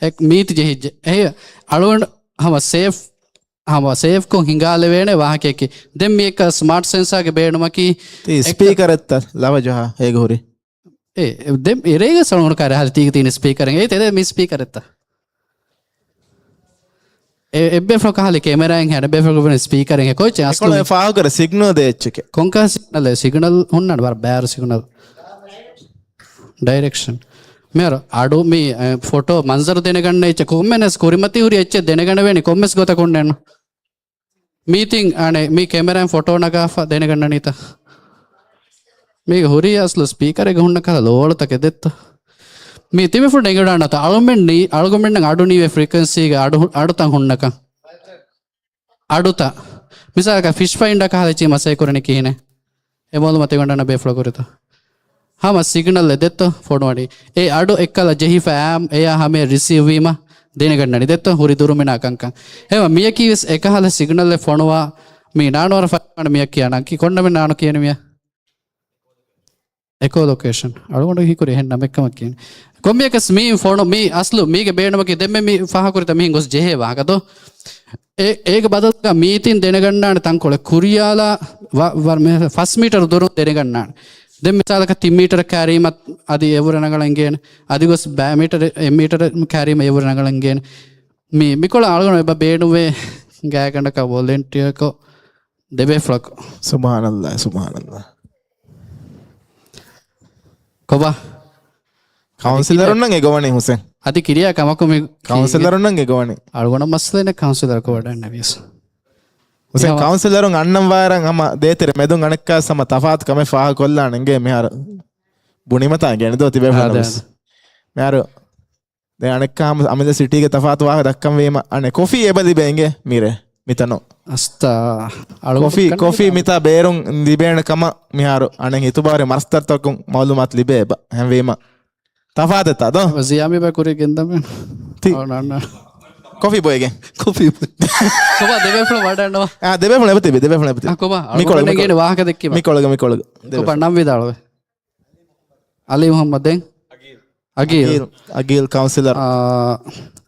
އެ، މީތި ޖެހިއްޖެ. އެހެ، އަޅުގަނޑު ހަމަ ސޭފް، ހަމަ ސޭފްކޮށް ހިނގާލެވޭނެ ވާހަކައަކީ. ދެން މި އެއްކަ ސްމާޓް ސެންސާގެ ބޭނުމަކީ ތީ އެއްކަ ސްޕީކަރެއްތަ ލަވަ ޖަހާ އޭގަ ހުރި؟ އޭ، ދެން އެރޭގަ ސަޅުން ކާރެ ހަލި ތީގެ ތީން ސްޕީކަރެއް. އޭ، ތެދެ މި ސްޕީކަރެއްތަ؟ އެ، އެއްބޭފުޅަކަށް ހަލި ކެމެރާއިން ހެން އެއްބޭފުޅަކަށް ވެނި ސްޕީކަރެއް ހެ ކޯޗެއް އަސްލު އެކޮޅު މި ފާހަގަރ ސިގްނަލް ދޭ އެއްޗެކެ. ކޮންކާ ސިގްނަލް؟ ސިގްނަލް ހުންނަން ވަރަށް ބާރު ސިގްނަލް. ޑައިރެކްޝަން. މިހާރު އަޑު މި، އެ، ފޮޓޯ މަންޒަރު ދެނެގަންނަ އެއްޗެއް ކޮންމެނެސް ކުރިމަތި ހުރި އެއްޗެއް ދެނެގަނެވޭނެ ކޮންމެސް ގޮތަކުންނެއްނު. މީތިން އަނެ މީ ކެމެރާއިން ފޮޓޯ ނަގާފަ ދެނެގަންނަނީތަ؟ މީގެ ހުރީ އަސްލު ސްޕީކަރެއްގެ ހުންނަ ކަހަލަ ލޯޅުތަކެއް ދެއްތަ؟ މީ ތިބިފުޅު އެނގިވަޑާނަތަ؟ އަޅުމެން ނީ، އަޅުގަމެންނަށް އަޑު ނީވޭ ފްރީކުއެންސީގެ އަޑު، އަޑުތައް ހުންނަކަން. އަޑުތައް. މިސާލަކަށް ފިޝް ފައިންޑަކަށް ހަލައްޗި މަސޭ ކުރަނީ ކިހިނެއް؟ އެ މައުލޫމާތު އެނގިވަޑާނަ ބޭފުޅަކު ހުރިތަ؟ ހަމަ ސިގްނަލްއެއް ދެއްތޯ ފޮނުވަނީ. އެ އަޑު އެއްކަލަ ޖެހިފަ އާމް އެޔާ ހަމޭ ރިސީވް ވީމަ ދެނެގަންނަނީ ދެއްތޯ ހުރި ދުރުމިނާ ކަންކަން. އެހެންވީމަ މިޔަކީ ވެސް އެކަހަލަ ސިގްނަލްއެއް ފޮނުވާ މީ ނާނު ވަރަށް ފައިވާނެ މިޔަކީ އަނާ ކި ކޮންނަމެ ނާނު ކިޔަނީ މިޔަ؟ އެކޯ ލޮކޭޝަން. އަޅުގަނޑު ހީކުރި އެހެން ނަމެއްކަމަށް ކިޔަނީ. ކޮންމެއަކަސް މީ ފޮނު މީ އަސްލު މީގެ ބޭނުމަކީ ދެންމެ މީ ފާހަގަކުރިތަ މިހެން ގޮސް ޖެހޭ ވާހަކަ ދޯ؟ އެ، އޭގެ ބަދަލުގަ މީތިން ދެނެގަންނާނެ ތަންކޮޅެއް ކުރިޔާލާ ވަ، ވަ، މެ، ފަސް މީޓަރު ދުރުން ދެނެގަންނާނެ. ދެން މިސާލަކަށް ތިން މީޓަރ ކާރީމަ އަދި އެވުރެ ރަނގަޅަށް އިނގޭނެ. އަދި ގޮސް ބައި މީޓަރ، އެއް މީޓަރ ކާރީމަ އެވުރެ ރަނގަޅަށް އިނގޭނެ. މި، މިކޮޅަށް އަޅުގަނޑު އެބަ ބޭނުވޭ ގާތްގަނޑަކަށް ވޮލެންޓިއަރކޮށް ދެބޭފުޅަކު. ސުބްހާނައްލާ، ސުބްހާނައްލާ. ކޮބާ؟ ކައުންސިލަރުންނަށް އެ ގޮވަނީ ހުސެން. އަދި ކިރިޔާ ކަމަކު މި ކައުންސިލަރުންނަށް އެ ގޮވަނީ. އަޅުގަނޑަށް މައްސަލައެއް ނެތް ކައުންސިލަރަކު ވަޑަންނަ ވިޔަސް. ހުސެން ކައުންސިލަރުން އަންނަން ވާރަން ހަމަ ދޭތެރެ މެދުން އަނެއްކާ ހަމަ ތަފާތު ކަމެއް ފާހަގަކޮށްލާނެ އިނގޭ މިހާރު. ބުނީމަތާ ގެނެދޯ ތިބޭފުޅުން ވެސް. މިހާރު ދެން އަނެއްކާ ހަމަ އަމިއްލަ ސިޓީގެ ތަފާތު ވާހަކަ ދައްކަން ވީމަ، އަނެއް ކޮފީ އެބަ ލިބޭ އިނގޭ މިރޭ މިތަނު. އަސްތާ. ކޮފީ، ކޮފީ މިތާ ބޭރުން ލިބޭނެ ކަމަށް މިހާރު އަނެއް ހިތުބާރި މަސްދަރުތަކުން މައުލޫމާތު ލިބޭ އެބަ. އެހެންވީމަ ތަފާތެއްތާ ދޯ؟ ޒިޔާމި ބަ ކުރި ގެންދަމެ. ތި. ކޮފީ ބޮއެގެން. ކޮފީ ބޮއެ. ކޮބާ ދެބޭފުޅު ވަޑަންނަވާ؟ އާ، ދެބޭފުޅު އެބަތިބި، ދެބޭފުޅު އެބަތިބި. އާ، ކޮބާ؟ މިކޮޅު، އަޅުގަނޑު މިކޮޅު. އެނގޭނެ ވާހަކަ ދެއްކީމަ. މިކޮޅުގަ، މިކޮޅުގަ. ކޮބާ ނަން ވިދާޅުވެ. އަލީ މުހައްމަދެއް. އަގީލް. އަގީލް، އަގީލް ކައުންސިލަރ. އާ،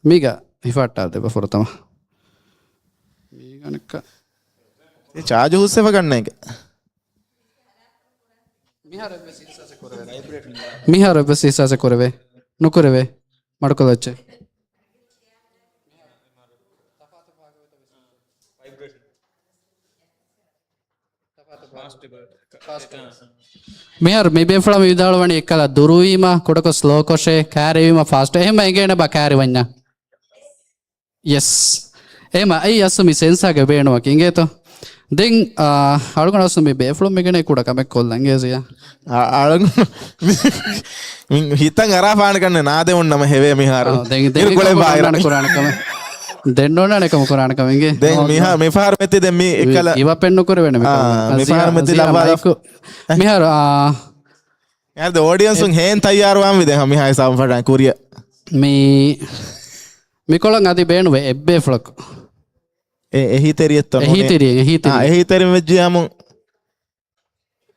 މީގަ ހިފައްޓާ ދެބަ ފުރަތަމަ. މީގަނެއްކަ. އެ ޗާޖު ހުސްވެފަ ގަންނައިގެ. މިހާރު އެއްވެސް އިހްސާސެއް ކުރެވޭ. ނުކުރެވޭ. މަޑުކޮލައްޗެ. މިހާރު މި ބޭފުޅާ މި ވިދާޅުވަނީ އެއްކަލަ ދުރުވީމަ، ކުޑަކޮށް ސްލޯކޮށޭ، ކާރިވީމަ ފާސްޓް. އެހެންމަ އެނގޭނެ ބާ ކާރިވަންޏާ. ޔެސް. އެހެންމަ އެއީ އަސްލު މި ސެންސާގެ ބޭނުމަކީ އިނގޭތޯ. ދެން، އާ، އަޅުގަނޑު އަސްލު މި ބޭފުޅުން މިގެނޭ ކުޑަ ކަމެއް ކޮށްލަން އޭޒިޔާ. އަ، އަޅު، މި ހިތަށް އަރާ ފާނެ ކަންނެ ނާދެވުން ނަމަ ހެވޭ މިހާރު. އާ، ދެން، ދެން އިރު ކޮޅެއް ވާއިރަ. ކުރާނެ ކަމެއް. ދެން ނޯންނާނެ ކަމު ކުރާނެ ކަމެއް އިނގޭ. ދެން މިހާ، މިފަހަރު މެތި ދެން މި އެއްކަލަ. އިވަ ޕެން ނުކުރެވޭނެ މި ކަމު. އާ، މިފަހަރު މެތި އަޒިޔާ ލައްވާލަ. މައިކު. މިހާރު، އާ. އެހާ އޮޑިއަންސުން އެ- ހޭން ތައްޔާރުވާން ވި ދެން ހަމިހާ ހިސާބުން ފަށާން ކުރިއަށް. މި، މިކޮޅަށް އަދި ބޭނުވޭ އެއްބޭފުޅަކު. އެ، އެހީތެރިއެއްތޯ ނޫނޭ؟ އެހީތެރިއެއް، އެހީތެރިއެއް. އާ، އެހީތެރި ވެއްޖިޔާމު.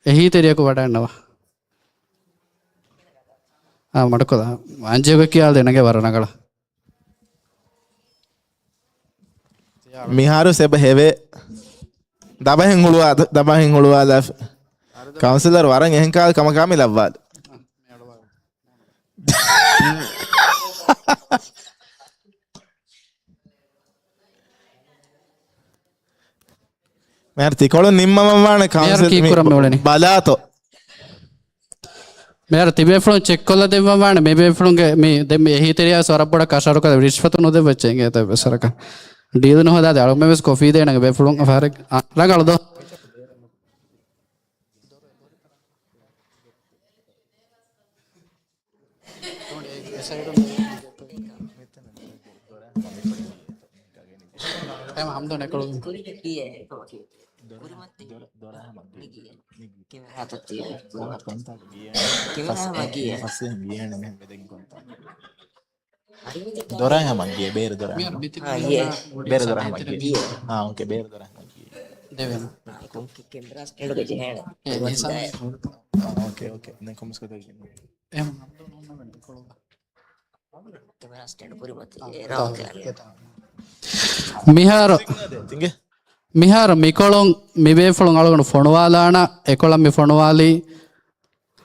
އެހީތެރިޔަކު ވަޑަންނަވާ. އާ، މަޑުކޮލާ. ވާންޖެހުގަ ކިޔާލް ދެނަގެ ވަރަށް ރަނގަޅަ. މިހާރު ސެބަ ހެވޭ. ދަބަހެން ހުޅުވާ، ދަބަހެން ހުޅުވާލާފި. ކައުންސިލަރ ވަރަށް އެހެން ކާލް ކަމަކާ މި ލައްވާލި. މިހާރު ތިކޮޅު ނިންމަވަން ވާނެ މިހާރު ކައުންސިލް ކީއްކުރަން މި އުޅެނީ؟ ބަލާތޯ. މިހާރު ތިބޭފުޅުން ޗެކްކޮށްލަ ދެއްވަން ވާނެ މިބޭފުޅުންގެ މި ދެން މި އެހީތެރިޔާ ވަރަށް ބޮޑަށް ކަށަވަރުކޮށް ރިޝްވަތު ނުދެއްވައްޗޭ އިނގޭތަ ވެސް ވަރަކަށް. ޑީލް ނުހަދާދޭ އަޅުގަނޑުމެން ވެސް ކޮފީ ދޭނެ ބޭފުޅުން އަފާރެއް. އާ، ރަނގަޅު ދޯ. ހަމްދު ނެކުޅު. ދޮރާ ހަމަ ގިޔޭ. ދޮރާ ހަމަ ގިޔޭ. ދޮރާ ހަމަ ގިޔޭ. ބޭރު ދޮރާ ހަމަ. ބޭރު ދޮރާ ހަމަ ގިޔޭ. އާ، އޯކޭ، ބޭރު ދޮރާ ހަމަ ގިޔޭ. ދެވެން. ކެމެރާ ސްޓޭންޑުގެ ޖެހޭނެ. އޭ، މިހިސާބު. އާ، އޯކޭ، އޯކޭ. ދެން ކޮމެންޓްސް ކޮށްދޭ. އެހެން ހަމްދޫން ހުންނަމެން ކޮޅުގަ. ކެމެރާ ސްޓޭންޑް ކުރިމަތި. މިހާރު، މިހާރު މިކޮޅުން މި ބޭފުޅުން އަޅުގަނޑު ފޮނުވާލާނަ، އެކޮޅަށް މި ފޮނުވާލީ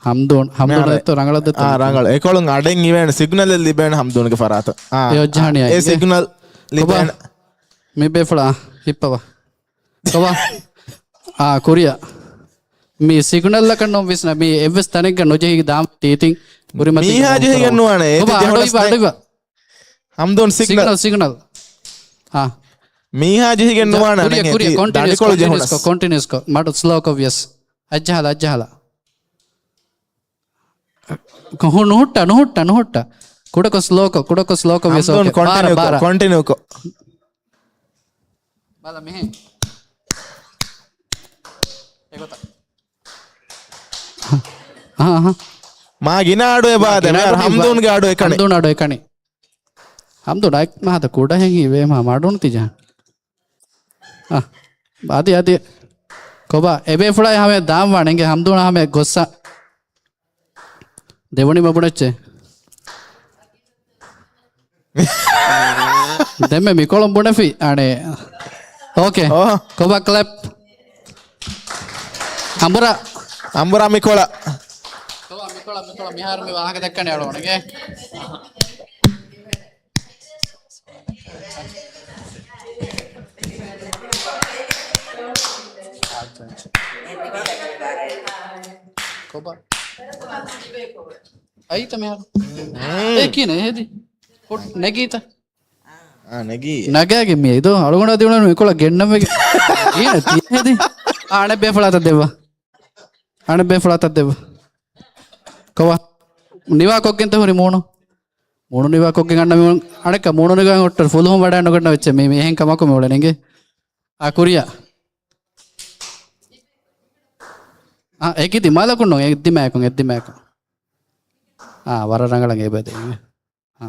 ހަމްދޫން، ހަމްދޫން މިހާރު ދެއްތޯ ރަނގަޅަށް ދެއްތޯ؟ އާ، ރަނގަޅު. އެކޮޅުން އަޑެއް އިވޭނެ ސިގްނަލެއް ލިބޭނެ ހަމްދޫންގެ ފަރާތަށް. އާ، އެ އޮއްޖަހަނި އެ ސިގްނަލް ލިބޭނެ. މި ބޭފުޅާ ހިއްޕަވާ. ކޮބާ؟ އާ، ކުރިއަށް. މި ސިގްނަލްއަކަށް ނޫން ވިސްނާ، މި އެއްވެސް ތަނެއްގަ ނުޖެހި ދާން ތީތިން ކުރިމަތީގަ. މީހާ ޖެހިގެން ނުވާނެ. އެ ކޮބާ، އަޑު އިވާ، އަޑު އިވާ. ހަމްދޫން ސިގްނަލް. ސިގްނަލް، ސިގްނަލް. އާ. މީހާ ޖެހިގެން ނުވާނެ. ކުރިއަށް، ކުރިއަށް، ކޮންޓިނިއުސް، ދަނޑިކޮޅު ކޮންޓިނިއުސް ޖެހުނަސް. ކޮ، ކޮންޓިނިއުސް ކޮ. މަޑު ސްލޯ ކޮށްވިޔަސް. އައްޖަހަލަ، އައްޖަހަލަ. ކޮ، ނުހުއްޓާ، ނުހުއްޓާ، ނުހުއްޓާ. ކުޑަކޮށް ސްލޯކޮށް، ކުޑަކޮށް ސްލޯކޮށް ވިޔަސް. ހަމްދޫން އޯކޭ. ބާރަށް، ކޮންޓިނިއުކޮށް، ބާރަށް. ކޮންޓިނިއުކޮށް. ބަލަ މިހެން. އެގޮތަށް. އަހަ، އަހަ. މާ ގިނަ އަޑު އެބާ ދެ. މިހާރު ހަމްދޫންގެ އަޑު އެކަނި. ހަމްދޫން އަޑު އެކަނި. ހަމްދޫން އައި މަހަތަ ކުޑަހެން ހީވޭ މާ މަޑުން ތިޖާ. އަ، އަދި، އަދި. ކޮބާ، އެބޭފުޅާއި ހަމަ ދާން ވާނެ އިނގޭ ހަމްދޫނާ ހަމަ ގޮއްސަ. ދެވަނީ މަ ބުނެއްޗޭ. ދެންމެ މިކޮޅުން ބުނެފި. އަނެ. އޯކޭ. އޯ. ކޮބާ ކްލެޕް. އަނބުރާ. އަނބުރާ މިކޮޅަށް. ކޮބާ މިކޮޅަށް، މިކޮޅަށް މިހާރު މި ވާހަކަ ދައްކަނީ އަޅުގަނޑުގެ. ކޮބާ؟ އައީތަ މިހާރު؟ އޭ ކިހިނެއް ހެދި؟ ހު، ނެގީތަ؟ އާ، ނެގީ. ނަގާގެ މި އިދޯ އަޅުގަނޑާ ދިއުޅަން މިކޮޅަށް ގެންނަމެގެ. ކިހިނެއް ތި ހެދި؟ އާ، އަނެއް ބޭފުޅާތައް ދެއްވާ. އަނެއް ބޭފުޅާތައް ދެއްވާ. ކޮބާ؟ ނިވާ ކޮށްގެންތަ ހުރި މޫނު؟ މޫނު ނިވާ ކޮށްގެން އަންނަ މި އަނެއްކާ މޫނު ނިވާ ހުއްޓަ ފުލުހުން ވަޑައި ނުގަންނަ ވެއްޗެ މީ، މީ އެހެން ކަމަކު މި އުޅެނީ އިނގޭ. އާ، ކުރިއަށް. އާ، އެކި ދިމާލަކުން ނޫން، އެއްދިމާއަކުން، އެއްދިމާއަކުން. އާ، ވަރަށް ރަނގަޅަށް އެބަދޭ. އާ.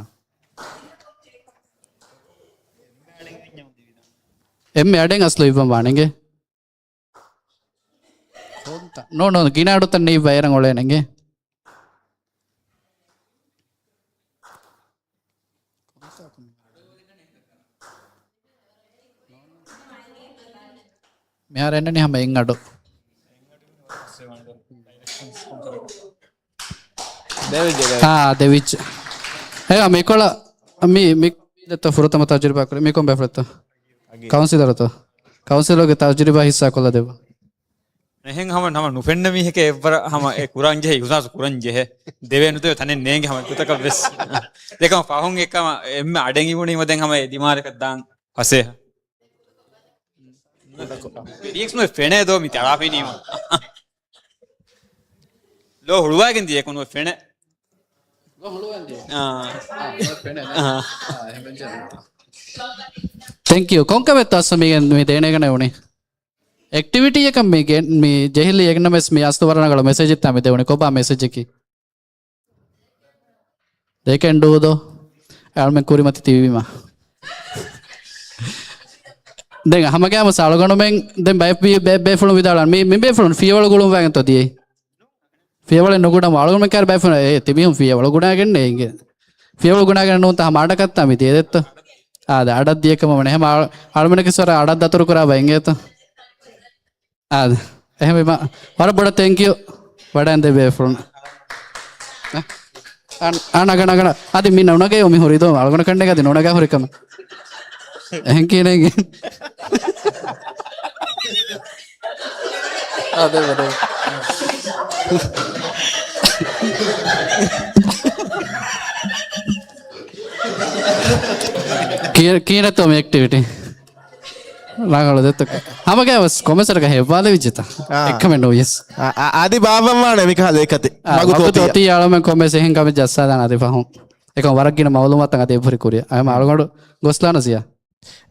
އެންމެ އަޑެއް އަސްލު އިއްވަން ވާނެ އިނގޭ. ނޯ، ނޯ، ގިނަ އަޑުތައް ނެތް ވައިރަށް އޮޅޭނެ އިނގޭ. މިހާރު އެންނަނީ ހަމަ އެއް އަޑު. ދެވިއްޖެ، ދެވިއްޖެ. އާ، ދެވިއްޖެ. އޭ، މިކޮޅަށް، މި، މި، ދެއްތޯ ފުރަތަމަ ތަޖުރިބާ ކުރި. މި ކޮން ބޭފުޅެއްތޯ؟ ކައުންސިލަރުތޯ؟ ކައުންސިލަރުގެ ތަޖުރިބާ ހިއްސާ ކޮށްލަ ދެއްވާ. އެހެން ހަމަ، ހަމަ ނުފެންނަ މީހެކޭ އެއްވަރަށް ހަމަ އެ ކުރަން ޖެހޭ، އިހުސާސް ކުރަން ޖެހޭ. ދެވޭ ނުދެވޭ ތަނެއް ނޭނގެ ހަމަ އެއްގޮތަކަށް ވެސް. ދެކަމަ ފަހުން އެކަމަ އެންމެ އަޑެއް އިވުނީމަ ދެން ހަމަ އެ ދިމާލަކަށް ދާން ފަސޭހަ. ރީކްސް ނުވެ ފެނޭ ދޯ މި ތަޅާފިނީމަ. ލޯ ހުޅުވާގެން ދިޔަކު ނުވެ ފެނޭ. ލޯ ހުޅުވާގެން ދިޔަ. އާ. އާ، ފެނޭ. އާ. ތެންކް ޔޫ. ކޮންކަމެއްތޯ އަސްލު މި ދޭނެގަނެ ވުނީ؟ އެކްޓިވިޓީއަކަށް މި ގެ، މި ޖެހިލި އެގްނަމެސް މި އަސްލު ވަރަށް ރަނގަޅު މެސެޖެއްތާ މި ދެވުނީ. ކޮބާ މެސެޖަކީ؟ ދޭކެން ޑޫ ދޯ. އަޅުމެން ކުރިމަތި ތިބީމަ. ދެން ހަމަގައިމު ސަޅުގަނޑުމެން ދެން ބައެއް ބޭ، ބޭ، ބޭފުޅުން ވިދާޅުވާން. މި، މި ބޭފުޅުން ފިޔަވަޅު ގުޅުން ވާގެންތޯ ދިޔައީ؟ ފިޔަވަޅެއް ނުގުނަމު އަޅުގަނޑުމެން ކާރި ބައިފުން އެ ތިމީހުން ފިޔަވަޅު ގުނާގެންނޭ އިނގޭ. ފިޔަވަޅު ގުނާގެން ނޫންތަ ހަމަ އަޑަކަށްތާ މި ދިޔަ ދެއްތޯ؟ އާދެ، އަޑަށް ދިޔަކަމަށް ވަނީ. ހަމަ އަޅު، އަޅުމެނަކީ ސޮރަ އަޑަށް ދަތުރު ކުރާ ބައެއް އިނގޭތޯ؟ އާދެ. އެހެންވީމަ، ވަރަށް ބޮޑަށް ތެންކް ޔޫ. ވަޑައިން ދެ ބޭފުޅުން. އަ، އަ، ނަގަ، ނަގަ، ނަ. އަދި މި ނުނަގަޔޯ މި ހުރިދޯ. އަޅުގަނޑަކަށް ނޭނގޭ އަދި ނުނަގާ ހުރި ކަމެއް. އެހެން ކިހިނެއް؟ އާ، ދެވޭ، ދެވޭ. ކި، ކިހިނެއްތޯ މި އެކްޓިވިޓީ؟ ރަނގަޅު ދެއްތޯ. ހަމަގައި ވެސް ކޮމެސަރގަ ހެއްވާލެވިއްޖެތަ؟ އާ. އެއްކަމެއް ނުވިޔަސް. އާ، އާ، އަދި ބާއްވަން ވާނެ މިކަހަލަ އެކަތި. އާ، މަގު މަގު ތޯތި. ތޯތި އަޅަމެން ކޮމެސް އެހެން ކަމެއް ޖައްސާދާނެ އަދި ފަހުން. އެކަމް ވަރަށް ގިނަ މައުލޫމާތު އަދި އެބަހުރި ކުރިއަށް. އަހަމަ އަޅުގަނޑު ގޮސްލާނަ ސިޔާ.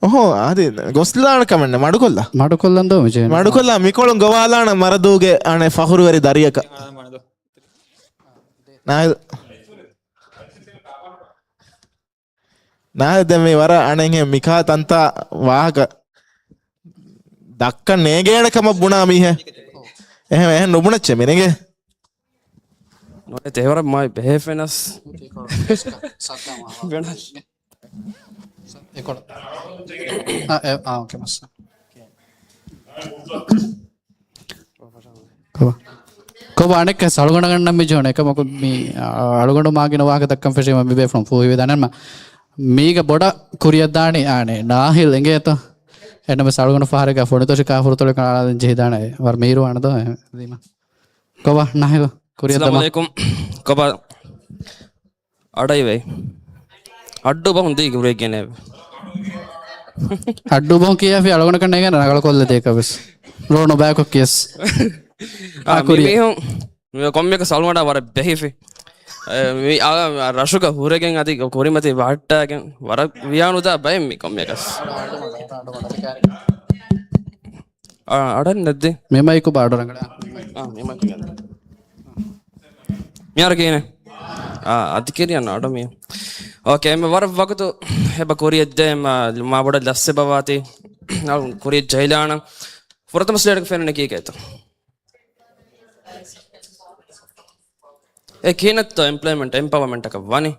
އޮހޯ، އަދި ގޮސްލާނަ ކަމެއް ނެ، މަޑުކޮށްލާ. މަޑުކޮށްލަން ދޯ މި ޖެހެނީ. މަޑުކޮށްލާ، މިކޮޅުން ގޮވާލާނަ މަރަދޫގެ އަނެއް ފަހުރުވެރި ދަރިއަކަށް. ނާއިލް. ނާއިލް ދެން މި ވަރަށް އަނެއްހެން މިކާ ތަންތާ ވާހަކަ. ދައްކަން ނޭގޭނެ ކަމަށް ބުނާ މީހެއް. އެހެން، އެހެން ނުބުނައްޗޭ މި ނެގޭ. ނުވަތަ އެވަރަށް މާތް ބެހޭ ފެނަސް. ކޮބާ؟ ކޮބާ އަނެއްކާ އަޅުގަނޑު ގަންނަން މި ޖެހުނު އެކަމަކު މި، އަ، އަޅުގަނޑު މާގިނަ ވާހަކަ ދައްކަން ފެށީމަ މި ބޭފުޅުން ފޫހިވެދާނެ. މީގަ ބޮޑަށް ކުރިއަށް ދާނީ އާނެ ނާހިލް އިނގޭތޯ. އެންނަމެސް އަޅުގަނޑު ފަހަރެއްގަ ފޮނިތޮށި ކާފުރުތޮޅެއް ކަނޑާލަން ޖެހިދާނެ. ވަރަށް މީރު ވާނެ ދޯ. ކޮބާ ނާހިލް ކުރިއަށް ދަމާ. އައްސަލާމު ޢަލައިކުމް. ކޮބާ އަޑައިވެ. އައްޑޫ ބަހުން ދީ ގުރޭގެނެވެ. އައްޑޫ ބަހުން ކިޔާފި އަޅުގަނޑަކަށް ނޭގެން ރަނގަޅު ކޮށްލެ ދޭކަށް ވެސް. ރޯ ނުބައިކޮށް ކިޔަސް. އާ، އާ، ކުރި. މީހުން މި ކޮންމެއަކަސް އަޅުގަނޑާ ވަރަށް ބެހިފި. އެ، މި އާ، ރަށުގަ ހުރެގެން އަދި ކުރިމަތި ވަހައްޓާގެން ވަރަށް ވިޔާނުދާ ބައެއް މި ކޮންމެއަކަސް. އަ-، އަޑަން ނެއްދި. މި މައިކު ބާޑު ރަނގަޅަށް. އާ، މި މައިކު ގެންދަ. މިހާރު ކީނެ؟ އާ، އަދި ކިރިޔަން އަޑު މި. އޯކޭ، މި ވަރަށް ވަގުތު އެބަ ކުރިއަށް ދޭ، މާ، މާ ބޮޑަށް ލަސް އެބަ ވާތީ. އަޅު ކުރިއަށް ޖެހިލާނަން. ފުރަތަމަ ސްލައިޑްގެ ފެނުނީ ކީކޭތޯ؟ އެ ކިހިނެއްތޯ އެމްޕްލޮއިމަންޓް އެމްޕަވަރމަންޓަކަށް ވަނީ؟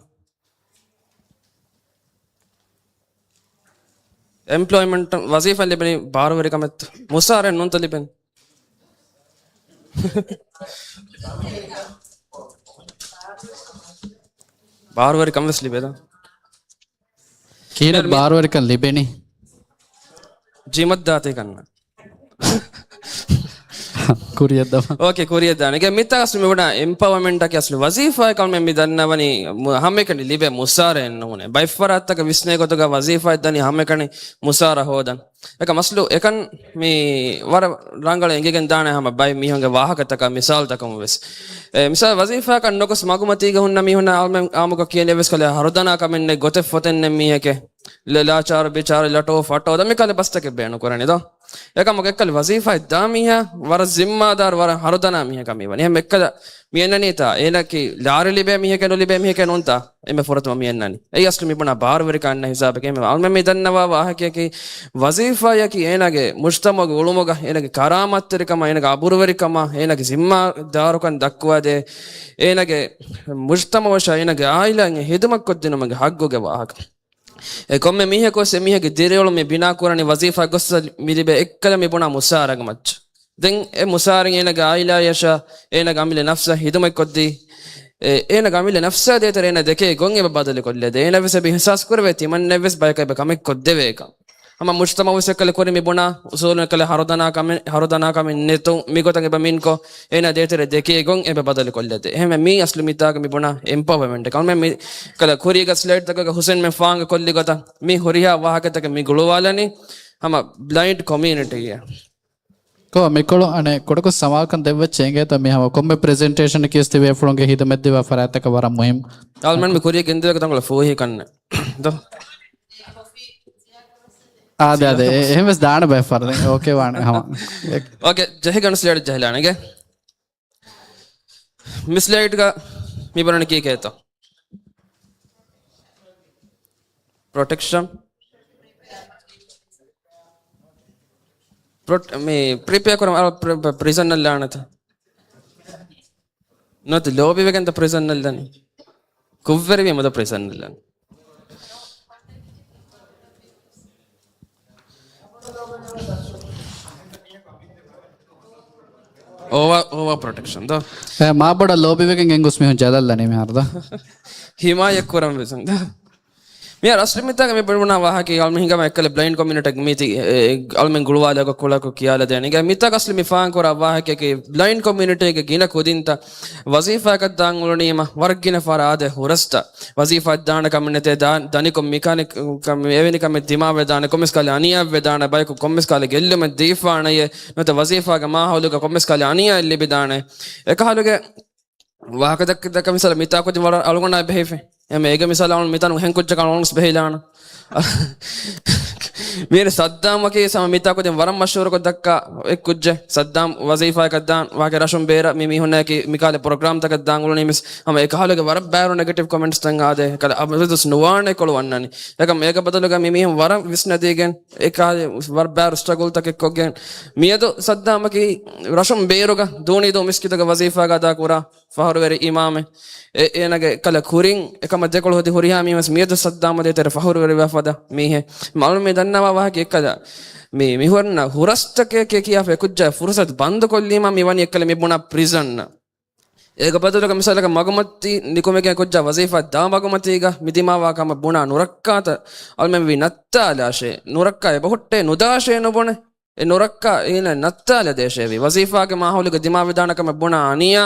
އެމްޕްލޮއިމަންޓް ވަޒީފާ ލިބެނީ ބާރުވެރިކަމެއްތަ؟ މުސާރައެއް ނޫންތަ ލިބެނީ؟ ބާރުވެރިކަން ވެސް ލިބޭދާ. ކިހިނެއް މި-، ބާރުވެރިކަން ލިބެނީ؟ ޖިމަށް ދާތީ ކަންނަ. ކުރިއަށް ދަމާ. އޯކޭ، ކުރިއަށް ދާނެ. އޭގެ މިތާ އަސްލު މި ބުނާ އެމްޕަވަރމަންޓަކީ އަސްލު ވަޒީފާއެއް ކަމެއް މި ދަންނަވަނީ މު-، ހަމައެކަނި ލިބޭ މުސާރައެއް ނޫނޭ. ބައެއް ފަރާތްތަކަށް ވިސްނޭ ގޮތުގަ ވަޒީފާއެއް ދަނީ ހަމައެކަނި މުސާރަ ހޯދަން. އެކަމް އަސްލު އެކަން މި ވަރަށް ރަނގަޅަށް އެނގިގެން ދާނެ ހަމަ ބައެއް މީހުންގެ ވާހަކަތަކާ މިސާލުތަކުން ވެސް. އެ، މިސާލް ވަޒީފާއަކަށް ނުގޮސް މަގުމަތީގަ ހުންނަ މީހުންނަށް އަޅުމެން އާއްމުކޮށް ކިޔަނީ އެއްވެސް ކަލޭ ހަރުދަނާ ކަމެއް ނެތް، ގޮތެއް ފޮތެއް ނެތް މީހެކޭ. ލެ-، ލާ ޗާރު ބިޗާރު ލަޓޯ ފަޓޯ ދަ މިކަލޭ ބަސްތަކެއް ބޭނުން ކުރަނީ ދޯ. އެކަމަކު އެއްކަލަ ވަޒީފާއެއް ދާ މީހާ ވަރަށް ޒިންމާދާރު ވަރަށް ހަރުދަނާ މީހަކަށް މި ވަނީ. އެހެން އެއްކަލަ މި އެންނަނީތާ އޭނައަކީ ލާރި ލިބޭ މީހެކޭ ނުލިބޭ މީހެކޭ ނޫންތާ؟ އެންމެ ފުރަތަމަ މި އެންނަނީ. އެއީ އަސްލު މި ބުނާ ބާރުވެރިކަން އަންނަ ހިސާބެކޭ. އެންމެ އަޅުމެން މި ދަންނަވާ ވާހަކަޔަކީ ވަޒީފާޔަކީ އޭނާގެ މުޖްތަމަޢުގެ އުޅުމުގަ އޭނާގެ ކަރާމަތްތެރިކަމާ، އޭނާގެ އަބުރުވެރިކަމާ، އޭނާގެ ޒިންމާދާރުކަން ދައްކުވާދޭ، އޭނާގެ މުޖްތަމަޢުވަށާ އޭނާގެ އާއިލާއިން ހިދުމަތްކޮށްދިނުމުގެ ހައްގުގެ ވާހަކަ. އެ ކޮންމެ މީހަކުވެސް އެ މީހެއްގެ ދިރިއުޅުން މި ބިނާ ކުރަނީ ވަޒީފާ ގޮއްސަ މި ލިބޭ އެއްކަލަ މި ބުނާ މުސާރަގެ މައްޗަށް. ދެން އެ މުސާރައިން އޭނަގެ އާއިލާޔަށާ އޭނަގެ އަމިއްލަ ނަފްސަށް ހިދުމަތްކޮށްދީ، އެ، އޭނަގެ އަމިއްލަ ނަފްސާ ދޭތެރޭ އޭނަ ދެކޭ ގޮތް އެބަ ބަދަލުކޮށްލަދޭ. އޭނަ ވެސް އެބަ އިހްސާސް ކުރެވޭ ތިމަންނެއްވެސް ބަޔަކަށް އެބަ ކަމެއް ކޮށްދެވޭކަން. ހަމަ މުޖްތަމަޢުވެސް އެއްކަލަ ކުރި މި ބުނާ އުސޫލުން އެއްކަލަ ހަރުދަނާ ކަމެއް، ހަރުދަނާ ކަމެއް ނެތުން މިގޮތަށް އެބަ މިންކޮށް، އޭނަ ދޭތެރޭ ދެކޭ ގޮތް އެބަ ބަދަލުކޮށްލަދޭ. އެހެންވެ މީ އަސްލު މިތާގަ މި ބުނާ އެމްޕަވަރމަންޓް. ކަމެއް މި ކަލަ ކުރީގަ ސްލައިޑްތަކުގަ ހުސެން މެން ފާހަގަ ކޮށްލި ގޮތަށް މި ހުރިހާ ވާހަކަތަކެއް މި ގުޅުވާލަނީ ހަމަ ބްލައިންޑް ކޮމިއުނިޓީއެއް. ކޯ މިކޮޅު އަނެއް ކުޑަކޮށް ސަމާލުކަން ދެއްވައްޗޭ އިނގޭތޯ މި ހަމަ ކޮންމެ ޕްރެޒެންޓޭޝަން ކިޔަސް ތިބޭފުޅުންގެ ހިދުމަތްދިވާ ފަރާތްތަކަށް ވަރަށް މުހިންމު. އަޅުމެން މި ކުރިއަށް ގެންދެވޭ ތަންކޮޅެއް ފޫހި ކަންނެ. ދޯ. އާދެ، އާދެ، އެ-، އެހެން ވެސް ދާނެ ބައެއް ފަރު. ދެން އޯކޭ ވާނެ ހަމަ. އޯކޭ، ޖެހިގަނޑު ސްލައިޑް ޖެހިލާނެގެ. މި ސްލައިޑްގަ މި ބުނަނީ ކީކޭތޯ؟ ޕްރޮޓެކްޝަން. ޕްރޮޓް-، މި ޕްރިޕެއާ ކުރަން އަޅު ޕްރި-، ޕްރި-، ޕްރިޒަން އަށް ލާނެތަ؟ ނުވަތަ ލޯބިވެގެންތަ ޕްރިޒަން އަށް ލާނީ؟ ކުށްވެރިވީމަތަ ޕްރިޒަން އަށް ލާނީ؟ އޯވާ، އޯވާ ޕްރޮޓެކްޝަން ދޯ. އެ، މާބޮޑަށް ލޯބިވެގެން ގެންގޮސް މީހުން ޖަލަށްލަނީ މިހާރު ދޯ. ހިމާޔަތް ކުރަން ވެސް ދޯ. މިހާރު އަސްލު މިތާގަ މި ބުނާ ވާހަކަ އަޅުމެން ހިނގާ އެއްކަލަ ބްލައިންޑް ކޮމިއުނިޓީ މީތި، އެ، އަޅުމެން ގުޅުވާލާ ކޮ-، ކޮޅަކޮ ކިޔާލަދޭނެ. މިތާގަ އަސްލު މި ފާހަގަކުރާ ވާހަކައަކީ ބްލައިންޑް ކޮމިއުނިޓީގެ ގިނަ ކުދިންތައް ވަޒީފާއަކަށް ދާން އުޅުނީމަ ވަރަށް ގިނަ ފަހަރަށް އާދޭ ހުރަސްތައް. ވަޒީފާއަށް ދާނެ ކަމެއް ނެތޭ، ދާ-، ދަނިކޮށް މިކާނިކް ކަމެއް، އެވެނި ކަމެއް ދިމާވެދާނެ، ކޮންމެސް ކަހަލަ އަނިޔާއެއް ވެދާނެ، ބަޔަކު ކޮންމެސް ކަހަލަ ގެއްލުމެއް ދީފާނެޔޭ، ނުވަތަ ވަޒީފާގެ މާހައުލުގަ ކޮންމެސް ކަހަލަ އަނިޔާއެއް ލިބިދާނެ. އެކަހަލުގެ ވާހަކަ ދައްކަ، ދައްކަ މިސާލަށް މިތާ ކުދިން ވަރަށް އަޅުގަނޑާ ބެހިފި. އެމެ އޭގެ މިސާލަށް އަޅުން މިތަނު ހެން ކުއްޖަކަށް އަޅުން ބެހިލާނަ. މީރެ ސައްދާމަކީ ސަމަ މިތާކުދިން ވަރަށް މަޝްހޫރުކޮށް ދައްކާ އެއް ކުއްޖެއް. ސައްދާމް ވަޒީފާއަކަށް ދާން ވާހަކަ ރަށުން ބޭރަށް މި މީހުންނަކީ މިކާލެ ޕްރޮގްރާމްތަކަށް ދާން އުޅުނީ މިސް ހަމަ އެކަހަލަގެ ވަރަށް ބާރު ނެގެޓިވް ކޮމެންޓްސްތައް އާދޭ ކަލަ އަބަދުސް ނުވާނެ ކޮޅު ވަންނަނީ. އެކަމް އޭގެ ބަދަލުގަ މި މީހުން ވަރަށް ވިސްނަދީގެން އެކާ ވަރަށް ބާރު ސްޓްރަގުލްތަކެއް ކޮށްގެން މިއަދު ސައްދާމަކީ ރަށުން ބޭރުގަ ދޫނީދޫ މިސްކިތުގަ ވަޒީފާގަ އަދާ ކުރާ ފަހުރުވެރި އިމާމެއް. އެ، އޭނަގެ ކަލަ ކުރިން އެކަމަށް ދެކޮޅު ހެދި ހުރިހާ މީހުންވެސް މިއަދު ސައްދާމަށް ދޭތެރެ ފަހުރުވެރިވާ ފަދަ މީހެއް. މައުލޫމީ ދަންނަވާ ވާހަކަ އެއްކަލަ މި މިހުރަންނަ ހުރަސްތަކެކޭ ކިޔާފަ އެކުއްޖާ ފުރުސަތު ބަންދު ކޮށްލީމާ މި ވަނީ އެއްކަލަ މި ބުނާ ޕްރިޒަންނަށް. އޭގެ ބަދަލުގަ މިސާލަކަށް މަގުމަތީ ނިކުމެގެން ކުއްޖާ ވަޒީފާ ދާ މަގުމަތީގަ މި ދިމާވާ ކަމަށް ބުނާ ނުރައްކާތަ އަޅުމެން ވީ ނައްތާލާށޭ، ނުރައްކާ އެބަހުއްޓޭ ނުދާށޭ ނުބުނެ. އެ ނުރައްކާ އޭނަ ނައްތާލަދޭށޭވީ. ވަޒީފާގެ މާހައުލުގަ ދިމާވެދާނެ ކަމެއް ބުނާ އަނިޔާ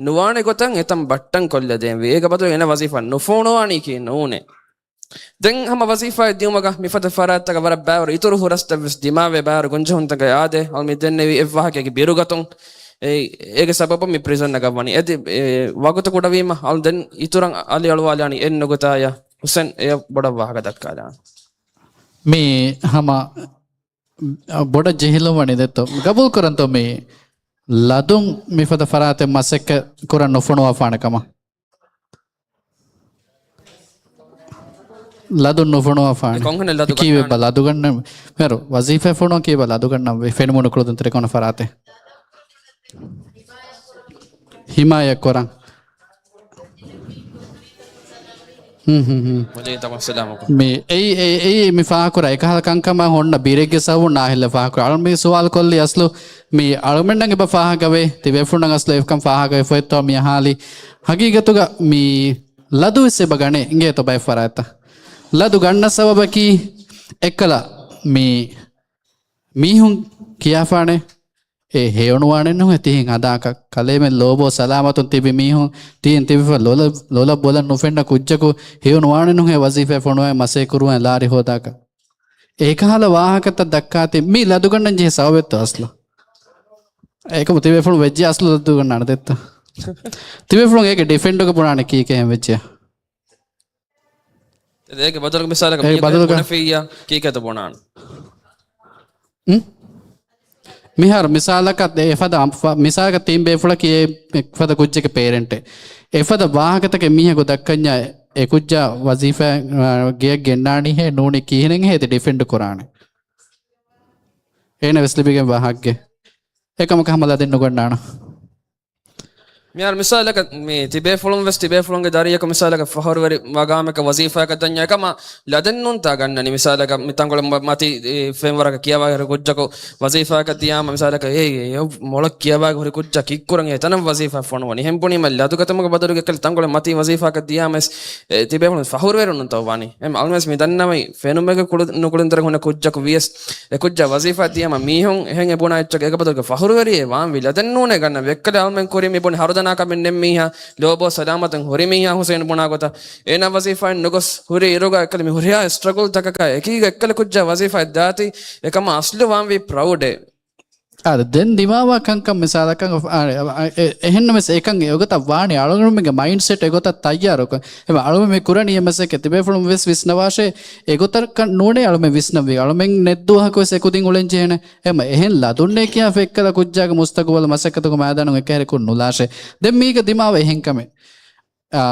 ނުވާނެ ގޮތަށް އެތަން ބައްޓަން ކޮށްލަދޭންވީ. އޭގެ ބަދަލު އޭނަ ވަޒީފާ ނުފޮނުވާނީކީ ނޫނޭ. ދެން ހަމަ ވަޒީފާއެއް ދިއުމަގަ މިފަދަ ފަރާތްތަކަށް ވަރަށް ބާރު އިތުރު ހުރަސްތައްވެސް ދިމާވޭ ބާރު ގޮންޖެހުންތަކަށް އާދޭ. އަޅު މި ދެންނެވީ އެއްވާހަކައެކި ބިރުގަތުން. އެ، އޭގެ ސަބަބުން މި ޕްރިޒަން ނަގައްވަނީ. އެދި، އެ، ވަގުތު ކުޑަވީމަ އަޅު ދެން އިތުރަށް އަލި އަޅުވާލާނީ އެއް ނުގުތާޔަށް. ހުސެން އެޔަށް ބޮޑަށް ވާހަކަ ދައްކާލާނެ. މި ހަމަ ބޮޑަށް ޖެހިލުން ވަނީ ދެއްތޯ؟ ގަބޫލު ކުރަންތޯ މި ލަދުން މިފަދަ ފަރާތެއް މަސައްކަތް ކުރަން ނުފޮނުވާފާނެ ކަމަށް؟ ލަދުން ނުފޮނުވާފާނެ. ކޮންހެނެއް ލަދު ކީއްވެ ގަންނާނެ؟ ބަ ލަދު ގަންނަ، މޭރު ވަޒީފާ ފޮނުވާ ކީއްވެ ލަދު ގަންނަ ފެނިމުނު ކުޅުދުން ތެރެކޮނ ފަރާތެއް. ހިމާޔަތް ކުރަން. ހުން، ހުން، ހުން. މި އެއީ، އެ، އެއީ މި ފާހަގަކުރާ އެކަހަލަ ކަންކަމަށް ހުންނަ ބިރެއްގެ ސަބަބުން ނާހިލް ފާހަގަކުރާ. އަޅު މި ސުވާލު ކޮށްލީ އަސްލު މި އަޅުމެންނަށް އެބަ ފާހަގަވޭ، ތިބޭފުޅުންނަށް އަސްލު އެކަން ފާހަގަވެފައެއްތޯ މި އަހާލީ. ހަގީގަތުގަ މި ލަދުވެސް އެބަ ގަނޭ އިނގޭތޯ ބައެއް ފަރާތްތައް. ލަދު ގަންނަ ސަބަބަކީ އެއްކަލަ މި މީހުން ކިޔާފާނެ އެ ހެޔޮނުވާނެ ނުހެ ތިހެން ހަދާކަށް. ކަލޭމެން ލޯބޯ ސަލާމަތުން ތިބި މީހުން ތީން ތިބިފަ ލޮލަށް، ލޮލަށް ބޮލަށް ނުފެންނަ ކުއްޖަކު ހެޔޮނުވާނެ ނުހެ ވަޒީފާ ފޮނުވާ މަސޭ ކުރުވާ ލާރި ހޯދާކަށް. އެކަހަލަ ވާހަކަތައް ދައްކާތި މި ލަދުގަންނަން ޖެހޭ ސަބަބެއްތޯ އަސްލު؟ އެކަމު ތިބޭފުޅުން ވެއްޖެ އަސްލު ލަދުގަންނާނެ ދެއްތަ؟ ތިބޭފުޅުން އޭގެ ޑިފެންޑުގަ ބުނާނެ ކީކޭ ހެން ވެއްޖެ؟ އޭގެ ބަދަލުގަ މިސާލަކަށް އޭގެ ބަދަލުގަ ބުނެފިއްޔާ ކީކޭތަ ބުނާނެ؟ އުން؟ މިހާރު މިސާލަކަށް އެފަދަ އަންފަ-، މިސާލަކަށް ތިން ބޭފުޅަކީ އެ އެފަދަ ކުއްޖެއްގެ ޕޭރެންޓެއް. އެފަދަ ވާހަކަތަކެއް މީހަކު ދައްކަންޏާ އެ ކުއްޖާ ވަޒީފާ، އާ، ގެޔަށް ގެންނާނީހޭ ނޫނީ ކީހިނެއްހޭ ދެ ޑިފެންޑް ކުރާނެ. އޭނަ ވެސް ލިބިގެންވާ ހައްގެއް. އެކަމަކަށް ހަމަ ލަދެއް ނުގަންނާނަ. މިހާރު މިސާލަކަށް މި ތިބޭފުޅުން ވެސް ތިބޭފުޅުންގެ ދަރިޔަކު މިސާލަކަށް ފަހުރުވެރި މަގާމަކަށް ވަޒީފާއަކަށް ދަންޏާ އެކަމަށް ލަދެއް ނޫންތާ ގަންނަނީ. މިސާލަކަށް މި ތަންކޮޅެއް މަ-، މަތީ ފެންވަރަކަށް ކިޔަވާ ހުރި ކުއްޖަކު ވަޒީފާއަކަށް ދިޔާމަ މިސާލަކަށް އޭ، އެ މޮޅަށް ކިޔަވާ ހުރި ކުއްޖާ ކީއްކުރަން އެތަނަށް ވަޒީފާ ފޮނުވަނީ. ހެން ބުނީމަ ލަދުގަތުމުގެ ބަދަލުގަ އެކަލަ ތަންކޮޅެއް މަތީ ވަޒީފާއަކަށް ދިޔާމަ ވެސް އެ ތިބޭފުޅުން ފަހުރުވެރި ނޫންތޯ ވާނީ. އެމް އަޅުމެން ވެސް މި ދަންނަވަނީ ފެނުމެއްގެ ކުޅު-، ނުކުޅުންތެރެ ހުންނަ ކުއްޖަކު ވިޔަސް އެ ކުއްޖާ ވަޒީފާ ދިޔަމަ މީހުން އެހެން އެ ބުނާ އެއްޗަކަށް އޭގެ ބަދަލުގަ ފަހުރުވެރިއެއް ވާންވީ ލަދެއް ނޫނޭ ގަންނަ ވެއްކަލެ އަޅުމެން ކުރި މި ބުނި ހަރުދަނާކަމެއް ނެތް މީހާ ލޯބޯ ސަލާމަތުން ހުރި މީހާ ހުސެން ބުނާ ގޮތަށް އޭނާ ވަޒީފާއިން ނުގޮސް ހުރި އިރުގަ އެކަލެ މި ހުރިހާ ސްޓްރަގުލް ތަކަކާ އެކީގަ އެއްކަލަ ކުއްޖާ ވަޒީފާއެއް ދާތީ އެކަމަށް އަސްލު ވާންވީ ޕްރައުޑޭ. އާދެ، ދެން ދިމާވާ ކަންކަން މިސާލަކަށް، އާ، އެ، އެ، އެހެންނަމަވެސް އެކަން އެގޮތަށް ވާނީ އަޅުގަނޑުމެންގެ މައިންޑްސެޓް އެގޮތަށް ތައްޔާރުކޮށް. އެމަ އަޅުމެން މި ކުރަނީ އެ މަސައްކަތް ތިބޭފުޅުން ވެސް ވިސްނަވާށޭ، އެގޮތަކަށް ނޫނޭ އަޅުމެން ވިސްނަންވީ. އަޅުމެން ނެތް ދުވަހަކު ވެސް އެކުދިން އުޅެން ޖެހޭނެ. އެމަ އެހެން ލަދުންނޭ ކިޔާ ފެއްކަލަ ކުއްޖާގެ މުސްތަގުބަލު މަސައްކަތުގެ މައިދާނުން އެކަހެރިކޮށް ނުލާށޭ. ދެން މީގަ ދިމާވަ އެހެން ކަމެއް. އާ،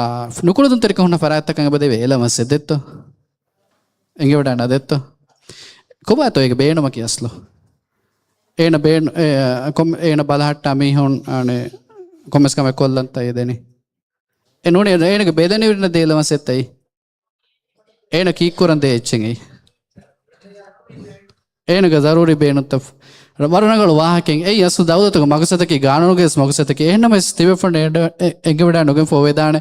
ނުކުޅުދުންތެރިކަން ހުންނަ ފަރާތްތަކަށް އެބަދެވޭ އެލަވަންސެއް ދެއްތޯ؟ އެނގިވަޑައިގަންނަ ދެއްތޯ؟ ކޮބާތޯ އޭގެ ބޭނުމަކީ އަސްލު؟ އޭނަ ބޭނު-، އޭ، ކޮން-، އޭނަ ބަލަހައްޓާ މީހުން، އަނެ، ކޮންމެސް ކަމެއް ކޮށްލަންތަ އެ ދެނީ؟ އެ ނޫނީ އޭނަގެ ބެލެނިވެރިންނަށް ދޭ އެލަވަންސެއްތަ އެއީ؟ އޭނަ ކީއްކުރަން ދޭ އެއްޗެއް އެއީ؟ އޭނަގެ ޒަރޫރީ ބޭނުންތައް ވަރަށް ރަނގަޅު ވާހަކައެއް. އެއީ އަސްލު ދައުލަތުގެ މަގުސަދަކީ، ގާނޫނުގެ ވެސް މަގުސަދަކީ. އެހެންނަމަވެސް ތިބޭފުޅުން އެ-، އެ-، އެނގިވަޑައި ނުގެންފަ އޮވެދާނެ.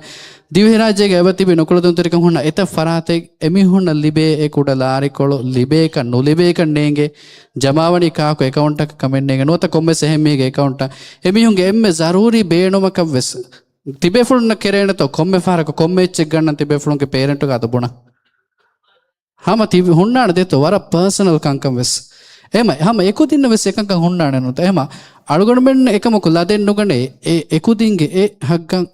ދިވެހިރާއްޖޭގަ އެބަތިބި ނުކުޅެދުންތެރިކަން ހުންނަ އެތައް ފަރާތެއް އެމީހުންނަށް ލިބޭ އެ ކުޑަ ލާރިކޮޅު ލިބޭކަށް ނުލިބޭކަށް ނޭނގޭ. ޖަމާވަނީ ކާކު އެކައުންޓަކަށް ކަމެއް ނޭނގެ. ނުވަތަ ކޮންމެސް އެހެން މީގެ އެކައުންޓަށް. އެމީހުންގެ އެންމެ ޒަރޫރީ ބޭނުމަކަށް ވެސް ތިބޭފުޅުންނަށް ކެރޭނެތޯ ކޮންމެ ފަހަރަކު ކޮންމެ އެއްޗެއް ގަންނަން ތިބޭފުޅުންގެ ޕޭރެންޓުގަ އަދު ބުނަން. ހަމަ ތި ހުންނާނެ ދެއްތޯ ވަރަށް ޕާސަނަލް ކަންކަން ވެސް. އެހެމަ ހަމަ އެކުދިންނަށް ވެސް އެކަންކަން ހުންނާނެ ނުތަ؟ އެހެމަ އަޅުގަނޑުމެން އެކަމަކު ލަދެއް ނުގަނޭ އެ އެކުދިންގެ އެ ހައްގަށް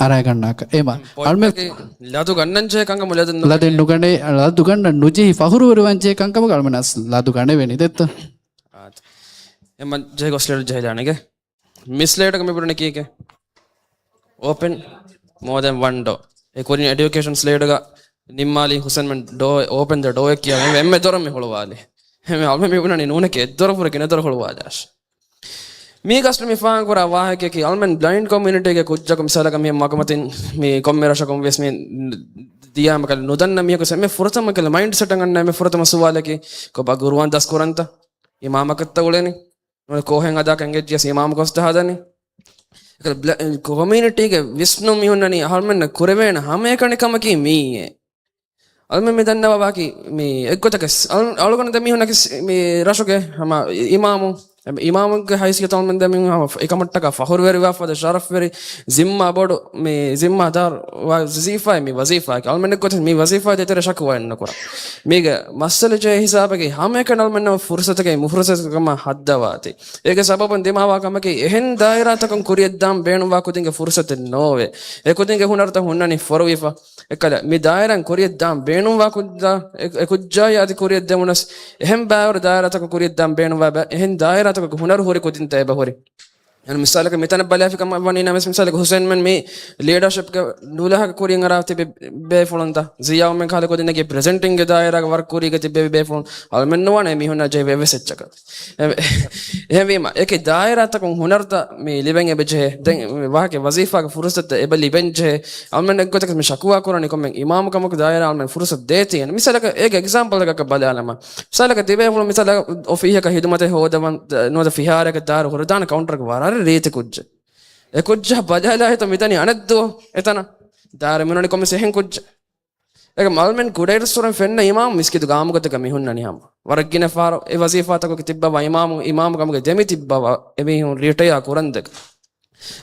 އަރާގަންނާކަށް. އޭމާ އަޅުމެ ޕޮއިންޓަކީ ލަދު ގަންނަން ޖެހޭ ކަންކަމު ލަދު ނު- ލަދެއް ނުގަނޭ، ލަދު ގަންނަން ނުޖެހި ފަހުރުވެރިވާން ޖެހޭ ކަންކަމަކަށް އަޅުމެން އަސް ލަދު ގަނެވެނީ ދެއްތަ؟ އާދެ. އެމަ ޖެހި ގޮސް ސްލައިޑް ޖެހިލާނެގެ. މި ސްލައިޑަކަށް މި ބުނަނީ ކީކޭ؟ އޯޕެން މޯ ދެން ވަން ޑޯ. އެ ކުރިން އެޑިއުކޭޝަން ސްލައިޑަކަށް ނިންމާލީ ހުސެންމެން ޑޯ، އޯޕެން ދަ ޑޯ އެއް ކިޔާ އެންމެ ދޮރަށް މި ހުޅުވާލި. އެންމެ އަޅުމެން މި ބުނަނީ ނޫނެކޭ އެއްދޮރަށް ވުރެ ގިނަ ދޮރަށް ހުޅުވާލާށި. މީގަ އަސްލު މި ފާހަގަކުރާ ވާހަކައަކީ އަޅުމެން ބްލައިންޑް ކޮމިއުނިޓީގެ ކުއްޖަކު މިސާލަކަށް މި މަގުމަތިން މި ކޮންމެ ރަށަކުން ވެސް މި ދިޔާމަކަލަ ނުދަންނަ މީހަކު އެންމެ ފުރަތަމަ ކަލަ މައިންޑް ސެޓަށް އަންނަ އެންމެ ފުރަތަމަ ސުވާލަކީ ކޮބާ ގުރުއާން ދަސްކުރަންތަ؟ އިމާމަކަށްތަ އުޅެނީ؟ ނުވަތަ ކޯހެއް ހަދާކަށް އެނގެއްޖިޔަސް އިމާމު ގޮސްތަ ހަދަނީ؟ އެކަލަ ބްލަ-، ކޮމިއުނިޓީގެ ވިސްނުން މި ހުންނަނީ އަހަރުމެންނަށް ކުރެވޭނެ ހަމައެކަނި ކަމަކީ މިއީ. އަޅުމެން މި ދަންނަވާ ވާކީ މި އެއްގޮތަކަށް އަޅު-، އަޅުގަނޑު ދެމީހުންނަކީ މި ރަށުގެ ހަމަ އިމާމު، އެ އިމާމުގެ ހައިސިއްޔަތު އަޅުމެން ދެމީހުން ހަމަ އެކަމަށްޓަކާ ފަހުރުވެރިވާފަދަ ޝަރަފްވެރި ޒިންމާ ބޮޑު މި ޒިންމާދާރު ވަޒީފާއެއް މި ވަޒީފާއަކީ. އަޅުމެން އެއްގޮތަށް މި ވަޒީފާ ދޭތެރޭ ޝަކުވާ ނުކުރާ. މީގެ މައްސަލަ ޖެހޭ ހިސާބަކީ ހަމައެކަނި އަޅުމެންނަށް ފުރުސަތަކީ މުފުރުސަތު ކަމަށް ހައްދަވާތީ. އޭގެ ސަބަބުން ދިމާވާ ކަމަކީ އެހެން ދާއިރާތަކުން ކުރިއަށްދާން ބޭނުންވާ ކުދިންގެ ފުރުސަތެއް ނޯވޭ. އެ ކުދިންގެ ހުނަރުތައް ހުންނަނީ ފޮރުވިފަ. އެކަލަ މި ދާއިރާން ކުރިއަށްދާން ބޭނުންވާ ކުއްޖާ، އެ-، އެ ކުއްޖާއި އަދި ކުރިއަށްދެމުނަސް އެހެން ބައިވަރު ދާއިރާތަކުން ކުރިއަށްދާން ބޭނުންވާ ބަ-، އެހެން ދާއިރާތަކުގެ ހުނަރު ހުރި ކުދިންތައް އެބަ ހުރި. އަން މިސާލަކަށް މިތަނަށް ބަލާފި ކަމަށް ވަނީ ނަމަވެސް، މިސާލަކަށް ހުސެންމެން މި ލީޑަރޝިޕްގެ ނުލަހަކަށް ކުރިން އަރާ ތިބި ބޭފުޅުންތަ؟ ޒިޔާއުމެން ކަހަލަ ކުދިންނަކީ ޕްރެޒެންޓިންގެ ދާއިރާގަ ވަރަށް ކުރީގަ ތިބެވި ބޭފުޅުން. އަޅުމެން ނުވާނެ މީހުންނާ ޖެހި އެއްވެސް އެއްޗަކަށް. އެ-، އެހެންވީމަ، އެކި ދާއިރާތަކުން ހުނަރުތައް މި ލިބެން އެބަ ޖެހޭ. ދެން ވާހަކަ ވަޒީފާގެ ފުރުސަތު އެބަ ލިބެން ޖެހޭ. އަޅުމެން އެއްގޮތަކަށް މި ޝަކުވާ ކުރަނީ ކޮންމެ އިމާމު ކަމަކު ދާއިރާ އަޅުމެން ފުރުސަތު ދޭތީ. މިސާލަކަށް އޭގެ އެގްޒާމްޕަލް އަކަށް ބަލާލަމާ. މިސާލަކަށް ތިބޭފުޅުން މިސާލަކަށް އޮފީހަކަށް ހިދުމަތެއް ހޯދަވަން، ނުވަތަ ފިހާރައަކަށް ދާއިރު ހުރެދާނެ ކައުންޓަރަކަށް ވަރަށް ރީތި ކުއްޖެއް. އެ ކުއްޖާ ބަލާލާ ހިތަށް މިދަނީ އަނެއްދުވަހު އެތަނަށް. ދާއިރު މިނުވަނީ ކޮންމެސް އެހެން ކުއްޖެއް. އޭގެ އަޅުމެން ކުޑައިރުއްސުރެން ފެންނަ އިމާމު މިސްކިތުގެ އާއްމުގޮތަކަށް މި ހުންނަނީ ހަމަ. ވަރަށް ގިނަ ފަހަރު އެ ވަޒީފާތަކުގެ ތިއްބަވާ އިމާމު، އިމާމު ކަމުގެ ދެމި ތިއްބަވާ އެމީހުން ރިޓަޔާ ކުރަން ދެކެ.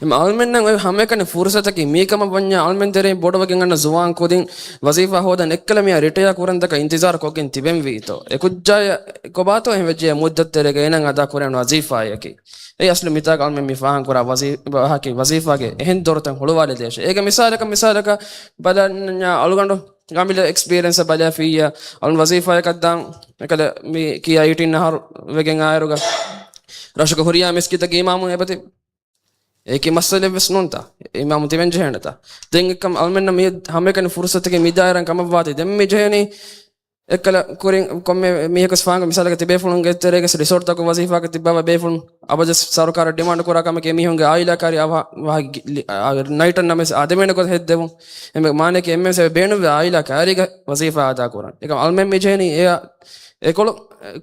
އެމަ އަޅުމެންނަށް އޮތް ހަމައެކަނި ފުރުސަތަކީ މީ ކަމަށް ވަންޏާ އަޅުމެން ތެރެއިން ބޮޑުވެގެން އަންނަ ޒުވާން ކުދިން ވަޒީފާ ހޯދަން އެއްކަލަ މިއާ ރިޓަޔާ ކުރަން ދެކެ އިންތިޒާރު ކޮށްގެން ތިބެން ވީތޯ. އެ ކުއްޖާޔަށް ކޮބާތޯ އެހެން ވެއްޖެ މުއްދަތު ތެރޭގަ އޭނަ އަދާ ކުރެވޭނެ ވަޒީފާއަކީ. އެއީ އަސްލު މިތާގަ އަޅުމެން މި ފާހަގަކުރާ ވަޒީ-، ވާހަކަ ވަޒީފާގެ އެހެން ދޮރުތައް ހުޅުވާލެދޭށޭ. އޭގެ މިސާލަކަށް، މިސާލަކަށް ބަލަންޏާ އަޅުގަނޑު އަމިއްލަ އެކްސްޕީރިއަންސަށް ބަލާފިއްޔާ، އަޅުން ވަޒީފާއަކަށް ދާން އެކަލަ މި ކިޔާ އެއިޓީން އަހަރު ވެގެން އާއިރުގަ ރަށުގަ ހުރިހާ މިސްކިތަކީ އިމާމު އެބަތި އެކި މައްސަލައެއްވެސް ނޫންތަ؟ އިމާމު ތިބެން ޖެހޭނެތަ؟ ދެން އެކަމް އަޅުމެންނަށް މި ހަމައެކަނި ފުރުސަތަކީ މި ދާއިރާން ކަމަށްވާތީ ދެން މި ޖެހެނީ އެއްކަލަ ކުރިން ކޮންމެ މީހަކު ފާނގ މިސާލަކަށް ތިބޭފުޅުންގެ ތެރޭގަ ރިސޯޓްތަކު ވަޒީފާގަ ތިއްބަވާ ބޭފުޅުން އަބަދު ސަރުކާރަށް ޑިމާންޑް ކުރާ ކަމެކޭ މީހުންގެ އާއިލާ ކާރި އަވަހަ ވަހަ ގި-، ލި-، އާ، ނައިޓަށް ނަމަވެސް އާދެވޭނެ ގޮތަށް ހެއްދެވުން. އެމެ މާނައަކީ އެންމެންވެސް ބޭނުންވެ އާއިލާ ކާރީގަ ވަޒީފާ އަދާ ކުރަން. އެކަމް އަޅުމެން މި ޖެހެނީ އެއަށް އެކޮޅު-،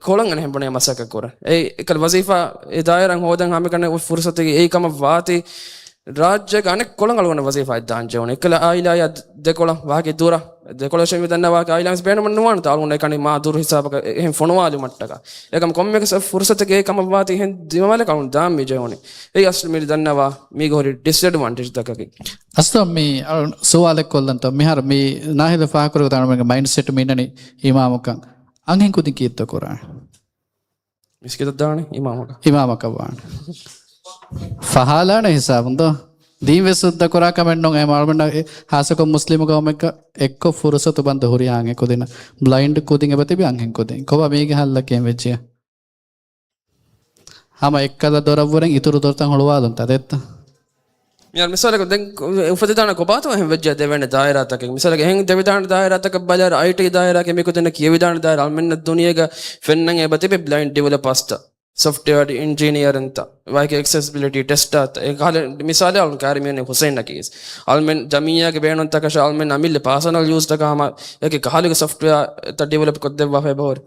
ކޮޅަށް އަނެއް ބުނޭ މަސައްކަތް ކުރަން. އެއީ އެކަލަ ވަޒީފާ އެ ދާއިރާން ހޯދަން ހަމައެކަނި ފުރުސަތެއް އެއީ ކަމަށް ވާތީ، ރާއްޖޭގެ އަނެއް ކޮޅަށް އަޅުގަނޑަށް ވަޒީފާއެއް ދާން ޖެހުނު. އެކަލަ އާއިލާޔާ ދެކޮޅަށް ވާހަކަ ދުރަށް، ދެކޮޅަށް މި ދަންނަވާ ވާހަކަ އާއިލާ ވެސް ބޭނުމެއް ނުވާނެ ތާ އަޅުގަނޑު އެކަނި މާ ދުރު ހިސާބަކަށް އެ-، އެހެން ފޮނުވާލުމަށްޓަކާ. އެކަމް ކޮންމެ ފުރުސަތެއް އެ ކަމަށް ވާތީ އެހެން ދިމަވާލެއް އަޅުގަނޑު ދާން މި ޖެހުނީ. އެއީ އަސްލު މި ދަންނަވާ މީގަ ހުރި ޑިސްއެޑްވާންޓޭޖް ތަކަކީ. އަސްލު މި އަޅު-، ސުވާލެއް ކޮށްލަންތޯ؟ މިހާރު މި ނާހިލް ފާހަގަކުރި ގޮތަށް އަޅުގަނޑުގެ މައިންޑް ސެޓް މި އިންނަނީ އިމާމުކަން. އަންހެން ކުދިން ކީއްތޯ ކުރާނެ؟ މިސްކިތަށް ދާނީ އިމާމަކަށް. އިމާމަކަށް ވާނެ. ފަހާލާނެ ހިސާބުން ދޯ؟ ދީން ވެސް ސުއްދަ ކުރާ ކަމެއް ނޫން. އެ މަ-، އަޅުމެންނަށް އެ ހާއްސަކޮށް މުސްލިމު ގައުމެއްގަ އެއްކޮށް ފުރުސަތު ބަންދު ހުރިހާ އެކުދިންނަށް ބްލައިންޑް ކުދިން އެބަ ތިބި އަންހެން ކުދިން. ކޮބާ މީގެ ހައްލަކީ އެން ވެއްޖިއްޔާ؟ ހަމަ އެއްކަލަ ދޮރަށްވުރެން އިތުރު ދޮރުތައް ހުޅުވާލުންތަ ދެއްތަ؟ މިހާރު މިސާލަކަށް ދެން އުފެދިދާނެ ކޮބާތޯ އެހެން ވެއްޖެ ދެވޭނެ ދާއިރާތަކެއް. މިސާލަކަށް އެހެން ދެވިދާނެ ދާއިރާތަކަށް ބަލާއިރު އައިޓީ ދާއިރާއަކީ މިކުދިންނަށް ކިޔެވިދާނެ ދާއިރާ. އަޅުމެންނަށް ދުނިޔޭގަ ފެންނަން އެބަތިބި ބްލައިންޑް ޑިވެލޮޕާސްތައް، ސޮފްޓްވެއާ އިންޖިނިއަރިންތައް، ވާހަކަ އެކްސެސިބިލިޓީ ޓެސްޓާތައް، އެ ކަހަލަ މިސާލެއް އަޅުން ކާރި މިއޮންނަ ހުސެންއަކީ. އަޅުމެން ޖަމިއްޔާގެ ބޭނުންތަކަށަށް އަޅުމެން އަމިއްލަ ޕާސަނަލް ޔޫޒްތަކަށް ހަމަ އެކި ކަހަލަގެ ސޮފްޓްވެއާތައް ޑިވެލޮޕް ކޮށްދެއްވާފަ އެބަހުރި.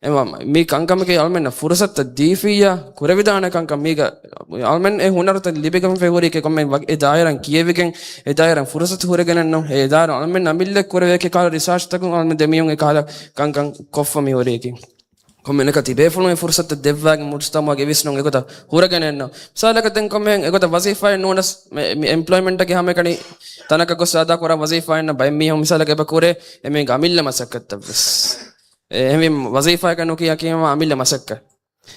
އެމަ-، މި ކަންކަމަކީ އަޅުމެންނަށް ފުރުސަތުތައް ދީފިއްޔާ، ކުރެވިދާނެ ކަންކަން މީގަ އަޅުމެން އެ ހުނަރުތައް ލިބިގެންފަ ހުރީކީ ކޮންމެ ވަ-، އެ ދާއިރާން ކިޔެވިގެން، އެ ދާއިރާން ފުރުސަތު ހުރެގެނެއްނު. އެ ދާއިރާ އަޅުމެން އަމިއްލަ ކުރެވޭ އެކި ކަހަލަ ރިސާޗްތަކުން އަޅުމެން ދެމީހުން އެ ކަހަލަ ކަންކަން ކޮށްފަ މި ހުރީކީ. ކޮންމެ އަނެކަ ތިބޭފުޅުން އެ ފުރުސަތު ދެއްވާގެން މުޖުތަމަޢުގެ ވިސްނުން އެގޮތަށް ހުރެގެނެއްނު. މިސާލަކަށް ދެން ކޮންމެހެން އެގޮތަށް ވަޒީފާއެއް ނޫނަސް މި، މި އެމްޕްލޮއިމެންޓަކީ ހަމައެކަނި ތަނަކަށް ގޮސް އަދާކުރާ ވަޒީފާއެއްނަ ބައެއް މީހުން މިސާލަކަށް އެބަ ކުރޭ އެމީގެ އަމިއްލަ މަސައްކަތްތައްވެސް. އެ، އެހެންވީމަ ވަޒީފާއަކަށް ނުކިޔާ ކީމަ އަމިއްލަ މަސައްކަތް.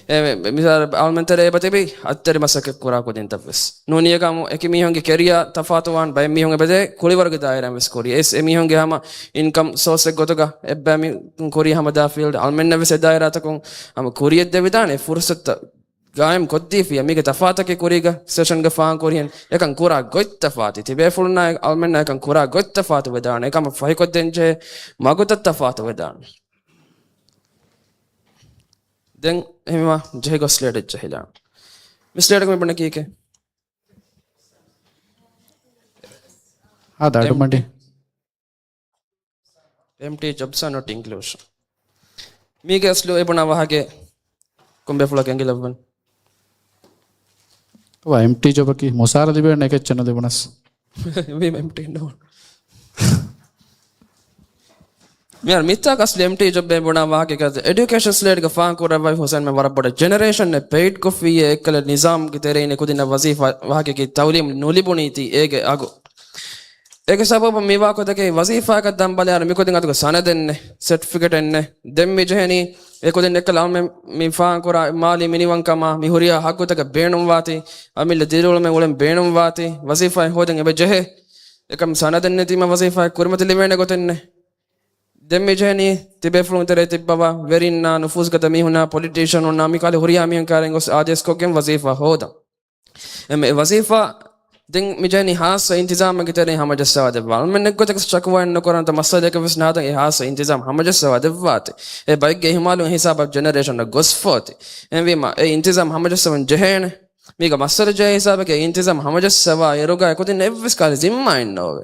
އެ، މި-، މިސާލަށް އަޅުމެން ތެރޭ އެބަތިބި އަތްތެރި މަސައްކަތް ކުރާ ކުދިންތައް ވެސް. ނޫނީ އެކަމު އެކި މީހުންގެ ކެރިއާ ތަފާތުވާން ބައެއް މީހުން އެބަދޭ ކުޅިވަރުގެ ދާއިރާ ވެސް ކުރި. އެސް އެ މީހުންގެ ހަމަ އިންކަމް ސޯސްއެއް ގޮތުގަ އެއްބައި މީހުން ކުރި ހަމަ ދާ ފީލްޑް އަޅުމެންނަށް ވެސް އެ ދާއިރާތަކުން ހަމަ ކުރިއަށް ދެވިދާނެ ފުރުސަތުތައް ގާއިމް ކޮށްދީފިޔާ މީގެ ތަފާތަކީ ކުރީގަ ސެޝަންގެ ފާހަގަ ކުރިހެން އެކަން ކުރާ ގޮތް ތަފާތު. ތިބޭފުޅުންނާ އަޅުމެންނާ އެކަން ކުރާ ގޮތް ތަފާތު ވެދާނެ. އެކަމަށް ފަހިކޮށްދޭންޖެހޭ މަގުތައް ތަފާތު ވެދާނެ. ދެން އެހެންވީމަ ޖެހިގޮސް ސްލައިޑެއް ޖެހިލާން. މި ސްލައިޑަކު މި ބުނެ ކީކޭ؟ އާ، ދަޑުމަޑި. އެމްޓީ ޖޮބްސް އާ ނޮޓް އިންކްލޫޑް. މީގެ އަސްލު އެ ބުނާ ވާހަކަ ކޮންބޭފުޅަކަށް އެނގިލައްވަން؟ އެމްޓީ ޖޮބަކީ މުސާރަ ލިބޭނެ އެކެއްޗެއް ނުލިބުނަސް. މީ އެމްޓީ ނޫން. މިހާރު މިތާ އަސްލު އެމްޓީ ޖޮބް އެ ބުނާ ވާހަކަ އެޑިޔުކޭޝަން ސްލައިޑްގަ ފާހަގަ ކުރައްވައި ހުސެން މެ ވަރަށް ބޮޑަށް ޖެނެރޭޝަން އެއް ޕެއިޑް ކޮށްފިއްޔާ އެއްކަލަ ނިޒާމްގެ ތެރެއިން ކުދިންނަށް ވަޒީފާ ވާހަކަކީ ތައުލީމް ނުލިބުނީތީ އޭގެ އަގު. އޭގެ ސަބަބުން މިވާ ގޮތަކީ ވަޒީފާއަކަށް ދަން ބަލާއިރު މިކުދިން އަތުގަ ސަނަދެއް ނެތް، ސެޓްފިކެޓެއް ނެތް. ދެން މި ޖެހެނީ އެ ކުދިން އެއްކަލަ އަޅުމެން މި ފާހަގަކުރާ މާލީ މިނިވަންކަމާ މި ހުރިހާ ހައްގުތަކެއް ބޭނުންވާތީ، އަމިއްލަ ދިރިއުޅުމެއް އުޅެން ބޭނުންވާތީ، ވަޒީފާއެއް ހޯދަން އެބަ ޖެހޭ. އެކަމް ސަނަދެއް ނެތީމަ ވަޒީފާއެއް ކުރިމަތިލެވޭނެ ގޮތެއް ނެތް. ދެން މި ޖެހެނީ ތިބޭފުޅުން ތެރޭ ތިއްބަވާ ވެރިންނާ، ނުފޫޒުގަދަ މީހުންނާ، ޕޮލިޓީޝަނުންނާ މިކަހަލަ ހުރިހާ މީހުން ކާރިން ގޮސް އާދޭސްކޮށްގެން ވަޒީފާ ހޯދަން. އެމެ އެ ވަޒީފާ ދެން މި ޖެހެނީ ހާއްސަ އިންތިޒާމެއްގެ ތެރެއިން ހަމަޖައްސަވާ ދެއްވާ. އަޅުމެން އެއްގޮތަކަށް ޝަކުވާއެއް ނުކުރަންތަ، މައްސަލައަކަށް ވެސް ނަހަދަން އެ ހާއްސަ އިންތިޒާމް ހަމަޖައްސަވާ ދެއްވާތި. އެ ބައެއްގެ އިހުމާލުން ހިސާބަށް ޖެނެރޭޝަނަށް ގޮސްފޯތި. އެހެންވީމަ އެ އިންތިޒާމް ހަމަޖައްސަވަން ޖެހޭނެ. މީގަ މައްސަލަ ޖެހޭ ހިސާބަކީ އެ އިންތިޒާމް ހަމަޖައްސަވާ އިރުގަ އެކުދިން އެއްވެސް ކަހަލަ ޒިންމާއެއް ނޯވޭ.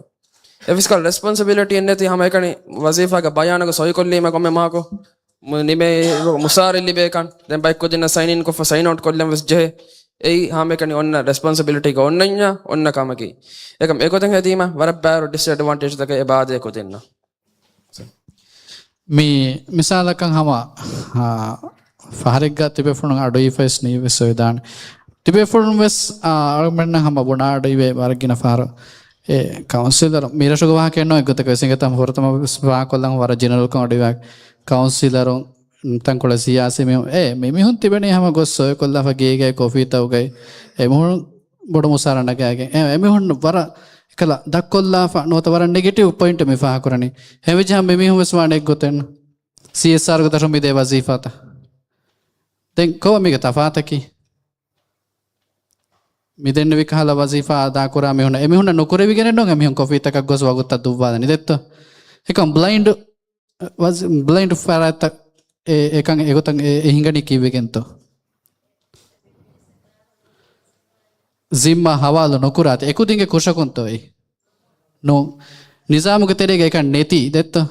އެއްވެސް ކަހަލަ ރެސްޕޮންސިބިލިޓީއެއް ނެތި ހަމައެކަނި ވަޒީފާގެ ބަޔާނުގަ ސޮއިކޮށްލީމަ ކޮންމެ މަހަކު ނިމޭ މުސާރަ ލިބޭކަން، ދެން ބައެއް ކުދިންނަށް ސައިން އިން ކޮށްފަ ސައިން އައުޓް ކޮށްލަން ވެސް ޖެހޭ. އެއީ ހަމައެކަނި އޮންނަ ރެސްޕޮންސިބިލިޓީގަ އޮންނަންޏާ އޮންނަ ކަމަކީ. އެކަމް އެގޮތަށް ހެދީމަ ވަރަށް ބާރު ޑިސްއެޑްވާންޓޭޖްތަކެއް އެބައާދޭ ކުދިންނަށް. މި މިސާލަކަށް ހަމަ، އާ، ފަހަރެއްގަ ތިބޭފުޅުން އަޑުއިވިފަވެސް ނީވެސް އޮވެދާނެ. ތިބޭފުޅުން ވެސް، އާ، އަޅުގަނޑުމެންނަށް ހަމަ ބުނާ އަޑުއިވޭ ވަރަށް ގިނަ ފަހަރު. އެ ކައުންސިލަރު މިރަށުގެ ވާހަކައެއް ނޫން އެއްގޮތަކަށް ވެސް އިނގޭތަ ފުރަތަމަ ވެސް ފާހަގަކޮށްލަން ވަރަށް ޖެނެރަލްކޮށް އަޑުއިވާ ކައުންސިލަރު ތަންކޮޅެއް ސިޔާސީ މީހުން، އެ، މި މީހުން ތިބެނީ ހަމަ ގޮސް ސޮއިކޮށްލާފަ ގޭގައި ކޮފީތަކުގައި އެމީހުން ބޮޑު މުސާރަ ނަގާގެން. އެ، އެމީހުން ވަރަށް އެކަލަ ދަށްކޮށްލާފަ ނުވަތަ ވަރަށް ނެގެޓިވް ޕޮއިންޓެއް މި ފާހަގަކުރަނީ. ހެންވެއްޖެ ހަމަ މި މީހުން ވެސް ވާނެ އެއްގޮތެއް ސީއެސްއާރުގެ ދަށުން މިދޭ ވަޒީފާތައް. ދެން ކޮބާ މީގެ ތަފާތަކީ؟ މި ދެންނެވި ކަހަލަ ވަޒީފާ އަދާކުރާ މީހުންނަށް، އެމީހުންނަށް ނުކުރެވިގެނެއް ނޫން އެމީހުން ކޮފީތަކަށް ގޮސް ވަގުތުތައް ދުއްވާލަނީ ދެއްތޯ؟ އެކަމް ބްލައިންޑް ވަޒ-، ބްލައިންޑް ފަރާތްތައް އެ-، އެކަން އެގޮތަށް އެ-، އެ ހިނގަނީ ކީއްވެގެންތޯ؟ ޒިންމާ ހަވާލު ނުކުރާތި އެކުދިންގެ ކުށަކުންތޯ އެއީ؟ ނޫން. ނިޒާމުގެ ތެރޭގަ އެކަން ނެތީ ދެއްތޯ؟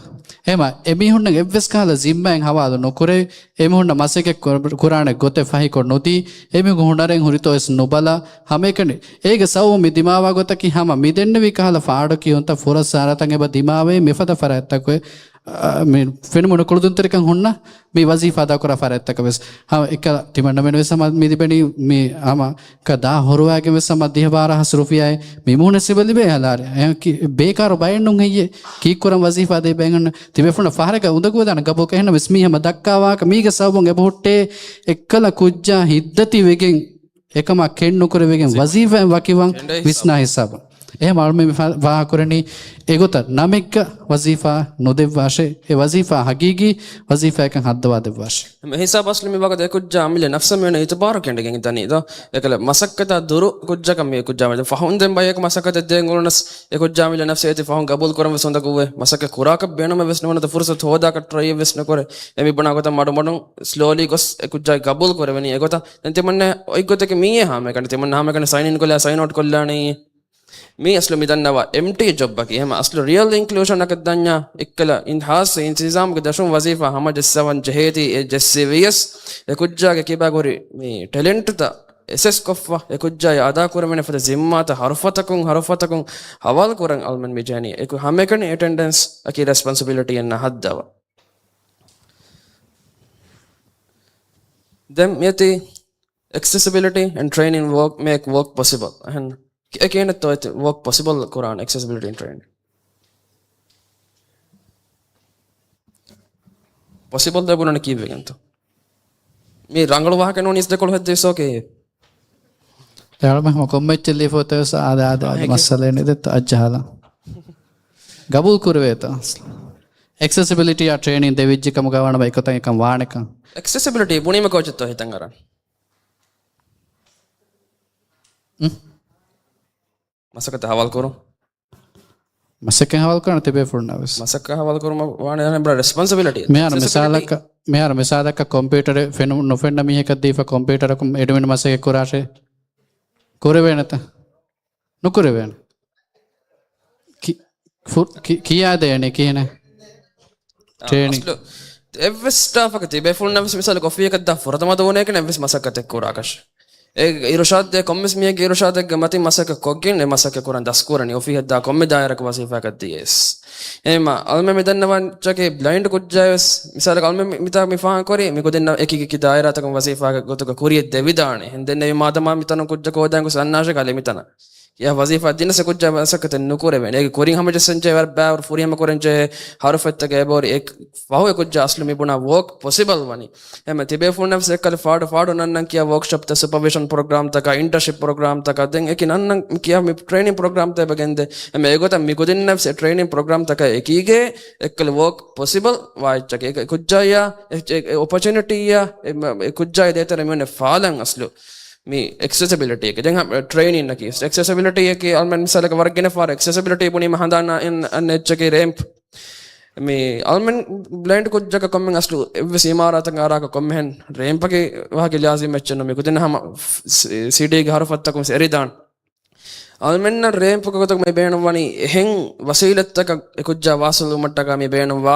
އެހެމަ އެމީހުންނަށް އެއްވެސް ކަހަލަ ޒިންމާއެއް ހަވާލު ނުކުރެވި، އެމީހުންނަށް މަސައްކަތް ކުރ-، ކުރާނެ ގޮތެއް ފަހިކޮށް ނުދީ، އެމީހުން ހުނަރެއް ހުރިތޯ ވެސް ނުބަލާ، ހަމައެކަނި އޭގެ ސަބަބުން މި ދިމާވާ ގޮތަކީ ހަމަ މި ދެންނެވި ކަހަލަ ފާޑު ކިޔުންތައް ފުރައްސާރަތައް އެބަ ދިމާވޭ މިފަދަ ފަރާތްތަކުގެ އާ، މި ފެނުމުނު ކުޅުދުންތެރިކަން ހުންނަ މި ވަޒީފާ އަދާކުރާ ފަރާތްތަކަށް ވެސް. ހަމަ އެކަ ތިމަންނަމެން ވެސް ހަމަ މި ލިބެނީ މި ހަމަ ކަ ދާ ހުރުވާގެން ވެސް ހަމަ ދިހަ ބާރަ ހާސް ރުފިޔާއެއް މި މީހުނަށް ސިބަ ލިބޭ ހަލާރެއް. އެ ކި-، ބޭކާރު ބައެއް ނޫން ހެއްޔޭ؟ ކީއްކުރަން ވަޒީފާ ދޭ ބައެއް ހުންނަ. ތިބޭފުޅުން ފަހަރެއްގަ އުނދަގޫވެދާނެ ގަބޫލު ކަހެންނަމަވެސް މީ ހަމަ ދައްކާ ވާހަކަ މީގެ ސަބަބުން އެބަހުއްޓޭ އެއްކަލަ ކުއްޖާ ހިތްދަތި ވެގެން އެކަމާ ކެން ނުކުރެވިގެން ވަޒީފާއިން ވަކިވާން ކެނޑޭ ވިސްނާ ހިސާބުން. އެހެން އަޅުމެން މި ފާ-، ފާހަގަކުރަނީ އެގޮތަށް ނަމެއްގަ ވަޒީފާ ނުދެއްވާށޭ، އެ ވަޒީފާ ހަގީގީ ވަޒީފާއެއްކަން ހައްދަވާ ދެއްވާށޭ. މި ހިސާބަށް މި ވަގުތު އެކުއްޖާ އަމިއްލަ ނަފްސަށް މިއޮންނަ އިތުބާރު ކެނޑިގެން ދަނީ ދޯ؟ އެކަލަ މަސައްކަތާ ދުރު ކުއްޖަކަށް މި ކުއްޖާ މި ފަހުން ދެން ބަޔަކު މަސައްކަތެއް ދޭން އުޅުނަސް އެކުއްޖާ އަމިއްލަ ނަފްސަށް އޭތި ފަހުން ގަބޫލު ކުރަން ވެސް އުނދަގޫވޭ. މަސައްކަތް ކުރާކަށް ބޭނުމެއް ވެސް ނުވަންތަ ފުރުސަތު ހޯދާކަށް ޓްރައި ވެސް ނުކުރޭ. އެ މި ބުނާ ގޮތަށް މަޑުމަޑުން ސްލޯލީ ގޮސް އެ ކުއްޖާ ގަބޫލު ކުރެވެނީ އެގޮތަށް. ދެން ތިމަންނަ އޮތްގޮތަކީ މީއޭ ހަމައެކަނި ތިމަންނަ ހަމައެކަނި ސައިން އިން ކޮށްލާ ސައިން އައުޓް ކޮށްލާނީ. މީ އަސްލު މި ދަންނަވާ އެމްޓީ ޖޮބްއަކީ. އެހެމަ އަސްލު ރިއަލް އިންކްލޫޝަނަކަށް ދަންޏާ އެއްކަލަ އިން ހާއްސަ އިންތިޒާމުގެ ދަށުން ވަޒީފާ ހަމަޖައްސަވަން ޖެހޭތީ އެ ޖެއްސެވިޔަސް، އެ ކުއްޖާގެ ކިބާގަ ހުރި މި ޓެލެންޓްތައް އެސެސް ކޮށްފަ، އެ ކުއްޖާއަށް އަދާކުރެވޭނެ ފަދަ ޒިންމާތައް ހަރުފަތަކުން ހަރުފަތަކުން ހަވާލު ކުރަން އަޅުމެން މި ޖެހެނީ. އެކު ހަމައެކަނި އެޓެންޑެންސް އަކީ ރެސްޕޮންސިބިލިޓީއެއް ނަހައްދަވަ. ދެން މިއޮތީ accessibility and training work make work possible. އެހެން އެކޭނެތޯ އެތި ވޯކް ޕޮސިބަލް ކުރާން އެކްސެސިބިލިޓީ އިން ޓްރެއިން. ޕޮސިބަލް ދެ ބުނަނީ ކީއްވެގެންތޯ؟ މި ރަނގަޅު ވާހަކަ ނޫނީސް ދެކޮޅު ހެއްދެވިސް އޯކޭ. އެއަޅުމެ ހަމަ ކޮންމެއްޗެއް ލީފޯތެވެސް އާދެ އާދެ އާދެ އެހެން. މައްސަލައެއް ނެތް އައްޖަހާލަ. ގަބޫލް ކުރެވޭތަ؟ އެކްސެސިބިލިޓީއާ ޓްރޭނިން ދެވިއްޖެ ކަމުގަ ވާނަމަ އެކޮތަށް އެކަން ވާނެކަން. އެކްސެސިބިލިޓީ ބުނީމަ ކޯޗެއްތޯ ހިތަށް އަރަން؟ އުން. މަސައްކަތަށް ހަވާލު ކުރުން. މަސައްކަތް ހަވާލު ކުރަން ތިބޭފުޅުންނަށް ވެސް. މަސައްކަތް ހަވާލު ކުރުމަށް ވާނެ އެހެން ބޮޑަށް ރެސްޕޮންސިބިލިޓީ. މިހާރު އެކްސެސިބިލިޓީ. މިސާލަކަށް، މިހާރު މިސާލަކަށް ކޮމްޕިއުޓަރެއް ފެނު-، ނުފެންނަ މީހަކަށް ދީފަ ކޮމްޕިއުޓަރަކުން އެޑްމިން މަސައްކަތް ކުރާށޭ. ކުރެވޭނެތަ؟ ނުކުރެވޭނެ. ކި-، ފު-، ކި-، ކިޔާދޭނެ ކިހިނެއް؟ އާ، ޓްރޭނިން. އަސްލު އެއްވެސް ސްޓާފަކަށް ތިބޭފުޅުންނަށް ވެސް މިސާލަކަށް އޮފީހަކަށް ދާ ފުރަތަމަ ދުވަހު ނޭކަން އެއްވެސް މަސައްކަތެއް ކުރާކަށް. އެ އިރުޝާދު ދޭ ކޮންމެސް މީހެއްގެ އިރުޝާދެއްގެ މަތިން މަސައްކަތް ކޮށްގެން އެ މަސައްކަތް ކުރަން ދަސްކުރަނީ އޮފީހަށް ދާ ކޮންމެ ދާއިރަކު ވަޒީފާއަކަށް ދިޔަސް. އެހެންމަ އަޅުމެން މި ދަންނަވަން އެއްޗަކީ ބްލައިންޑް ކުއްޖާ ވެސް މިސާލަކަށް އަޅުމެން މި-، މިތާ މި ފާހަގަ ކުރީ މި ގުދިންނަށް އެކި އެކި ދާއިރާތަކުން ވަޒީފާ ގޮތުގަ ކުރިއަށް ދެވިދާނެ. އެހެން ދެންނެވި މާދަމާ މިތަނުން ކުއްޖަކު ހޯދާން ގޮސް އަންނާށޭ ކަލޭ މިތަނަށް. ކިޔާ ވަޒީފާ ދިނަސް އެ ކުއްޖާ މަސައްކަތެއް ނުކުރެވޭނެ. އޭގެ ކުރިން ހަމަޖައްސަންޖެހޭ ވަރަށް ބައިވަރު ފުރިހަމަ ކުރަންޖެހޭ ހަރުފެއްތަކެއް އެބަހުރި އެ ފަހު އެ ކުއްޖާ އަސްލު މި ބުނާ ވޯކް ޕޮސިބަލް ވަނީ. އެހެންމަ ތިބޭފުޅުންނަށް ވެސް އެއްކަލަ ފާޑު ފާޑު ނަންނަން ކިޔާ ވޯކްޝޮޕްތައް ސުޕަވިޝަން ޕްރޮގްރާމްތަކާ އިންޓަރންޝިޕް ޕްރޮގްރާމްތަކާ ދެން އެކި ނަންނަން ކިޔާ މި ޓްރޭނިން ޕްރޮގްރާމްތައް އެބަ ގެންދޭ. އެހެންމަ އެގޮތަށް މި ގުދިންނަށް ވެސް އެ ޓްރޭނިން ޕްރޮގްރާމްތަކާ އެކީގެ އެއްކަލަ ވޯކް ޕޮސިބަލް ވާ އެއްޗަކީ. އެ ކުއްޖާއަށް އެ، އެ، އެ އޮޕޮޗުނިޓީއަށް އެ، އެ ކުއްޖާއަށް ދޭތެރޭ މި އޮންނަ ފާލަން އަސްލު މި އެކްސެސިބިލިޓީއަކީ. ދެން ހަ-، ޓްރޭނިންއަކީ. އެކްސެސިބިލިޓީއަކީ އަޅުމެން މިސާލަކަށް ވަރަށް ގިނަ ފަހަރަށް އެކްސެސިބިލިޓީ ބުނީމަ ހަނދާން އަން-، އަންނަ އެއްޗަކީ ރޭމްޕް. މި އަޅުމެން ބްލައިންޑް ކުއްޖަކަށް ކޮންމެ އަސްލު އެއްވެސް އިމާރާތަށް އަރާކަށް ކޮންމެހެން ރޭމްޕަކީ ވާހަކަ ލާޒިމް އެއްޗެއް ނޫން. މި ކުދިން ހަމަ ސި-، ސީޑީގެ ހަރުފަތަކުން ވެސް އެރިދާން. އަޅުމެންނަށް ރޭމްޕުގެ ގޮތަށް މި ބޭނުންވަނީ އެހެން ވަސީލަތްތަކަށް އެ ކުއްޖާ ވާސިލުވުމަށްޓަކާ މި ބޭނުންވާ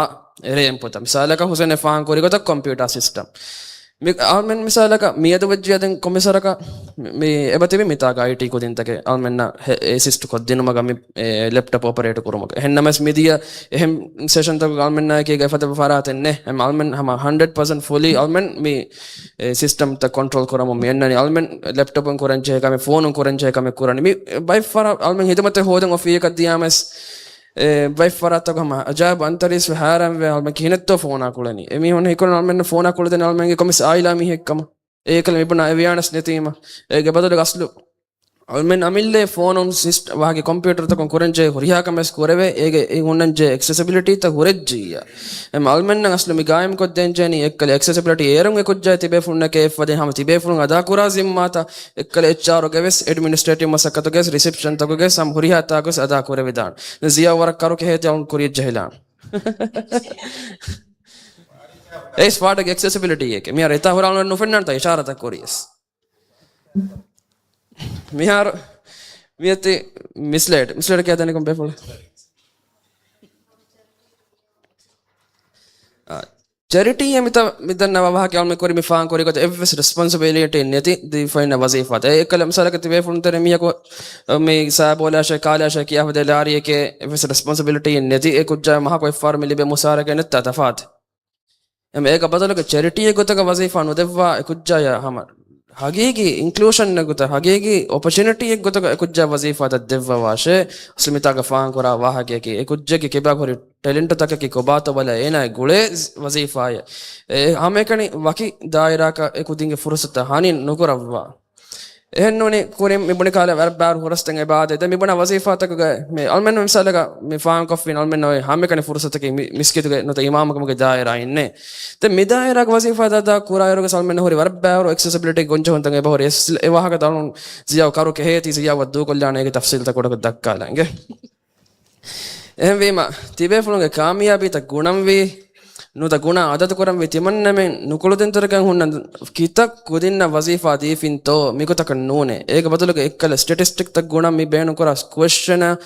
ރޭމްޕުތައް. މިސާލަކަށް ހުސެން އެ ފާހަގަކުރި ގޮތަށް ކޮމްޕިއުޓާ ސިސްޓަމް. މި އަޅުމެން މިސާލަކަށް މިއަދު ވެއްޖެއްޔާ ދެން ކޮންމެ ސަރަކަށް މި، މި އެބަތިބި މިތާގަ އައިޓީ ކުދިންތަކެއް އަޅުމެންނަށް ހެ-، އެ އެސިސްޓް ކޮށްދިނުމަށް މި އެ ލެޕްޓޮޕް އޮޕަރޭޓް ކުރުމަށް. އެހެންނަމަވެސް މިދިޔަ އެހެން ސެޝަންތަކުގަ އަޅުމެންނާއެކީގަ އެފަދަ ފަރާތެއް ނެތް. އަޅުމެން ހަމަ ހަންޑްރެޑް ޕަސެންޓް ފުލީ އަޅުމެން މި އެ ސިސްޓަމްތައް ކޮންޓްރޯލް ކުރަމުން މި އަންނަނީ. އަޅުމެން ލެޕްޓޮޕުން ކުރަންޖެހޭ ކަމެއް، ފޯނުން ކުރަންޖެހޭ ކަމެއް ކުރަނީ. މި ބައެއް ފަރާތް އަޅުމެން ހިދުމަތެއް ހޯދަން އޮފީހަކަށް ދިޔާމަސް، އެ ބައެއް ފަރާތްތަކު ހަމަ އަޖާބު އަންތަރީސް ހައިރާންވެ އަޅުމެން ކިހިނެއްތޯ ފޯނާ ކުޅެނީ. އެމީހުން ހީކުރަން އަޅުމެންނަށް ފޯނާ ކުޅެދޭން އަޅުމެންގެ ކޮންމެސް އާއިލާ މީހެއްކަމަށް. އޭކަލަ މިބުނާ އެވިއާނެސް ނެތީމަ. އޭގެ ބަދަލުގަ އަސްލު އަޅުމެން އަމިއްލަ ފޯނުން ސިސްޓް-، ވާހަކަ ކޮމްޕިއުޓަރުތަކުން ކުރަންޖެހޭ ހުރިހާ ކަމެއް ކުރެވޭ، އޭގެ އެ ހުންނަންޖެހޭ އެކްސެސިބިލިޓީތައް ހުރެއްޖިއްޔާ. އެމް އަޅުމެންނަށް އަސްލު މި ގާއިމްކޮށްދޭންޖެހެނީ އެއްކަލަ އެކްސެސިބިލިޓީ އޭރުން އެ ކުއްޖާ ތިބޭފުޅުންނަކޭ އެއްފަދައިން ހަމަ ތިބޭފުޅުން އަދާކުރާ ޒިންމާތައް އެއްކަލަ އެޗްއާރުގެ ވެސް އެޑްމިނިސްޓްރޭޓިވް މަސައްކަތުގެ ވެސް ރިސެޕްޝަންތަކުގެ ވެސް ހަމަ ހުރިހާ ތާކު ވެސް އަދާ ކުރެވިދާނެ. ޒިޔާ ވަރަށް ކަރު ކެހޭތީ އަޅުން ކުރިޔަށް ޖެހިލާނެ. އެއީސް ފާޑަކީ އެކްސެސިބިލިޓީއެކޭ. މިހާރު އެތާ ހުރާ ނުފެންނާނެތާ އިޝާރާތައް ކުރިޔަސް. މިހާރު މިއޮތީ މިސްލޭޑް. މިސްލޭޑް ކިޔާދެނީ ކޮން ބޭފުޅެއް؟ އާ، ޗެރިޓީއެއް މިތަ-، މިދަންނަވާ ވާހަކަ އަޅުމެން ކުރި މި ފާހަގަކުރި ގޮތަށް އެއްވެސް ރެސްޕޮންސިބިލިޓީ ނެތި ދީފައިންނަ ވަޒީފާތައް. އެއްކަލަ މިސާލަކަށް ތިބޭފުޅުން ތެރޭ މީހަކު މި ސާބޯލާށޭ، ކާލާށޭ ކިޔާފަދަ ލާރިއެކޭ އެއްވެސް ރެސްޕޮންސިބިލިޓީއެއް ނެތި. އެ ކުއްޖާ މަހަކު އެއްފަހަރު މި ލިބޭ މުސާރަކައެއް ނެތްތާ ތަފާތު. އެމް އޭގަ ބަދަލުގަ ޗެރިޓީއެއް ގޮތަކަށް ވަޒީފާ ނުދެއްވާ އެ ކުއްޖާޔަށް ހަމަ ހަގީގީ އިންކްލޫޝަންއެއް ގޮތަށް، ހަގީގީ އޮޕޮޗުނިޓީއެއް ގޮތަކަށް އެ ކުއްޖާ ވަޒީފާތައް ދެއްވަވާށޭ. އަސްލު މިތާގަ ފާހަގަކުރާ ވާހަކަޔަކީ އެ ކުއްޖެއްގެ ކިބާގަ ހުރި ޓެލެންޓުތަކަކީ ކޮބާތޯ ބަލާ އޭނާ ގުޅޭ ވަޒީފާއެއް. އެ ހަމައެކަނި ވަކި ދާއިރާއަކަށް އެ ކުދިންގެ ފުރުސަތުތައް ހަނި ނުކުރައްވާ. އެހެންނޫނީ ކުރިން މި ބުނި ކަހަލަ ވަރަށް ބާރު ހުރަސްތައް އެބަ އާދޭ. ދެން މި ބުނާ ވަޒީފާތަކުގައި މި އަޅުމެން މިސާލަކަށް މި ފާހަގަކޮށްފިން އަޅުމެންނަށް އޮތް ހަމައެކަނި ފުރުސަތަކީ މި މިސްކިތުގެ ނުވަތަ އިމާމުކަމުގެ ދާއިރާއިންނޭ. ދެން މި ދާއިރާގެ ވަޒީފާ ދާ ކުރާއިރުގަ އަޅުމެންނަށް ހުރި ވަރަށް ބާރު އެކްސެސިބިލިޓީ ގޮންޖެހުންތައް އެބަހުރި. އެ ސިލް-، އެ ވާހަކަ ދަނުން ޒިޔާ ކަރު ކެހޭތީ ޒިޔާ ދޫކޮށްލާނެ އޭގެ ތަފްސީލްތައް ކުޑަކޮށް ދައްކާލަން އިނގޭ. އެހެންވީމަ، ތިބޭފުޅުންގެ ކާމިޔާބީތައް ގުނަންވީ، ނުވަތަ ގުނަ އަދަދު ކުރަންވީ ތިމަންނަމެން ނުކުޅެދުންތެރިކަން ހުންނަ ކިތައް ކުދިންނަށް ވަޒީފާ ދީފިންތޯ މިގޮތަކަށް ނޫނޭ. އޭގެ ބަދަލުގަ އެއްކަލަ ސްޓެޓިސްޓިކްތައް ގުނަން މި ބޭނުންކުރާ ކުއެސްޗަނަށް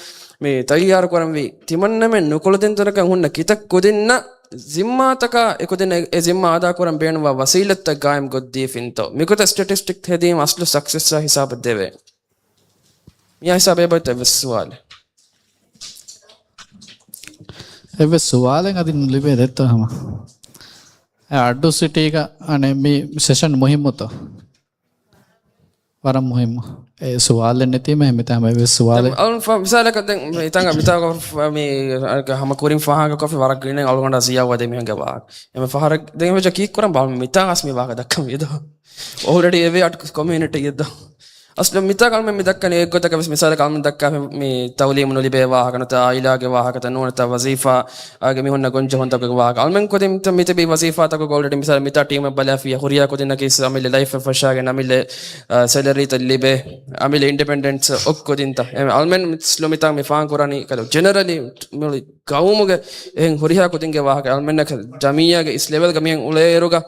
މި ތައްޔާރު ކުރަންވީ ތިމަންނަމެން ނުކުޅެދުންތެރިކަން ހުންނަ ކިތައް ކުދިންނަށް ޒިންމާތަކާ އެ ކުދިން އެ، އެ ޒިންމާ އަދާކުރަން ބޭނުންވާ ވަސީލަތްތައް ގާއިމް ގޮށްދީފިންތޯ. މިގޮތަށް ސްޓެޓިސްޓިކް ހެދީމަ އަސްލު ސަކްސެސްއާ ހިސާބަށް ދެވޭ. މިއާ ހިސާބަށް އެބައޮތް އެއްވެސް ސުވާލެއް؟ އެއްވެސް ސުވާލެއް އަދި ނުލިބޭ ދެއްތޯ ހަމަ. އެ އައްޑޫ ސިޓީގަ އަނެއް މި ސެޝަން މުހިއްމުތޯ؟ ވަރަށް މުހިއްމު. އެ ސުވާލެއް ނެތީމަ މިތާ މެވެސް ސުވާލެއް. ދެން އަޅުން ފަ-، މިސާލަކަށް ދެން މި ހިތަނގ މިތާ މި ހަމަ ކުރިން ފާހަގަކޮށްފި ވަރަށް ގިނަ އަޅުގަނޑަށް ޒިޔާވާ ދެ މީހުންގެ ވާހަކަ. އެމެ ފަހަރަށް ދެން ވެޖ ކީއްކުރަން ބާ މިތާ އަސް މި ވާހަކަ ދައްކަން ވިދޯ. އޯލްރެޑީ އެވޭ އަޓް ކޮމިއުނިޓީ އެއްދޯ. އަސްލު މިތާ ކަލްމެ މި ދައްކަނީ އެއްގޮތަކަށް ވެސް މިސާލަކަށް އަޅުން ދައްކާ މި ތައުލީމު ނުލިބޭ ވާހަކަ ނުތަ އާއިލާގެ ވާހަކަތައް ނޫންތަ ވަޒީފާ އާގެ މިހުންނަ ގޮންޖެހުންތަކުގެ ވާހަކަ. އަޅުމެން ކުދިން މިތިބީ ވަޒީފާތަކުގަ އޯލްރެޑީ މިސާލަށް މިތާ ޓީމެއް ބަލާފިޔާ ހުރިހާ ކުދިންނަކީ އަމިއްލަ ލައިފް ފަށާގެން އަމިއްލަ، އަ، ސެލަރީތައް ލިބޭ އަމިއްލަ އިންޑިޕެންޑެންޓްސް އޮއް ކުދިންތަ. އެ އަޅުމެން މިސްލު މިތާ މި ފާން ކުރާނީ ކަލު ޖެނެރަލީ މުޅި ގައުމުގެ އެހެން ހުރިހާ ކުދިންގެ ވާހަކަ އަޅުމެންނަކަށް ޖަމިއްޔާގެ އިސް ލެވެލްގަ މިހެން އުޅޭއިރުގަ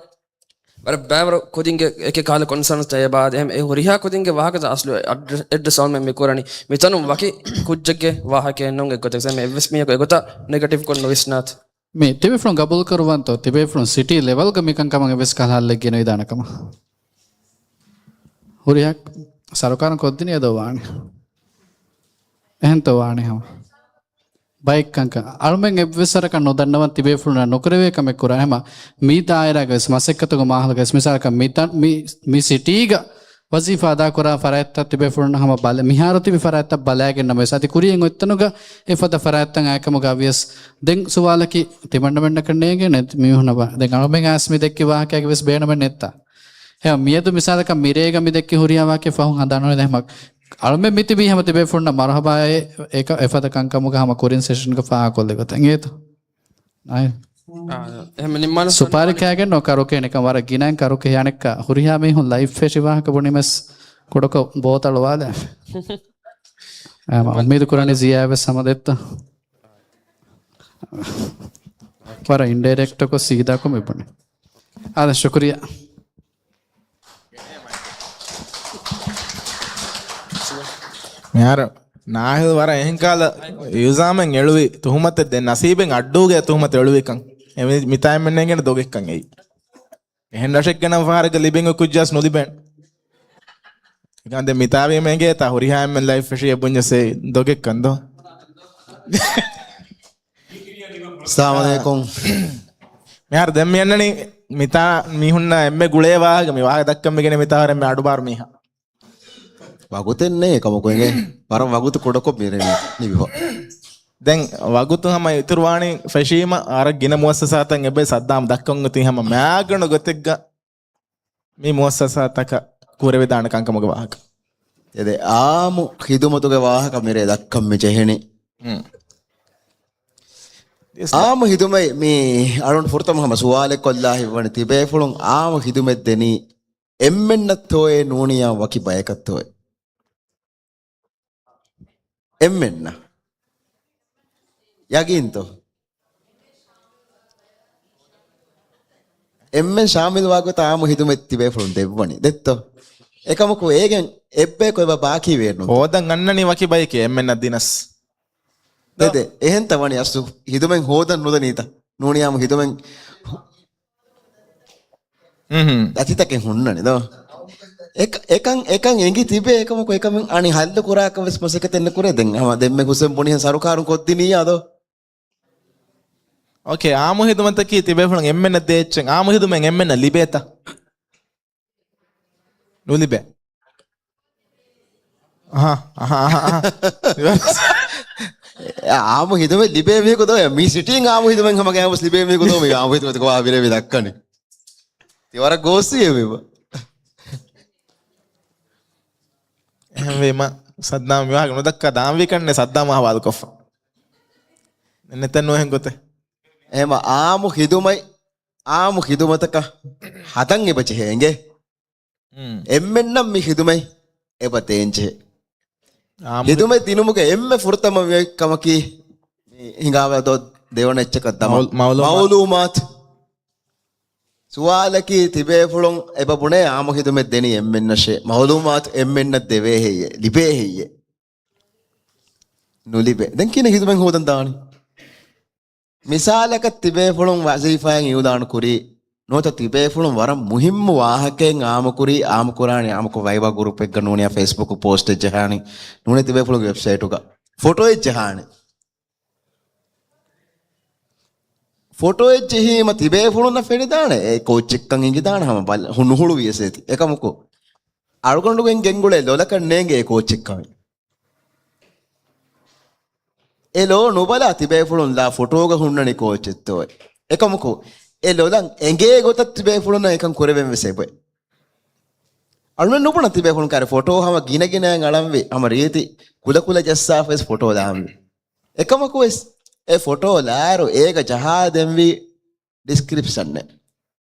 ވަރަށް ބައިވަރު ކުދިންގެ އެކެއް ކަހަލަ ކޮންސަންސް ތަޔަބާދެ އެހެން އެ ހުރިހާ ކުދިންގެ ވާހަކަތައް އަސްލު އެ އަޑް-، އެއްޑްރެސް އަޅުމެން މި ކުރަނީ. މިތަނުން ވަކި ކުއްޖެއްގެ ވާހަކައެއް ނޫން އެއްގޮތަކަށް އެއްވެސް މީހަކު އެގޮތަށް ނެގެޓިވް ކޮށް ނުވިސްނާތި. މި ތިބޭފުޅުން ގަބޫލު ކުރުވަންތޯ؟ ތިބޭފުޅުން ސިޓީ ލެވެލްގަ މިކަންކަމަށް އެއްވެސް ކަހަލަ ހައްލެއް ގެނައިދާނެ ކަމަށް. ހުރިހާ ސަރުކާރުން ކޮށްދިނީ އެދޯ ވާނެ. އެހެންތޯ ވާނެ ހަމަ. ބައެއްކަންކަން އަޅުމެން އެއްވެސް ވަރަކަށް ނުދަންނަވަން ތިބޭފުޅުންނަށް ނުކުރެވޭ ކަމެއް ކުރާ ހަމަ މި ދާއިރާގަވެސް މަސައްކަތުގެ މާހަލުގަވެސް މިސާލަކަށް މި ތަން-، މި، މި ސިޓީގަ ވަޒީފާ އަދާކުރާ ފަރާތްތައް ތިބޭފުޅުން ހަމަ ބަލަ-، މިހާރު ތިބި ފަރާތްތައް ބަލައިގެން ނަމަވެސް އަދި ކުރިޔަށް އޮތްތަނުގަ އެފަދަ ފަރާތްތައް އާއެކަމުގަ ވިޔަސް ދެން ސުވާލަކީ ތިމަންނަމެންނަކަށް ނޭނގޭނެ މީހުން ބަ-، ދެން އަޅުމެން އައިސް މި ދެއްކި ވާހަކައިގެ ވެސް ބޭނުމެއް ނެތްތާ؟ ހެޔޮ މިއަދު މިސާލަކަށް މިރޭގަ މި ދެއްކި ހުރިހާ ވާހަކަ ފަހުން ހަނދާން ނުވޭ ހަމަ އަޅުމެން މިތިބީ ހަމަ ތިބޭފުޅުންނަށް މަރުހަބާއޭ އެކަ-، އެފަދަ ކަންކަމުގަ ހަމަ ކުރިން ސެޝަންގަ ފާހަގަކޮށްލި ގޮތަށް އިނގޭތޯ؟ އާ، އެހެން ނިންމާނެ ސުޕާރި ކާގެން ނޯ ކަރުކޭ ނިކަން ވަރަށް ގިނައިން ކަރުކޭ އަނެއްކާ ހުރިހާ މީހުން ލައިފް ފެށި ވާހަކަ ބުނީމެސް ކުޑަކޮށް ބޯތަޅު ވާލެ. އުއްމީދު ކުރަނީ ޒިޔާވެސް ހަމަ ދެއްތޯ. ވަރަށް އިންޑައިރެކްޓްކޮށް ސީދާކޮށް މި ބުނި. އާދެ، ޝުކުރިއްޔާ. މިހާރު ނާހިލް ވަރަށް އެހެން ކަހަލަ އިލްޒާމެއް އެޅުވި ތުހުމަތެއް ދެން ނަސީބެއް އައްޑޫގެ ތުހުމަތެއް އެޅުވިކަން. އެ މި-، މިތާ އެންމެންނޭނގެ ދޮގެއްކަން އެއީ. އެހެން ރަށެއްގަ ނަމަ ފަހަރަކަށް ލިބެން ކުއްޖާސް ނުލިބޭނެ. އެކަން ދެން މިތާވީމަ އެނގޭތާ ހުރިހާ އެންމެން ލައިފް ފެށި އެބުންޏަސް އެއީ ދޮގެއްކަން ދޯ. އައްސަލާމު ޢަލައިކުމް. މިހާރު ދެން މި އަންނަނީ މިތާ މީހުންނަށް އެންމެ ގުޅޭ ވާހަކަ، މި ވާހަކަ ދައްކަން މިގެން މިތާ ހުރެން މި އަޑުބާރު މީހާ. ވަގުތެއް ނޭ ކަމަކު އެނގޭ. ވަރަށް ވަގުތު ކުޑަކޮށް މިރޭ މި ނިބިފަ. ދެން ވަގުތު ހަމަ އިތުރުވާނީ ފެށީމަ އަރަށް ގިނަ މުއައްސަސާތައް އެބަ ސައްދާމް ދައްކަން އޮތީ ހަމަ މާގަނޑު ގޮތެއްގަ މި މުއައްސަސާތަކަށް ކުރެވިދާނެ ކަންކަމުގެ ވާހަކަ. އެދެ އާއްމު ޚިދުމަތުގެ ވާހަކަ މިރޭ ދައްކަން މި ޖެހެނީ. އުން. އާއްމު ޚިދުމަތް މި އަޅުން ފުރަތަމަ ހަމަ ސުވާލެއް ކޮށްލާ ހިތްވަނީ ތިބޭފުޅުން އާއްމު ޚިދުމަތް ދެނީ އެންމެންނަށްތޯއޭ ނޫނިޔާ ވަކި ބަޔަކަށްތޯއޭ؟ އެންމެންނަށް. ޔަގީންތޯ؟ އެންމެން ޝާމިލް ވާގޮތަށް އާއްމު ޚިދުމަތް ތިބޭފުޅުން ދެއްވަނީ. ދެއްތޯ؟ އެކަމަކު އޭގެން އެއްބަޔަކު އެބަ ބާކީ ވޭނުންތޯ؟ ހޯދަން އަންނަނީ ވަކި ބަޔެކޭ އެންމެންނަށް ދިނަސް. ދެ، ދެ. އެހެންތަ ވަނީ އަސްލު ޚިދުމަތް ހޯދަން ނުދަނީތަ؟ ނޫނިޔާމު ޚިދުމަތް ހު-، އުންހުން. ދަތިތަކެއް ހުންނަނީ ދޯ. އެކ-، އެކަން، އެކަން އެނގި ތިބޭ އެކަމަކު އެކަމެއް އަނި ޙައްލު ކުރާކަށް ވެސް މަސައްކަތެއް ނުކުރޭ. ދެން ހަމަ ދެންމެ ހުސެން ބުނިހެން ސަރުކާރުން ކޮށްދިނިއްޔާ ދޯ. އޯކޭ، އާއްމު ޚިދުމަތަކީ ތިބޭފުޅުން އެންމެންނަށް ދޭ އެއްޗެއް. އާއްމު ޚިދުމަތް އެންމެންނަށް ލިބޭތަ؟ ނުލިބޭ. އަހާ، އަހާ، އަހާ، އަހާ. އެ އާއްމު ޚިދުމަތް ލިބޭ މީހަކު ދޯ، މި ސިޓީން އާއްމު ޚިދުމަތް ހަމަ ގައިމުވެސް ލިބޭ މީހަކު ދޯ، މި އާއްމު ޚިދުމަތް ކޮބާ މިރޭ މި ދައްކަނީ. ތި ވަރަށް ގޯސްވީ އެބަ. އެހެންވީމަ ސައްދާމް ވާހަކަ ނުދައްކާ ދާންވީ ކަންނޭ ސައްދާމް އަހުވާލު ކޮށްފަ. ނެތަން ނުވެހެން ގޮތެއް. އެހެމަ އާއްމު ޚިދުމަތް، އާއްމު ޚިދުމަތަކަށް ހަދަން އެބަ ޖެހޭ އިނގޭ. އުން. އެންމެންނަށް މި ޚިދުމަތް އެބަ ދޭންޖެހޭ. އާއްމު ޚިދުމަތް ދިނުމުގެ އެންމެ ފުރަތަމަ ކަމަކީ މި ހިނގާވާ ދޯ ދެވަނަ އެއްޗަކަށް ދަމާ. މައުލޫ-، މައުލޫމާތު. މައުލޫމާތު. ސުވާލަކީ ތިބޭފުޅުން އެބަ ބުނޭ އާއްމު ޚިދުމަތް ދެނީ އެންމެންނަށޭ. މައުލޫމާތު އެންމެންނަށް ދެވޭ ހެއްޔޭ؟ ލިބޭ ހެއްޔޭ؟ ނުލިބޭ. ދެން ކިހިނެއް ޚިދުމަތް ހޯދަން ދާނީ؟ މިސާލަކަށް ތިބޭފުޅުން ވަޒީފާއިން އިއުލާނު ކުރީ، ނުވަތަ ތިބޭފުޅުން ވަރަށް މުހިއްމު ވާހަކައެއް އާއްމު ކުރީ، އާއްމު ކުރާނީ، އާއްމުކޮށް ވައިބާ ގުރޫޕެއްގަ ނޫނިޔާ ފޭސްބުކު ޕޯސްޓެއް ޖަހާނީ، ނޫނީ ތިބޭފުޅުންގެ ވެބްސައިޓުގަ ފޮޓޯއެއް ޖަހާނީ. ފޮޓޯއެއް ޖެހީމަ ތިބޭފުޅުންނަށް ފެނިދާނެ، އެ ކޯއްޗެއްކަން އެނގިދާނެ ހަމަ ބަލ-، ހު-، ނުހުޅުވިޔަސް އޭތި. އެކަމަކު، އަޅުގަނޑުގެން ގެންގުޅޭ ލޮލަކަށް ނޭނގޭ ކޯއްޗެއްކަމެއް. އެ ލޯ ނުބަލާ ތިބޭފުޅުން ލާ ފޮޓޯގަ ހުންނަނީ ކޯއްޗެއްތޯއޭ؟ އެކަމަކު، އެ ލޮލަށް އެނގޭ ގޮތަށް ތިބޭފުޅުންނަށް އެކަން ކުރެވެން ވެސް އެބައި. އަޅުމެން ނުބުނަ ތިބޭފުޅުން ކާރި ފޮޓޯ ހަމަ ގިނަގިނައިން އަޅަންވީ، ހަމަ ރީތި ކުލަކުލަ ޖައްސާފަވެސް ފޮޓޯ ލާންވީ. އެކަމަކުވެސް އެ ފޮޓޯ ލާއިރު އޭގަ ޖަހާ ދެންވީ ޑިސްކްރިޕްޝަންއެއް.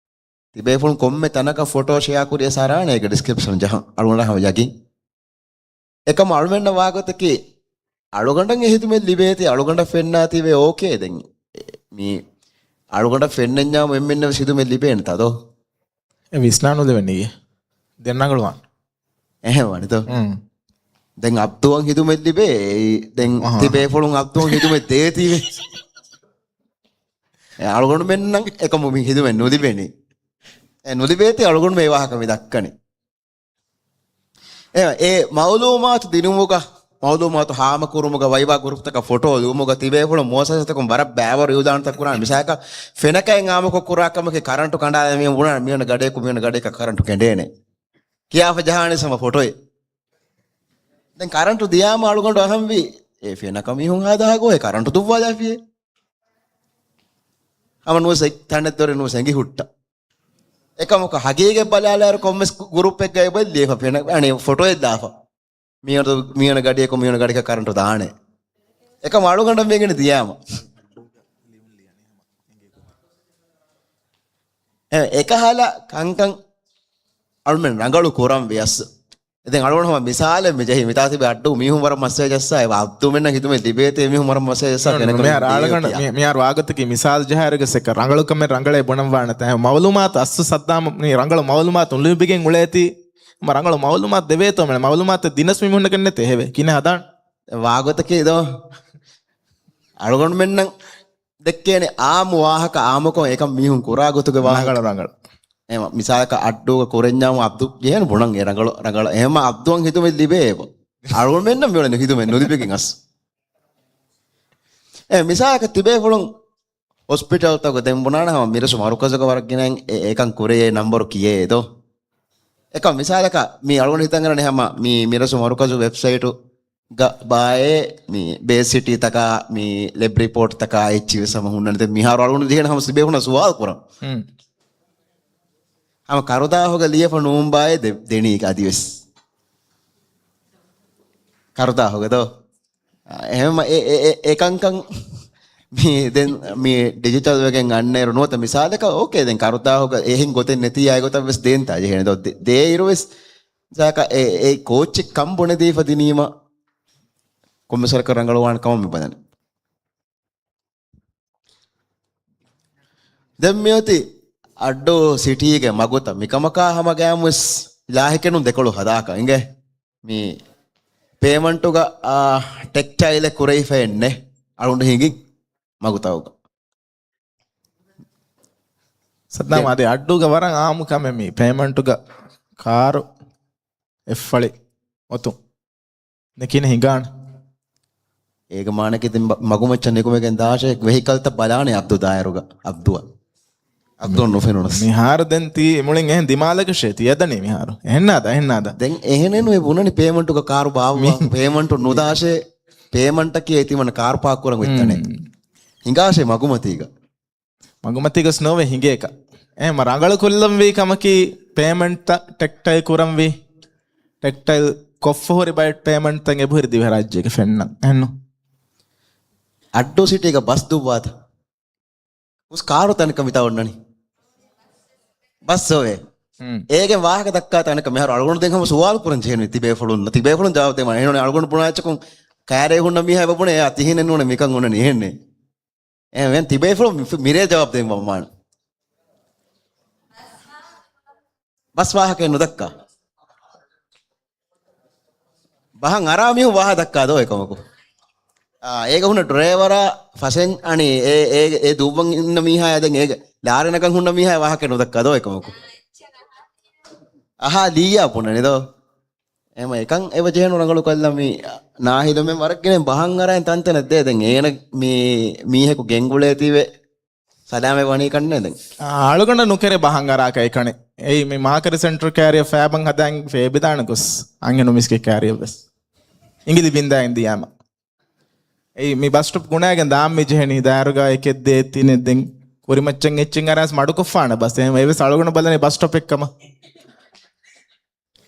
ތިބޭފުޅުން ކޮންމެ ތަނަކަށް ފޮޓޯ ޝެއާ ކުރިޔަސް އަރާނެ އޭގަ ޑިސްކްރިޕްޝަން ޖަހަން. އަޅުގަނޑަށް ހަމަ ޔަގީން. އެކަމަ އަޅުމެންނަށް ވާގޮތަކީ، އަޅުގަނޑަށް އެ ހިދުމަތް ލިބޭތީ، އަޅުގަނޑަށް ފެންނާތީވެ އޯކޭ. ދެން މީ އަޅުގަނޑަށް ފެންނަންޏާމު އެންމެންނަށް ވެސް ހިދުމަތް ލިބޭނެތާ ދޯ؟ އެ ވިސްނާ ނުލެވެނީ. ދެން ރަނގަޅުވާން. އެހެން ވަނިތޯ؟ އުން. ދެން އަބްދުއަށް ހިދުމަތް ލިބޭ. ދެން އަހާ. ތިބޭފުޅުން އަބްދުއަށް ހިދުމަތް ދޭތީވެ. އެ އަޅުގަނޑުމެންނަށް އެކަމު މި ހިދުމަތް ނުލިބެނީ. އެ ނުލިބޭތީ އަޅުގަނޑުމެން އެ ވާހަކަ މި ދައްކަނީ. އެ، އެ މައުލޫމާތު ދިނުމުގަ، މައުލޫމާތު ހާމަކުރުމުގަ، ވައިވާ ގުރުޕްތަކަށް ފޮޓޯ ލިބުމުގަ ތިބޭފުޅުން މުއައްސަސާތަކުން ވަރަށް ބައިވަރު އިއުލާނުތައް ކުރާ. މިސާލަކަށް ފެނަކައިން އާމުކޮށް ކުރާ ކަމަކީ ކަރަންޓު ކަނޑާލަން މި ބުނާ މިއޮންނަ ގަޑިއަކު މިއޮންނަ ގަޑިއަކަށް ކަރަންޓު ކެނޑޭނެ ކިޔާފަ ޖަހާނީ ހަމަ ފޮޓޯއެއް. ދެން ކަރަންޓު ދިޔާމަ އަޅުގަނޑު އަހަންވީ، އެ ފެނަކަ މީހުން ހާދަހާ ގޮހެއް ކަރަންޓު ދުއްވާލާފިއޭ. ހަމަ ނުވެސް ތަނެއް ދޮރެއް ނުވެސް އެނގި ހުއްޓަ. އެކަމަކު ހަގީގަތް ބަލާލާއިރު ކޮންމެސް ގުރުޕެއްގައި ބައްލި ފެނަ، އަނެ ފޮޓޯއެއް ދާފަ. މިއޮން، މިއޮން ގަޑިއަކު މިއޮން ގަޑިއަކަށް ކަރަންޓު ދާނެ. އެކަމަ އަޅުގަނޑަށް މިއެނގެނީ ދިޔާމަ. އެ، އެކަހަލަ ކަންކަން އަޅުމެން ރަނގަޅު ކުރަން ވިޔަސް. ދެން އަޅުގަނޑު ހަމަ މިސާލެއް މި ޖެހި މިތާ ތިބި އައްޑޫ މީހުން ވަރަށް މައްސަލަ ޖައްސާ އެ އަބްދުމެންނަށް ހިދުމަތް ލިބޭތޭ މީހުން ވަރަށް މައްސަލަ ޖައްސާ ފެނަކަ މިހާރު އާޅަގަނޑަށް މި، މިހާރު ވާގޮތަކީ މިސާލު ޖަހާއިރުގަ ސެކަ ރަނގަޅު ކަމެއް ރަނގަޅޭ ބުނަން ވާނެތާ. މައުލޫމާތު އަސްލު ސައްދާމަށް މި ރަނގަޅު މައުލޫމާތު ނުލިބިގެން އުޅޭތީ މަ ރަނގަޅު މައުލޫމާތު ދެވޭތޯ މެނެ މައުލޫމާތު ދިނަސް މި މީހުންނަކަށް ނެތޭ ހެވެ. ކިނެ ހަދާން. ވާގޮތަކީ ދޯ. އަޅުގަނޑުމެންނަށް ދެއްކޭނެ އާއްމު ވާހަކަ އާއްމުކޮށް އެކަން މީހުން ކުރާ ގޮތުގެ ވާހަކަ. ރަނގަޅު، ރަނގަޅު. އެހެން މިސާލަކަށް އައްޑޫގަ ކުރެންޏާމު އަބްދު ޖެހޭނު ބުނަން އެ ރަނގަޅު، ރަނގަޅު. އެހެން އަބްދުއަށް ހިދުމަތް ލިބޭ އެބަ. އަޅުގަނޑުމެންނަށް މިއުޅެނީ ހިދުމަތް ނުލިބިގެން އަސް. އެ މިސާލަކަށް ތިބޭފުޅުން ހޮސްޕިޓަލްތަކުގަ ދެން ބުނާނެ ހަމަ މިރަސު މަރުކަޒުގަ ވަރަށް ގިނައިން އެ، އެކަން ކުރެޔޭ ނަންބަރު ކިޔޭ ދޯ. އެކަމް މިސާލަކަށް މި އަޅުގަނޑު ހިތަށް އަރަނީ ހަމަ މި މިރަސު މަރުކަޒު ވެބްސައިޓު ގަ ބާއޭ މި ބޭސް ސިޓީތަކާ މި ލެބް ރިޕޯޓްތަކާ އެއްޗިވެސް ހަމަ ހުންނަނީ. ދެން މިހާރު އަޅުގަނޑު ޖެހޭނެ ހަމަ ތިބޭފުޅުންނަށް ސުވާލު ކުރަން. ހުން. ހަމަ ކަރުދާހުގަ ލިޔެފަ ނޫން ބާއޭ ދެ-، ދެނީ އަދިވެސް. ކަރުދާހުގަ ދޯ؟ އާ، އެހެން އެ، އެ، އެ، އެކަންކަން މި ދެން މި ޑިޖިޓަލް ވެގެން އަންނައިރު ނުވަތަ މިސާލަކަށް އޯކޭ ދެން ކަރުދާހުގަ އެހެން ގޮތެއް ނެތި އާއި ގޮތަށް ވެސް ދޭންތާ ޖެހޭނެ ދޯ؟ ދޭ، ދޭއިރު ވެސް ސާކަ އެ، އެ ކޯއްޗެއް ކަން ބުނެދީފަ ދިނީމަ ކޮންމެސް ވަރަކަށް ރަނގަޅުވާނެ ކަމަށް މި ބަލަނީ. ދެން މިއޮތީ އައްޑޫ ސިޓީގެ މަގުތައް މިކަމަކާ ހަމަ ގައިމުވެސް ލާހިކެނުން ދެކޮޅު ހަދާކަށް އިނގޭ. މި ޕޭމަންޓުގަ، އާ، ޓެކްޓައިލެއް ކުރެވިފައެއް ނެތް އަޅުގަނޑު ހިނގިން މަގުތައުގަ. ސައްދާމް އަދި އައްޑޫގަ ވަރަށް އާއްމު ކަމެއް މީ ޕޭމަންޓުގަ ކާރު އެއްފަޅި އޮތުން. ދެން ކިހިނެއް ހިނގާނެ؟ އޭގެ މާނައަކީ ދެން މަ-، މަގުމައްޗަށް ނިކުމެގެން ދާށޭ ވެހިކަލްތައް ބަލާނެ އަބްދު ދާއިރުގަ. އަބްދުއަށް. އަބްދުއަށް ނުފެނުނަސް. މިހާރު ދެން ތީ މުޅިން އެހެން ދިމާލަކަށޭ ތި އެދަނީ މިހާރު. އެހެންނާދަ، އެހެންނާދަ. ދެން އެހެނެއް ނުވޭ ބުނަނީ ޕޭމަންޓުގަ ކާރު ބާއްވާ، މި- ޕޭމަންޓު ނުދާށޭ، ޕޭމަންޓަކީ އެ ތިމަން ކާރު ޕާކް ކުރަން އޮތް ތަނެއް. ހިނގާށޭ މަގުމަތީގަ. މަގުމަތީގަސް ނޯވޭ ހިނގޭކަށް. އެހެންމަ ރަނގަޅު ކޮށްލަންވީ ކަމަކީ ޕޭމަންޓްތައް ޓެކްޓައިލް ކުރަންވީ. ޓެކްޓައިލް ކޮށްފަ ހުރި ބައެއް ޕޭމަންޓްތައް އެބަހުރި ދިވެހިރާއްޖޭގެ ފެންނަން. އެހެންނު؟ އައްޑޫ ސިޓީގަ ބަސް ދުއްވާތަ؟ ހުސް ކާރު ތަނަކަށް މިތާ އޮންނަނީ. ބަސް އޮވޭ. ހުން. އޭގެ ވާހަކަ ދައްކާ ތަނަކަށް މިހާރު އަޅުގަނޑު ދެން ހަމަ ސުވާލު ކުރަން ޖެހެނީ ތިބޭފުޅުން. ތިބޭފުޅުން ޖަވާބު ދޭމަ. އެހެން އަޅުގަނޑު ބުނާ އެއްޗަކުން ކާރޭ ހުންނަ މީހާ އެބަ ބުނޭ އެއާ ތިހިނެއް ނޫނޭ މިކަން އޮންނަނީ އެހެންނޭ. އެހެން ތިބޭފުޅުން މި-، މިރޭ ޖަވާބު ދޭން ވަމާން. ބަސް ވާހަކައެއް ނުދައްކާ. ބަހަށް އަރާ މީހުން ވާހަ ދައްކާ ދޯ އެކަމަކު. އާ، އޭގަ ހުންނަ ޑްރައިވަރާ ފަސެން އަނި އޭ، އޭ، އޭ ދުއްވަން އިންނަ މީހާ ދެން އޭގެ ލާރި ނަގަން ހުންނަ މީހާ ވާހަކަ ނުދައްކާ ދޯ އެކަމަކު. އަހާ ލީއާ ބުނަނީ ދޯ. އެމަ އެކަން އެބަ ޖެހެނު ރަނގަޅު ކޮށްލަން މި ނާހިލުމެން ވަރަށް ގިނައިން ބަހަން އަރައިން ތަންތަނަށް ދޭ. ދެން އޭނަ މީ މީހަކު ގެންގުޅޭތީވެ ސަލާމަތް ވަނީ ކަންނޭ ދެން. އާ، އަޅުގަނޑަށް ނުކެރޭ ބަހަން އަރާކަށް އެކަނި. އެއީ މި މާކަރި ސެންޓަރ ކޭރިއަރ ފައިބަން ހަދާން ފޭބިދާނެ ގޮސް އަންހެނުން މިސްކިތް ކޭރިއަރ ވެސް އިނގިލި ބިންދާއިން ދިޔާމަ. އެއީ މި ބަސް ސްޓޮޕް ގުނައިގެން ދާން މި ޖެހެނީ ދާއިރުގަ އެކެއް ދޭތީނެ ދެން ކުރިމައްޗަށް އެއްޗެއް އަރާސް މަޑުކޮށްފާނެ ބަސް. އެހެން އެވެސް އަޅުގަނޑު ބަލަނީ ބަސް ސްޓޮޕެއް ކަމަށް.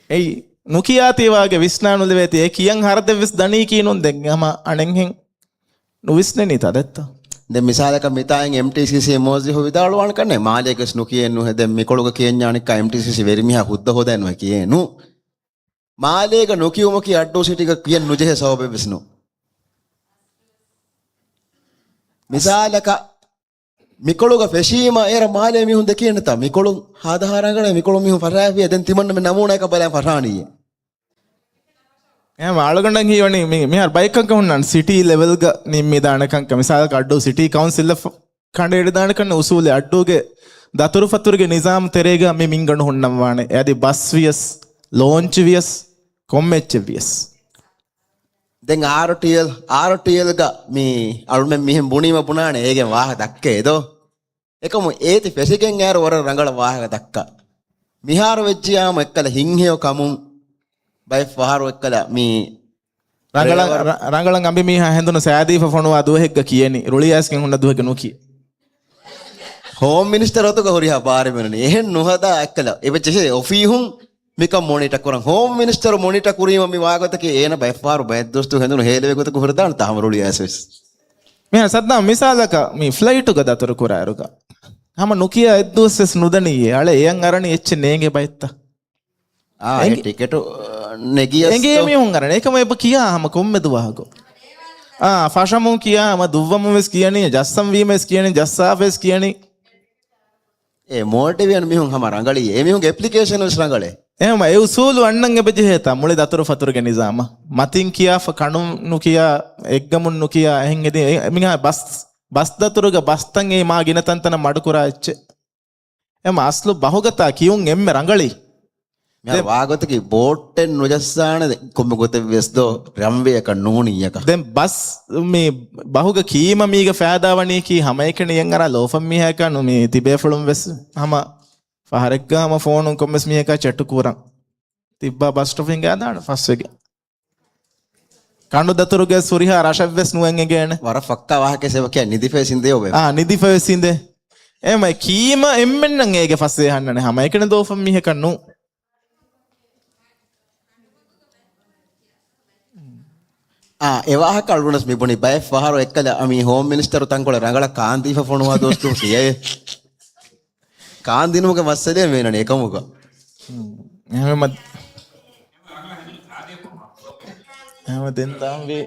އެއީ ނުކިޔާތީވާގެ ވިސްނާ ނުލެވޭތީ. އެ ކިޔަން ހަރަދެއްވެސް ދަނީކީ ނޫން ދެން ހަމަ އަނެއްހެން ނުވިސްނެނީ ތަދެއްތަ؟ ދެން މިސާލަކަށް މިތާއިން އެމްޓީސީސީ މުވައްޒަފު ވިދާޅުވާނެ ކަންނޭ މާލޭގެސް ނުކިޔޭނު ހެ. ދެން މިކޮޅުގަ ކިޔަންޏާނެއްކާ އެމްޓީސީސީ ވެރިމީހާ ހުއްދަ ހޯދައިނު ހެ ކިޔޭނު. މާލޭގަ ނުކިޔުމަކީ އައްޑޫ ސިޓީގަ ކިޔަން ނުޖެހޭ ސަބަބެއްވެސް ނޫން. މިސާލަކަށް މިކޮޅުގަ ފެށީމަ އޭރަށް މާލޭ މީހުން ދެކޭނެތާ؟ މިކޮޅު ހާދަހާ ރަނގަޅޭ، މިކޮޅު މީހުން ފަށާފިޔޭ. ދެން ތިމަންނަމެން ނަމޫނާއަކަށް ބަލަން ފަށާނީއޭ. އެހެން އަޅުގަނޑަށް ހީވަނީ މި-، މިހާރު ބައެއްކަންކަން ހުންނާނެ ސިޓީ ލެވެލްގަ ނިންމިދާނެ ކަންކަން. މިސާލަކަށް އައްޑޫ ސިޓީ ކައުންސިލަށް ފަ-، ކަނޑައެޅިދާނެ ކަން އުސޫލެއް އައްޑޫގެ ދަތުރުފަތުރުގެ ނިޒާމް ތެރޭގަ މި މިންގަނޑު ހުންނަންވާނެ. އަދި ބަސް ވިޔަސް، ލޯންޗް ވިޔަސް، ކޮންމެ އެއްޗެއް ވިޔަސް. ދެން އާރުޓީއެލް، އާރުޓީއެލްގަ މި އަޅުމެން މިހެން ބުނީމަ ބުނާނެ އޭގެން ވާހަކަ ދައްކައޭ ދޯ؟ އެކަމު އޭތި ފެށިގެން އޭރު ވަރަށް ރަނގަޅަށް ވާހަކަ ދައްކާ. މިހާރު ވެއްޖިޔާމު އެއްކަލަ ހިތްހެޔޮ ކަމުން ބައެއް ފަހަރު އެއްކަލަ މި ރަނގަޅަށް، ޑްރައިވަރ ރަ-، ރަނގަޅަށް އަނބިމީހާ ހެނދުނު ސާދީފަ ފޮނުވާ ދުވަހެއްގަ ކިޔެނީ. ރުޅިއައިސްގެން ހުންނަ ދުވަހެއްގަ ނުކިޔޭ. ހޯމް މިނިސްޓަރ އޮތުގަ ހުރިހާ ބާރެއް މިނުނީ. އެހެން ނުހަދާ އެއްކަލަ އެބަ ޖެހޭ އޮފީހުން މިކަން މޮނިޓަ ކުރަން. ހޯމް މިނިސްޓަރު މޮނިޓަ ކުރީމަ މި ވާގޮތަކީ އޭނަ ބައެއްފަހަރު ބައެއް ދުވަސް ހެނދުނު ހޭލެވޭ ގޮތަކު ހުރެދާނެ ތާ ހަމަ ރުޅިއައިސް ވެސް. މިހާ ސައްދާމް މިސާލަކަށް މި ފްލައިޓުގަ ދަތުރު ކުރާއިރުގަ ހަމަ ނުކިޔާ އެއްދުވަސް ވެސް ނުދަނީ. އަޅެ އެޔަށް އަރަނީ އެއްޗެއް ނޭނގޭ ބައެއްތަ؟ އާ، އެ އެނގި-، ޓިކެޓު، އަ، ނެގިޔަސް އެނގޭ ތޯ؟ މީހުން އަރަނީ. އެކަމަ އެބަ ކިޔާ ހަމަ ކޮންމެ ދުވަހަކު. އާ، ފަށަމުން ކިޔާ ހަމަ ދުއްވަމުން ވެސް ކިޔަނީ، ޖައްސަން ވީމަ ވެސް ކިޔަނީ، ޖައްސާފަ ވެސް ކިޔަނީ. އެ މޯލްޑިވިއަން މީހުން ހަމަ ރަނގަޅީ. އެ މީހުންގެ އެޕްލިކޭޝަން ވެސް ރަނގަޅޭ. އެހެންވެ، އެ އުސޫލު އަންނަން އެބަ ޖެހޭތާ މުޅި ދަތުރު ފަތުރުގެ ނިޒާމަށް. މަތިން ކިޔާފަ ކަނުން ނުކިޔާ، އެއްގަމުން ނުކިޔާ، އެހެން އެދި-، އެ-، މިހާ ބަސް، ބަސް ދަތުރުގަ ބަސްތައް އެއީ މާ ގިނަ ތަންތަނަށް މަޑުކުރާ އެއްޗެއް. އެމަ އަސްލު ބަހުގަތާ ކިޔުން އެންމެ ރަނގަޅީ. މިހާރު ދެ- ވާގޮތަކީ ބޯޓެއް ނުޖައްސާނެ ކޮންމެ ގޮތެއް ވެސް ދޯ ރަންވޭއަކަށް ނޫނިއްޔަކަށް. ދެން ބަސް މި ބަހުގަ ކީމަ މީގަ ފައިދާވަނީކީ ހަމައެކަނި އެއްއަރާ ލޯފަން މީހަކަށް ނު މި ތިބޭފުޅުން ވެސް ހަމަ ފަހަރެއްގަ ހަމަ ފޯނުން ކޮންމެސް މީހަކާ ޗެޓު ކުރަން. ތިއްބާ ބަސް ސްޓޮޕިން ގާދާނެ ފަސްވެގެން. ކަނޑު ދަތުރުގެ ހުރިހާ ރަށަށްވެސް ނުވެން އެނގޭނެ. ވަރަށް ފައްކާ ވާހަކަ ސެބަކިޔާ ނިދިފަވެސް އިނދެ އޮވެ. އާ، ނިދިފަވެސް އިނދެ. އެމަ ކީމަ އެންމެންނަށް އޭގެ ފަސޭހަ ހަންނަނެ ހަމައެކަނި ދޯފަން މީހަކަށް ނޫ. އާ، އެ ވާހަކަ އަޅުގަނޑަސް މިބުނި ބައެއް ފަހަރު އެއްކަލަ އަމީ ހޯމް މިނިސްޓަރު ތަންކޮޅެއް ރަނގަޅަށް ކާންދީފަ ފޮނުވާ ދުވަސް ދުވަހު ކިޔައޭ. ކާންދިނުމުގެ މައްސަލައެއް މޭނަނީ އެކަމުގަ. ހަމަ މަ-، ހަމަ ދެން ދާންވީ.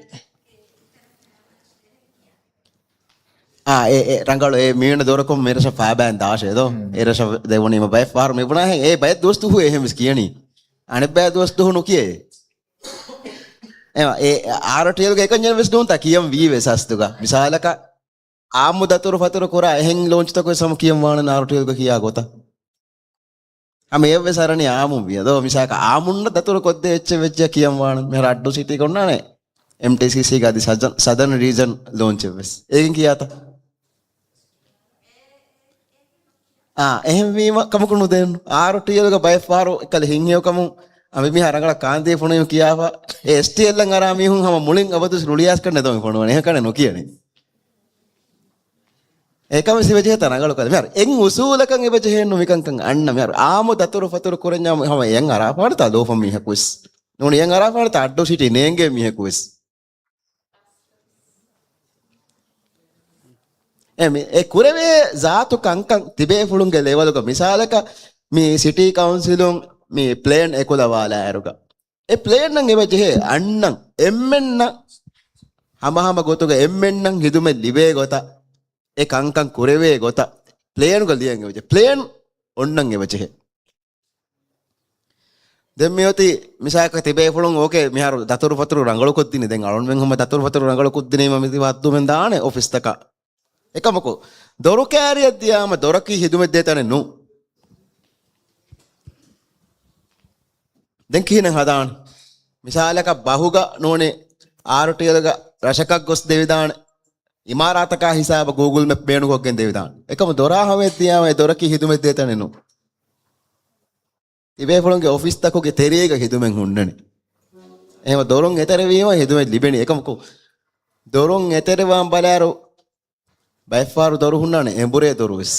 އާ، އެ، އެ، ރަނގަޅު އެ މީނަ ދޮރަކުން މިރަށަށް ފާބައިން ދާށޭ ދޯ؟ ހުން. އެ ރަށަށް ދެވުނީމަ ބައެއް ފަހަރު މިބުނާހެން އެ ބައެއް ދުވަސް ދުހު އެހެން ވެސް ކިޔަނީ. އަނެއްބައި ދުވަސް ދުހު ނުކިޔޭ. އެ، އެ، އާރްޓީއެލްގެ އެކަންޏެއް ވެސް ނޫންތާ ކިޔަން ވީ ވެސް އަސްލުގަ. މިސާލަކަށް އާއްމު ދަތުރު ފަތުރު ކުރާ އެހެން ލޯންޗްތަކު ވެސް ހަމަ ކިޔަން ވާނެ އާރްޓީއެލްގަ ކިޔާ ގޮތަށް. ހަމަ އެއްވެސް އަރަނީ އާއްމުން ވިޔަ ދޯ؟ މިސާލަކަށް އާއްމުންނަށް ދަތުރު ކޮށްދޭ އެއްޗެއް ވެއްޖެ ކިޔަން ވާނެ. މިހާރު އައްޑޫ ސިޓީގަ އޮންނާނެ އެމްޓީސީސީގެ އަދި ސަދަ-، ސަދަން ރީޖަން ލޯންޗެއް ވެސް. އޭގެން ކިޔާތަ؟ އާ، އެހެންވީމަ ކަމަކު ނުދޭން. އާރްޓީއެލްގަ ބައެއް ފަހަރު އެއްކަލަ ހިތްހެޔޮކަމުން އަނބިމީހާ ރަނގަޅަށް ކާންދީ ފޮނުވީމަ ކިޔާފަ. އެ އެސްޓީއެލްއަށް އަރާ މީހުން ހަމަ މުޅިން އަބަދުވެސް ރުޅިއައިސްކަން ނެދޯ މި ފޮނުވަނީ. އެހެންކަން ނުކިޔަނީ. އެކަމެސް އެބަޖެހޭތާ ރަނގަޅު ކަލެ. މިހާރު އެއް އުސޫލަކަށް އެބަޖެހޭނު މިކަންކަން އަންނަ. މިހާރު އާއްމު ދަތުރު ފަތުރު ކުރަންޏާ ހަމަ އެއަށް އަރާފާނެތާ ލޯފަން މީހަކުވެސް. ނޫނީ އެއަށް އަރާފާނެތާ އައްޑޫ ސިޓީ ނޭނގޭ މީހަކުވެސް. އެ މި-، އެ ކުރެވޭ ޒާތު ކަންކަން ތިބޭފުޅުންގެ ލެވަލުގަ މިސާލަކަށް މި ސިޓީ ކައުންސިލުން މި ޕްލޭން އެކުލަވާލާއިރުގަ އެ ޕްލޭންއަށް އެބަ ޖެހޭ އަންނަން އެންމެންނަށް ހަމަހަމަ ގޮތުގަ އެންމެންނަށް ހިދުމަތް ލިބޭ ގޮތަށް، އެ ކަންކަން ކުރެވޭ ގޮތަށް ޕްލޭންގަ ލިޔަން އެބަ ޖެހޭ. ޕްލޭން އޮންނަން އެބަ ޖެހޭ. ދެން މިއޮތީ މިސާލަކަށް ތިބޭފުޅުން އޯކޭ މިހާރު ދަތުރުފަތުރު ރަނގަޅުކޮށްދިނީ. ދެން އަޅުންމެން ހަމަ ދަތުރުފަތުރު ރަނގަޅުކޮށްދިނީމަ މި ވައްދުމެން ދާނެ އޮފީސްތަކަށް. އެކަމަކު، ދޮރު ކާރިއަށް ދިޔާމަ ދޮރަކީ ހިދުމަތް ދޭ ތަނެއް ނޫން. ދެން ކިހިނެއް ހަދާން؟ މިސާލަކަށް ބަހުގަ ނޫނީ އާރުޓީއެލްގަ ރަށަކަށް ގޮސް ދެވިދާނެ. އިމާރާތަކާ ހިސާބަށް ގޫގުލް މެޕް ބޭނުންކޮށްގެން ދެވިދާނެ. އެކަމު ދޮރާ ހަމަޔަށް ދިޔާމަ އެ ދޮރަކީ ހިދުމަތް ދޭ ތަނެއް ނޫން. ތިބޭފުޅުންގެ އޮފީސްތަކުގެ ތެރޭގަ ހިދުމަތް ހުންނަނީ. އެހެން ދޮރުން އެތެރެވީމަ ހިދުމަތް ލިބެނީ. އެކަމަކު ދޮރުން އެތެރެވާން ބަލާއިރު ބައެއްފަހަރު ދޮރު ހުންނާނެ އެނބުރޭ ދޮރުވެސް.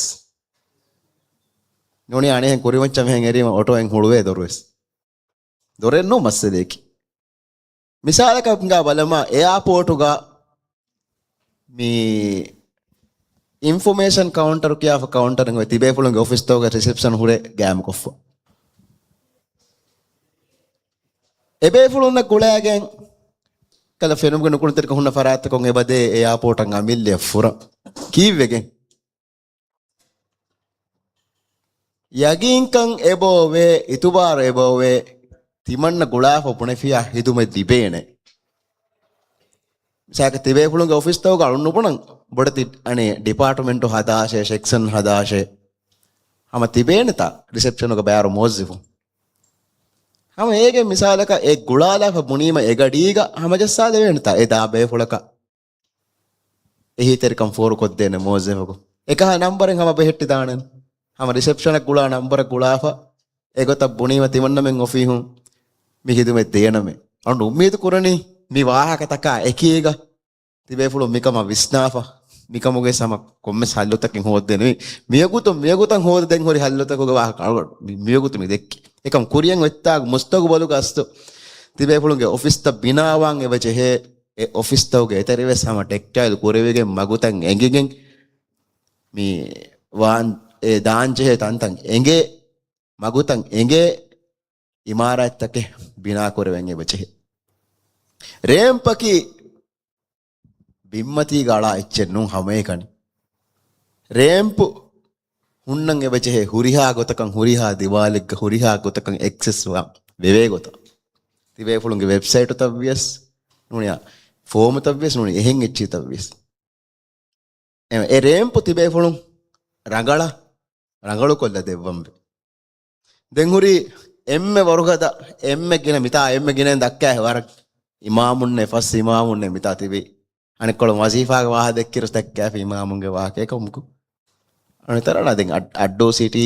ނޫނީ އަނެއްހެން ކުރިމައްޗަށް މިހެން އެރީމަ އޮޓޯއެއް ހުޅުވޭ ދޮރުވެސް. ދޮރެއް ނޫން މައްސަލައަކީ. މިސާލަކަށް ހިނގާ ބަލަމާ، އެއާޕޯޓުގަ މި އިންފޮމޭޝަން ކައުންޓަރު ކިޔާފަ ކައުންޓަރެއް އޮތް، ތިބޭފުޅުންގެ އޮފީސްތަކުގެ ރިސެޕްޝަން ހުރެ ގާއިމުކޮށްފަ. އެބޭފުޅުންނަށް ގުޅާގެން ކަލަ ފެނުމުގެ ނުކުންތެރިކަން ހުންނަ ފަރާތްތަކުން އެބަދޭ އެއާޕޯޓަށް އަމިއްލައަށް ފުރަ ކީއްވެގެން؟ ޔަގީންކަން އެބައޮވޭ، އިތުބާރު އެބައޮވޭ، ތިމަންނަ ގުޅާފަ ބުނެފިޔާ ހިދުމަތް ލިބޭނެ. މިސާލަކަށް ތިބޭފުޅުންގެ އޮފީސްތަކުގަ އަޅުން ނުބުނަން ބޮޑެތި އަނެއް ޑިޕާޓްމަންޓު ހަދާށޭ، ސެކްޝަން ހަދާށޭ، ހަމަ ތިބޭނެތާ ރިސެޕްޝަނުގަ ބޭރު މުވައްޒަފު. ހަމަ އޭގެ މިސާލަކަށް އެ ގުޅާލާފަ ބުނީމަ އެ ގަޑީގަ ހަމަޖައްސާލެވޭނެތާ އެ ދާ ބޭފުޅަކަށް އެހީތެރިކަން ފޯރުކޮށްދޭނެ މުވައްޒަފަކު. އެކަހަލަ ނަންބަރެއް ހަމަ ބެހެއްޓިދާނެ. ހަމަ ރިސެޕްޝަނަށް ގުޅާ ނަންބަރަށް ގުޅާފަ އެގޮތަށް ބުނީމަ ތިމަންނަމެން އޮފީހުން މި ހިދުމަތް ދޭނަމޭ. އަޅުން އުއްމީދު ކުރަނީ މި ވާހަކަތަކާ އެކީގަ ތިބޭފުޅުން މިކަމަށް ވިސްނާފަ، މިކަމުގެ ހަމަ ކޮންމެސް ހައްލުތަކެއް ހޯދޭނެ. މި-، މިވަގުތު، މިވަގުތަށް ހޯދަ ދެން ހުރި ހައްލުތަކުގެ ވާހަކަ އަޅުގަނޑު މި-، މިވަގުތު މި ދެއްކި. އެކަމް ކުރިޔަށް އޮތްތާ މުސްތަގުބަލުގަ އަސްލު ތިބޭފުޅުންގެ އޮފީސްތައް ބިނާވާން އެބަޖެހޭ، އެ އޮފީސްތަކުގެ އެތެރެވެސް ހަމަ ޓެކްޓައިލް ކުރެވިގެން މަގުތައް އެނގިގެން މި ވާން އެ ދާންޖެހޭ ތަންތަން އެނގޭ، މަގުތައް އެނގޭ، އިމާރާތްތަކެއް ބިނާ ކުރެވެން އެބަޖެހޭ. ރޭމްޕަކީ ބިންމަތީގަ އަޅާ އެއްޗެއް ނޫން ހަމައެކަނި. ރޭމްޕު ހުންނަން އެބަޖެހޭ ހުރިހާ ގޮތަކަށް، ހުރިހާ ދިވާލެއްގަ، ހުރިހާ ގޮތަކަށް އެކްސެސް ވާ ވެވޭ ގޮތަށް. ތިބޭފުޅުންގެ ވެބްސައިޓުތައް ވިޔަސް ނޫނިޔާ، ފޯމުތައް ވިޔަސް ނޫނި، އެހެން އެއްޗިތައް ވިޔަސް. އެ، އެ ރޭމްޕު ތިބޭފުޅުން ރަނގަޅަށް، ރަނގަޅުކޮށްލަ ދެއްވަންވެ. ދެން ހުރީ އެންމެ ވަރުގަދަ، އެންމެ ގިނަ މިތާ، އެންމެ ގިނައިން ދައްކާ ވަރަށް އިމާމުންނެ، ފަސް އިމާމުންނެ މިތާ ތިބި. އަނެއްކޮޅު ވަޒީފާގެ ވާހަ ދެއްކިރު ދައްކާފި އިމާމުންގެ ވާހަކަ އެކަމަކު. އަނެއް ތަރަނަ ދެން އައް-، އައްޑޫ ސިޓީ،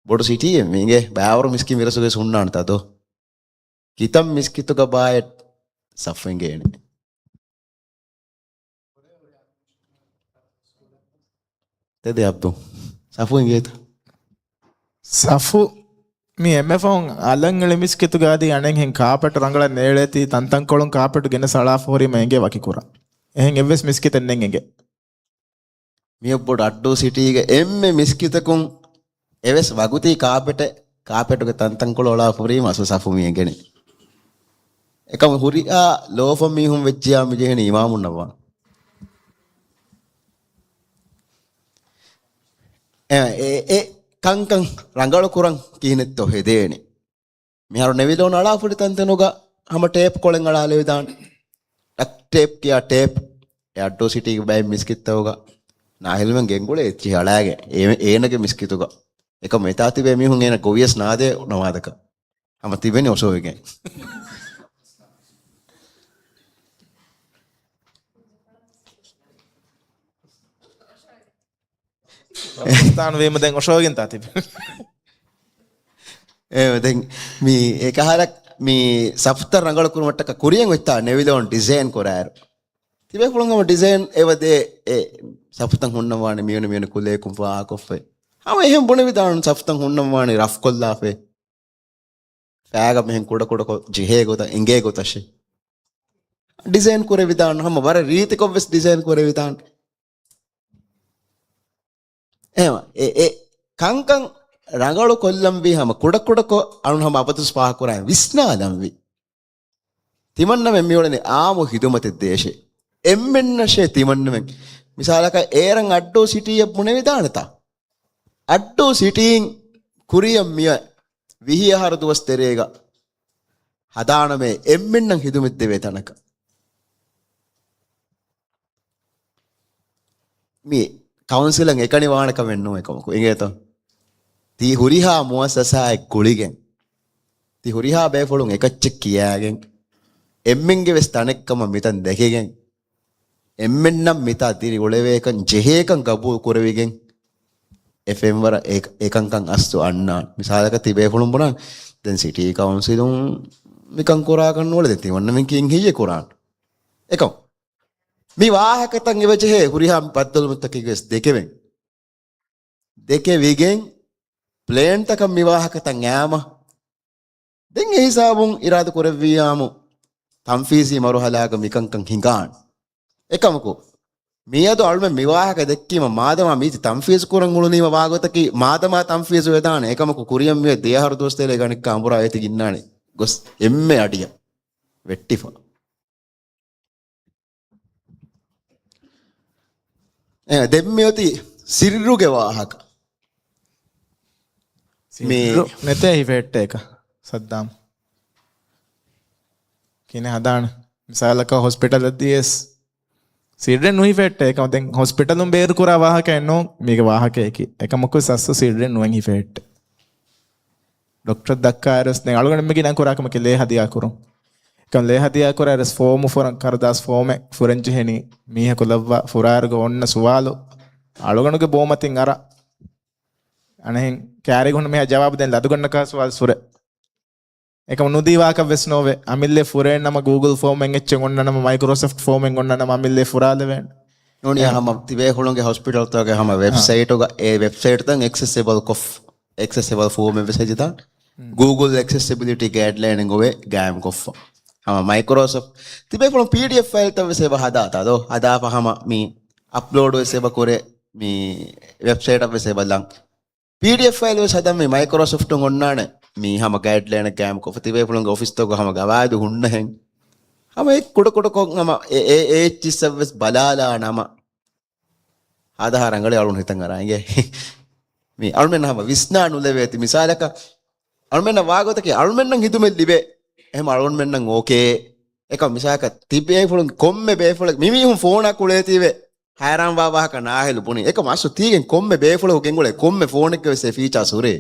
ބޮޑު ސިޓީއެއް މީގެ ބާވަރު މިސްކިތް މިރަސުގެ ހުންނާނެ ތަދޯ. ކިތަން މިސްކިތުގަ ބާއެއް ސަފު އިނގޭނެ. ތެދެ އަބްދު. ސަފު އިނގޭތަ؟ ސަފު މި އެންމެ ފަހުން އަލަށް އެޅި މިސްކިތުގަ އަދި އަނެއްހެން ކާޕެޓް ރަނގަޅަށް ނޭޅޭތީ ތަންތަންކޮޅުން ކާޕެޓް ގެނެސް އަޅާފަ ހުރީމަ އެނގޭ ވަކިކުރާ. އެހެން އެއްވެސް މިސްކިތެއް ނެތް އެނގޭ. މިއޮއް ބޮޑު އައްޑޫ ސިޓީގެ އެންމެ މިސްކިތަކުން އެވެސް ވަގުތީ ކާޕެޓެއް، ކާޕެޓުގެ ތަންތަންކޮޅު އަޅާފަ ހުރީމަ އަސްލު ސަފު މި އެނގެނީ. އެކަމަ ހުރިހާ ލޯފަ މީހުން ވެއްޖިޔާ މި ޖެހެނީ އިމާމުންނަށް ވާން. އެ، އެ، އެ ކަންކަން ރަނގަޅު ކުރަން ކިހިނެއްތޯ ހެދޭނެ. މިހާރު ނެވިލޯން އަޅާފަ ހުރި ތަންތަނުގަ ހަމަ ޓޭޕް ކޮޅެއް އަޅާލެވިދާނެ. ޑަކްޓް ޓޭޕް ކިޔާ ޓޭޕް. އެ އައްޑޫ ސިޓީގެ ބައެއް މިސްކިތްތަކުގަ ނާހިލްމެން ގެންގުޅޭ އެއްޗިހި އަޅާގެން އޭ-، އޭނަގެ މިސްކިތުގަ. އެކަމަ އެތާ ތިބޭ މީހުން އޭނަ ގޮވިޔަސް ނާދޭ ނަމާދަކަށް. ހަމަ ތިބެނީ އޮށޯވެގެން. ސާން ވީމަ ދެން އޮށޯގެން ތާ ތިބެ. އޭ، ދެން މި އެކަހަލަ މި ސަފުތައް ރަނގަޅު ކުރުމަށްޓަކަ ކުރިޔަށް އޮތްތާ ނެވިލޯން ޑިޒައިން ކުރާއިރު. ތިބޭފުޅުން ހަމަ ޑިޒައިން އެވަދޭ އެ ސަފުތައް ހުންނަން ވާނެ މިއުނި މިއުނި ކުލޭކުން ފާހަގަކޮށްފައި. ހަމަ އެހެން ބުނެވިދާނު ސަފުތައް ހުންނަން ވާނެ ރަފް ކޮށްލާފަ. ފައިގަ މިހެން ކުޑަކުޑަކޮށް ޖެހޭ ގޮތަށް އެނގޭ ގޮތަށެ ޑިޒައިން ކުރެވިދާން. ހަމަ ވަރަށް ރީތިކޮށްވެސް ޑިޒައިން ކުރެވިދާން. އެހެން އެ، އެ ކަންކަން ރަނގަޅު ކޮށްލަންވީ ހަމަ ކުޑަކުޑަކޮށް އަޅުން ހަމަ އަބަދުސް ފާހަގަކުރާ ވިސްނާލަންވީ. ތިމަންނަމެން މިއުޅެނީ އާއްމު ހިދުމަތެއް ދޭށޭ. އެންމެންނަށޭ ތިމަންނަމެން. މިސާލަކަށް އޭރަށް އައްޑޫ ސިޓީއަށް ބުނެވިދާނެތާ؟ އައްޑޫ ސިޓީން ކުރިޔަށް މިއަށް ވިހި އަހަރު ދުވަސް ތެރޭގަ ހަދާނަމޭ އެންމެންނަށް ހިދުމަތް ދެވޭ ތަނަކަށް. މި ކައުންސިލަށް އެކަނި ވާނެ ކަމެއް ނޫން އެކަމަކު. އިނގޭތޯ؟ ތީ ހުރިހާ މުއައްސަސާއެއް ގުޅިގެން، ތީ ހުރިހާ ބޭފުޅުން އެކައްޗެއް ކިޔާގެން، އެންމެންގެ ވެސް ތަނެއްކަމަށް މިތަން ދެކެގެން، އެންމެންނަށް މިތާ ދިރި އުޅެވޭކަން ޖެހޭކަން ގަބޫލު ކުރެވިގެން، އެ ފެންވަރަށް އެ، އެކަންކަން އަސްލު އަންނާނެ. މިސާލަކަށް ތިބޭފުޅުން ބުނާން، ދެން ސިޓީ ކައުންސިލުން މިކަން ކުރާކަށް ނޫޅެ، ދެން ތިމަންނަމެން ކިން ހެއްޔޭ ކުރާން؟ އެކަމް މި ވާހަކަތައް އެބަޖެހޭ ހުރިހާ ބައްދަލުވުންތަކެއް ވެސް ދެކެވެން. ދެކެވިގެން ޕްލޭންތަކަށް މި ވާހަކަތައް އައިމަ، ދެން އެ ހިސާބުން އިރާދަ ކުރެއްވިއްޔާމު، ތަންފީޒީ މަރުހަލާގަ މިކަންކަން ހިނގާން. އެކަމަކު، މިއަދު އަޅުމެން މި ވާހަކަ ދެއްކީމަ، މާދަމާ މީތި ތަންފީޒު ކުރަން އުޅުނީމަ ވާގޮތަކީ، މާދަމާ ތަންފީޒު ވެދާނެ. އެކަމަކު ކުރިއަށް މިއޮތް ދެއަހަރު ދުވަސް ތެރޭ ގަނެއްކާ އަނބުރާ އޭތި ގިންނާނެ ގޮސް އެންމެ އަޑިއަށް ވެއްޓިފަ. އެ، ދެން މިއޮތީ ސިއްރުގެ ވާހަކަ. މި ސިއްރު ނެތޭ ހިފެހެއްޓޭކަ ސައްދާމް. ކިނެ ހަދާނެ. މިސާލަކަށް ހޮސްޕިޓަލަށް ދިޔަސް ސިއްރެއް ނުހިފެހެއްޓޭ. އެކަމަ ދެން ހޮސްޕިޓަލުން ބޭރުކުރާ ވާހަކައެއް ނޫން މީގެ ވާހަކަޔަކީ. އެކަމަކު ސައްސު ސިއްރެއް ނުވެން ހިފެހެއްޓެ. ޑޮކްޓަރަށް ދައްކާއިރުވެސް ދެން އަޅުގަނޑު މި ގިނަ ކުރާ ކަމަކީ ލޭ ހަދިޔާ ކުރުން. އެކަމް ލޭ ހަދިޔާ ކުރާއިރުވެސް ފޯމު ފުރަން، ކަރުދާސް ފޯމެއް ފުރެން ޖެހެނީ މީހަކު ލައްވާ ފުރާއިރުގަ އޮންނަ ސުވާލު އަޅުގަނޑުގެ ބޯމަތިން އަރާ. އަނެހެން ކާރިގަ ހުންނަ މީހާ ޖަވާބު ދޭން ލަދުގަންނަކާ ސުވާލު ސުރެ. އެކަމަ ނުދީ ވާކަށް ވެސް ނޯވެ. އަމިއްލައަށް ފުރޭން ނަމަ ގޫގުލް ފޯމެއް އެއްޗެއް އޮންނަ ނަމަ، މައިކްރޯސޮފްޓް ފޯމެއް އޮންނަ ނަމަ އަމިއްލައަށް ފުރާލެވޭނެ. ނޫނީ އެ. ހަމަ ތިބޭފުޅުންގެ ހޮސްޕިޓަލްތަކުގެ ހަމަ އާ. ވެބްސައިޓުގަ، އެ ވެބްސައިޓުގަ އެ ވެބްސައިޓްތައް އެކްސެސެބަލް ކޮށް، އެކްސެސެބަލް ފޯމެއް ވެސް ހެދިދާނެ. ގޫގުލް އެކްސެސެބިލިޓީ ގައިޑްލައިން އޮވޭ ގާއިމް ކޮށްފަ. ހަމަ މައިކްރޯސޮފްޓް ތިބޭފުޅުން ޕީޑީއެފް ފައިލްތައް ވެސް އެބަ ހަދާތާ ދޯ؟ ހަދާފަ ހަމަ މި އަޕްލޯޑް ވެސް އެބަ ކުރޭ، މި ވެބްސައިޓަށް ވެސް އެބަ ލަން. ޕީޑީއެފް ފައިލް ވެސް ހަދަން މި މައިކްރޯސޮފްޓުން އޮންނާނެ މި ހަމަ ގައިޑްލައިނެއް ގާއިމް ކޮށްފަ ތިބޭފުޅުންގެ އޮފީސްތަކުގަ ހަމަ ގަވާއިދު ހުންނަހެން. ހަމަ އެ ކުޑަ ކުޑަކޮށް ހަމަ އެ، އެ، އެ އެއްޗިއްސަށް ވެސް ބަލާލާ ނަމަ ހާދަހާ ރަނގަޅި އަޅުން ހިތަށް އަރާ އިނގޭ. މި އަޅުމެން ހަމަ ވިސްނާ ނުލެވޭތި. މިސާލަކަށް އަޅުމެންނަށް ވާގޮތަކީ އަޅުމެންނަށް ހިދުމަތް ލިބޭ. އެހެމަ އަޅުމެންނަށް އޯކޭ. އެކަމް މިސާލަކަށް ތިބޭފުޅުން ކޮންމެ ބޭފުޅެއް މި މީހުން ފޯނާ ކުޅޭތީވެ ހައިރާންވާ ވާހަކަ ނާހެލު ބުނި. އެކަމް އަސްލު ތީގެން ކޮންމެ ބޭފުޅަކު ގެންގުޅޭ ކޮންމެ ފޯނެއްގެ ވެސް އެ ފީޗާސް ހުރޭ.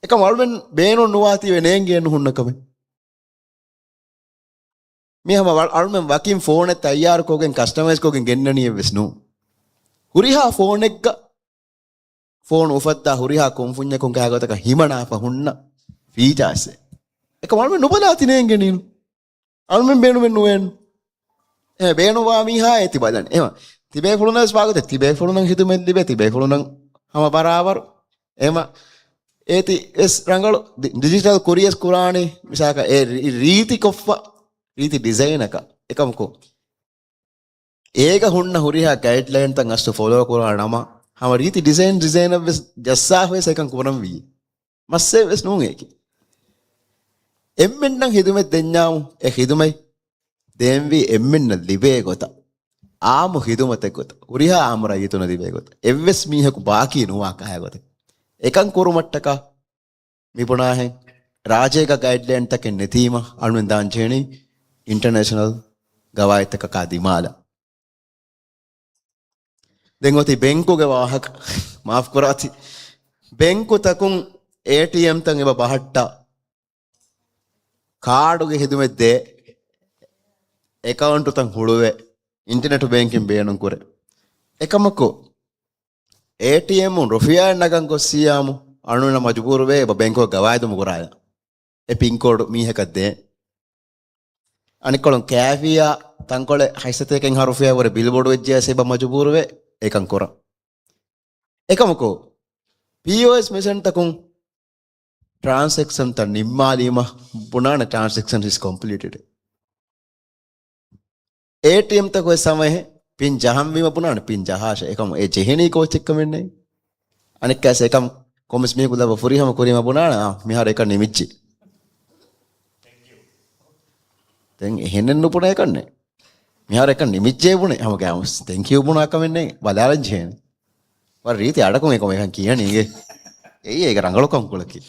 އެކަމް އަޅުމެން ބޭނުން ނުވާތީވެ ނޭނގޭ ނުހުންނަ ކަމެއް. މި ހަމަ ވަ-، އަޅުމެން ވަކިން ފޯނެއް ތައްޔާރުކޮށްގެން ކަސްޓަމައިޒްކޮށްގެން ގެންނަނީއެއްވެސް ނޫން. ހުރިހާ ފޯނެއްގަ ފޯނު އުފައްދާ ހުރިހާ ކުންފުންޏަކުން ކާގޮތަކަށް ހިމަނާފަ ހުންނަ ފީޗާސްއެއް. އެކަމް އަޅުމެން ނުބަލާތި ނޭނގެނީނު. އަޅުމެން ބޭނުމެއް ނުވޭނު. އެ ބޭނުންވާ މީހާ އޭތި ބަލަން. އެމަ ތިބޭފުޅުންނަށް ވެސް ވާގޮތެއް ތިބޭފުޅުންނަށް ހިދުމަތް ލިބޭ ތިބޭފުޅުންނަށް ހަމަ ބަރާބަރު. އެމަ އޭތި ވެސް ރަނގަޅު ޑި-، ޑިޖިޓަލް ކުރިޔަސް ކުރާނީ މިސާކަށް އެ ރީ-، ރީތި ކޮށްފަ ރީތި ޑިޒައިނަކަށް. އެކަމަކު އޭގަ ހުންނަ ހުރިހާ ގައިޑްލައިންތައް އަސްލު ފޮލޯ ކުރާ ނަމަ، ހަމަ ރީތި ޑިޒައިން ޑިޒައިނަށް ވެސް ޖައްސާފަ ވެސް އެކަން ކުރަންވީ. މައްސައެއް ވެސް ނޫން އޭކި. އެންމެންނަށް ހިދުމަތް ދެންޏާމު، އެ ހިދުމަތް ދޭންވީ އެންމެންނަށް ލިބޭ ގޮތަށް، އާއްމު ހިދުމަތެއް ގޮތަށް، ހުރިހާ އާއްމު ރައްޔިތުންނަށް ލިބޭ ގޮތަށް، އެއްވެސް މީހަކު ބާކީ ނުވާ ކަހަލަ ގޮތަށް. އެކަން ކުރުމަށްޓަކާ، މިބުނާހެން ރާއްޖޭގަ ގައިޑްލައިންތަކެއް ނެތީމަ އަޅުން ދާން ޖެހެނީ އިންޓަރނޭޝަނަލް ގަވާއިދުތަކަކާ ދިމާލަށް. ދެން އޮތީ ބެންކުގެ ވާހަކަ. މާފް ކުރާތި. ބެންކުތަކުން އޭޓީއެމްތައް އެބަ ބަހައްޓާ، ކާޑުގެ ހިދުމަތް ދޭ، އެކައުންޓުތައް ހުޅުވޭ، އިންޓަރނެޓް ބޭންކިން ބޭނުން ކުރޭ. އެކަމަކު، އޭޓީއެމުން ރުފިޔާއެއް ނަގަން ގޮއްސިޔާމު، އަޅުންނަށް މަޖުބޫރުވޭ އެބަ ބެންކުގަ ގަވާއިދު މުގުރާލަން. އެ ޕިންކޯޑު މީހަކަށް ދޭ. އަނެއްކޮޅުން ކާފީއާ ތަންކޮޅެއް ހަތްސަތޭކަ ހަ ރުފިޔާ ވުރެ ބިލް ބޮޑުވެއްޖެޔަސް އެބަ މަޖުބޫރުވޭ އެކަން ކުރަން. އެކަމަކު، ޕީއޯއެސް މެޝިންތަކުން ޓްރާންސެކްޝަންތައް ނިންމާލީމަ ބުނާނެ ޓްރާންސެކްޝަން އިޒް ކޮމްޕްލީޓެޑް. އޭޓީއެމްތަކު ވެސް ހަމައެހެން ޕިން ޖަހަންވީމަ ބުނާނެ ޕިން ޖަހާށޭ. އެކަމު އެ ޖެހެނީ ކޯޗެއްކަމެއްނެތް. އަނެއްކާސް އެކަމް ކޮންމެސް މީހަކު ލައްވަ ފުރިހަމަ ކުރީމަ ބުނާނެ، އާ، މިހާރު އެކަން ނިމިއްޖެ. ދެން އެހެނެއް ނުބުނެ އެކަންނެއް. މިހާރު އެކަން ނިމިއްޖެ ބުނެ ހަމަ ގާމުސް ތެންކްޔޫ ބުނާ ކަމެއްނެތް. ބަލާލަން ޖެހޭނެ. ވަރަށް ރީތި އަޑަކުން އެކަމު އެކަން ކިޔަނީ އިނގޭ. އެއީ އޭގެ ރަނގަޅުކަން ކުޅަކީ.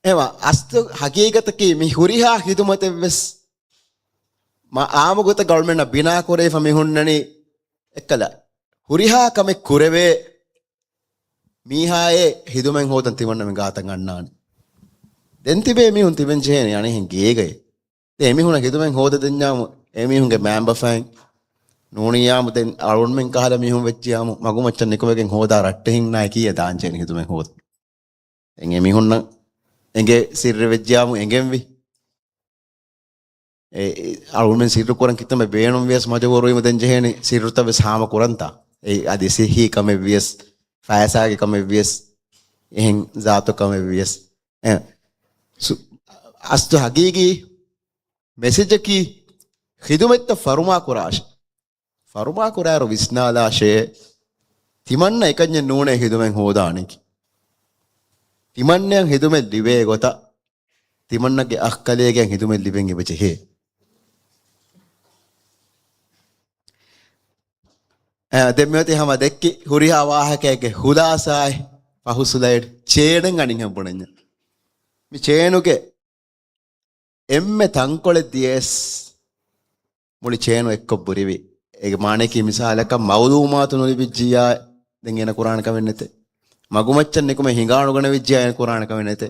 އެވަ އަސްލު ހަގީގަތަކީ މި ހުރިހާ ހިދުމަތެއްވެސް މަ-، އާއްމު ގޮތަށް ގަވަރމެންޓަށް ބިނާ ކުރެވިފަ މި ހުންނަނީ އެއްކަލަ ހުރިހާ ކަމެއް ކުރެވޭ މީހާއޭ ހިދުމަތް ހޯދަން ތިމަންނަމެން ގާތަށް އަންނާނެ. ދެން ތިބޭ މީހުން ތިބެން ޖެހޭނެ އަނެއްހެން ގޭގައި. ދެން އެމީހުނަށް ހިދުމަތް ހޯދަދެންޏާމު އެމީހުންގެ މައިންބަފައިން ނޫނިއްޔާމު ދެން އަޅުންމެން ކަހަލަ މީހުން ވެއްޖިޔާމު މަގުމައްޗަށް ނިކުމެގެން ހޯދާ ރައްޓެހިންނާއި ކީއްޔެއް ދާންޖެހޭނީ ހިދުމަތް ހޯދަން؟ ދެން އެމީހުންނަށް އެނގޭ ސިއްރެއް ވެއްޖިޔާމު އެނގެންވީ. އެ، އެ، އަޅުގަނޑުމެން ސިއްރު ކުރަން ކިތަންމެ ބޭނުން ވިޔަސް މަޖުބޫރުވީމަ ދެން ޖެހޭނެ ސިއްރުތައް ވެސް ހާމަ ކުރަންތާ. އެ އަދި ސިއްހީ ކަމެއް ވިޔަސް، ފައިސާގެ ކަމެއް ވިޔަސް، އެހެން ޒާތު ކަމެއް ވިޔަސް. އެ، ސު-، އަސްލު ހަގީގީ މެސެޖަކީ ޚިދުމަތްތައް ފަރުމާ ކުރާށޭ. ފަރުމާ ކުރާއިރު ވިސްނާލާށޭ. ތިމަންނަ އެކަންޏެއް ނޫނޭ ހިދުމަތް ހޯދާނީކީ. ތިމަންނައަށް ހިދުމަތް ލިބޭ ގޮތަށް ތިމަންނަގެ އަޚްލާގަށް ހިދުމަތް ލިބެން އެބަ ޖެހޭ. އަ، ދެން މިއޮތީ ހަމަ ދެއްކި ހުރިހާ ވާހަކައެއްގެ ޚުލާސާއެއް ފަހު ސްލައިޑް ޗޭނެއް އަނިންހެން ބުނަންޏާ. މި ޗޭނުގެ އެންމެ ތަންކޮޅެއް ދިޔަސް މުޅި ޗޭނު އެއްކޮށް ބުރިވި. އޭގެ މާނައަކީ މިސާލަކަށް މައުލޫމާތު ނުލިބިއްޖިއްޔާ ދެން އޭނަ ކުރާނެ ކަމެއް ނެތޭ. މަގުމައްޗަށް ނިކުމެ ހިނގާނުގަނެވިއްޖިއްޔާ އޭނަ ކުރާނެ ކަމެއް ނެތޭ.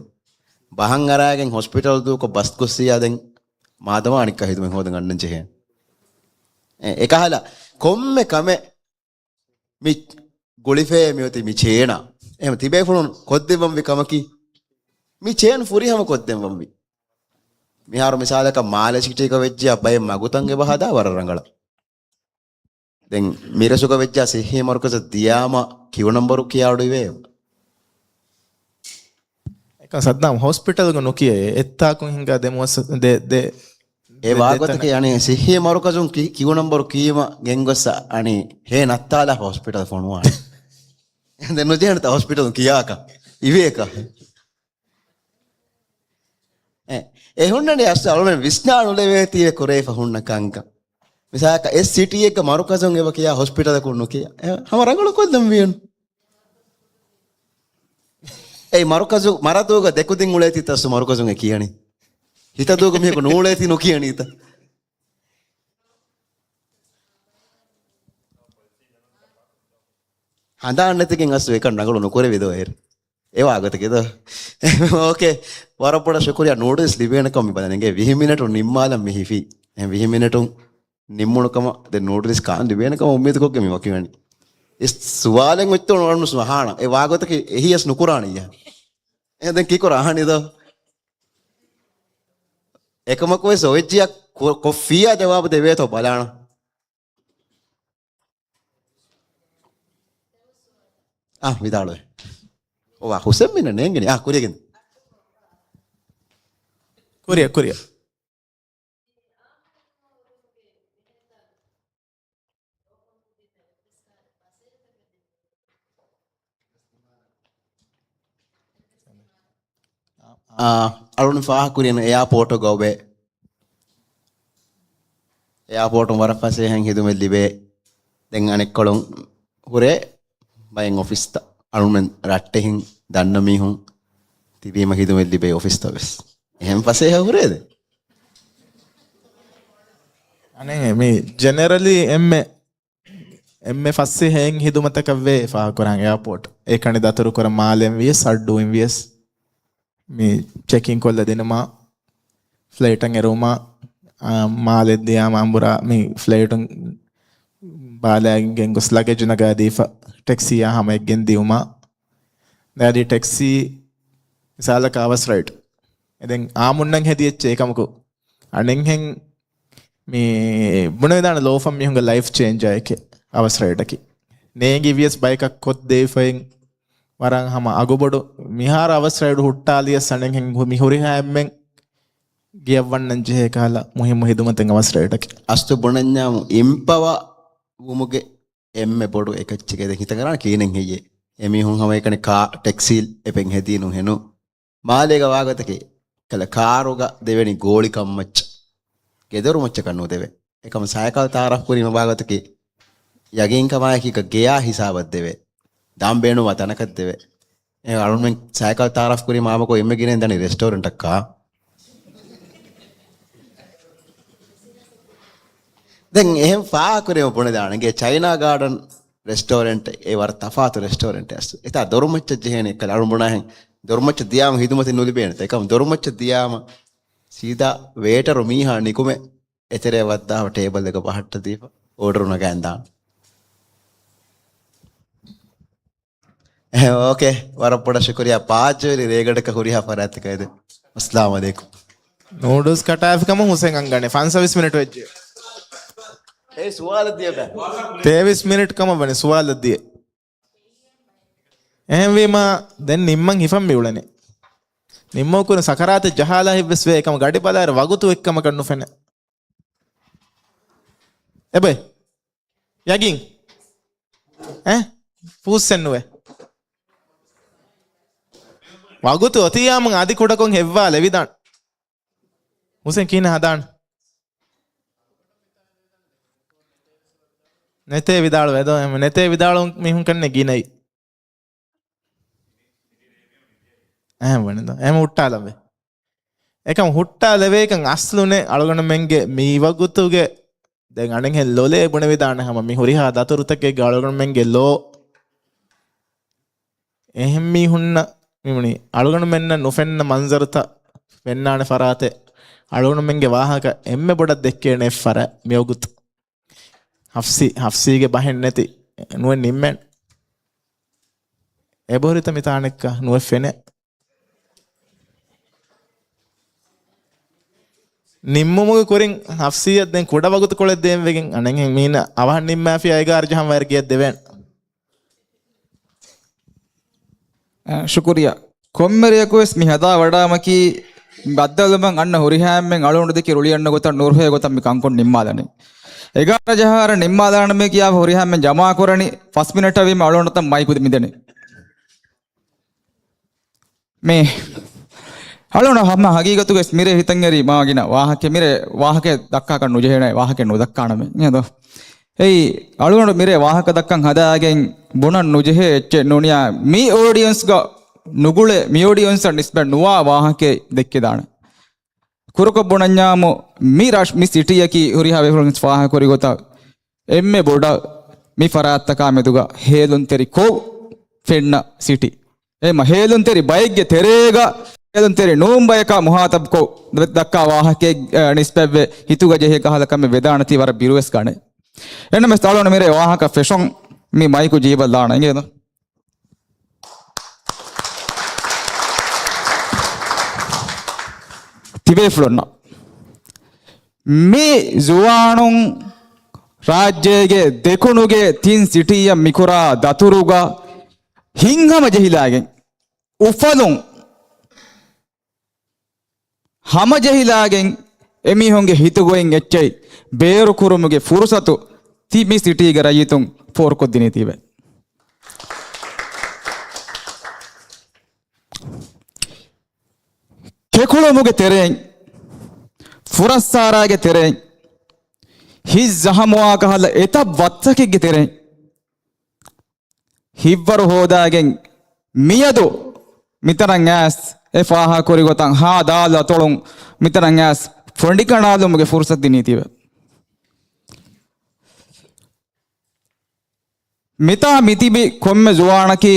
ބަހަށް އަރާގެން ހޮސްޕިޓަލް ދޫކޮށް ބަސް ގޮއްސިއްޔާ ދެން މާދަމާ އަނެއްކާ ހިދުމަތް ހޯދަން އަންނަން ޖެހޭނެ. އެ، އެކަހަލަ ކޮންމެ ކަމެއް މި ގުޅިފައޭ މިއޮތީ މި ޗޭނާ. އެހެން ތިބޭފުޅުން ކޮށްދެއްވަންވީ ކަމަކީ މި ޗޭން ފުރިހަމަ ކޮށްދެއްވަންވީ. މިހާރު މިސާލަކަށް މާލެ ސިޓީގަ ވެއްޖިއްޔާ ބައެއް މަގުތައް އެބަ ހަދާ ވަރަށް ރަނގަޅަށް. ދެން މިރަށުގަ ވެއްޖާ ސިއްހީ މަރުކަޒަށް ދިޔާމަ ކިއު ނަމްބަރު ކިޔާ އުޑުއިވޭ. އެކަ ސައްދާމް ހޮސްޕިޓަލްގަ ނުކިޔައޭ. އެއްތާކުން ހިނގާ ދެމުވަސް ދެ، ދެ، އެ ދެ، ވާގޮތަކީ ދެތަނަށް. އަނެއް ސިއްހީ މަރުކަޒުން ކި، ކިއު ނަމްބަރު ކީމަ ގެންގޮއްސަ އަނި ހޭ ނައްތާލާފަ ހޮސްޕިޓަލް ފޮނުވާނެ. ދެން ނުޖެހޭނެތަ ހޮސްޕިޓަލުން ކިޔާކަށް އިވޭކަށް. އެ، އެ ހުންނަނީ އަސްލު އަޅުމެން ވިސްނާ ނުލެވޭތީވެ ކުރެވިފަ ހުންނަ ކަންކަން. މިސާލަކަށް އެސް ސިޓީއެއްގަ މަރުކަޒުން އެބަ ކިޔާ ހޮސްޕިޓަލަކުން ނުކިޔާ. އެ، ހަމަ ރަނގަޅު ކޮށްލަން ވީނު. އެއީ މަރުކަޒު، މަރަދޫގަ ދެކުދިން އުޅޭތީ ތަސް މަރުކަޒުން އެ ކިޔަނީ. ހިތަދޫގަ މީހަކު ނޫޅޭތީ ނުކިޔަނީތަ؟ ހަނދާން ނެތިގެން އަސްލު އެކަން ރަނގަޅު ނުކުރެވި ދޯ އޭރު. އެ ވާގޮތަކީ ދޯ. އޯކޭ. ވަރަށް ބޮޑަށް ޝުކުރިޔާ ނޫޑްލްސް ލިބޭނެކަމަށް މި ބަލަން އެނގޭ. ވިހި މިނެޓުން ނިންމާލަން މި ހިފީ. އެ ވިހި މިނެޓުން ނިންމުނު ކަމަށް ދެން ނޫޑްލްސް ކާން ލިބޭނެ ކަމަށް އުއްމީދު ކޮށްގެން މި ވަކިވަނީ. އެ ސުވާލެއް އޮތްތޯ ނޫޑްލްސް އަހާނަ. އެ ވާގޮތަކީ އެހީއަސް ނުކުރާނެ އިޔާ. އެ ދެން ކީކުރާ އަހަނީ ދޯ؟ އެކަމަކު ވެސް އޮވެއްޖިޔާ ކޮ، ކޮށްފިއްޔާ ޖަވާބު ދެވޭތޯ ބަލާނަ. އާ، ވިދާޅުވެ. އޮވާ، ހުސެން މިނަ ނޭނގެނީ. އާ، ކުރިޔަގެން. ކުރިޔަ، ކުރިޔަ. އާ، އަޅުން ފާހަގަކުރިން އެއާޕޯޓުގަ އޮވޭ. އެއާޕޯޓުން ވަރަށް ފަސޭހައިން ހިދުމަތް ލިބޭ. ދެން އަނެއްކޮޅުން ހުރޭ ބައެއް އޮފީސްތައް. އަޅުމެން ރައްޓެހިން ދަންނަ މީހުން ތިބީމަ ހިދުމަތް ލިބޭ އޮފީސްތައް ވެސް. އެހެން ފަސޭހަ ހުރޭދެ. އަނެއް މި ޖެނެރަލީ އެންމެ އެންމެ ފަސޭހައިން ހިދުމަތަކަށް ވޭ ފާހަގަކުރާން އެއާޕޯޓް. އެކަނި ދަތުރުކުރަން މާލެއިން ވިޔަސް، އައްޑޫއިން ވިޔަސް، މި ޗެކިން ކޮށްލަ ދިނުމާ، ފްލައިޓަށް އެރުވުމާ، އާ، މާލެ ދިޔާމަ އަނބުރާ މި ފްލައިޓުން ބާލައިގެން ގޮސް ލަގެޖް ނަގާދީފަ ޓެކްސީއާ ހަމަ އެއްގެން ދިއުމާ. ދާދީ ޓެކްސީ މިސާލަކަށް އަވަސް ރައިޑް. އެ ދެން އާމުންނަން ހެދި އެއްޗެއް އެކަމަކު. އަނެއްހެން މި ބުނެވިދާނެ ލޯފަން މީހުންގެ ލައިފް ޗޭންޖާއެކޭ އަވަސް ރައިޑަކީ. ނޭނގި ވިޔަސް ބަޔަކަށް ކޮށްދެވިފައި ވަރަށް ހަމަ އަގުބޮޑު. މިހާރު އަވަސް ރައިޑު ހުއްޓާލިޔަސް އަނެއްހެން މި ހުރިހާ އެންމެން ގެޔަށް ވަންނަން ޖެހޭ ކަހަލަ މުހިއްމު ހިދުމަތެއް އަވަސް ރައިޑަކީ. އަސްތު ބުނަންޏާމު އިމްޕަވާ ވުމުގެ އެންމެ ބޮޑު އެކައްޗެކޭ. ދެން ހިތަށް އަރާނެ ކިހިނެއް ހެއްޔޭ؟ އެމީހުން ހަމައެކަނި ކާ ޓެކްސީ އެޕެން ހެދީ ނުހެނު. މާލޭގަ ވާގޮތަކީ، ކަލަ ކާރުގަ ދެވެނީ ގޯޅި ކަންމައްޗަށް. ގެދޮރު މައްޗަކަށް ނުދެވޭ. އެކަމަ ސައިކަލް ތައާރަފް ކުރީމަ ވާގޮތަކީ، ޔަގީންކަމާއެކީގަ ގެޔާ ހިސާބަށް ދެވޭ. ދާން ބޭނުންވާ ތަނަކަށް ދެވޭ. އެ އަޅުމެން ސައިކަލް ތައާރަފް ކުރީމަ އާމަކޮށް އެންމެ ގިނައިން ދަނީ ރެސްޓޯރެންޓަށްކާ. ދެން އެހެން ފާހަގަކުރީމަ ބުނެދާނެ. އިނގޭ ޗައިނާ ގާޑަން ރެސްޓޯރެންޓް އެ ވަރަށް ތަފާތު ރެސްޓޯރެންޓެއް އަސް. އެތާ ދޮރުމައްޗަށް ޖެހޭނެ އެއްކަލަ އަޅުން ބުނާހެން ދޮރުމައްޗަށް ދިޔާމަ ހިދުމަތެއް ނުލިބޭނެތަ؟ އެކަމަ ދޮރުމައްޗަށް ދިޔާމަ ސީދާ ވޭޓަރު މީހާ ނިކުމެ އެތެރެއަށް ވައްދާފަ ޓޭބަލް އެގޮތަށް ބަހައްޓަދީފަ އޯޑަރު ނަގައިދާނެ. އެހެން، އޯކޭ. ވަރަށް ބޮޑަށް ޝުކުރިއްޔާ. ޕާއްޖަވެރި ރޭގަނޑަކަށް ހުރިހާ ފަރާތްތަކަށް އެދެން. އައްސަލާމު ޢަލައިކުމް. ނޫޑުލްސް ކަޓާފި ކަމަށް ހުސެން އަންގަނީ. ފަންސަވީސް މިނިޓް ވެއްޖެ. އޭ ސުވާލަށް ދިޔަ ބަ. ތޭވީސް މިނިޓް ކަމަށް ވަނީ ސުވާލަށް ދިޔަ. އެހެންވީމަ، ދެން ނިންމަން ހިފަން މި އުޅެނީ. ނިންމަން ކުރިން ސަކަރާތެއް ޖަހާލާ ހިތްވެސް ވޭ. އެކަމަށް ގަޑި ބަލާއިރު ވަގުތު އެއްކަމަކަށް ނުފެނޭ. އެބައި. ޔަގީން. އެ؟ ފޫއްސެއް ނުވޭ. ވަގުތު އޮތީ އާމުން އަދި ކުޑަކޮށް ހެއްވާލެވިދާނެ. ހުސެން ކިހިނެއް ހަދާނެ؟ ނެތޭ ވިދާޅުވޭ ދޯ؟ އެހެން ނެތޭ ވިދާޅުވުން މީހުން ކަންނޭ ގިނައީ. އެހެން ވަނީ ދޯ؟ އެހެން ހުއްޓާލަންވޭ. އެކަމް ހުއްޓާލެވޭކަން އަސްލުނެއް އަޅުގަނޑުމެންގެ މި ވަގުތުގެ ދެން އަނެއްހެން ލޮލޭ ބުނެވިދާނެ ހަމަ މި ހުރިހާ ދަތުރުތަކެއްގަ އަޅުގަނޑުމެންގެ ލޯ އެހެން މީހުންނަށް މިވަނީ އަޅުގަނޑުމެންނަށް ނުފެންނަ މަންޒަރުތައް ފެންނާނެ ފަރާތެއް، އަޅުގަނޑުމެންގެ ވާހަކަ އެންމެ ބޮޑަށް ދެއްކޭނެ އެއްފަރާތް މިވަގުތު. ހަފްސީ، ހަފްސީގެ ބަހެއް ނެތި ނުވެ ނިންމެން. އެބަހުރިތަ މިތާނެއްކަ ނުވެ ފެނެ. ނިންމުމުގެ ކުރިން ހަފްސީއަށް ދެން ކުޑަ ވަގުތުކޮޅެއް ދޭން ވެގެން އަނެއްހެން މީނަ އަވަހަށް ނިންމާފިޔާ އެގާރަ ޖަހަން ވައިރަ ގެޔަށް ދެވޭނެ. އަ، ޝުކުރިއްޔާ. ކޮންމެރެޔަކުވެސް މި ހަދާ ވަޑާމަކީ ބައްދަލުމަށް އަންނަ ހުރިހާ އެންމެން އަޅުގަނޑު ދެކެ ރުޅިއަންނަ ގޮތަށް ނުރުހޭ ގޮތަށް މި ކަންކޮށް ނިންމާލަނީ. އެގާރަ ޖަހާއިރަށް ނިންމާލާނަމޭ ކިޔާފަ ހުރިހާ އެންމެން ޖަމާކުރަނީ ފަސް މިނެޓަށް ވީމަ އަޅުގަނޑު ތަން މައިކު މިދެނީ. މި އަޅުގަނޑު ހަމަ ހަގީގަތުގަ މިރޭ ހިތަށް އެރީ މާ ގިނަ ވާހަކަ، މިރޭ ވާހަކަ ދައްކާކަށް ނުޖެހޭނެ ވާހަކަ ނުދައްކާނަމޭ. އެއީ އަޅުގަނޑު މިރޭ ވާހަކަ ދައްކަން ހަދާގެން ބުނަން ނުޖެހޭ އެއްޗެއް ނޫނިއްޔާ މި އޯޑިއެންސްގަ ނުގުޅޭ، މި އޯޑިއެންސަށް ނިސްބަތް ނުވާ ވާހަކައެއް ދެއްކިދާނެ. ކުރުކޮށް ބުނަންޏާމު މި ރަށް، މި ސިޓީއަކީ ހުރިހާ ވެފަރެންސް ފާހަގަކުރި ގޮތަށް އެންމެ ބޮޑަށް މި ފަރާތްތަކާ މެދުގަ ހޭލުންތެރި ކޮށް ފެންނަ ސިޓީ. އެހެންމަ ހޭލުންތެރި ބައެއްގެ ތެރޭގަ ހޭލުންތެރި ނޫން ބަޔަކާ މުހާތަބްކޮށް ދައްކާ ވާހަކައެއް، އަ، ނިސްބަތްވެ ހިތުގަ ޖެހޭ ކަހަލަ ކަމެއް ވެދާނެތީ ވަރަށް ބިރުވެސް ގަނެ. އެންމެ ތަޅުނު މިރޭ ވާހަކަ ފެށުން މި މައިކު ޖީބަށް ލާނަ އިނގޭނު. ތިބޭފުޅުންނަށް މި ޒުވާނުން ރާއްޖޭގެ ދެކުނުގެ ތިން ސިޓީއަށް މިކުރާ ދަތުރުގަ ހިތްހަމަ ޖެހިލާގެން އުފަލުން ހަމަޖެހިލާގެން އެމީހުންގެ ހިތުގައި އެއްޗެހި ބޭރުކުރުމުގެ ފުރުސަތު ތި މި ސިޓީގެ ރައްޔިތުން ފޯރުކޮށްދިނީތީވެ. ކެކުޅުމުގެ ތެރެއިން، ފުރައްސާރާގެ ތެރެއިން، ހިތް ޒަހަމުވާ ކަހަލަ އެތައް ވައްތަކެއްގެ ތެރެއިން، ހިތްވަރު ހޯދާގެން މިއަދު މިތަނަށް އައިސް އެ ފާހަގަކުރި ގޮތަށް ހާ ދާލު އަތޮޅުން މިތަނަށް އައިސް ފޮނޑި ކަނޑާލުމުގެ ފުރުސަތު ދިނީތީވެ. މިތާ މިތިބި ކޮންމެ ޒުވާނަކީ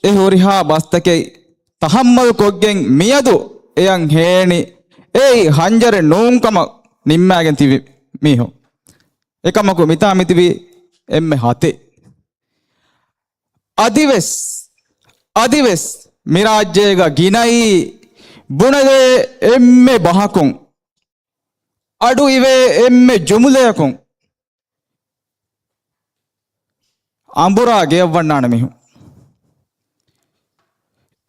އެ ހުރިހާ ބަސްތަކެއް ތަހައްމަލް ކޮށްގެން މިއަދު އެޔަށް ހޭނި އެއީ ހަންޖަރެއް ނޫން ކަމަށް ނިންމާގެން ތިބި މީހުން. އެކަމަކު މިތާ މިތިބި އެންމެ ހަތެއް. އަދިވެސް، އަދިވެސް މިރާއްޖޭގަ ގިނައީ ބުނެލޭ އެންމެ ބަހަކުން، އަޑު އިވޭ އެންމެ ޖުމުލަޔަކުން، އަނބުރާ ގެޔަށް ވަންނާނެ މީހުން.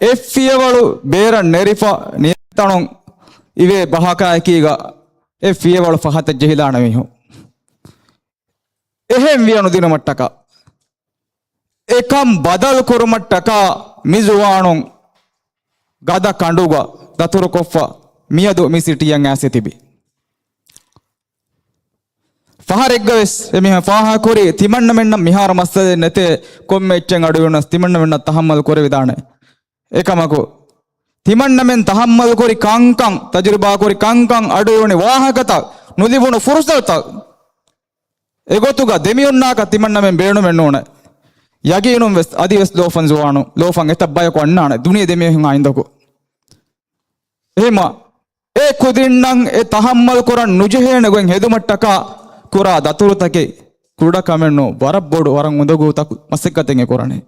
އެއްފިޔަވަޅު ބޭރަށް ނެރިފަ ނިޔަތަނުން އިވޭ ބަހަކާއެކީގަ އެއްފިޔަވަޅު ފަހަތަށް ޖެހިލާނެ މީހުން. އެހެން ވިޔަ ނުދިނުމަށްޓަކާ، އެކަން ބަދަލު ކުރުމަށްޓަކާ މި ޒުވާނުން ގަދަ ކަނޑުގަ ދަތުރުކޮށްފަ މިއަދު މި ސިޓީއަށް އައިސް ތިބި. ފަހަރެއްގަވެސް އެމީހުން ފާހަގަކުރީ ތިމަންނަމެންނަށް މިހާރު މައްސަލައެއް ނެތޭ، ކޮންމެ އެއްޗެއް އަޑުއިވުނަސް ތިމަންނަމެންނަށް ތަހައްމަލް ކުރެވިދާނެ. އެކަމަކު، ތިމަންނަމެން ތަހައްމަލްކުރި ކަންކަން، ތަޖުރިބާކުރި ކަންކަން، އަޑުއިވުނު ވާހަކަތައް، ނުލިބުނު ފުރުސަތުތައް، އެގޮތުގަ ދެމިއޮންނާކަށް ތިމަންނަމެން ބޭނުމެއް ނޫނޭ. ޔަގީނުން ވެސް އަދިވެސް ލޯފަން ޒުވާނު، ލޯފަން އެތައް ބަޔަކު އަންނާނެ، ދުނިޔެ ދެމިހެން އާއިންދަކު. އެހެމަ އެ ކުދިންނަށް އެ ތަހައްމަލް ކުރަން ނުޖެހޭނެ ގޮތް ހެދުމަށްޓަކާ ކުރާ ދަތުރުތަކެއް ކުޑަ ކަމެއް ނޫން، ވަރަށް ބޮޑު، ވަރަށް އުނދަގޫ ތަކު-، މަސައްކަތެއް އެ ކުރަނީ.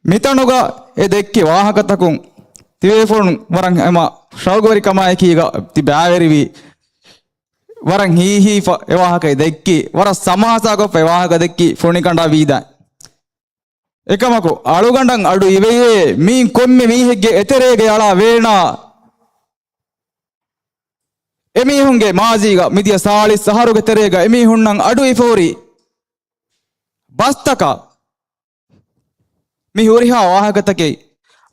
މިތަނުގަ އެ ދެއްކި ވާހަކަތަކުން ތިބޭފުޅުން ވަރަށް ހަމަ ޝައުގުވެރިކަމާއެކީގަ ތި ބައިވެރިވީ، ވަރަށް ހީހީފަ އެ ވާހަކަ ދެއްކި، ވަރަށް ސަމާސާކޮށްފަ އެ ވާހަކަ ދެއްކި ފޮނިކަނޑާ ވީދާ. އެކަމަކު، އަޅުގަނޑަށް އަޑު އިވެޔޭ، މީން ކޮންމެ މީހެއްގެ އެތެރޭގަ އަޅާ ވޭނާ. އެމީހުންގެ މާޒީގަ މިދިޔަ ސާޅީސް އަހަރުގެ ތެރޭގަ އެމީހުންނަށް އަޑު އިފަހުރި ބަސްތަކާ މި ހުރިހާ ވާހަކަތަކެއް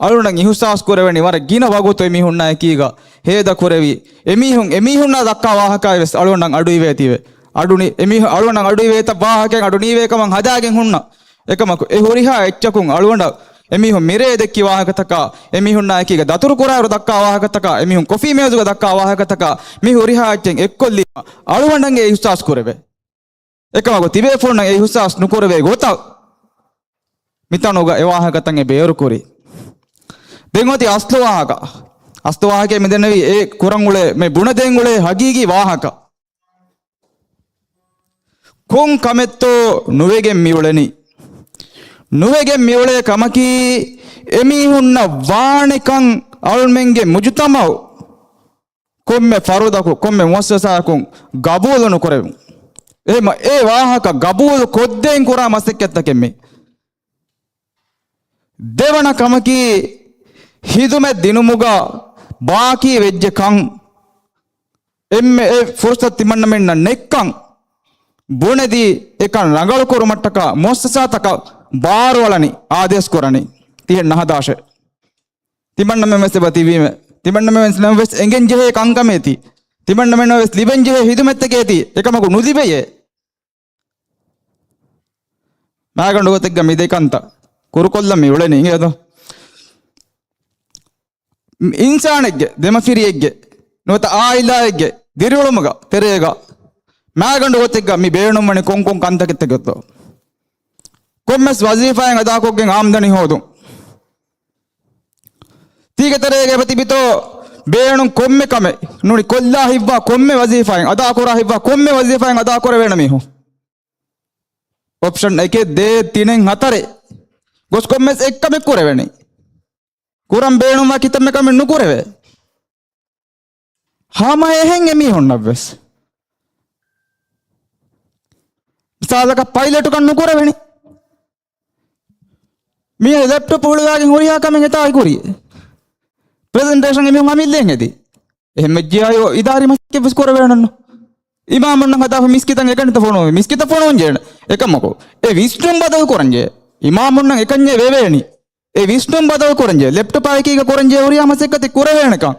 އަޅުގަނޑަށް އިހުސާސް ކުރެވެނީ ވަރަށް ގިނަ ވަގުތު އެމީހުންނާ އެކީގަ ހޭދަ ކުރެވި. އެމީހުން، އެމީހުންނާ ދައްކާ ވާހަކައެއް ވެސް އަޅުގަނޑަށް އަޑު އިވޭތީވެ. އަޑު ނި-، އެމީހު-، އަޅުގަނޑަށް އަޑު އިވޭތަ ވާހަކައެއް އަޑު ނީވޭ ކަމަށް ހަދާގެން ހުންނަ. އެކަމަކު، އެ ހުރިހާ އެއްޗަކުން އަޅުގަނޑަށް އެމީހުން މިރޭ ދެއްކި ވާހަކަތަކާ، އެމީހުންނާ އެކީގަ ދަތުރު ކުރާއިރު ދައްކާ ވާހަކަތަކާ، އެމީހުން ކޮފީ މޭޒުގަ ދައްކާ ވާހަކަތަކާ، މި ހުރިހާ އެއްޗެއް އެއްކޮށްލީމަ އަޅުގަނޑަށް އެ އިހުސާސް ކުރެވޭ. އެކަމަކު ތިބޭފުޅުންނަށް އެ އިހުސާސް ނުކުރެވޭ ގޮތަށް މިތަނުގަ އެ ވާހަކަތައް އެ ބޭރުކުރީ. ދެން އޮތީ އަސްލު ވާހަކަ. އަސްލު ވާހަކައެއް މިދެންނެވީ އެ ކުރަން އުޅޭ، މި ބުނެދޭން އުޅޭ ހަގީގީ ވާހަކަ. ކޮން ކަމެއްތޯ ނުވެގެން މިއުޅެނީ. ނުވެގެން މިއުޅޭ ކަމަކީ އެމީހުންނަށް ވާނެކަން އަޅުމެންގެ މުޖުތަމައު ކޮންމެ ފަރުދަކު، ކޮންމެ މުއައްސަސާއަކުން ގަބޫލު ނުކުރެވުން. އެހެމަ އެ ވާހަކަ ގަބޫލު ކޮށްދޭން ކުރާ މަސައްކަތްތަކެއް މީ. ދެވަނަ ކަމަކީ، ހިދުމަތް ދިނުމުގަ ބާކީ ވެއްޖެ ކަން، އެންމެ އެ ފުރުސަތު ތިމަންނަމެންނަށް ނެއްކަން ބުނެދީ، އެކަން ރަނގަޅުކުރުމަށްޓަކާ މުއައްސަސާތަކަށް ބާރުއަޅަނީ، އާދޭސް ކުރަނީ. ތިހެން ނަހަދާށޭ. ތިމަންނަމެން ވެސް އެބަ ތިބީމެ. ތިމަންނަމެން ވެސް ނަމަ ވެސް އެނގެން ޖެހޭ ކަންކަމޭތީ. ތިމަންނަމެން ވެސް ލިބެން ޖެހޭ ހިދުމަތްތަކޭތީ. އެކަމަކު ނުލިބެޔޭ. މާގަނޑު ގޮތެއްގަ މި ދެ ކަންތައް ކުރުކޮށްލަން މި އުޅެނީ އިނގޭތޯ؟ އިންސާނެއްގެ، ދެމަފިރިއެއްގެ، ނުވަތަ އާއިލާއެއްގެ ދިރިއުޅުމުގަ ތެރޭގަ މާގަނޑު ގޮތެއްގަ މި ބޭނުންވަނީ ކޮންކޮން ކަންތަކެއްތަކެއްތޯ؟ ކޮންމެސް ވަޒީފާއެއް އަދާކޮށްގެން އާމްދަނީ ހޯދުން. ތީގެ ތެރޭގަ އެބަ ތިބިތޯ ބޭނުން ކޮންމެ ކަމެއް ނޫނީ ކޮށްލާ ހިތްވާ ކޮންމެ ވަޒީފާއެއް އަދާކުރާ ހިތްވާ ކޮންމެ ވަޒީފާއެއް އަދާކުރެވޭނެ މީހުން. އޮޕްޝަން އެކެއް ދޭއް ތިނެއް ހަތަރެއް ގޮސް ކޮންމެސް އެއްކަމެއް ކުރެވެނީ. ކުރަން ބޭނުންވާ ކިތަންމެ ކަމެއް ނުކުރެވޭ. ހަމަ އެހެން އެމީހުންނަށްވެސް. މިސާލަކަށް ޕައިލެޓުކަން ނުކުރެވެނީ. މީ ލެޕްޓޮޕް ހުޅުވާގެން ހުރިހާ ކަމެއް އެތާ އެކުރި. ޕްރެޒެންޓޭޝަން އެމީހުން އަމިއްލައިން ހެދި. އެހެން ވެއްޖިއްޔާ އިދާރީ މަސައްކަތްވެސް ކުރެވޭނަންނު. އިމާމުންނަށް ހަދާފަ މިސްކިތަށް އެކަނިތަ ފޮނުވީ. މިސްކިތަށް ފޮނުވަން ޖެހޭނެ. އެކަމަކު، އެ ވިސްނުން ބަދަލު ކުރަން ޖެހޭ. އިމާމުންނަށް އެކަންޏެއް ވެވޭނީ. އެ ވިސްނުން ބަދަލު ކުރަން ޖެހޭ. ލެޕްޓޮޕާ އެކީގަ ކުރަން ޖެހޭ ހުރިހާ މަސައްކަތެއް ކުރެވޭނެކަން.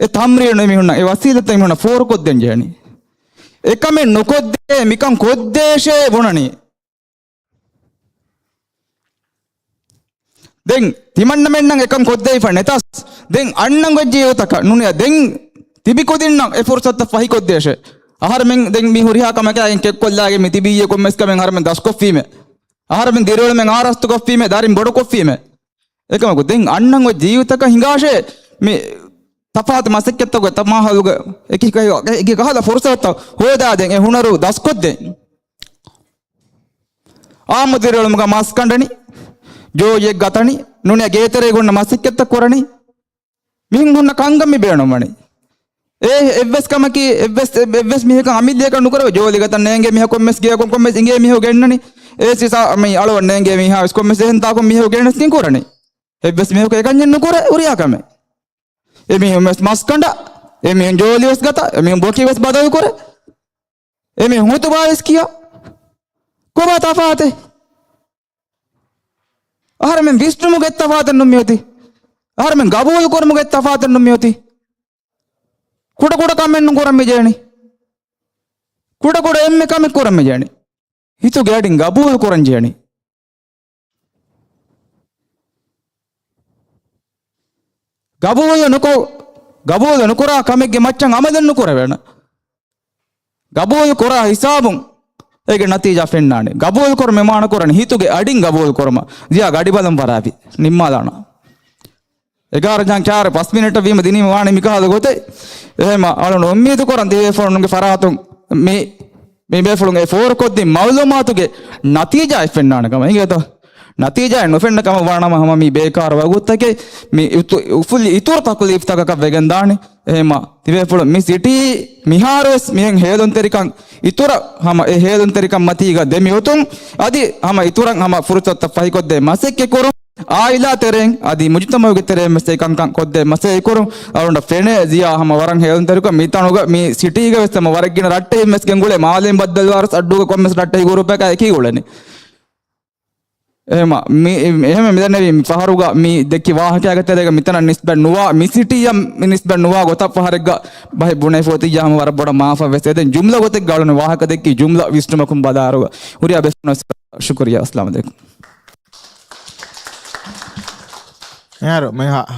އެ ތަމްރީނު އެމީހުންނަށް، އެ ވަސީލަތް އެމީހުންނަށް ފޯރުކޮށްދޭން ޖެހެނީ. އެކަމެއް ނުކޮށްދޭ، މިކަން ކޮށްދޭށޭ ބުނަނީ. ދެން ތިމަންނަމެންނަށް އެކަން ކޮށްދެވިފަ ނެތަސް، ދެން އަންނަން ގޮތް ޖީވުތަކަށް ނޫނީ، ދެން ތިބި ކުދިންނަށް އެ ފުރުސަތަށް ފަހިކޮށްދޭށޭ. އަހަރެމެން ދެން މި ހުރިހާ ކަމަކާގެން ކެއްކޮށްލާގެން މި ތިބީ ކޮންމެސް ކަމެއް އަހަރެމެން ދަސްކޮށްފީމޭ. އަހަރެމެން ދިރިއުޅުމެއް އާރަސްތުކޮށްފީމޭ، ދަރިން ބޮޑުކޮށްފީމޭ. އެކަމަކު ދެން އަންނަން އޮތް ޖީވިތަކަށް ހިނގާށޭ މި ތަފާތު މަސައްކަތްތަކުގެ ތަމާހަލުގެ އެކި ކަހަލަ ފުރުސަތުތައް ހޯދާދޭން އެ ހުނަރު ދަސްކޮށްދޭން. އާއްމު ދިރިއުޅުމުގަ މަސް ކަނޑަނީ، ޖޯލިއެއް ގަތަނީ، ނޫނީ ގޭތެރޭގަ ހުންނަ މަސައްކަތްތައް ކުރަނީ. މިހެން ހުންނަ ކަންކަން މި ބޭނުންވަނީ. އެ އެއްވެސް ކަމަކީ، އެއްވެސް، އެއްވެސް މީހަކަށް އަމިއްލައަކަށް ނުކުރެވޭ. ޖޯލި ގަތަން ނޭނގޭ މީހާ ކޮންމެސް ގެޔަކުން ކޮންމެސް އިނގޭ މީހަކު ގެންނަނީ. އޭސީ ސާ-، މި އަޅުވަން ނޭނގޭ މީހާ ވެސް ކޮންމެސް އެހެން ތާކުން މީހަކު ގެނެސް ތިން ކުރަނީ. އެއްވެސް މީހަކު އެކަންޏެއް ނުކުރެ ހުރިހާ ކަމެއް. އެމީހުން ވެސް މަސް ކަނޑާ، އެމީހުން ޖޯލި ވެސް ގަތާ، އެމީހުން ބޮކި ވެސް ބަދަލު ކުރޭ. އެމީހުން ހުތުބާ ވެސް ކިޔާ. ކޮބާ ތަފާތެއް؟ އަހަރެމެން ވިސްނުމުގެ ތަފާތެއް ނޫން މިއޮތީ. އަހަރެމެން ގަބޫލު ކުރުމުގެ ތަފާތެއް ނޫން މިއޮތީ. ކުޑަ ކުޑަ ކަމެއް ނޫން ކުރަން މި ޖެހެނީ. ކުޑަ ކުޑަ އެންމެ ކަމެއް ކުރަން މި ޖެހެނީ. ހިތުގެ އަޑިން ގަބޫލު ކުރަން ޖެހެނީ. ގަބޫލު ނުކޮ-، ގަބޫލު ނުކުރާ ކަމެއްގެ މައްޗަށް އަމަލެއް ނުކުރެވޭނެ. ގަބޫލު ކުރާ ހިސާބުން އޭގެ ނަތީޖާ ފެންނާނެ. ގަބޫލުކުރުމެ މާނަކުރަނީ ހިތުގެ އަޑިން ގަބޫލުކުރުމަށް. ޒިޔާ ގަޑިބަލަން ވަރާބި ނިންމާލާނަ. އެގާރަ ޖަހަން ޗާރަށް ފަސް މިނިޓަށް ވީމަ ދިނީމަ ވާނެ މިކަހަލަ ގޮތެއް. އެހެމަ އަޅުން އުއްމީދު ކުރަން ދިވެހި ބޭފުޅުންގެ ފަރާތުން މި، މި ބޭފުޅުން އެ ފޯރުކޮށްދިން މައުލޫމާތުގެ ނަތީޖާއެއް ފެންނާނެ ކަމަށް. އިނގޭތޯ؟ ނަތީޖާއެއް ނުފެންނަ ކަމަށް ވާނަމަ ހަމަ މި ބޭކާރު ވަގުތުތަކެއް މި އިތު-، އުފުލި އިތުރު ތަކުލީފްތަކަކަށް ވެގެން ދާނެ. އެހެމަ ތިބޭފުޅުން މި ސިޓީ މިހާރުވެސް މިހެން ހޭލުންތެރިކަން އިތުރަށް ހަމަ އެ ހޭލުންތެރިކަން މަތީގަ ދެމި އޮތުން އަދި ހަމަ އިތުރަށް ހަމަ ފުރުސަތުތައް ފަހިކޮށްދޭ މަސައްކަތް ކުރުން. އާއިލާ ތެރެއިން އަދި މުޖުތަމައުގެ ތެރެއިން ވެސް އެ ކަންކަން ކޮށްދޭ މަސައްކަތް ކުރުން. އަޅުގަނޑަށް ފެނޭ ޒިޔާ ހަމަ ވަރަށް ހޭލުންތެރިކޮށް މިތަނުގަ މި ސިޓީގަ ވެސް ހަމަ ވަރަށް ގިނަ ރައްޓެހިން ވެސް ގެންގުޅޭ. މާލެ ބައްދަލުވާރުސް އައްޑޫގަ ކޮންމެސް ރައްޓެހި ގުރޫޕަކާ އެކީ ގުޅެނީ. އެހެމަ މި، އެހެމަ މިދަންނެވީ މި ފަހަރުގަ މި ދެއްކި ވާހަކައިގެ ތެރޭގަ މިތަނަށް ނިސްބަތް ނުވާ، މި ސިޓީއަށް ނިސްބަތް ނުވާ ގޮތަށް ފަހަރެއްގަ ބަހެއް ބުނެފޯތިއްޔާ ހަމަ ވަރަށް ބޮޑަށް މާފަށް ވެސް އެދެން. ޖުމްލަ ގޮތެއްގަ އަޅުން ވާހަކަ ދެއްކި ޖުމްލަ ވިސްނުމަކުން ބަލާރުގަ ހުރިހާ ބޭފުޅުން ޝުކުރިއްޔާ. އައްސަލާމު ޢަލައިކުމް. އެހާރު މި ހަ-،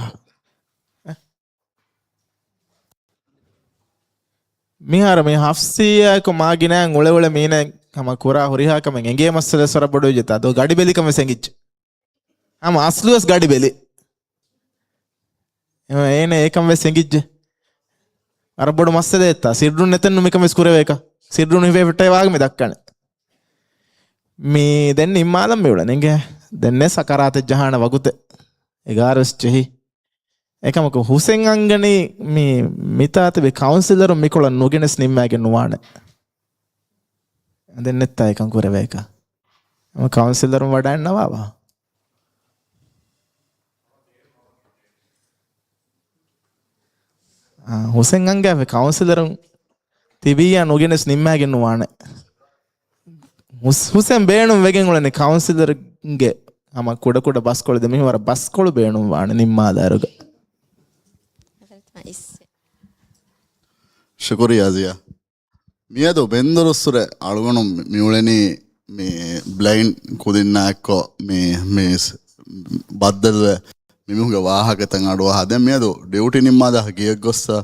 މިހާރު މި ހަފްސީއާއެކު މާ ގިނައިން އުޅެ އުޅެ މީނައިން ހަމަ ކުރާ ހުރިހާ ކަމެއް އެނގޭ މައްސަލަ ވަރަށް ބޮޑު ވެއްޖެތާ ދޯ ގަޑި ބެލިކަން ވެސް އެނގިއްޖެ. ހަމަ އަސްލުވެސް ގަޑި ބެލި. އެ-، އޭނަ އެކަން ވެސް އެނގިއްޖެ. ވަރަށް ބޮޑު މައްސަލައެއްތާ. ސިއްރުން ނެތެންނު މިކަން ވެސް ކުރެވޭކަ. ސިއްރުން ހިފޭ ފެއްޓޭ ވާގެ މި ދައްކަނެ. މި ދެން ނިންމާލަން މި އުޅެނީ އިނގޭ. ދެން ނެ ސަކަރާތެއް ޖަހާނެ ވަގުތެއް. އެގާރަ ވެސް ޖެހި. އެކަމަކު ހުސެން އަންގަނީ މި މިތާ ތިބި ކައުންސިލަރުން މިކޮޅަށް ނުގެނެސް ނިންމާގެން ނުވާނެ. ދެން ނެއްތާ އެކަން ކުރެވޭކަ. ހަމަ ކައުންސިލަރުން ވަޑައިންނަވާވާ. އާ، ހުސެން އަންގާފި ކައުންސިލަރުން ތިބިއްޔާ ނުގެނެސް ނިންމާގެން ނުވާނެ. ހުސް-، ހުސެން ބޭނުން ވެގެން އުޅެނީ ކައުންސިލަރުންގެ ހަމަ ކުޑަކުޑަ ބަސްކޮޅު ދެ މިހި ވަރަށް ބަސްކޮޅު ބޭނުން ވާނެ ނިންމާލާއިރުގަ. ޝުކުރިއްޔާ ޒިޔާ. މިއަދު ބެންދުރުއްސުރެ އަޅުގަނޑު މި-، މިއުޅެނީ މި ބްލައިންޑް ކުދިންނާ އެއްކޮށް މި، މި ސް-، ބައްދަލުވެ މިމީހުންގެ ވާހަކަތައް އަޑުއަހާ. ދެން މިއަދު ޑިއުޓީ ނިންމާލާ ގިޔަށް ގޮއްސަ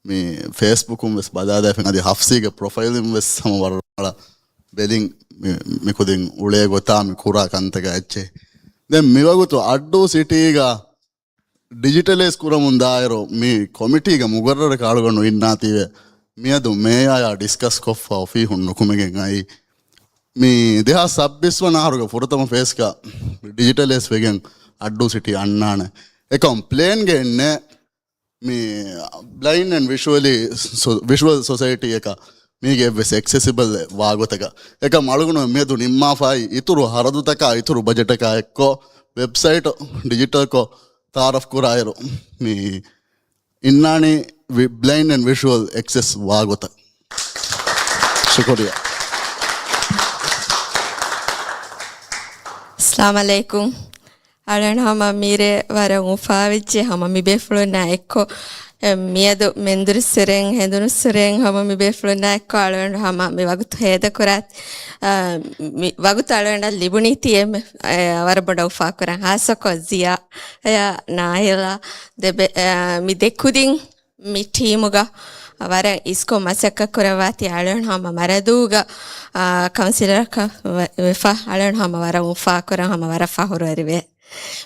މި ފޭސްބުކުން ވެސް ބަލާލައިފިން އަދި ހަފްސީގެ ޕްރޮފައިލުން ވެސް ހަމަ ވަރަށް ރަނގަޅަށް ބެލިން މި-، މިކުދިން އުޅޭ ގޮތާ މި ކުރާ ކަންތަކާ އެއްޗެހި. ދެން މިވަގުތު އައްޑޫ ސިޓީގަ ޑިޖިޓަލައިޒް ކުރަމުން ދާއިރު މި ކޮމިޓީގެ މުގައްރަރަކަށް އަޅުގަނޑު އިންނާތީވެ މިއަދު މޭޔާޔާ ޑިސްކަސް ކޮށްފަ އޮފީހުން ނުކުމެގެން އައީ. މި ދެހާސް ސައްބީސް ވަނަ އަހަރުގެ ފުރަތަމަ ފޭސްގަ ޑިޖިޓަލައިޒް ވެގެން އައްޑޫ ސިޓީ އަންނާނެ. އެކަމް ޕްލޭންގެ އެންނެ މި ބްލައިންޑް އެންޑް ވިޝުއަލީ ސޮ-، ވިޝުއަލް ސޮސައިޓީއަކަށް މީގެ އެއްވެސް އެކްސެސިބަލް ވާގޮތަކަށް. އެކަމް އަޅުގަނޑު މިއަދު ނިންމާފައި އިތުރު ހަރަދުތަކާ އިތުރު ބަޖެޓަކާ އެއްކޮށް ވެބްސައިޓް ޑިޖިޓަލްކޮށް ތައާރަފް ކުރާއިރު މި އިންނާނީ ވި-، ބްލައިންޑް އެންޑް ވިޝުއަލް އެކްސެސް ވާގޮތަށް. ޝުކުރިއްޔާ. އައްސަލާމު ޢަލައިކުމް. އަޅުގަނޑު ހަމަ މިރޭ ވަރަށް އުފާވެއްޖެ ހަމަ މި ބޭފުޅުންނާ އެއްކޮށް، އެ، މިއަދު މެންދުރުއްސުރެން ހެނދުނުއްސުރެން ހަމަ މި ބޭފުޅުންނާ އެއްކޮށް އަޅުގަނޑު ހަމަ މި ވަގުތު ހޭދަކުރާ، އަ، މި ވަގުތު އަޅުގަނޑަށް ލިބުނީތީ އެންމެ، އެ، ވަރަށް ބޮޑަށް އުފާކުރަން. ހާއްސަކޮށް ޒިޔާ، އެ، ނާހިލާ ދެބެ-، އެ، މި ދެ ކުދިން މި ޓީމުގަ ވަރަށް އިސްކޮށް މަސައްކަތް ކުރައްވާތީ އަޅުގަނޑު ހަމަ މަރަދޫގަ، އާ، ކައުންސިލަރަކަށް ވެ-، ވެފަ އަޅުގަނޑު ހަމަ ވަރަށް އުފާކުރަން ހަމަ ވަރަށް ފަހުރުވެރިވޭ.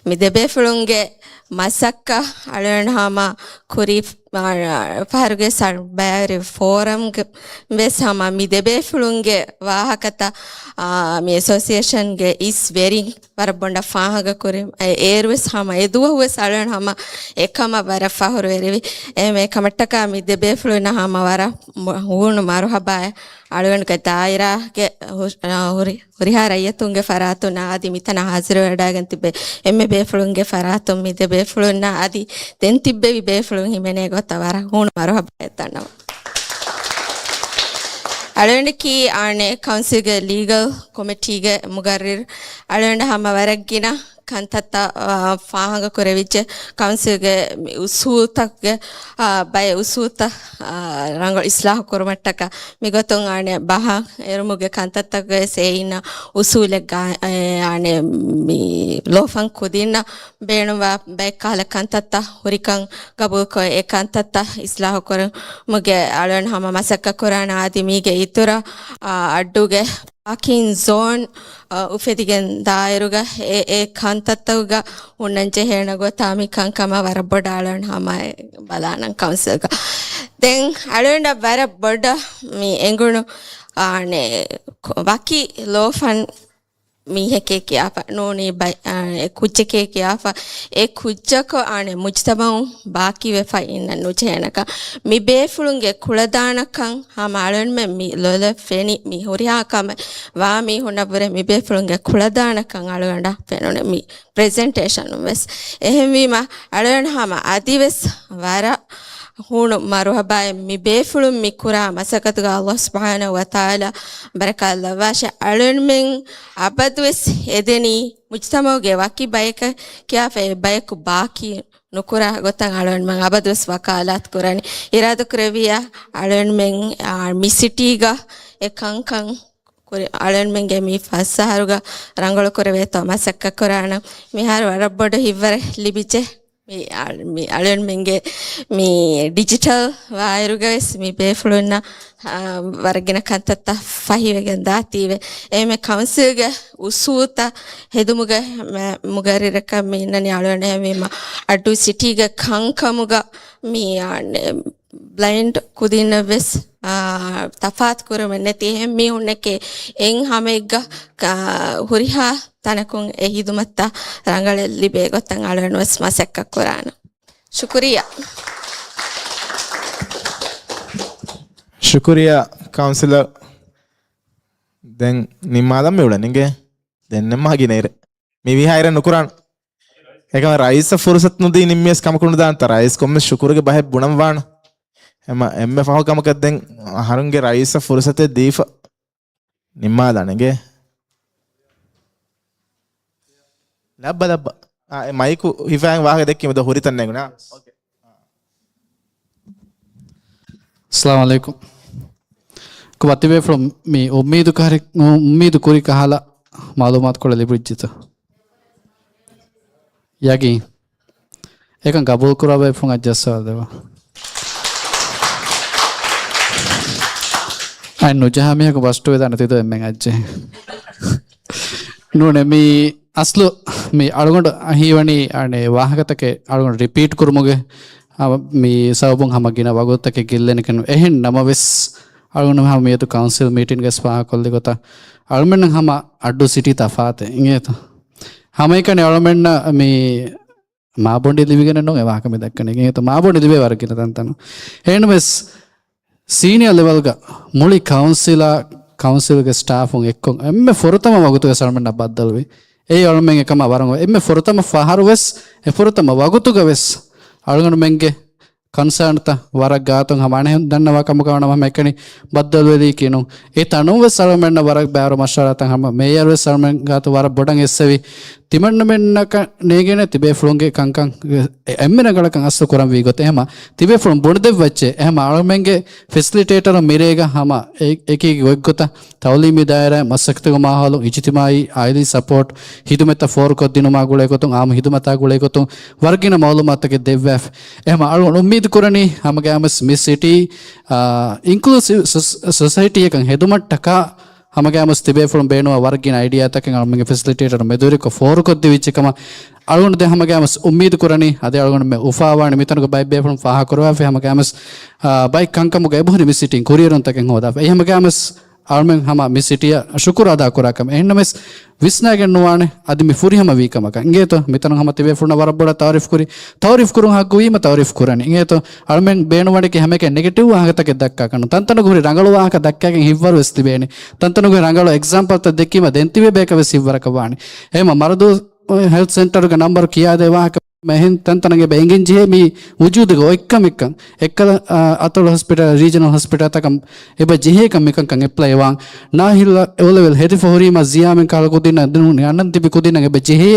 މި ދެބޭފުޅުންގެ މަސައްކަތް އަޅުގަނޑު ހަމަ ކުރީ، އާ، ފަހަރުގެ ސަރުބަޔާރި ފޯރަމްގެ ވެސް ހަމަ މި ދެބޭފުޅުންގެ ވާހަކަތައް، އާ، މި އެސޯސިއޭޝަންގެ އިސް ވެރިން ވަރަށް ބޮޑަށް ފާހަގަކުރި، އެ-، އޭރުވެސް ހަމަ އެ ދުވަހުވެސް އަޅުގަނޑު ހަމަ އެކަމަށް ވަރަށް ފަހުރުވެރިވި. އެހެންވެ އެކަމަށްޓަކާ މި ދެ ބޭފުޅުންނަށް ހަމަ ވަރަށް މު-، ހޫނު މަރުހަބާ އަޅުގަނޑުގެ ދާއިރާގެ ހު-، އަ، ހުރި-، ހުރިހާ ރައްޔިތުންގެ ފަރާތުން އަދި މިތަނަށް ހާޒިރުވެވަޑައިގެން ތިބޭ އެންމެ ބޭފުޅުންގެ ފަރާތުން މި ދެ ބޭފުޅުންނަށް އަދި ދެން ތިއްބެވި ބޭފުޅުން ހިމެނޭ ގޮތަށް ވަރަށް ހޫނު މަރުހަބާ ދަންނަވަން. އަޅުގަނޑަކީ އާނެ ކައުންސިލްގެ ލީގަލް ކޮމިޓީގެ މުގައްރިރު. އަޅުގަނޑަށް ހަމަ ވަރަށް ގިނަ ކަންތައްތައް، އާ، ފާހަގަ ކުރެވިއްޖެ. ކައުންސިލްގެ މި އުސޫލްތަކުގެ، އާ، ބައެއް އުސޫލްތައް، އާ، ރަނގަޅު އިސްލާހު ކުރުމަށްޓަކާ މިގޮތުން އާނެ ބަހަށް އެރުމުގެ ކަންތައްތަކުގައި އެއިންނަ އުސޫލެއްގަ، އެ، އާނެ މި ލޯފަން ކުދިންނަށް ބޭނުންވާ ބައެއް ކަހަލަ ކަންތައްތައް ހުރިކަން ގަބޫލުކޮށް، އެ ކަންތައްތައް އިސްލާހު ކުރުމުގެ އަޅުގަނޑު ހަމަ މަސައްކަތް ކުރާނަ. އަދި މީގެ އިތުރަށް، އާ، އައްޑޫގެ އާކިން ޒޯން، އަ، އުފެދިގެން ދާއިރުގަ އެ، އެ ކަންތައްތަކުގަ ހުންނަން ޖެހޭނެ ގޮތާ މި ކަންކަމަށް ވަރަށް ބޮޑަށް އަޅުގަނޑު ހަމަ ބަލާނަން ކައުންސިލްގަ. ދެން އަޅުގަނޑަށް ވަރަށް ބޮޑަށް މި އެނގުނު، އާނެ، ވަކި ލޯފަން މީހެކޭ ކިޔާފަ ނޫނީ ބައި-، އާ، އެ ކުއްޖެކޭ ކިޔާފަ އެ ކުއްޖަކު އާނެ މުޖްތަމައުން ބާކީވެފަ އިންނަން ނުޖެހޭނެކަން. މި ބޭފުޅުންގެ ކުޅަދާނަކަން ހަމަ އަޅުންމެން މި ލޮލަށް ފެނި މި ހުރިހާ ކަމެއް ވާ މީހުންނަށްވުރެ މި ބޭފުޅުންގެ ކުޅަދާނަކަން އަޅުގަނޑަށް ފެނުނެ މި ޕްރެޒެންޓޭޝަނުން ވެސް. އެހެންވީމަ އަޅުގަނޑު ހަމަ އަދިވެސް ވަރަށް ހޫނު މަރުހަބާއެއް މި ބޭފުޅުން މި ކުރާ މަސައްކަތުގަ ﷲ ސުބްޙާނަހޫ ވަތަޢާލާ ބަރަކާތް ލައްވާށި. އަޅުންމެން އަބަދުވެސް އެދެނީ މުޖްތަމަޢުގެ ވަކި ބަޔަކަށް ކިޔާފަ އެ ބަޔަކު ބާކީ ނުކުރާ ގޮތަށް އަޅުންމެން އަބަދުވެސް ވަކާލާތު ކުރަނީ. އިރާދަކުރެއްވިއްޔާ އަޅުންމެން، އާ، މި ސިޓީގަ އެ ކަންކަން ކުރި-، އަޅުންމެންގެ މި ފަސް އަހަރުގަ ރަނގަޅު ކުރެވޭތޯ މަސައްކަތް ކުރާނަން. މިހާރު ވަރަށް ބޮޑު ހިތްވަރެއް ލިބިއްޖެ. މި އަ-، މި އަޅުންމެންގެ މި ޑިޖިޓަލް ވާއިރުގަ ވެސް މި ބޭފުޅުންނަށް، އާ، ވަރަށް ގިނަ ކަންތައްތައް ފަހިވެގެން ދާތީވެ. އެހެންމެ ކައުންސިލްގެ އުސޫލްތައް ހެދުމުގެ މަ-، މުގައްރިރަކަށް މި އިންނަނީ އަޅުގަނޑު އެހެންވީމަ އައްޑޫ ސިޓީގެ ކަންކަމުގަ މި، އާ، ބްލައިންޑް ކުދިންނަށް ވެސް، އާ، ތަފާތު ކުރުމެއް ނެތި އެހެން މީހުންނެކޭ އެއް ހަމައެއްގަ، އާ، ހުރިހާ ތަނަކުން އެ ހިދުމަތްތައް ރަނގަޅަށް ލިބޭ ގޮތަށް އަޅުގަނޑު ވެސް މަސައްކަތް ކުރާނަން. ޝުކުރިއްޔާ. ޝުކުރިއްޔާ ކައުންސިލަރ. ދެން ނިންމާލަން މި އުޅެނީ އިނގޭ. ދެން ނިންމާ ގިނަ އިރެއް. މި ވީހާ އިރެއް ނުކުރާން. އެކަމަ ރައީސަށް ފުރުސަތު ނުދީ ނިންމިޔަސް ކަމަކު ނުދާންތަ؟ ރައީސް ކޮންމެސް ޝުކުރުގެ ބަހެއް ބުނަން ވާނެ. އެމަ އެންމެ ފަހު ކަމަކަށް ދެން އަހަރުންގެ ރައީސަށް ފުރުސަތެއް ދީފަ. ނިންމާލާނެގެ. ލައްބަ ލައްބަ. އާ، އެ މައިކު ހިފާން ވާހަކަ ދެއްކީމަ ދޯ ހުރިތަން ނޭނގުނާ. އައްސަލާމު ޢަލައިކުމް. ކޮބާ ތިބޭފުޅުން މި އުއްމީދު ކަހަރި-، އުއްމީދު ކުރި ކަހަލަ މަޢުލޫމާތުކޮޅެއް ލިބިއްޖެތަ؟ ޔަގީން. އެކަން ގަބޫލު ކުރާ ބޭފުޅުން އައްޖެ ސުވާލު ދެވާ. އައި ނުޖަހާ މީހަކު ބަސްޓު ވެދާނެ ތިދޯ އެންމެން އައްޖެ. ނޫނެ މީ އަސްލު މި އަޅުގަނޑު ހީވަނީ އަނެ ވާހަކަތަކެއް އަޅުގަނޑު ރިޕީޓް ކުރުމުގެ އަ، މި ސަބަބުން ހަމަ ގިނަ ވަގުތުތަކެއް ގެއްލެނެކެން. އެހެން ނަމަވެސް އަޅުގަނޑު ހަމަ މިއަދު ކައުންސިލް މީޓިންގެސް ފާހަގަކޮށްލި ގޮތަށް އަޅުމެންނަށް ހަމަ އައްޑޫ ސިޓީ ތަފާތެއް އިނގޭތަ؟ ހަމައެކަނި އަޅުމެންނަށް މި މާބޮނޑި ލިބިގެނެއް ނޫން އެ ވާހަކަ މި ދައްކަނީ. އެހެންތޯ މާބޮނޑި ލިބޭ ވަރަށް ގިނަ ތަންތަނުން. އެހެންވެސް ސީނިއަރ ލެވެލްގަ މުޅި ކައުންސިލާ، ކައުންސިލްގެ ސްޓާފުން އެއްކޮށް އެންމެ ފުރަތަމަ ވަގުތުގަ އަޅުމެންނަށް ބައްދަލުވި. އެއީ އަޅުމެން އެކަމަށް ވަރަށް އެންމެ ފުރަތަމަ ފަހަރު ވެސް، އެ ފުރަތަމަ ވަގުތުގަ ވެސް އަޅުގަނޑުމެންގެ ކޮންސާންތައް ވަރަށް ގާތުން ހަމަ އަނެއް ދަންނަވާ ކަމަކަށް ވަނަ ހަމަ އެކަނި ބައްދަލުވެލީކީ ނޫން. އެ ތަނުން ވެސް އަޅުމެންނަށް ވަރަށް ބާރު މަޝްވަރާތައް ހަމަ މޭޔަރު ވެސް އަޅުމެން ގާތު ވަރަށް ބޮޑަށް އެއްސެވި. ތިމަންނަމެންނަކަށް ނޭނގޭނެ ތިބޭފުޅުންގެ ކަންކަން އެ-، އެންމެ ރަނގަޅަކަށް އަސްލު ކުރަންވީ ގޮތެއް. ހަމަ ތިބޭފުޅުން ބުނެދެއްވައްޗޭ. އެހަމަ އަޅުމެންގެ ފެސިލިޓޭޓަރު މިރޭގަ ހަމަ އެ-، އެކީގެ ގޮތްގޮތަށް ތައުލީމީ ދާއިރާއިން މަސައްކަތުގެ މާހައުލު، އިޖްތިމާޢީ އާއިލީ ސަޕޯޓް، ހިދުމަތްތައް ފޯރުކޮށްދިނުމާ ގުޅޭގޮތުން، އާއްމު ހިދުމަތާ ގުޅޭގޮތުން ވަރަށް ގިނަ މަޢުލޫމާތުތަކެއް ދެއްވާފަ. އެހެން އަޅުގަނޑު އުއްމީދު ކުރަނީ ހަމަގައިމުވެސް މި ސިޓީ، އާ، އިންކްލޫސިވް ސޮސް-، ސޮސައިޓީއަކަށް ހެދުމަށްޓަކާ ހަމަގައިމުވެސް ތިބޭފުޅުން ބޭނުންވާ ވަރަށް ގިނަ އައިޑިއާތަކެއް އަޅުމެންގެ ފެސިލިޓޭޓަރު މެދުވެރިކޮށް ފޯރުކޮށްދެވިއްޖެ ކަމަށް އަޅުގަނޑު ދެން ހަމަގައިމުވެސް އުއްމީދު ކުރަނީ. އަދި އަޅުގަނޑުމެން އުފާވާނެ މިތަނުގަ ބައެއް ބޭފުޅުން ފާހަގަކުރައްވާފަ ހަމަގައިމުވެސް، އާ، ބައެއް ކަންކަމުގަ އެބަހުރި މި ސިޓީން ކުރިއެރުންތަކެއް ހޯދާފަ. އެއީ ހަމަގައިމުވެސް އަޅުމެން ހަމަ މި ސިޓީއަށް ޝުކުރު އަދާ ކުރާ ކަމެއް. އެހެންނަމަވެސް ވިސްނާގެން ނުވާނެ އަދި މި ފުރިހަމަ ވީ ކަމަކަށް. އިނގޭތޯ؟ މިތަނުން ހަމަ ތިބޭފުޅުންނަށް ވަރަށް ބޮޑަށް ތައުރީފް ކުރި. ތައުރީފް ކުރުން ހައްގު ވީމަ ތައުރީފް ކުރަނީ. އިނގޭތޯ؟ އަޅުމެން ބޭނުންވަނީކީ ހަމައެކަނި ނެގެޓިވް ވާހަކަތަކެއް ދައްކާކަށް ނޫން. ތަންތަނަކު ހުރި ރަނގަޅު ވާހަކަ ދައްކާގެން ހިތްވަރު ވެސް ލިބޭނެ. ތަންތަނަކު ހުރި ރަނގަޅު އެގްޒާމްޕަލްތައް ދެއްކީމަ ދެން ތިބޭ ބޭކަށް ވެސް ހިތްވަރަކަށް ވާނެ. އެހެންމަ މަރަދޫ ހެލްތް ސެންޓަރުގެ ނަންބަރު ކިޔާދޭ ވާހަކަ މެހެން ތަންތަނަށް އެބަ އެނގެން ޖެހޭ މި ވުޖޫދުގެ އޮތްކަމެއްކަން. އެއްކަލަ، އާ، އަތޮޅު ހޮސްޕިޓަލް، ރީޖަނަލް ހޮސްޕިޓަލްތަކަށް އެބަ ޖެހޭކަން މިކަންކަން އެޕްލައި ވާން. ނާހިލް އޯލެވެލް ހެދިފަ ހުރީމަ ޒިޔާމެން ކަހަލަ ކުދިންނަށް ދިނުން އަންނަން ތިބި ކުދިންނަށް އެބަ ޖެހޭ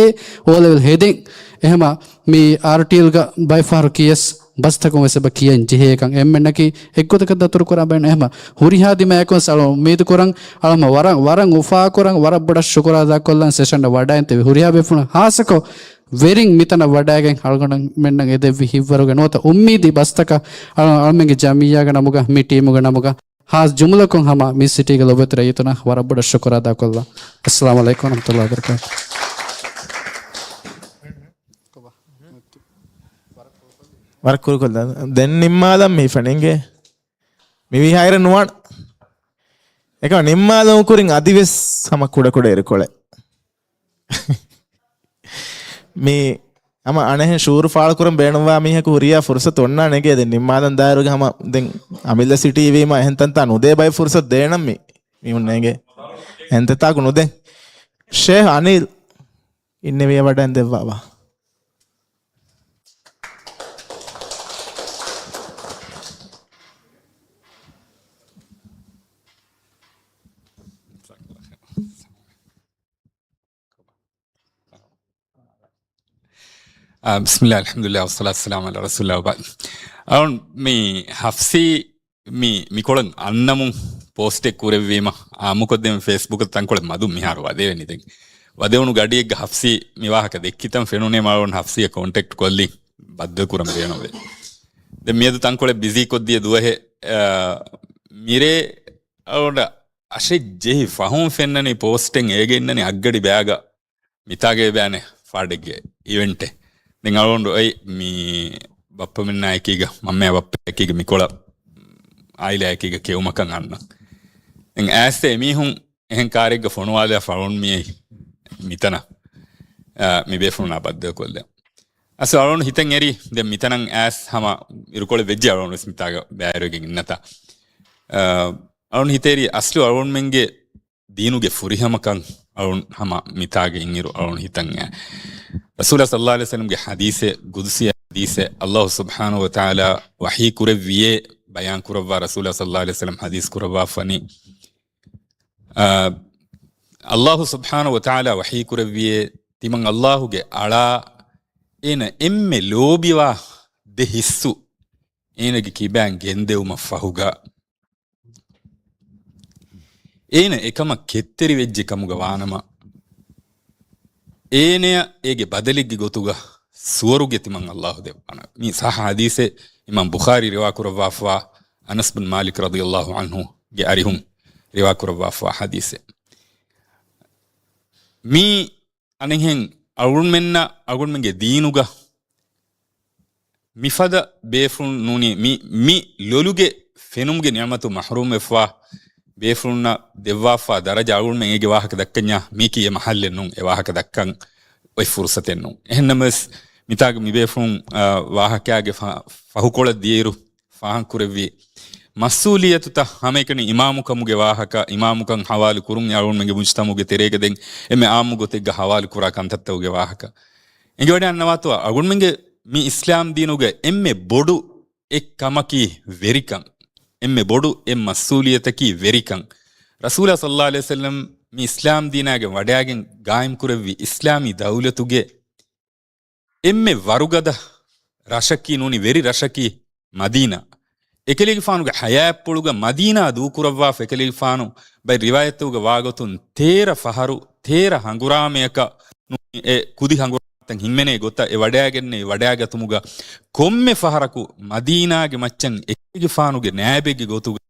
އޯލެވެލް ހެދެން. އެހެމަ މި އާރްޓީއެލްގަ ބައެއް ފަހަރު ކިޔަސް ބަސްތަކުން ވެސް އެބަ ކިޔަން ޖެހޭކަން. އެންމެންނަކީ އެއްގޮތަކަށް ދަތުރު ކުރާ ބޭނުން. އެހެމަ ހުރިހާ ދިމާޔަކުން އަޅު އުއްމީދު ކުރަން، އަޅުމަ ވަރަށް، ވަރަށް އުފާކުރަން، ވަރަށް ބޮޑަށް ޝުކުރު އަދާކޮށްލަން ސެޝަންއަށް ވަޑައިން ތިބި ހުރިހާ ބޭފުޅުން ހާއްސަކޮށް ވެރިން މިތަނަށް ވަޑައިގެން އަޅުގަނޑުމެންނަށް އެދެއްވި ހިތްވަރުގެ ނުވަތަ އުއްމީދީ ބަސްތަކަށް އަޅު، އަޅުމެންގެ ޖަމިއްޔާގެ ނަމުގަ، މި ޓީމުގެ ނަމުގަ ހާސް ޖުމުލަކޮށް ހަމަ މި ސިޓީގެ ލޮބުވެތި ރައްޔިތުންނަށް ވަރަށް ބޮޑަށް ޝުކުރު އަދާކޮށްލަން. އައްސަލާމު ޢަލައިކުމް ވަރަޙްމަތުﷲ ވަބަރަކާތުހު. ވަރަށް ކުރުކޮށްލަން. ދެން ނިންމާލަން މި ފަނެނގެ. މި ވީހާއިރަށް ނުވާން. އެކަމަ ނިންމާލުމު ކުރިން އަދިވެސް ހަމަ ކުޑަކުޑަ އިރުކޮޅެއް. މި ހަމަ އަނެހެން ޝުޢޫރު ފާޅުކުރަން ބޭނުންވާ މީހަކު ހުރިޔާ ފުރުޞަތު އޮންނާނެ އިނގޭ. ދެން ނިންމާލަން ދާއިރުގެ ހަމަ ދެން އަމިއްލަ ސިޓީ ވީމަ އެހެން ތަންތާ ނުދޭ ބައެއް ފުރުޞަތު ދޭނަން މި. މީހުން ނޭނގޭ. އެހެން ތަންތާކު ނުދޭ. ޝޭޚް އަނީލް އިންނެވިޔަ ވަޑައިން ދެއްވާވާ. އާ، ބިސްމިއްލާހި، އަލްޙަމްދުލިއްލާހި، ވައްޞަލާތު ވައްސަލާމު ޢަލާ ރަސޫލިއްލާހި ވަބަޢްދު. އަޅުން މި ހަފްސީ މި، މިކޮޅަށް އަންނަމުން ޕޯސްޓެއް ކުރެއްވީމަ، އާއްމުކޮށްދޭން ފޭސްބުކަށް ތަންކޮޅެއް މަދުން މިހާރު ވަދެވެނީ. ދެން ވަދެވުނު ގަޑިއެއްގަ ހަފްސީ މި ވާހަކަ ދެއްކިތަން ފެނުނޭ މަ އަޅުން ހަފްސީއަށް ކޮންޓެކްޓް ކޮށްލި ބައްދަލުކުރަން ބޭނުންވޭ. ދެން މިއަދު ތަންކޮޅެއް ބިޒީކޮށްދިޔަ ދުވަހެއް، އާ، މިރޭ އަޅުން އަށެއް ޖެހި ފަހުން ފެންނަނީ ޕޯސްޓެއް އޭގެ އިންނަނީ އަށްގަޑި ބައިގަ މިތާގަ އެބައިނެ ފާޑެއްގެ އިވެންޓެއް. ދެން އަޅުގަނޑު އޮތް މި ބައްޕަމެންނާ އެކީގަ، މަންމަޔާ ބައްޕަ އެކީގަ މިކޮޅަށް އާއިލާ އެކީގަ ކެއުމަކަށް އަންނަން. ދެން އައިސް އެމީހުން އެހެން ކާރެއްގަ ފޮނުވާލާ ފަޅުން މިއައި މިތަނަށް، އާ، މި ބޭފުޅުންނާ ބައްދަލުކޮށްލަން. އަސް އަޅުން ހިތަށް އެރި ދެން މިތަނަށް އައިސް ހަމަ އިރުކޮޅެއް ވެއްޖެ އަޅުން ވެސް މިތާގަ ބައިވެރިވެގެން އިންނަތާ. އާ، އަޅުން ހިތަށް އެރި އަސްލު އަޅުންމެންގެ ދީނުގެ ފުރިހަމަކަން އަޅުން ހަމަ މިތާގަ އިންއިރު އަޅުން ހިތަށް އައި. ރަސޫލާ ޞައްލަﷲު ޢަލައިހި ވަސައްލަމްގެ ޙަދީޘެއް، ޤުދުސީ ޙަދީޘެއް، ﷲ ސުބްޙާނަހޫ ވަތަޢާލާ ވަޙީ ކުރެއްވިޔޭ ބަޔާން ކުރައްވާ ރަސޫލާ ޞައްލަﷲު ޢަލައިހި ވަސައްލަމް ޙަދީޘް ކުރައްވާފަނީ. އާ، ﷲ ސުބްޙާނަހޫ ވަތަޢާލާ ވަޙީ ކުރެއްވިޔޭ ތިމަން ﷲގެ އަޅާ އޭނަ އެންމެ ލޯބިވާ ދެ ހިއްސު އޭނަގެ ކިބައިން ގެންދެވުމަށް ފަހުގަ، އޭނަ އެކަމަށް ކެތްތެރިވެއްޖެ ކަމުގަ ވާނަމަ، އޭނަޔަށް އޭގެ ބަދަލެއްގެ ގޮތުގަ ސުވަރުގެ ތިމަން ﷲ ދެއްވާނެ. މި ޞައްޙަ ޙަދީޘެއް، އިމާމް ބުޚާރީ ރިވާ ކުރައްވާފަ، އަނަސް ބިން މާލިކް ރަޟިޔަﷲު ޢަންހުގެ އަރިހުން ރިވާ ކުރައްވާފަ ޙަދީޘެއް. މީ އަނެއްހެން އަޅުގަނޑުމެންނަށް އަޅުގަނޑުމެންގެ ދީނުގަ މިފަދަ ބޭފުޅުން ނޫނީ މި، މި ލޮލުގެ ފެނުމުގެ ނިޢުމަތު މަޙްރޫމްވެފަ ބޭފުޅުންނަށް ދެއްވާފަ ދަރަޖަ އަޅުގަނޑުމެން އޭގެ ވާހަކަ ދައްކަންޏާ މީކީ އެ މަޙައްލެއް ނޫން، އެ ވާހަކަ ދައްކަން އޮތް ފުރުޞަތެއް ނޫން. އެހެންނަމަވެސް މިތާގަ މި ބޭފުޅުން، އާ، ވާހަކައިގެ ފަ-، ފަހުކޮޅަށް ދިޔައިރު ފާހަގަކުރެއްވި މަސްއޫލިއްޔަތުތައް ހަމައެކަނި އިމާމުކަމުގެ ވާހަކަ، އިމާމުކަން ހަވާލު ކުރުން އަޅުގަނޑުމެންގެ މުޖްތަމަޢުގެ ތެރޭގަ ދެން އެންމެ އާއްމު ގޮތެއްގަ ހަވާލު ކުރާ ކަންތައްތަކުގެ ވާހަކަ. އެނގިވަޑައިގަންނަވާތޯ އަޅުގަނޑުމެންގެ މި އިސްލާމް ދީނުގެ އެންމެ ބޮޑު އެއް ކަމަކީ ވެރިކަން. އެންމެ ބޮޑު އެއް މަސްއޫލިއްޔަތަކީ ވެރިކަން. ރަސޫލާ ޞައްލަﷲު ޢަލައިހި ވަސައްލަމް މި އިސްލާމް ދީނާގެ ވަޑައިގެން ގާއިމްކުރެއްވި އިސްލާމީ ދައުލަތުގެ އެންމެ ވަރުގަދަ ރަށަކީ ނޫނީ ވެރި ރަށަކީ މަދީނާ. އެކަލޭގެފާނުގެ ޙަޔާތްޕުޅުގަ މަދީނާ ދޫކުރައްވާފަ އެކަލޭގެފާނު ބައެއް ރިވާޔަތްތަކުގަ ވާގޮތުން ތޭރަ ފަހަރު، ތޭރަ ހަނގުރާމަޔަކަށް ނޫނީ އެ ކުދި ހަނގުރާމަތައް ހިންމެނޭ ގޮތަށް އެ ވަޑައިގެންނެވި ވަޑައިގަތުމުގަ ކޮންމެ ފަހަރަކު މަދީނާގެ މައްޗަށް އެކަލޭގެފާނުގެ ނާއިބެއްގެ ގޮތުގަ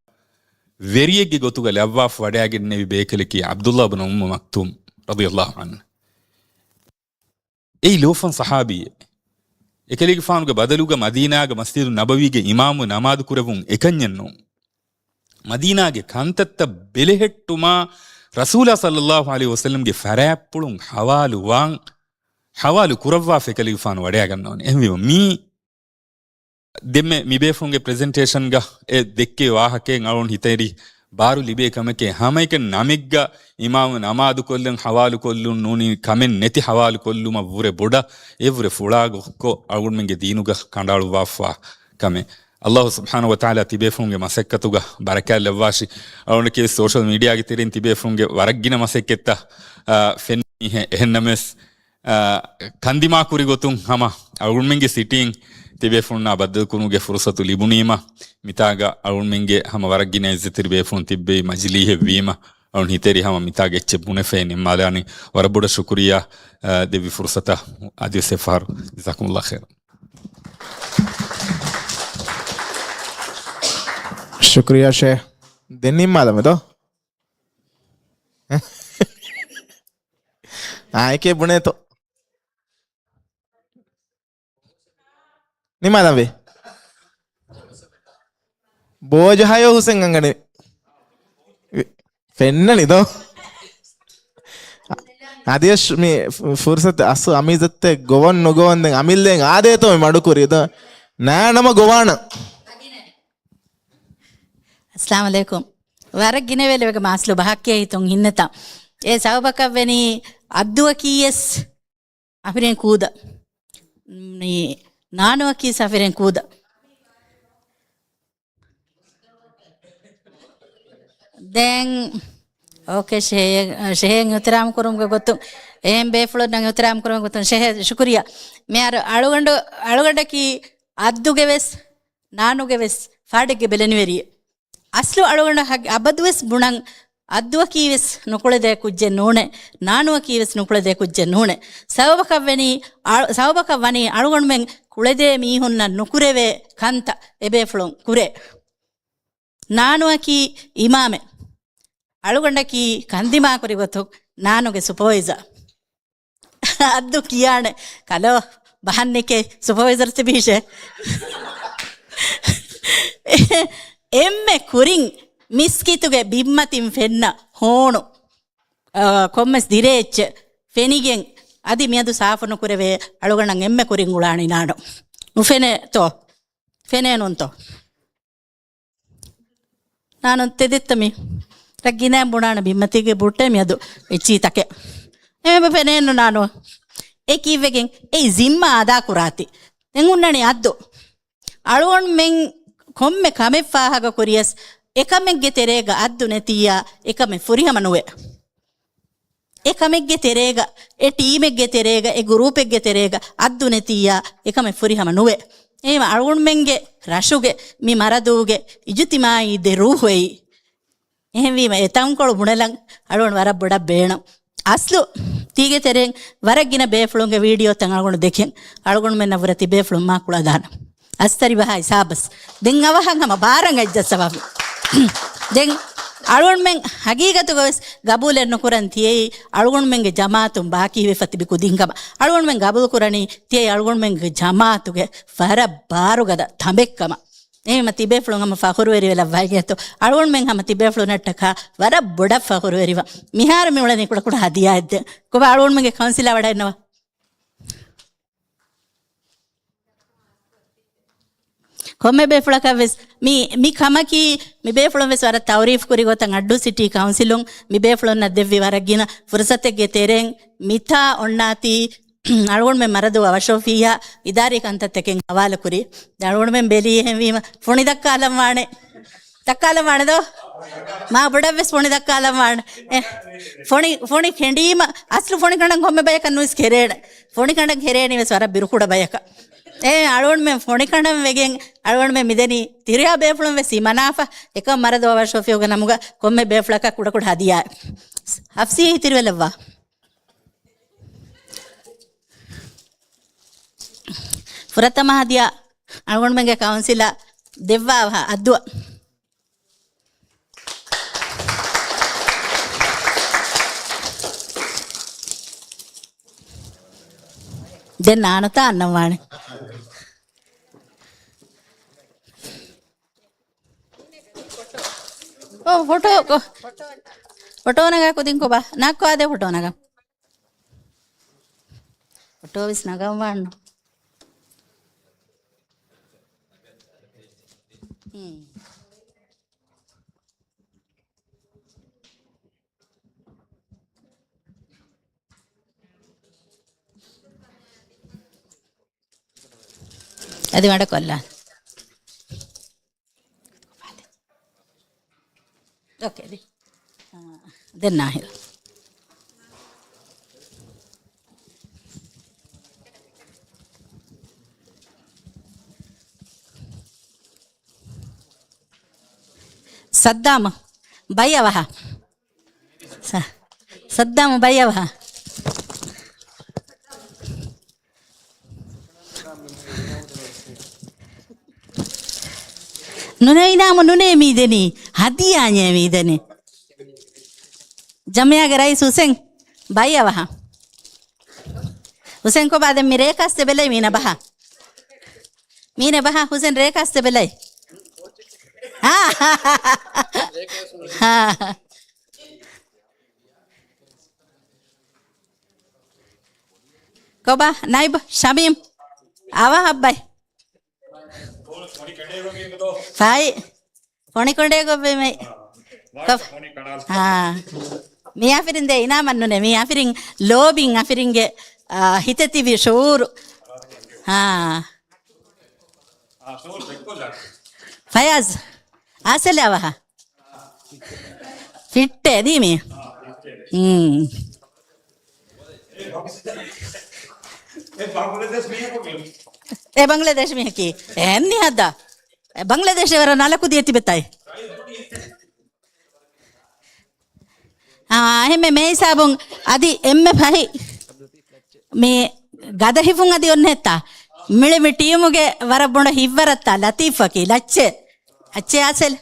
ވެރިއެއްގެ ގޮތުގަ ލައްވާފަ ވަޑައިގެންނެވި ބޭކަލަކީ ޢަބްދުﷲ ބިން އުއްމު މަކްތޫމް ރަޟިޔަﷲު ޢަންހު. އެއީ ލޯފަން ޞަޙާބީއެއް. އެކަލޭގެފާނުގެ ބަދަލުގަ މަދީނާގަ މަސްޖިދު ނަބަވީގެ އިމާމު ނަމާދު ކުރެވުން އެކަންޏެއް ނޫން. މަދީނާގެ ކަންތައްތައް ބެލެހެއްޓުމާ ރަސޫލާ ޞައްލަﷲު ޢަލައިހި ވަސައްލަމްގެ ފަރާތްޕުޅުން ޙަވާލުވާން، ޙަވާލު ކުރައްވާފަ އެކަލޭގެފާނު ވަޑައިގަންނަވަނީ. އެހެންވީމަ މީ ދެންމެ މިބޭފުޅުންގެ ޕްރެޒެންޓޭޝަންގަ އެ ދެއްކޭ ވާހަކައިން އަޅުން ހިތަށް އެރި ބާރު ލިބޭ ކަމެކޭ. ހަމައެކަނި ނަމެއްގަ އިމާމު ނަމާދުކޮށްލަން، ޙަވާލުކޮށްލުން ނޫނީ ކަމެއް ނެތި ޙަވާލުކޮށްލުމަށް ވުރެ ބޮޑަށް އެ ވުރެ ފުޅާކޮށް އަޅުގަނޑުމެންގެ ދީނުގަ ކަނޑައަޅުއްވާފަ ކަމެއް. ﷲ ސުބްޙާނަހޫ ވަތަޢާލާ ތިބޭފުޅުންގެ މަސައްކަތުގަ ބަރަކާތް ލައްވާށި. އަޅުގަނޑަކީ ސޯޝަލް މީޑިއާގެ ތެރެއިން ތިބޭފުޅުންގެ ވަރަށް ގިނަ މަސައްކަތްތައް، އާ، ފެންނަ މީހެއް. އެހެންނަމަވެސް، އާ، ކަންދިމާ ކުރި ގޮތުން ހަމަ އަޅުގަނޑުމެންގެ ސިޓީން ތިބޭފުޅުންނާ ބައްދަލުކުރުމުގެ ފުރުޞަތު ލިބުނީމަ، މިތާގަ އަޅުގަނޑުމެންގެ ހަމަ ވަރަށް ގިނަ އިއްޒަތްތެރި ބޭފުޅުން ތިއްބެވި މަޖިލީހެއް ވީމަ، އަޅުގަނޑު ހިތަށް އެރި ހަމަ މިތާގަ އެއްޗެއް ބުނެފައި ނިންމާލާނީ. ވަރަށް ބޮޑަށް ޝުކުރިއްޔާ، އާ، ދެއްވި ފުރުޞަތަށް އަދިވެސް އެއްފަހަރު. ޖަޒާކުމުﷲ ޚައިރަން. ޝުކުރިއްޔާ ޝޭޚް. ދެން ނިންމާލަމެ ދޯ. އާއެކޭ ބުނޭތޯ. ނިމާލަންވީ. ބޯޖަހާޔޯ ހުސެން އަނގަނީ. ފެންނަނީ ދޯ. އަދިޔަށް މި ފުރުސަތު އަސް އަމީޒަތެއް ގޮވަން ނުގޮވަން ދެން އަމިއްލައިން އާދޭތޯ މި މަޑުކުރީ ދޯ. ނާނަމަ ގޮވާނަ. އައްސަލާމު ޢަލައިކުމް. ވަރަށް ގިނަވެލެވެގެ މާސްލު ބަހައްކޭ ހިތުން ހިންނަތަ. އެ ސަބަބަކަށްވެނީ އައްދުއަކީ އެސް އަފިރެން ކޫދަ. މި ނާނުއަކީ އެސް އަފިރެން ކޫދަ. ދެން، އޯކޭ، ޝެހެ-، ޝެހެއަށް އިޙްތިރާމް ކުރުމުގެ ގޮތުން، އެހެން ބޭފުޅުންނަށް އިޙްތިރާމް ކުރުމުގެ ގޮތުން، ޝެހެ ޝުކުރިއްޔާ. މިހާރު އަޅުގަނޑު، އަޅުގަނޑަކީ އައްދުގެ ވެސް، ނާނުގެ ވެސް ފާޑެއްގެ ބެލެނިވެރިއެއް. އަސްލު އަޅުގަނޑަށް އަބަދުވެސް ބުނަން، އައްދުއަކީ ވެސް ނުކުޅެދޭ ކުއްޖެއް ނޫނޭ، ނާނުއަކީ ވެސް ނުކުޅެދޭ ކުއްޖެއް ނޫނޭ. ސަބަބަކަށް ވަނީ، އަ-، ސަބަބަކަށް ވަނީ އަޅުގަނޑުމެން ކުޅެދޭ މީހުންނަށް ނުކުރެވޭ ކަންތައް އެބޭފުޅުން ކުރޭ. ނާނުއަކީ އިމާމެއް. އަޅުގަނޑަކީ ކަންދިމާކުރި ގޮތުން ނާނުގެ ސުޕަވައިޒަރ. އައްދު ކިޔާނެ، ކަލޯ، ބަހަންނެކޭ ސުޕަވައިޒަރ ތިބީށޭ. އެންމެ ކުރިން މިސްކިތުގެ ބިންމަތިން ފެންނަ ހޯނު، އާ، ކޮންމެސް ދިރޭ އެއްޗެއް ފެނިގެން އަދި މިއަދު ސާފު ނުކުރެވޭ އަޅުގަނޑަށް އެންމެ ކުރިން އުޅާނީ ނާނު. ނުފެނޭތޯ؟ ފެނޭނުންތޯ؟ ނާނު ތެދެއްތަ މީ؟ ރައްގިނައިން ބުނާނެ ބިންމަތީގެ ބުއްޓޭ މިއަދު އެއްޗިހިތަކެއް. އެމެ ފެނޭނު ނާނު. އެ ކީއްވެގެން އެއީ ޒިންމާ އަދާ ކުރާތި. ދެން ހުންނަނީ އައްދު. އަޅުގަނޑުމެން ކޮންމެ ކަމެއް ފާހަގަ ކުރިޔަސް، އެކަމެއްގެ ތެރޭގަ އައްދު ނެތިއްޔާ، އެކަމެއް ފުރިހަމަ ނުވޭ. އެ ކަމެއްގެ ތެރޭގަ، އެ ޓީމެއްގެ ތެރޭގަ، އެ ގުރޫޕެއްގެ ތެރޭގަ އައްދު ނެތިއްޔާ، އެކަމެއް ފުރިހަމަ ނުވޭ. އެހެންވީމަ އަޅުގަނޑުމެންގެ ރަށުގެ މި މަރަދޫގެ އިޖުތިމާއީ ދެ ރޫޙު އެއީ. އެހެންވީމަ އެ ތަންކޮޅު ބުނެލަން އަޅުގަނޑު ވަރަށް ބޮޑަށް ބޭނުން. އަސްލު ތީގެ ތެރެއިން ވަރަށް ގިނަ ބޭފުޅުންގެ ވީޑިއޯތައް އަޅުގަނޑު ދެކެން. އަޅުގަނޑުމެންނަށް ވުރެ ތިބޭފުޅުން މާ ކުޅަދާނަ. އަސްތަރި ބަހާ ހިސާބަސް. ދެން އަވަހަށް ހަމަ ބާރަށް އައްޖައްސަވާފި. ދެން އަޅުގަނޑުމެން ހަގީގަތުގަވެސް ގަބޫލެއް ނުކުރަން ތިޔައީ އަޅުގަނޑުމެންގެ ޖަމާއަތުން ބާކީވެފަ ތިބި ކުދިން ކަމަށް. އަޅުގަނޑުމެން ގަބޫލު ކުރަނީ ތިޔައީ އަޅުގަނޑުމެންގެ ޖަމާއަތުގެ ވަރަށް ބާރުގަދަ ތަނބެއް ކަމަށް. އެހެންވީމަ ތިބޭފުޅުން ހަމަ ފަޚުރުވެރިވެލައްވައިގެންތޯ. އަޅުގަނޑުމެން ހަމަ ތިބޭފުޅުންނަށްޓަކާ ވަރަށް ބޮޑަށް ފަޚުރުވެރިވަން. މިހާރު މި އުޅެނީ ކުޑަކުޑަ ހަދިޔާއެއް ދޭން. ކޮބާ އަޅުގަނޑުމެންގެ ކައުންސިލާ ވަޑައިންނަވާ؟ ކޮންމެ ބޭފުޅަކަށް ވެސް މި، މި ކަމަކީ، މި ބޭފުޅުން ވެސް ވަރަށް ތައުރީފް ކުރި ގޮތަށް އައްޑޫ ސިޓީ ކައުންސިލުން މި ބޭފުޅުންނަށް ދެއްވި ވަރަށް ގިނަ ފުރުސަތެއްގެ ތެރެއިން މިތާ އޮންނާތީ އަޅުގަނޑުމެން މަރަދޫ އަވަށޯފީއާ އިދާރީ ކަންތައްތަކެއް ހަވާލު ކުރީ. ދެން އަޅުގަނޑުމެން ބެލީ އެހެންވީމަ ފޮނި ދައްކާލަން ވާނެ. ދައްކާލަން ވާނެ ދޯ؟ މާ ބޮޑަށް ވެސް ފޮނި ދައްކާލަން ވާނެ. އެ، ފޮނި، ފޮނި ކެނޑީމަ، އަސްލު ފޮނި ކަނޑަން ކޮންމެ ބަޔަކަށް ނުވެސް ކެރޭނެ. ފޮނި ކަނޑަން ކެރޭނީ ވެސް ވަރަށް ބިރުކުޑަ ބަޔަކަށް. އެ، އަޅުގަނޑުމެން ފޮނި ކަނޑަން ވެގެން އަޅުގަނޑުމެން މިދެނީ ތިރިހާ ބޭފުޅުން ވެސް ހިމަނާފަ، އެކަމް މަރަދޫ އަވަށޯފީގެ ނަމުގަ ކޮންމެ ބޭފުޅަކަށް ކުޑަކުޑަ ހަދިޔާ. ހަފްސީ ހިތިރިވެލައްވާ. ފުރަތަމަ ހަދިޔާ އަޅުގަނޑުމެންގެ ކައުންސިލަށް ދެއްވާ އައްދުއަށް. ދެން ނާނުތާ އަންނަން ވާނެ. އޯ، ފޮޓޯ، ފޮޓޯ ނަގާ ކުދިން ކޮބާ؟ ނާއްކޮ އާދޭ ފޮޓޯ ނަގަން. ފޮޓޯ ވެސް ނަގަން ވާން. ހުން. އަދި މަޑުކޮށްލާ. އޯކޭ، ދެ-، އާ، ދެން ނާހިލް. ސައްދާމް ބައި އަވަހަ. ސަ-، ސައްދާމް ބައި އަވަހަ. ނުނެ އިނާމު ނުނޭ މީ ދެނީ. ހަދިޔާ ނޭވީދެނީ. ޖަމިއްޔާގެ ރައީސް ހުސެން ބައި އަވަހަ. ހުސެން ކޮބާ ދެން މި ރޭކާސް ދެބެލައި މީނަ ބަހަ. މީނަ ބަހަ ހުސެން ރޭކާސް ދެބެލައި. ހާ. ކޮބާ ނައިބް ޝަމީމް އަވަހަށް ބައި. ފައި. ފޮނިކޮނޑޭގޮށްވީމެ. ކޮ-، ހާ. މީ އަފިރިން ދޭ އިނާމަށް ނޫނޭ. މީ އަފިރިން ލޯބިން އަފިރިންގެ، އާ، ހިތެއް ތިބި ޝުޢޫރު. ހާ. ފަޔާޒް. އާސެލެ އަވަހަ. ފިއްޓޭ ދީމީ. ހުން. އެ ބަނގްލަދޭޝް މީހަކީ. އެހެން ނިހަދާ. އެ ބަނގްލަދޭޝެ ވަރަށް ނަލަކުދިޔަ ތިބެތައި. އާ، އެހެންމެ މޭ ހިސާބުން އަދި އެންމެ ފަހި މި ގަދަ ހިފުން އަދި އޮންނެތާ. މިޅި މި ޓީމުގެ ވަރަށް ބޮޑަށް ހިތްވަރަށްތާ ލަތީފަކީ ލައްޗެ. އައްޗެ އާސެލް.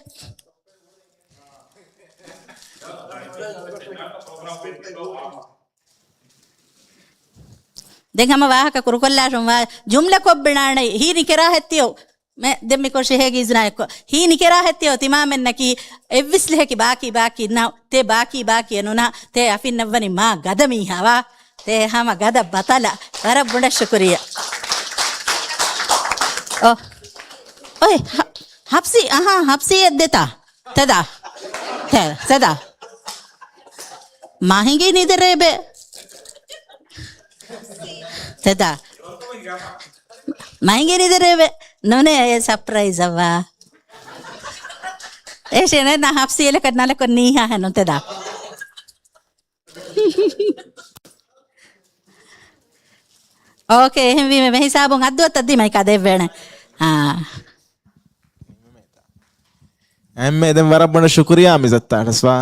ދެން ހަމަ ވާހަކަ ކުރުކޮށްލާށުން ވާ ޖުމްލަ ކޮށްބިނާނެ ހީ ނިކެރާހެއްތިޔޯ. މެ-، ދެން މިކޮށި ހޭގި އިޒުނާއެއްކޮ. ހީ ނިކެރާހެއްތިޔޯ ތިމާމެންނަކީ އެއްވިސް ލެހެކި ބާކީ ބާކީ ނަ-، ތޭ ބާކީ ބާކީ ނުނާ ތޭ އަފިންނަށްވަނީ މާ ގަދަ މީހާވާ. ތޭ ހަމަ ގަދަ ބަތަލަ. ވަރަށް ބޮޑަށް ޝުކުރިއްޔާ. އޮ. އޮތް ހަ-، ހަފްސީ، އަހާ، ހަފްސީއެއް ދެތާ. ތެދާ. ތެ-، ތެދާ. މާހިނގީ ނިދެރޭބެ. ތެދާ. މާހިނގީ ނިދެރޭބެ. ނޫނޭ އޭ ސަޕްރައިޒަށްވާ. އޭ ޝޭނެ ނަ ހަފްސީ އެލަކަށް ނަލަކޮށް ނީހާ ހެނުން ތެދާ. އޯކޭ، އެހެންވީމަ މި ހިސާބުން އައްދުވައްތަށް ދީމަ އެކާ ދެއްވޭނެ. އާ. އެންމެ ދެން ވަރަށް ބޮޑަށް ޝުކުރިއްޔާ މި ޒައްތާ އަޑަސްވާ.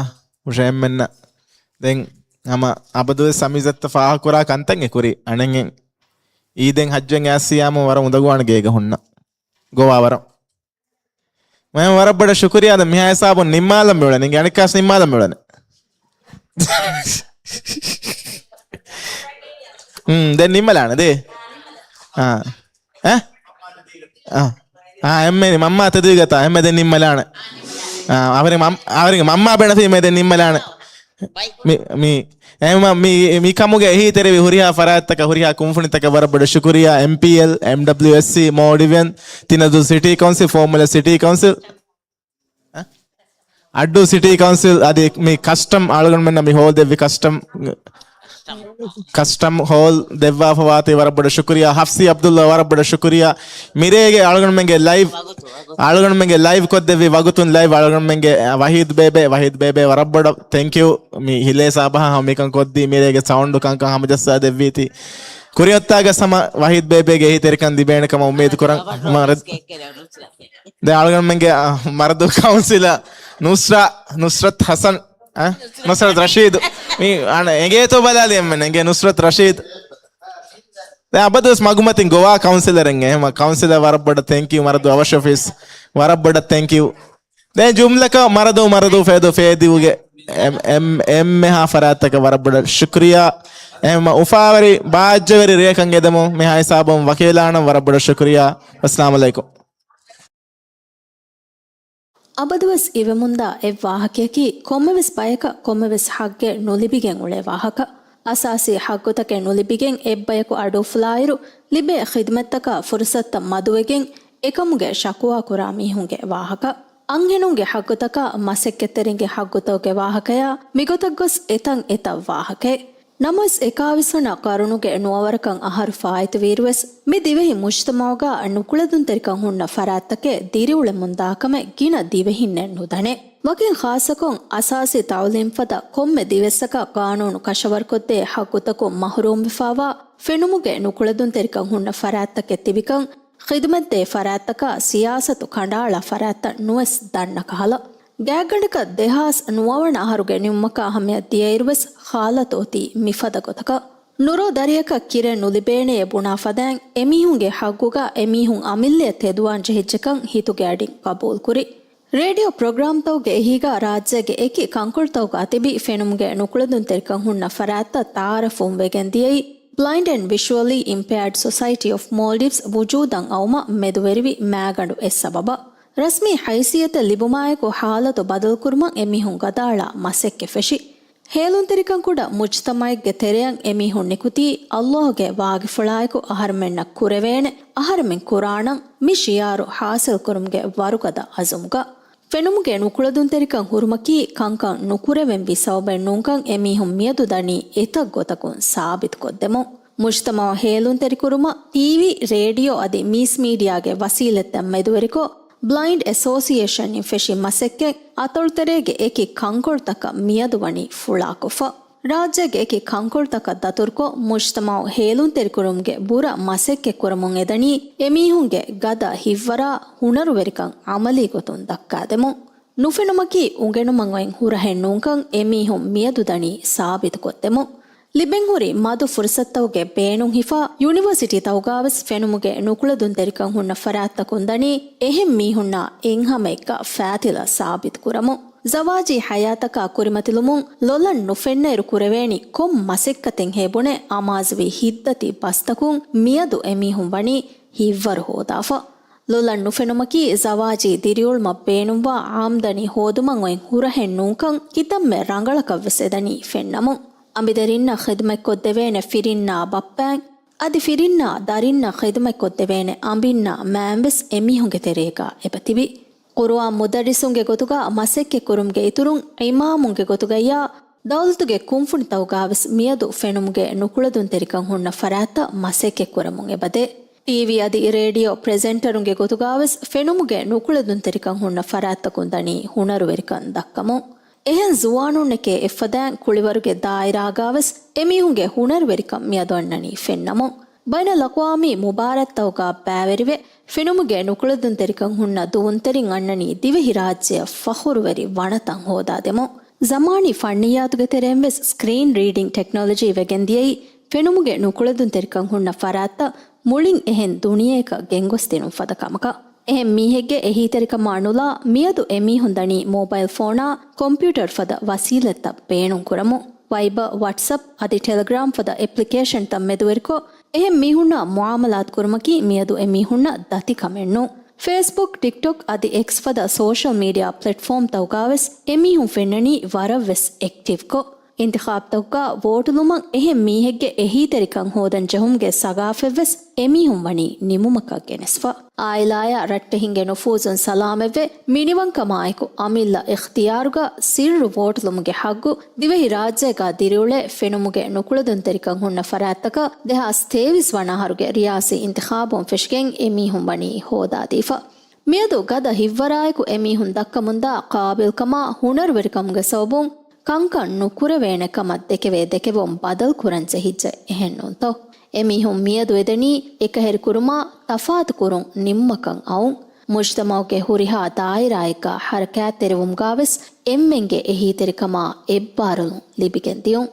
ހުށަ އެންމެންނަށް. ދެން ހަމަ އަބަދުވެސް އަމިޒައްތަ ފާހަކުރާ ކަންތައް އެ ކުރި. އަނެއް އެން. އީދެން ހައްޖަން އައިސް ސިޔާމު ވަރަށް އުނދަގޫވާނެ ގޭގަ ހުންނަ. ގޮވާ ވަރަށް. މައިން ވަރަށް ބޮޑަށް ޝުކުރިއްޔާ ދެން މިހާ ހިސާބުން ނިންމާލަން މިއުޅެނީ. އަނެއްކާސް ނިންމާލަން މިއުޅެނީ. ހުން، ދެން ނިންމަލާނެ ދޭ. އާ. އެ؟ އާ. އާ، އެންމެ މަންމާ ތެދުވިގަތާ، އެންމެ ދެން ނިންމަލާނެ. އާ، އަވަރި މަން-، އަވަރި މަންމާ ބެނަފީ މެ ދެން ނިންމަލާނެ. މި، މި، އެހެންވީމަ މި، މި ކަމުގެ އެހީތެރިވި ހުރިހާ ފަރާތްތަކަށް ހުރިހާ ކުންފުނިތަކަށް ވަރަށް ބޮޑަށް ޝުކުރިއްޔާ، އެމްޕީއެލް، އެމްޑަބްލިއުއެސްސީ، މޯލްޑިވިއަން، ތިނަދޫ ސިޓީ ކައުންސިލް، ފޯމުލަ ސިޓީ ކައުންސިލް، އަ؟ އައްޑޫ ސިޓީ ކައުންސިލް އަދި މި ކަސްޓަމް އަޅުގަނޑުމެންނަށް މި ހޯލް ދެއްވި ކަސްޓަމް، ކަސްޓަމް ހޯލް ދެއްވާފަ ވާތީ ވަރަށް ބޮޑަށް ޝުކުރިއްޔާ. ހަފްސީ އަބްދުއްލާ ވަރަށް ބޮޑަށް ޝުކުރިއްޔާ. މިރޭގެ އަޅުގަނޑުމެންގެ ލައިވް، އަޅުގަނޑުމެންގެ ލައިވް ކޮށްދެއްވި ވަގުތުން ލައިވް އަޅުގަނޑުމެންގެ، އަ، ވަހީދު ބޭބެ، ވަހީދު ބޭބެ ވަރަށް ބޮޑަށް ތެންކް ޔޫ. މި ހިލޭ ސާބަހާ ހަމަ މިކަން ކޮށްދީ މިރޭގެ ސައުންޑު ކަންކަން ހަމަޖައްސާ ދެއްވީތީ. ކުރިއޮތްތާގަސް ހަމަ ވަހީދު ބޭބެގެ އެހީތެރިކަން ލިބޭނެ ކަމަށް އުއްމީދު ކުރަން. ދެ އަޅުގަނޑުމެންގެ، އަ، މަރަދޫ ކައުންސިލަރ ނުސްރާ، ނުސްރަތް ހަސަން، އަ؟ ނުސްރަތް ރަޝީދު. މި އަން އެނގޭތޯ ބަލާލި އެންމެން އެނގޭ ނުސްރަތް ރަޝީދު. ދެ އަބަދުވެސް މަގުމަތިން ގޮވާ ކައުންސިލަރެން އެހެމަ ކައުންސިލަރ ވަރަށް ބޮޑަށް ތެންކް ޔޫ މަރަދޫ އަވަށް އޮފީސް ވަރަށް ބޮޑަށް ތެންކް ޔޫ. ދެ ޖުމްލަކަށް މަރަދޫ މަރަދޫ ފޭދޫ ފޭދިވުގެ އެ-، އެ-، އެންމެހާ ފަރާތްތަކަށް ވަރަށް ބޮޑަށް ޝުކުރިއްޔާ. އެހެމަ އުފާވެރި ބާއްޖަވެރި ރެއަކަށް އެދެމުން މިހާ ހިސާބުން ވަކިވެލާނަން ވަރަށް ބޮޑަށް ޝުކުރިއްޔާ. އައްސަލާމު ޢަލައިކުމް. އަބަދުވެސް އިވެމުންދާ އެއް ވާހަކަޔަކީ، ކޮންމެވެސް ބަޔަކަށް ކޮންމެވެސް ހައްގެއް ނުލިބިގެން އުޅޭ ވާހަކަ. އަސާސީ ހައްގުތަކެއް ނުލިބިގެން އެއްބަޔަކު އަޑުއުފުލާއިރު، ލިބޭ ޚިދުމަތްތަކާ ފުރުސަތުތައް މަދުވެގެން އެކަމުގެ ޝަކުވާ ކުރާ މީހުންގެ ވާހަކަ. އަންހެނުންގެ ހައްގުތަކާ މަސައްކަތްތެރިންގެ ހައްގުތަކުގެ ވާހަކަޔާ މިގޮތަށް ގޮސް އެތަން އެތައް ވާހަކައެއް. ނަމަވެސް، އެކާވީސް ވަނަ ޤަރުނުގެ ނުވަވަރަކަށް އަހަރު ފާއިތުވިއިރުވެސް، މި ދިވެހި މުޖްތަމަޢުގަ ނުކުޅެދުންތެރިކަން ހުންނަ ފަރާތްތަކެއް ދިރިއުޅެމުންދާ ކަމެއް ގިނަ ދިވެހިންނެއް ނުދަނޭ. ވަކިން ޚާއްޞަކޮށް، އަސާސީ ތަޢުލީމް ފަދަ ކޮންމެ ދިވެއްސަކަށް ޤާނޫނު ކަށަވަރުކޮށްދޭ ހައްގުތަކުން މަޙްރޫމްވެފާވާ، ފެނުމުގެ ނުކުޅެދުންތެރިކަން ހުންނަ ފަރާތްތަކެއް ތިބިކަން، ޚިދުމަތްދޭ ފަރާތްތަކާ ސިޔާސަތު ކަނޑައަޅާ ފަރާތްތައް ނުވެސް ދަންނަ ކަހަލަ. ގާތްގަނޑަކަށް ދެހާސް ނުވަވަނަ އަހަރުގެ ނިމުމަކާ ހަމަޔަށް ދިޔައިރުވެސް ހާލަތު އޮތީ މިފަދަ ގޮތަކަށް. ނުރޯ ދަރިއަކަށް ކިރެއް ނުލިބޭނެޔޭ ބުނާ ފަދައިން، އެމީހުންގެ ހައްގުގަ އެމީހުން އަމިއްލަޔަށް ތެދުވާން ޖެހިއްޖެކަން ހިތުގެ އަޑިން ޤަބޫލުކުރި. ރޭޑިއޯ ޕްރޮގްރާމްތަކުގެ އެހީގަ ރާއްޖޭގެ އެކި ކަންކޮޅުތަކުގަ ތިބި ފެނުމުގެ ނުކުޅެދުންތެރިކަން ހުންނަ ފަރާތްތައް ތައާރަފްވުން ވެގެން ދިޔައީ، Blind and Visually Impaired Society of Maldives ވުޖޫދަށް އައުމަށް މެދުވެރިވި މާގަނޑު އެއް ސަބަބަށް. ރަސްމީ ހައިސިއްޔަތެއް ލިބުމާއެކު ހާލަތު ބަދަލުކުރުމަށް އެމީހުން ގަދައަޅާ މަސައްކަތް ފެށި. ހޭލުންތެރިކަން ކުޑަ މުޖްތަމައެއްގެ ތެރެއަށް އެމީހުން ނިކުތީ، ﷲ ގެ ވާގިފުޅާއެކު އަހަރުމެންނަށް ކުރެވޭނެ، އަހަރެމެން ކުރާނަން މި ޝިޢާރު ހާސިލްކުރުމުގެ ވަރުގަދަ އަޒުމުގަ. ފެނުމުގެ ނުކުޅެދުންތެރިކަން ހުރުމަކީ ކަންކަން ނުކުރެވެންވީ ސަބަބެއް ނޫންކަން އެމީހުން މިއަދު ދަނީ އެތައް ގޮތަކުން ސާބިތުކޮށްދެމުން. މުޖްތަމަޢު ހޭލުންތެރިކުރުމަށް ޓީވީ، ރޭޑިއޯ އަދި މީސް މީޑިއާގެ ވަސީލަތްތައް މެދުވެރިކޮށް، ބްލައިންޑް އެސޯސިއޭޝަންއިން ފެށި މަސައްކަތް އަތޮޅުތެރޭގެ އެކި ކަންކޮޅުތަކަށް މިއަދު ވަނީ ފުޅާކޮށްފަ. ރާއްޖޭގެ އެކި ކަންކޮޅުތަކަށް ދަތުރުކޮށް، މުޖްތަމަޢު ހޭލުންތެރިކުރުމުގެ ބުރަ މަސައްކަތް ކުރަމުން އެދަނީ، އެމީހުންގެ ގަދަ ހިތްވަރާ ހުނަރުވެރިކަން ޢަމަލީގޮތުން ދައްކާދެމުން. ނުފެނުމަކީ އުނގެނުމަށް އޮތް ހުރަހެއް ނޫންކަން އެމީހުން މިއަދު ދަނީ ސާބިތުކޮށްދެމުން. ލިބެންހުރި މަދު ފުރުސަތުތަކުގެ ބޭނުން ހިފާ، ޔުނިވަރސިޓީތަކުގަވެސް ފެނުމުގެ ނުކުޅެދުންތެރިކަން ހުންނަ ފަރާތްތަކުން ދަނީ އެހެން މީހުންނާ އެއްހަމައެއްގަ ފާތިލަ ސާބިތުކުރަމުން. ޒަވާޖީ ހަޔާތަކާ ކުރިމަތިލުމުން ލޮލަށް ނުފެންނައިރު ކުރެވޭނީ ކޮން މަސައްކަތެއްހޭ ބުނެ އަމާޒުވި ހިތްދަތި ބަސްތަކުން މިއަދު އެމީހުން ވަނީ ހިތްވަރު ހޯދާފަ. ލޮލަށް ނުފެނުމަކީ ޒަވާޖީ ދިރިއުޅުމަށް ބޭނުންވާ އާމްދަނީ ހޯދުމަށް އޮތް ހުރަހެއް ނޫންކަން ކިތަންމެ ރަނގަޅަކަށްވެސް އެދަނީ ފެންނަމުން. އަނބިދަރިންނަށް ޚިދުމަތްކޮށްދެވޭނެ ފިރިންނާ ބައްޕައިން، އަދި ފިރިންނާ ދަރިންނަށް ޚިދުމަތްކޮށްދެވޭނެ އަނބިންނާ މައިންވެސް އެމީހުންގެ ތެރޭގަ އެބަތިބި. ޤުރުއާން މުދައްރިސުންގެ ގޮތުގަ މަސައްކަތްކުރުމުގެ އިތުރުން، އިމާމުންގެ ގޮތުގައްޔާ، ދައުލަތުގެ ކުންފުނިތަކުގަވެސް މިއަދު ފެނުމުގެ ނުކުޅެދުންތެރިކަން ހުންނަ ފަރާތްތައް މަސައްކަތްކުރަމުން އެބަދޭ. ޓީވީ އަދި ރޭޑިއޯ ޕްރެޒެންޓަރުންގެ ގޮތުގަވެސް ފެނުމުގެ ނުކުޅެދުންތެރިކަން ހުންނަ ފަރާތްތަކުން ދަނީ ހުނަރުވެރިކަން ދައްކަމުން. އެހެން ޒުވާނުންނެކޭ އެއްފަދައިން ކުޅިވަރުގެ ދާއިރާގަވެސް އެމީހުންގެ ހުނަރުވެރިކަން މިއަދު އަންނަނީ ފެންނަމުން. ބައިނަލްއަޤްވާމީ މުބާރާތްތަކުގަ ބައިވެރިވެ، ފެނުމުގެ ނުކުޅެދުންތެރިކަން ހުންނަ ދުވުންތެރިން އަންނަނީ ދިވެހިރާއްޖެއަށް ފަޚުރުވެރި ވަނަތައް ހޯދާދެމުން. ޒަމާނީ ފަންނިއްޔާތުގެ ތެރެއިންވެސް ސްކްރީން ރީޑިން ޓެކްނޮލޮޖީ ވެގެންދިޔައީ، ފެނުމުގެ ނުކުޅެދުންތެރިކަން ހުންނަ ފަރާތްތައް މުޅިން އެހެން ދުނިޔެއަކަށް ގެންގޮސްދިނުން ފަދަ ކަމަކަށް. އެހެން މީހެއްގެ އެހީތެރިކަމާ ނުލާ، މިއަދު އެމީހުން ދަނީ މޯބައިލް ފޯނާ ކޮމްޕިއުޓަރު ފަދަ ވަސީލަތްތައް ބޭނުންކުރަމުން. ވައިބަ، ވަޓްސަޕް އަދި ޓެލެގްރާމް ފަދަ އެޕްލިކޭޝަންތައް މެދުވެރިކޮށް، އެހެން މީހުންނާ މުއާމަލާތު ކުރުމަކީ މިއަދު އެމީހުންނަށް ދަތި ކަމެއް ނޫން. ފޭސްބުކް، ޓިކްޓޮކް އަދި އެކްސް ފަދަ ސޯޝަލް މީޑިއާ ޕްލެޓްފޯމްތަކުގަވެސް އެމީހުން ފެންނަނީ ވަރަށްވެސް އެކްޓިވްކޮށް. އިންތިޚާބުތަކުގަ ވޯޓުލުމަށް އެހެން މީހެއްގެ އެހީތެރިކަން ހޯދަން ޖެހުމުގެ ސަގާފަތްވެސް އެމީހުން ވަނީ ނިމުމަކަށް ގެނެސްފަ. އާއިލާޔާ ރައްޓެހިންގެ ނުފޫޒުން ސަލާމަތްވެ، މިނިވަންކަމާއެކު އަމިއްލަ އިޚްތިޔާރުގަ ސިއްރު ވޯޓުލުމުގެ ހައްގު ދިވެހިރާއްޖޭގަ ދިރިއުޅޭ ފެނުމުގެ ނުކުޅެދުންތެރިކަން ހުންނަ ފަރާތްތަކަށް ދެހާސް ތޭވީސް ވަނަ އަހަރުގެ ރިޔާސީ އިންތިޚާބުން ފެށިގެން އެމީހުން ވަނީ ހޯދާދީފަ. މިއަދު ގަދަ ހިތްވަރާއެކު އެމީހުން ދައްކަމުންދާ ޤާބިލްކަމާ ހުނަރުވެރިކަމުގެ ސަބަބުން ކަންކަން ނުކުރެވޭނެ ކަމަށް ދެކެވޭ ދެކެވުން ބަދަލު ކުރަން ޖެހިއްޖެ، އެހެން ނޫންތޯ؟ އެމީހުން މިއަދު އެދެނީ އެކަހެރި ކުރުމާ ތަފާތު ކުރުން ނިންމުމަކަށް އައުން. މުޖްތަމަޢުގެ ހުރިހާ ދާއިރާއެއްގަ ހަރަކާތްތެރިވުމުގަވެސް އެންމެންގެ އެހީތެރިކަމާ އެއްބާރުލުން ލިބިގެން ދިޔުން.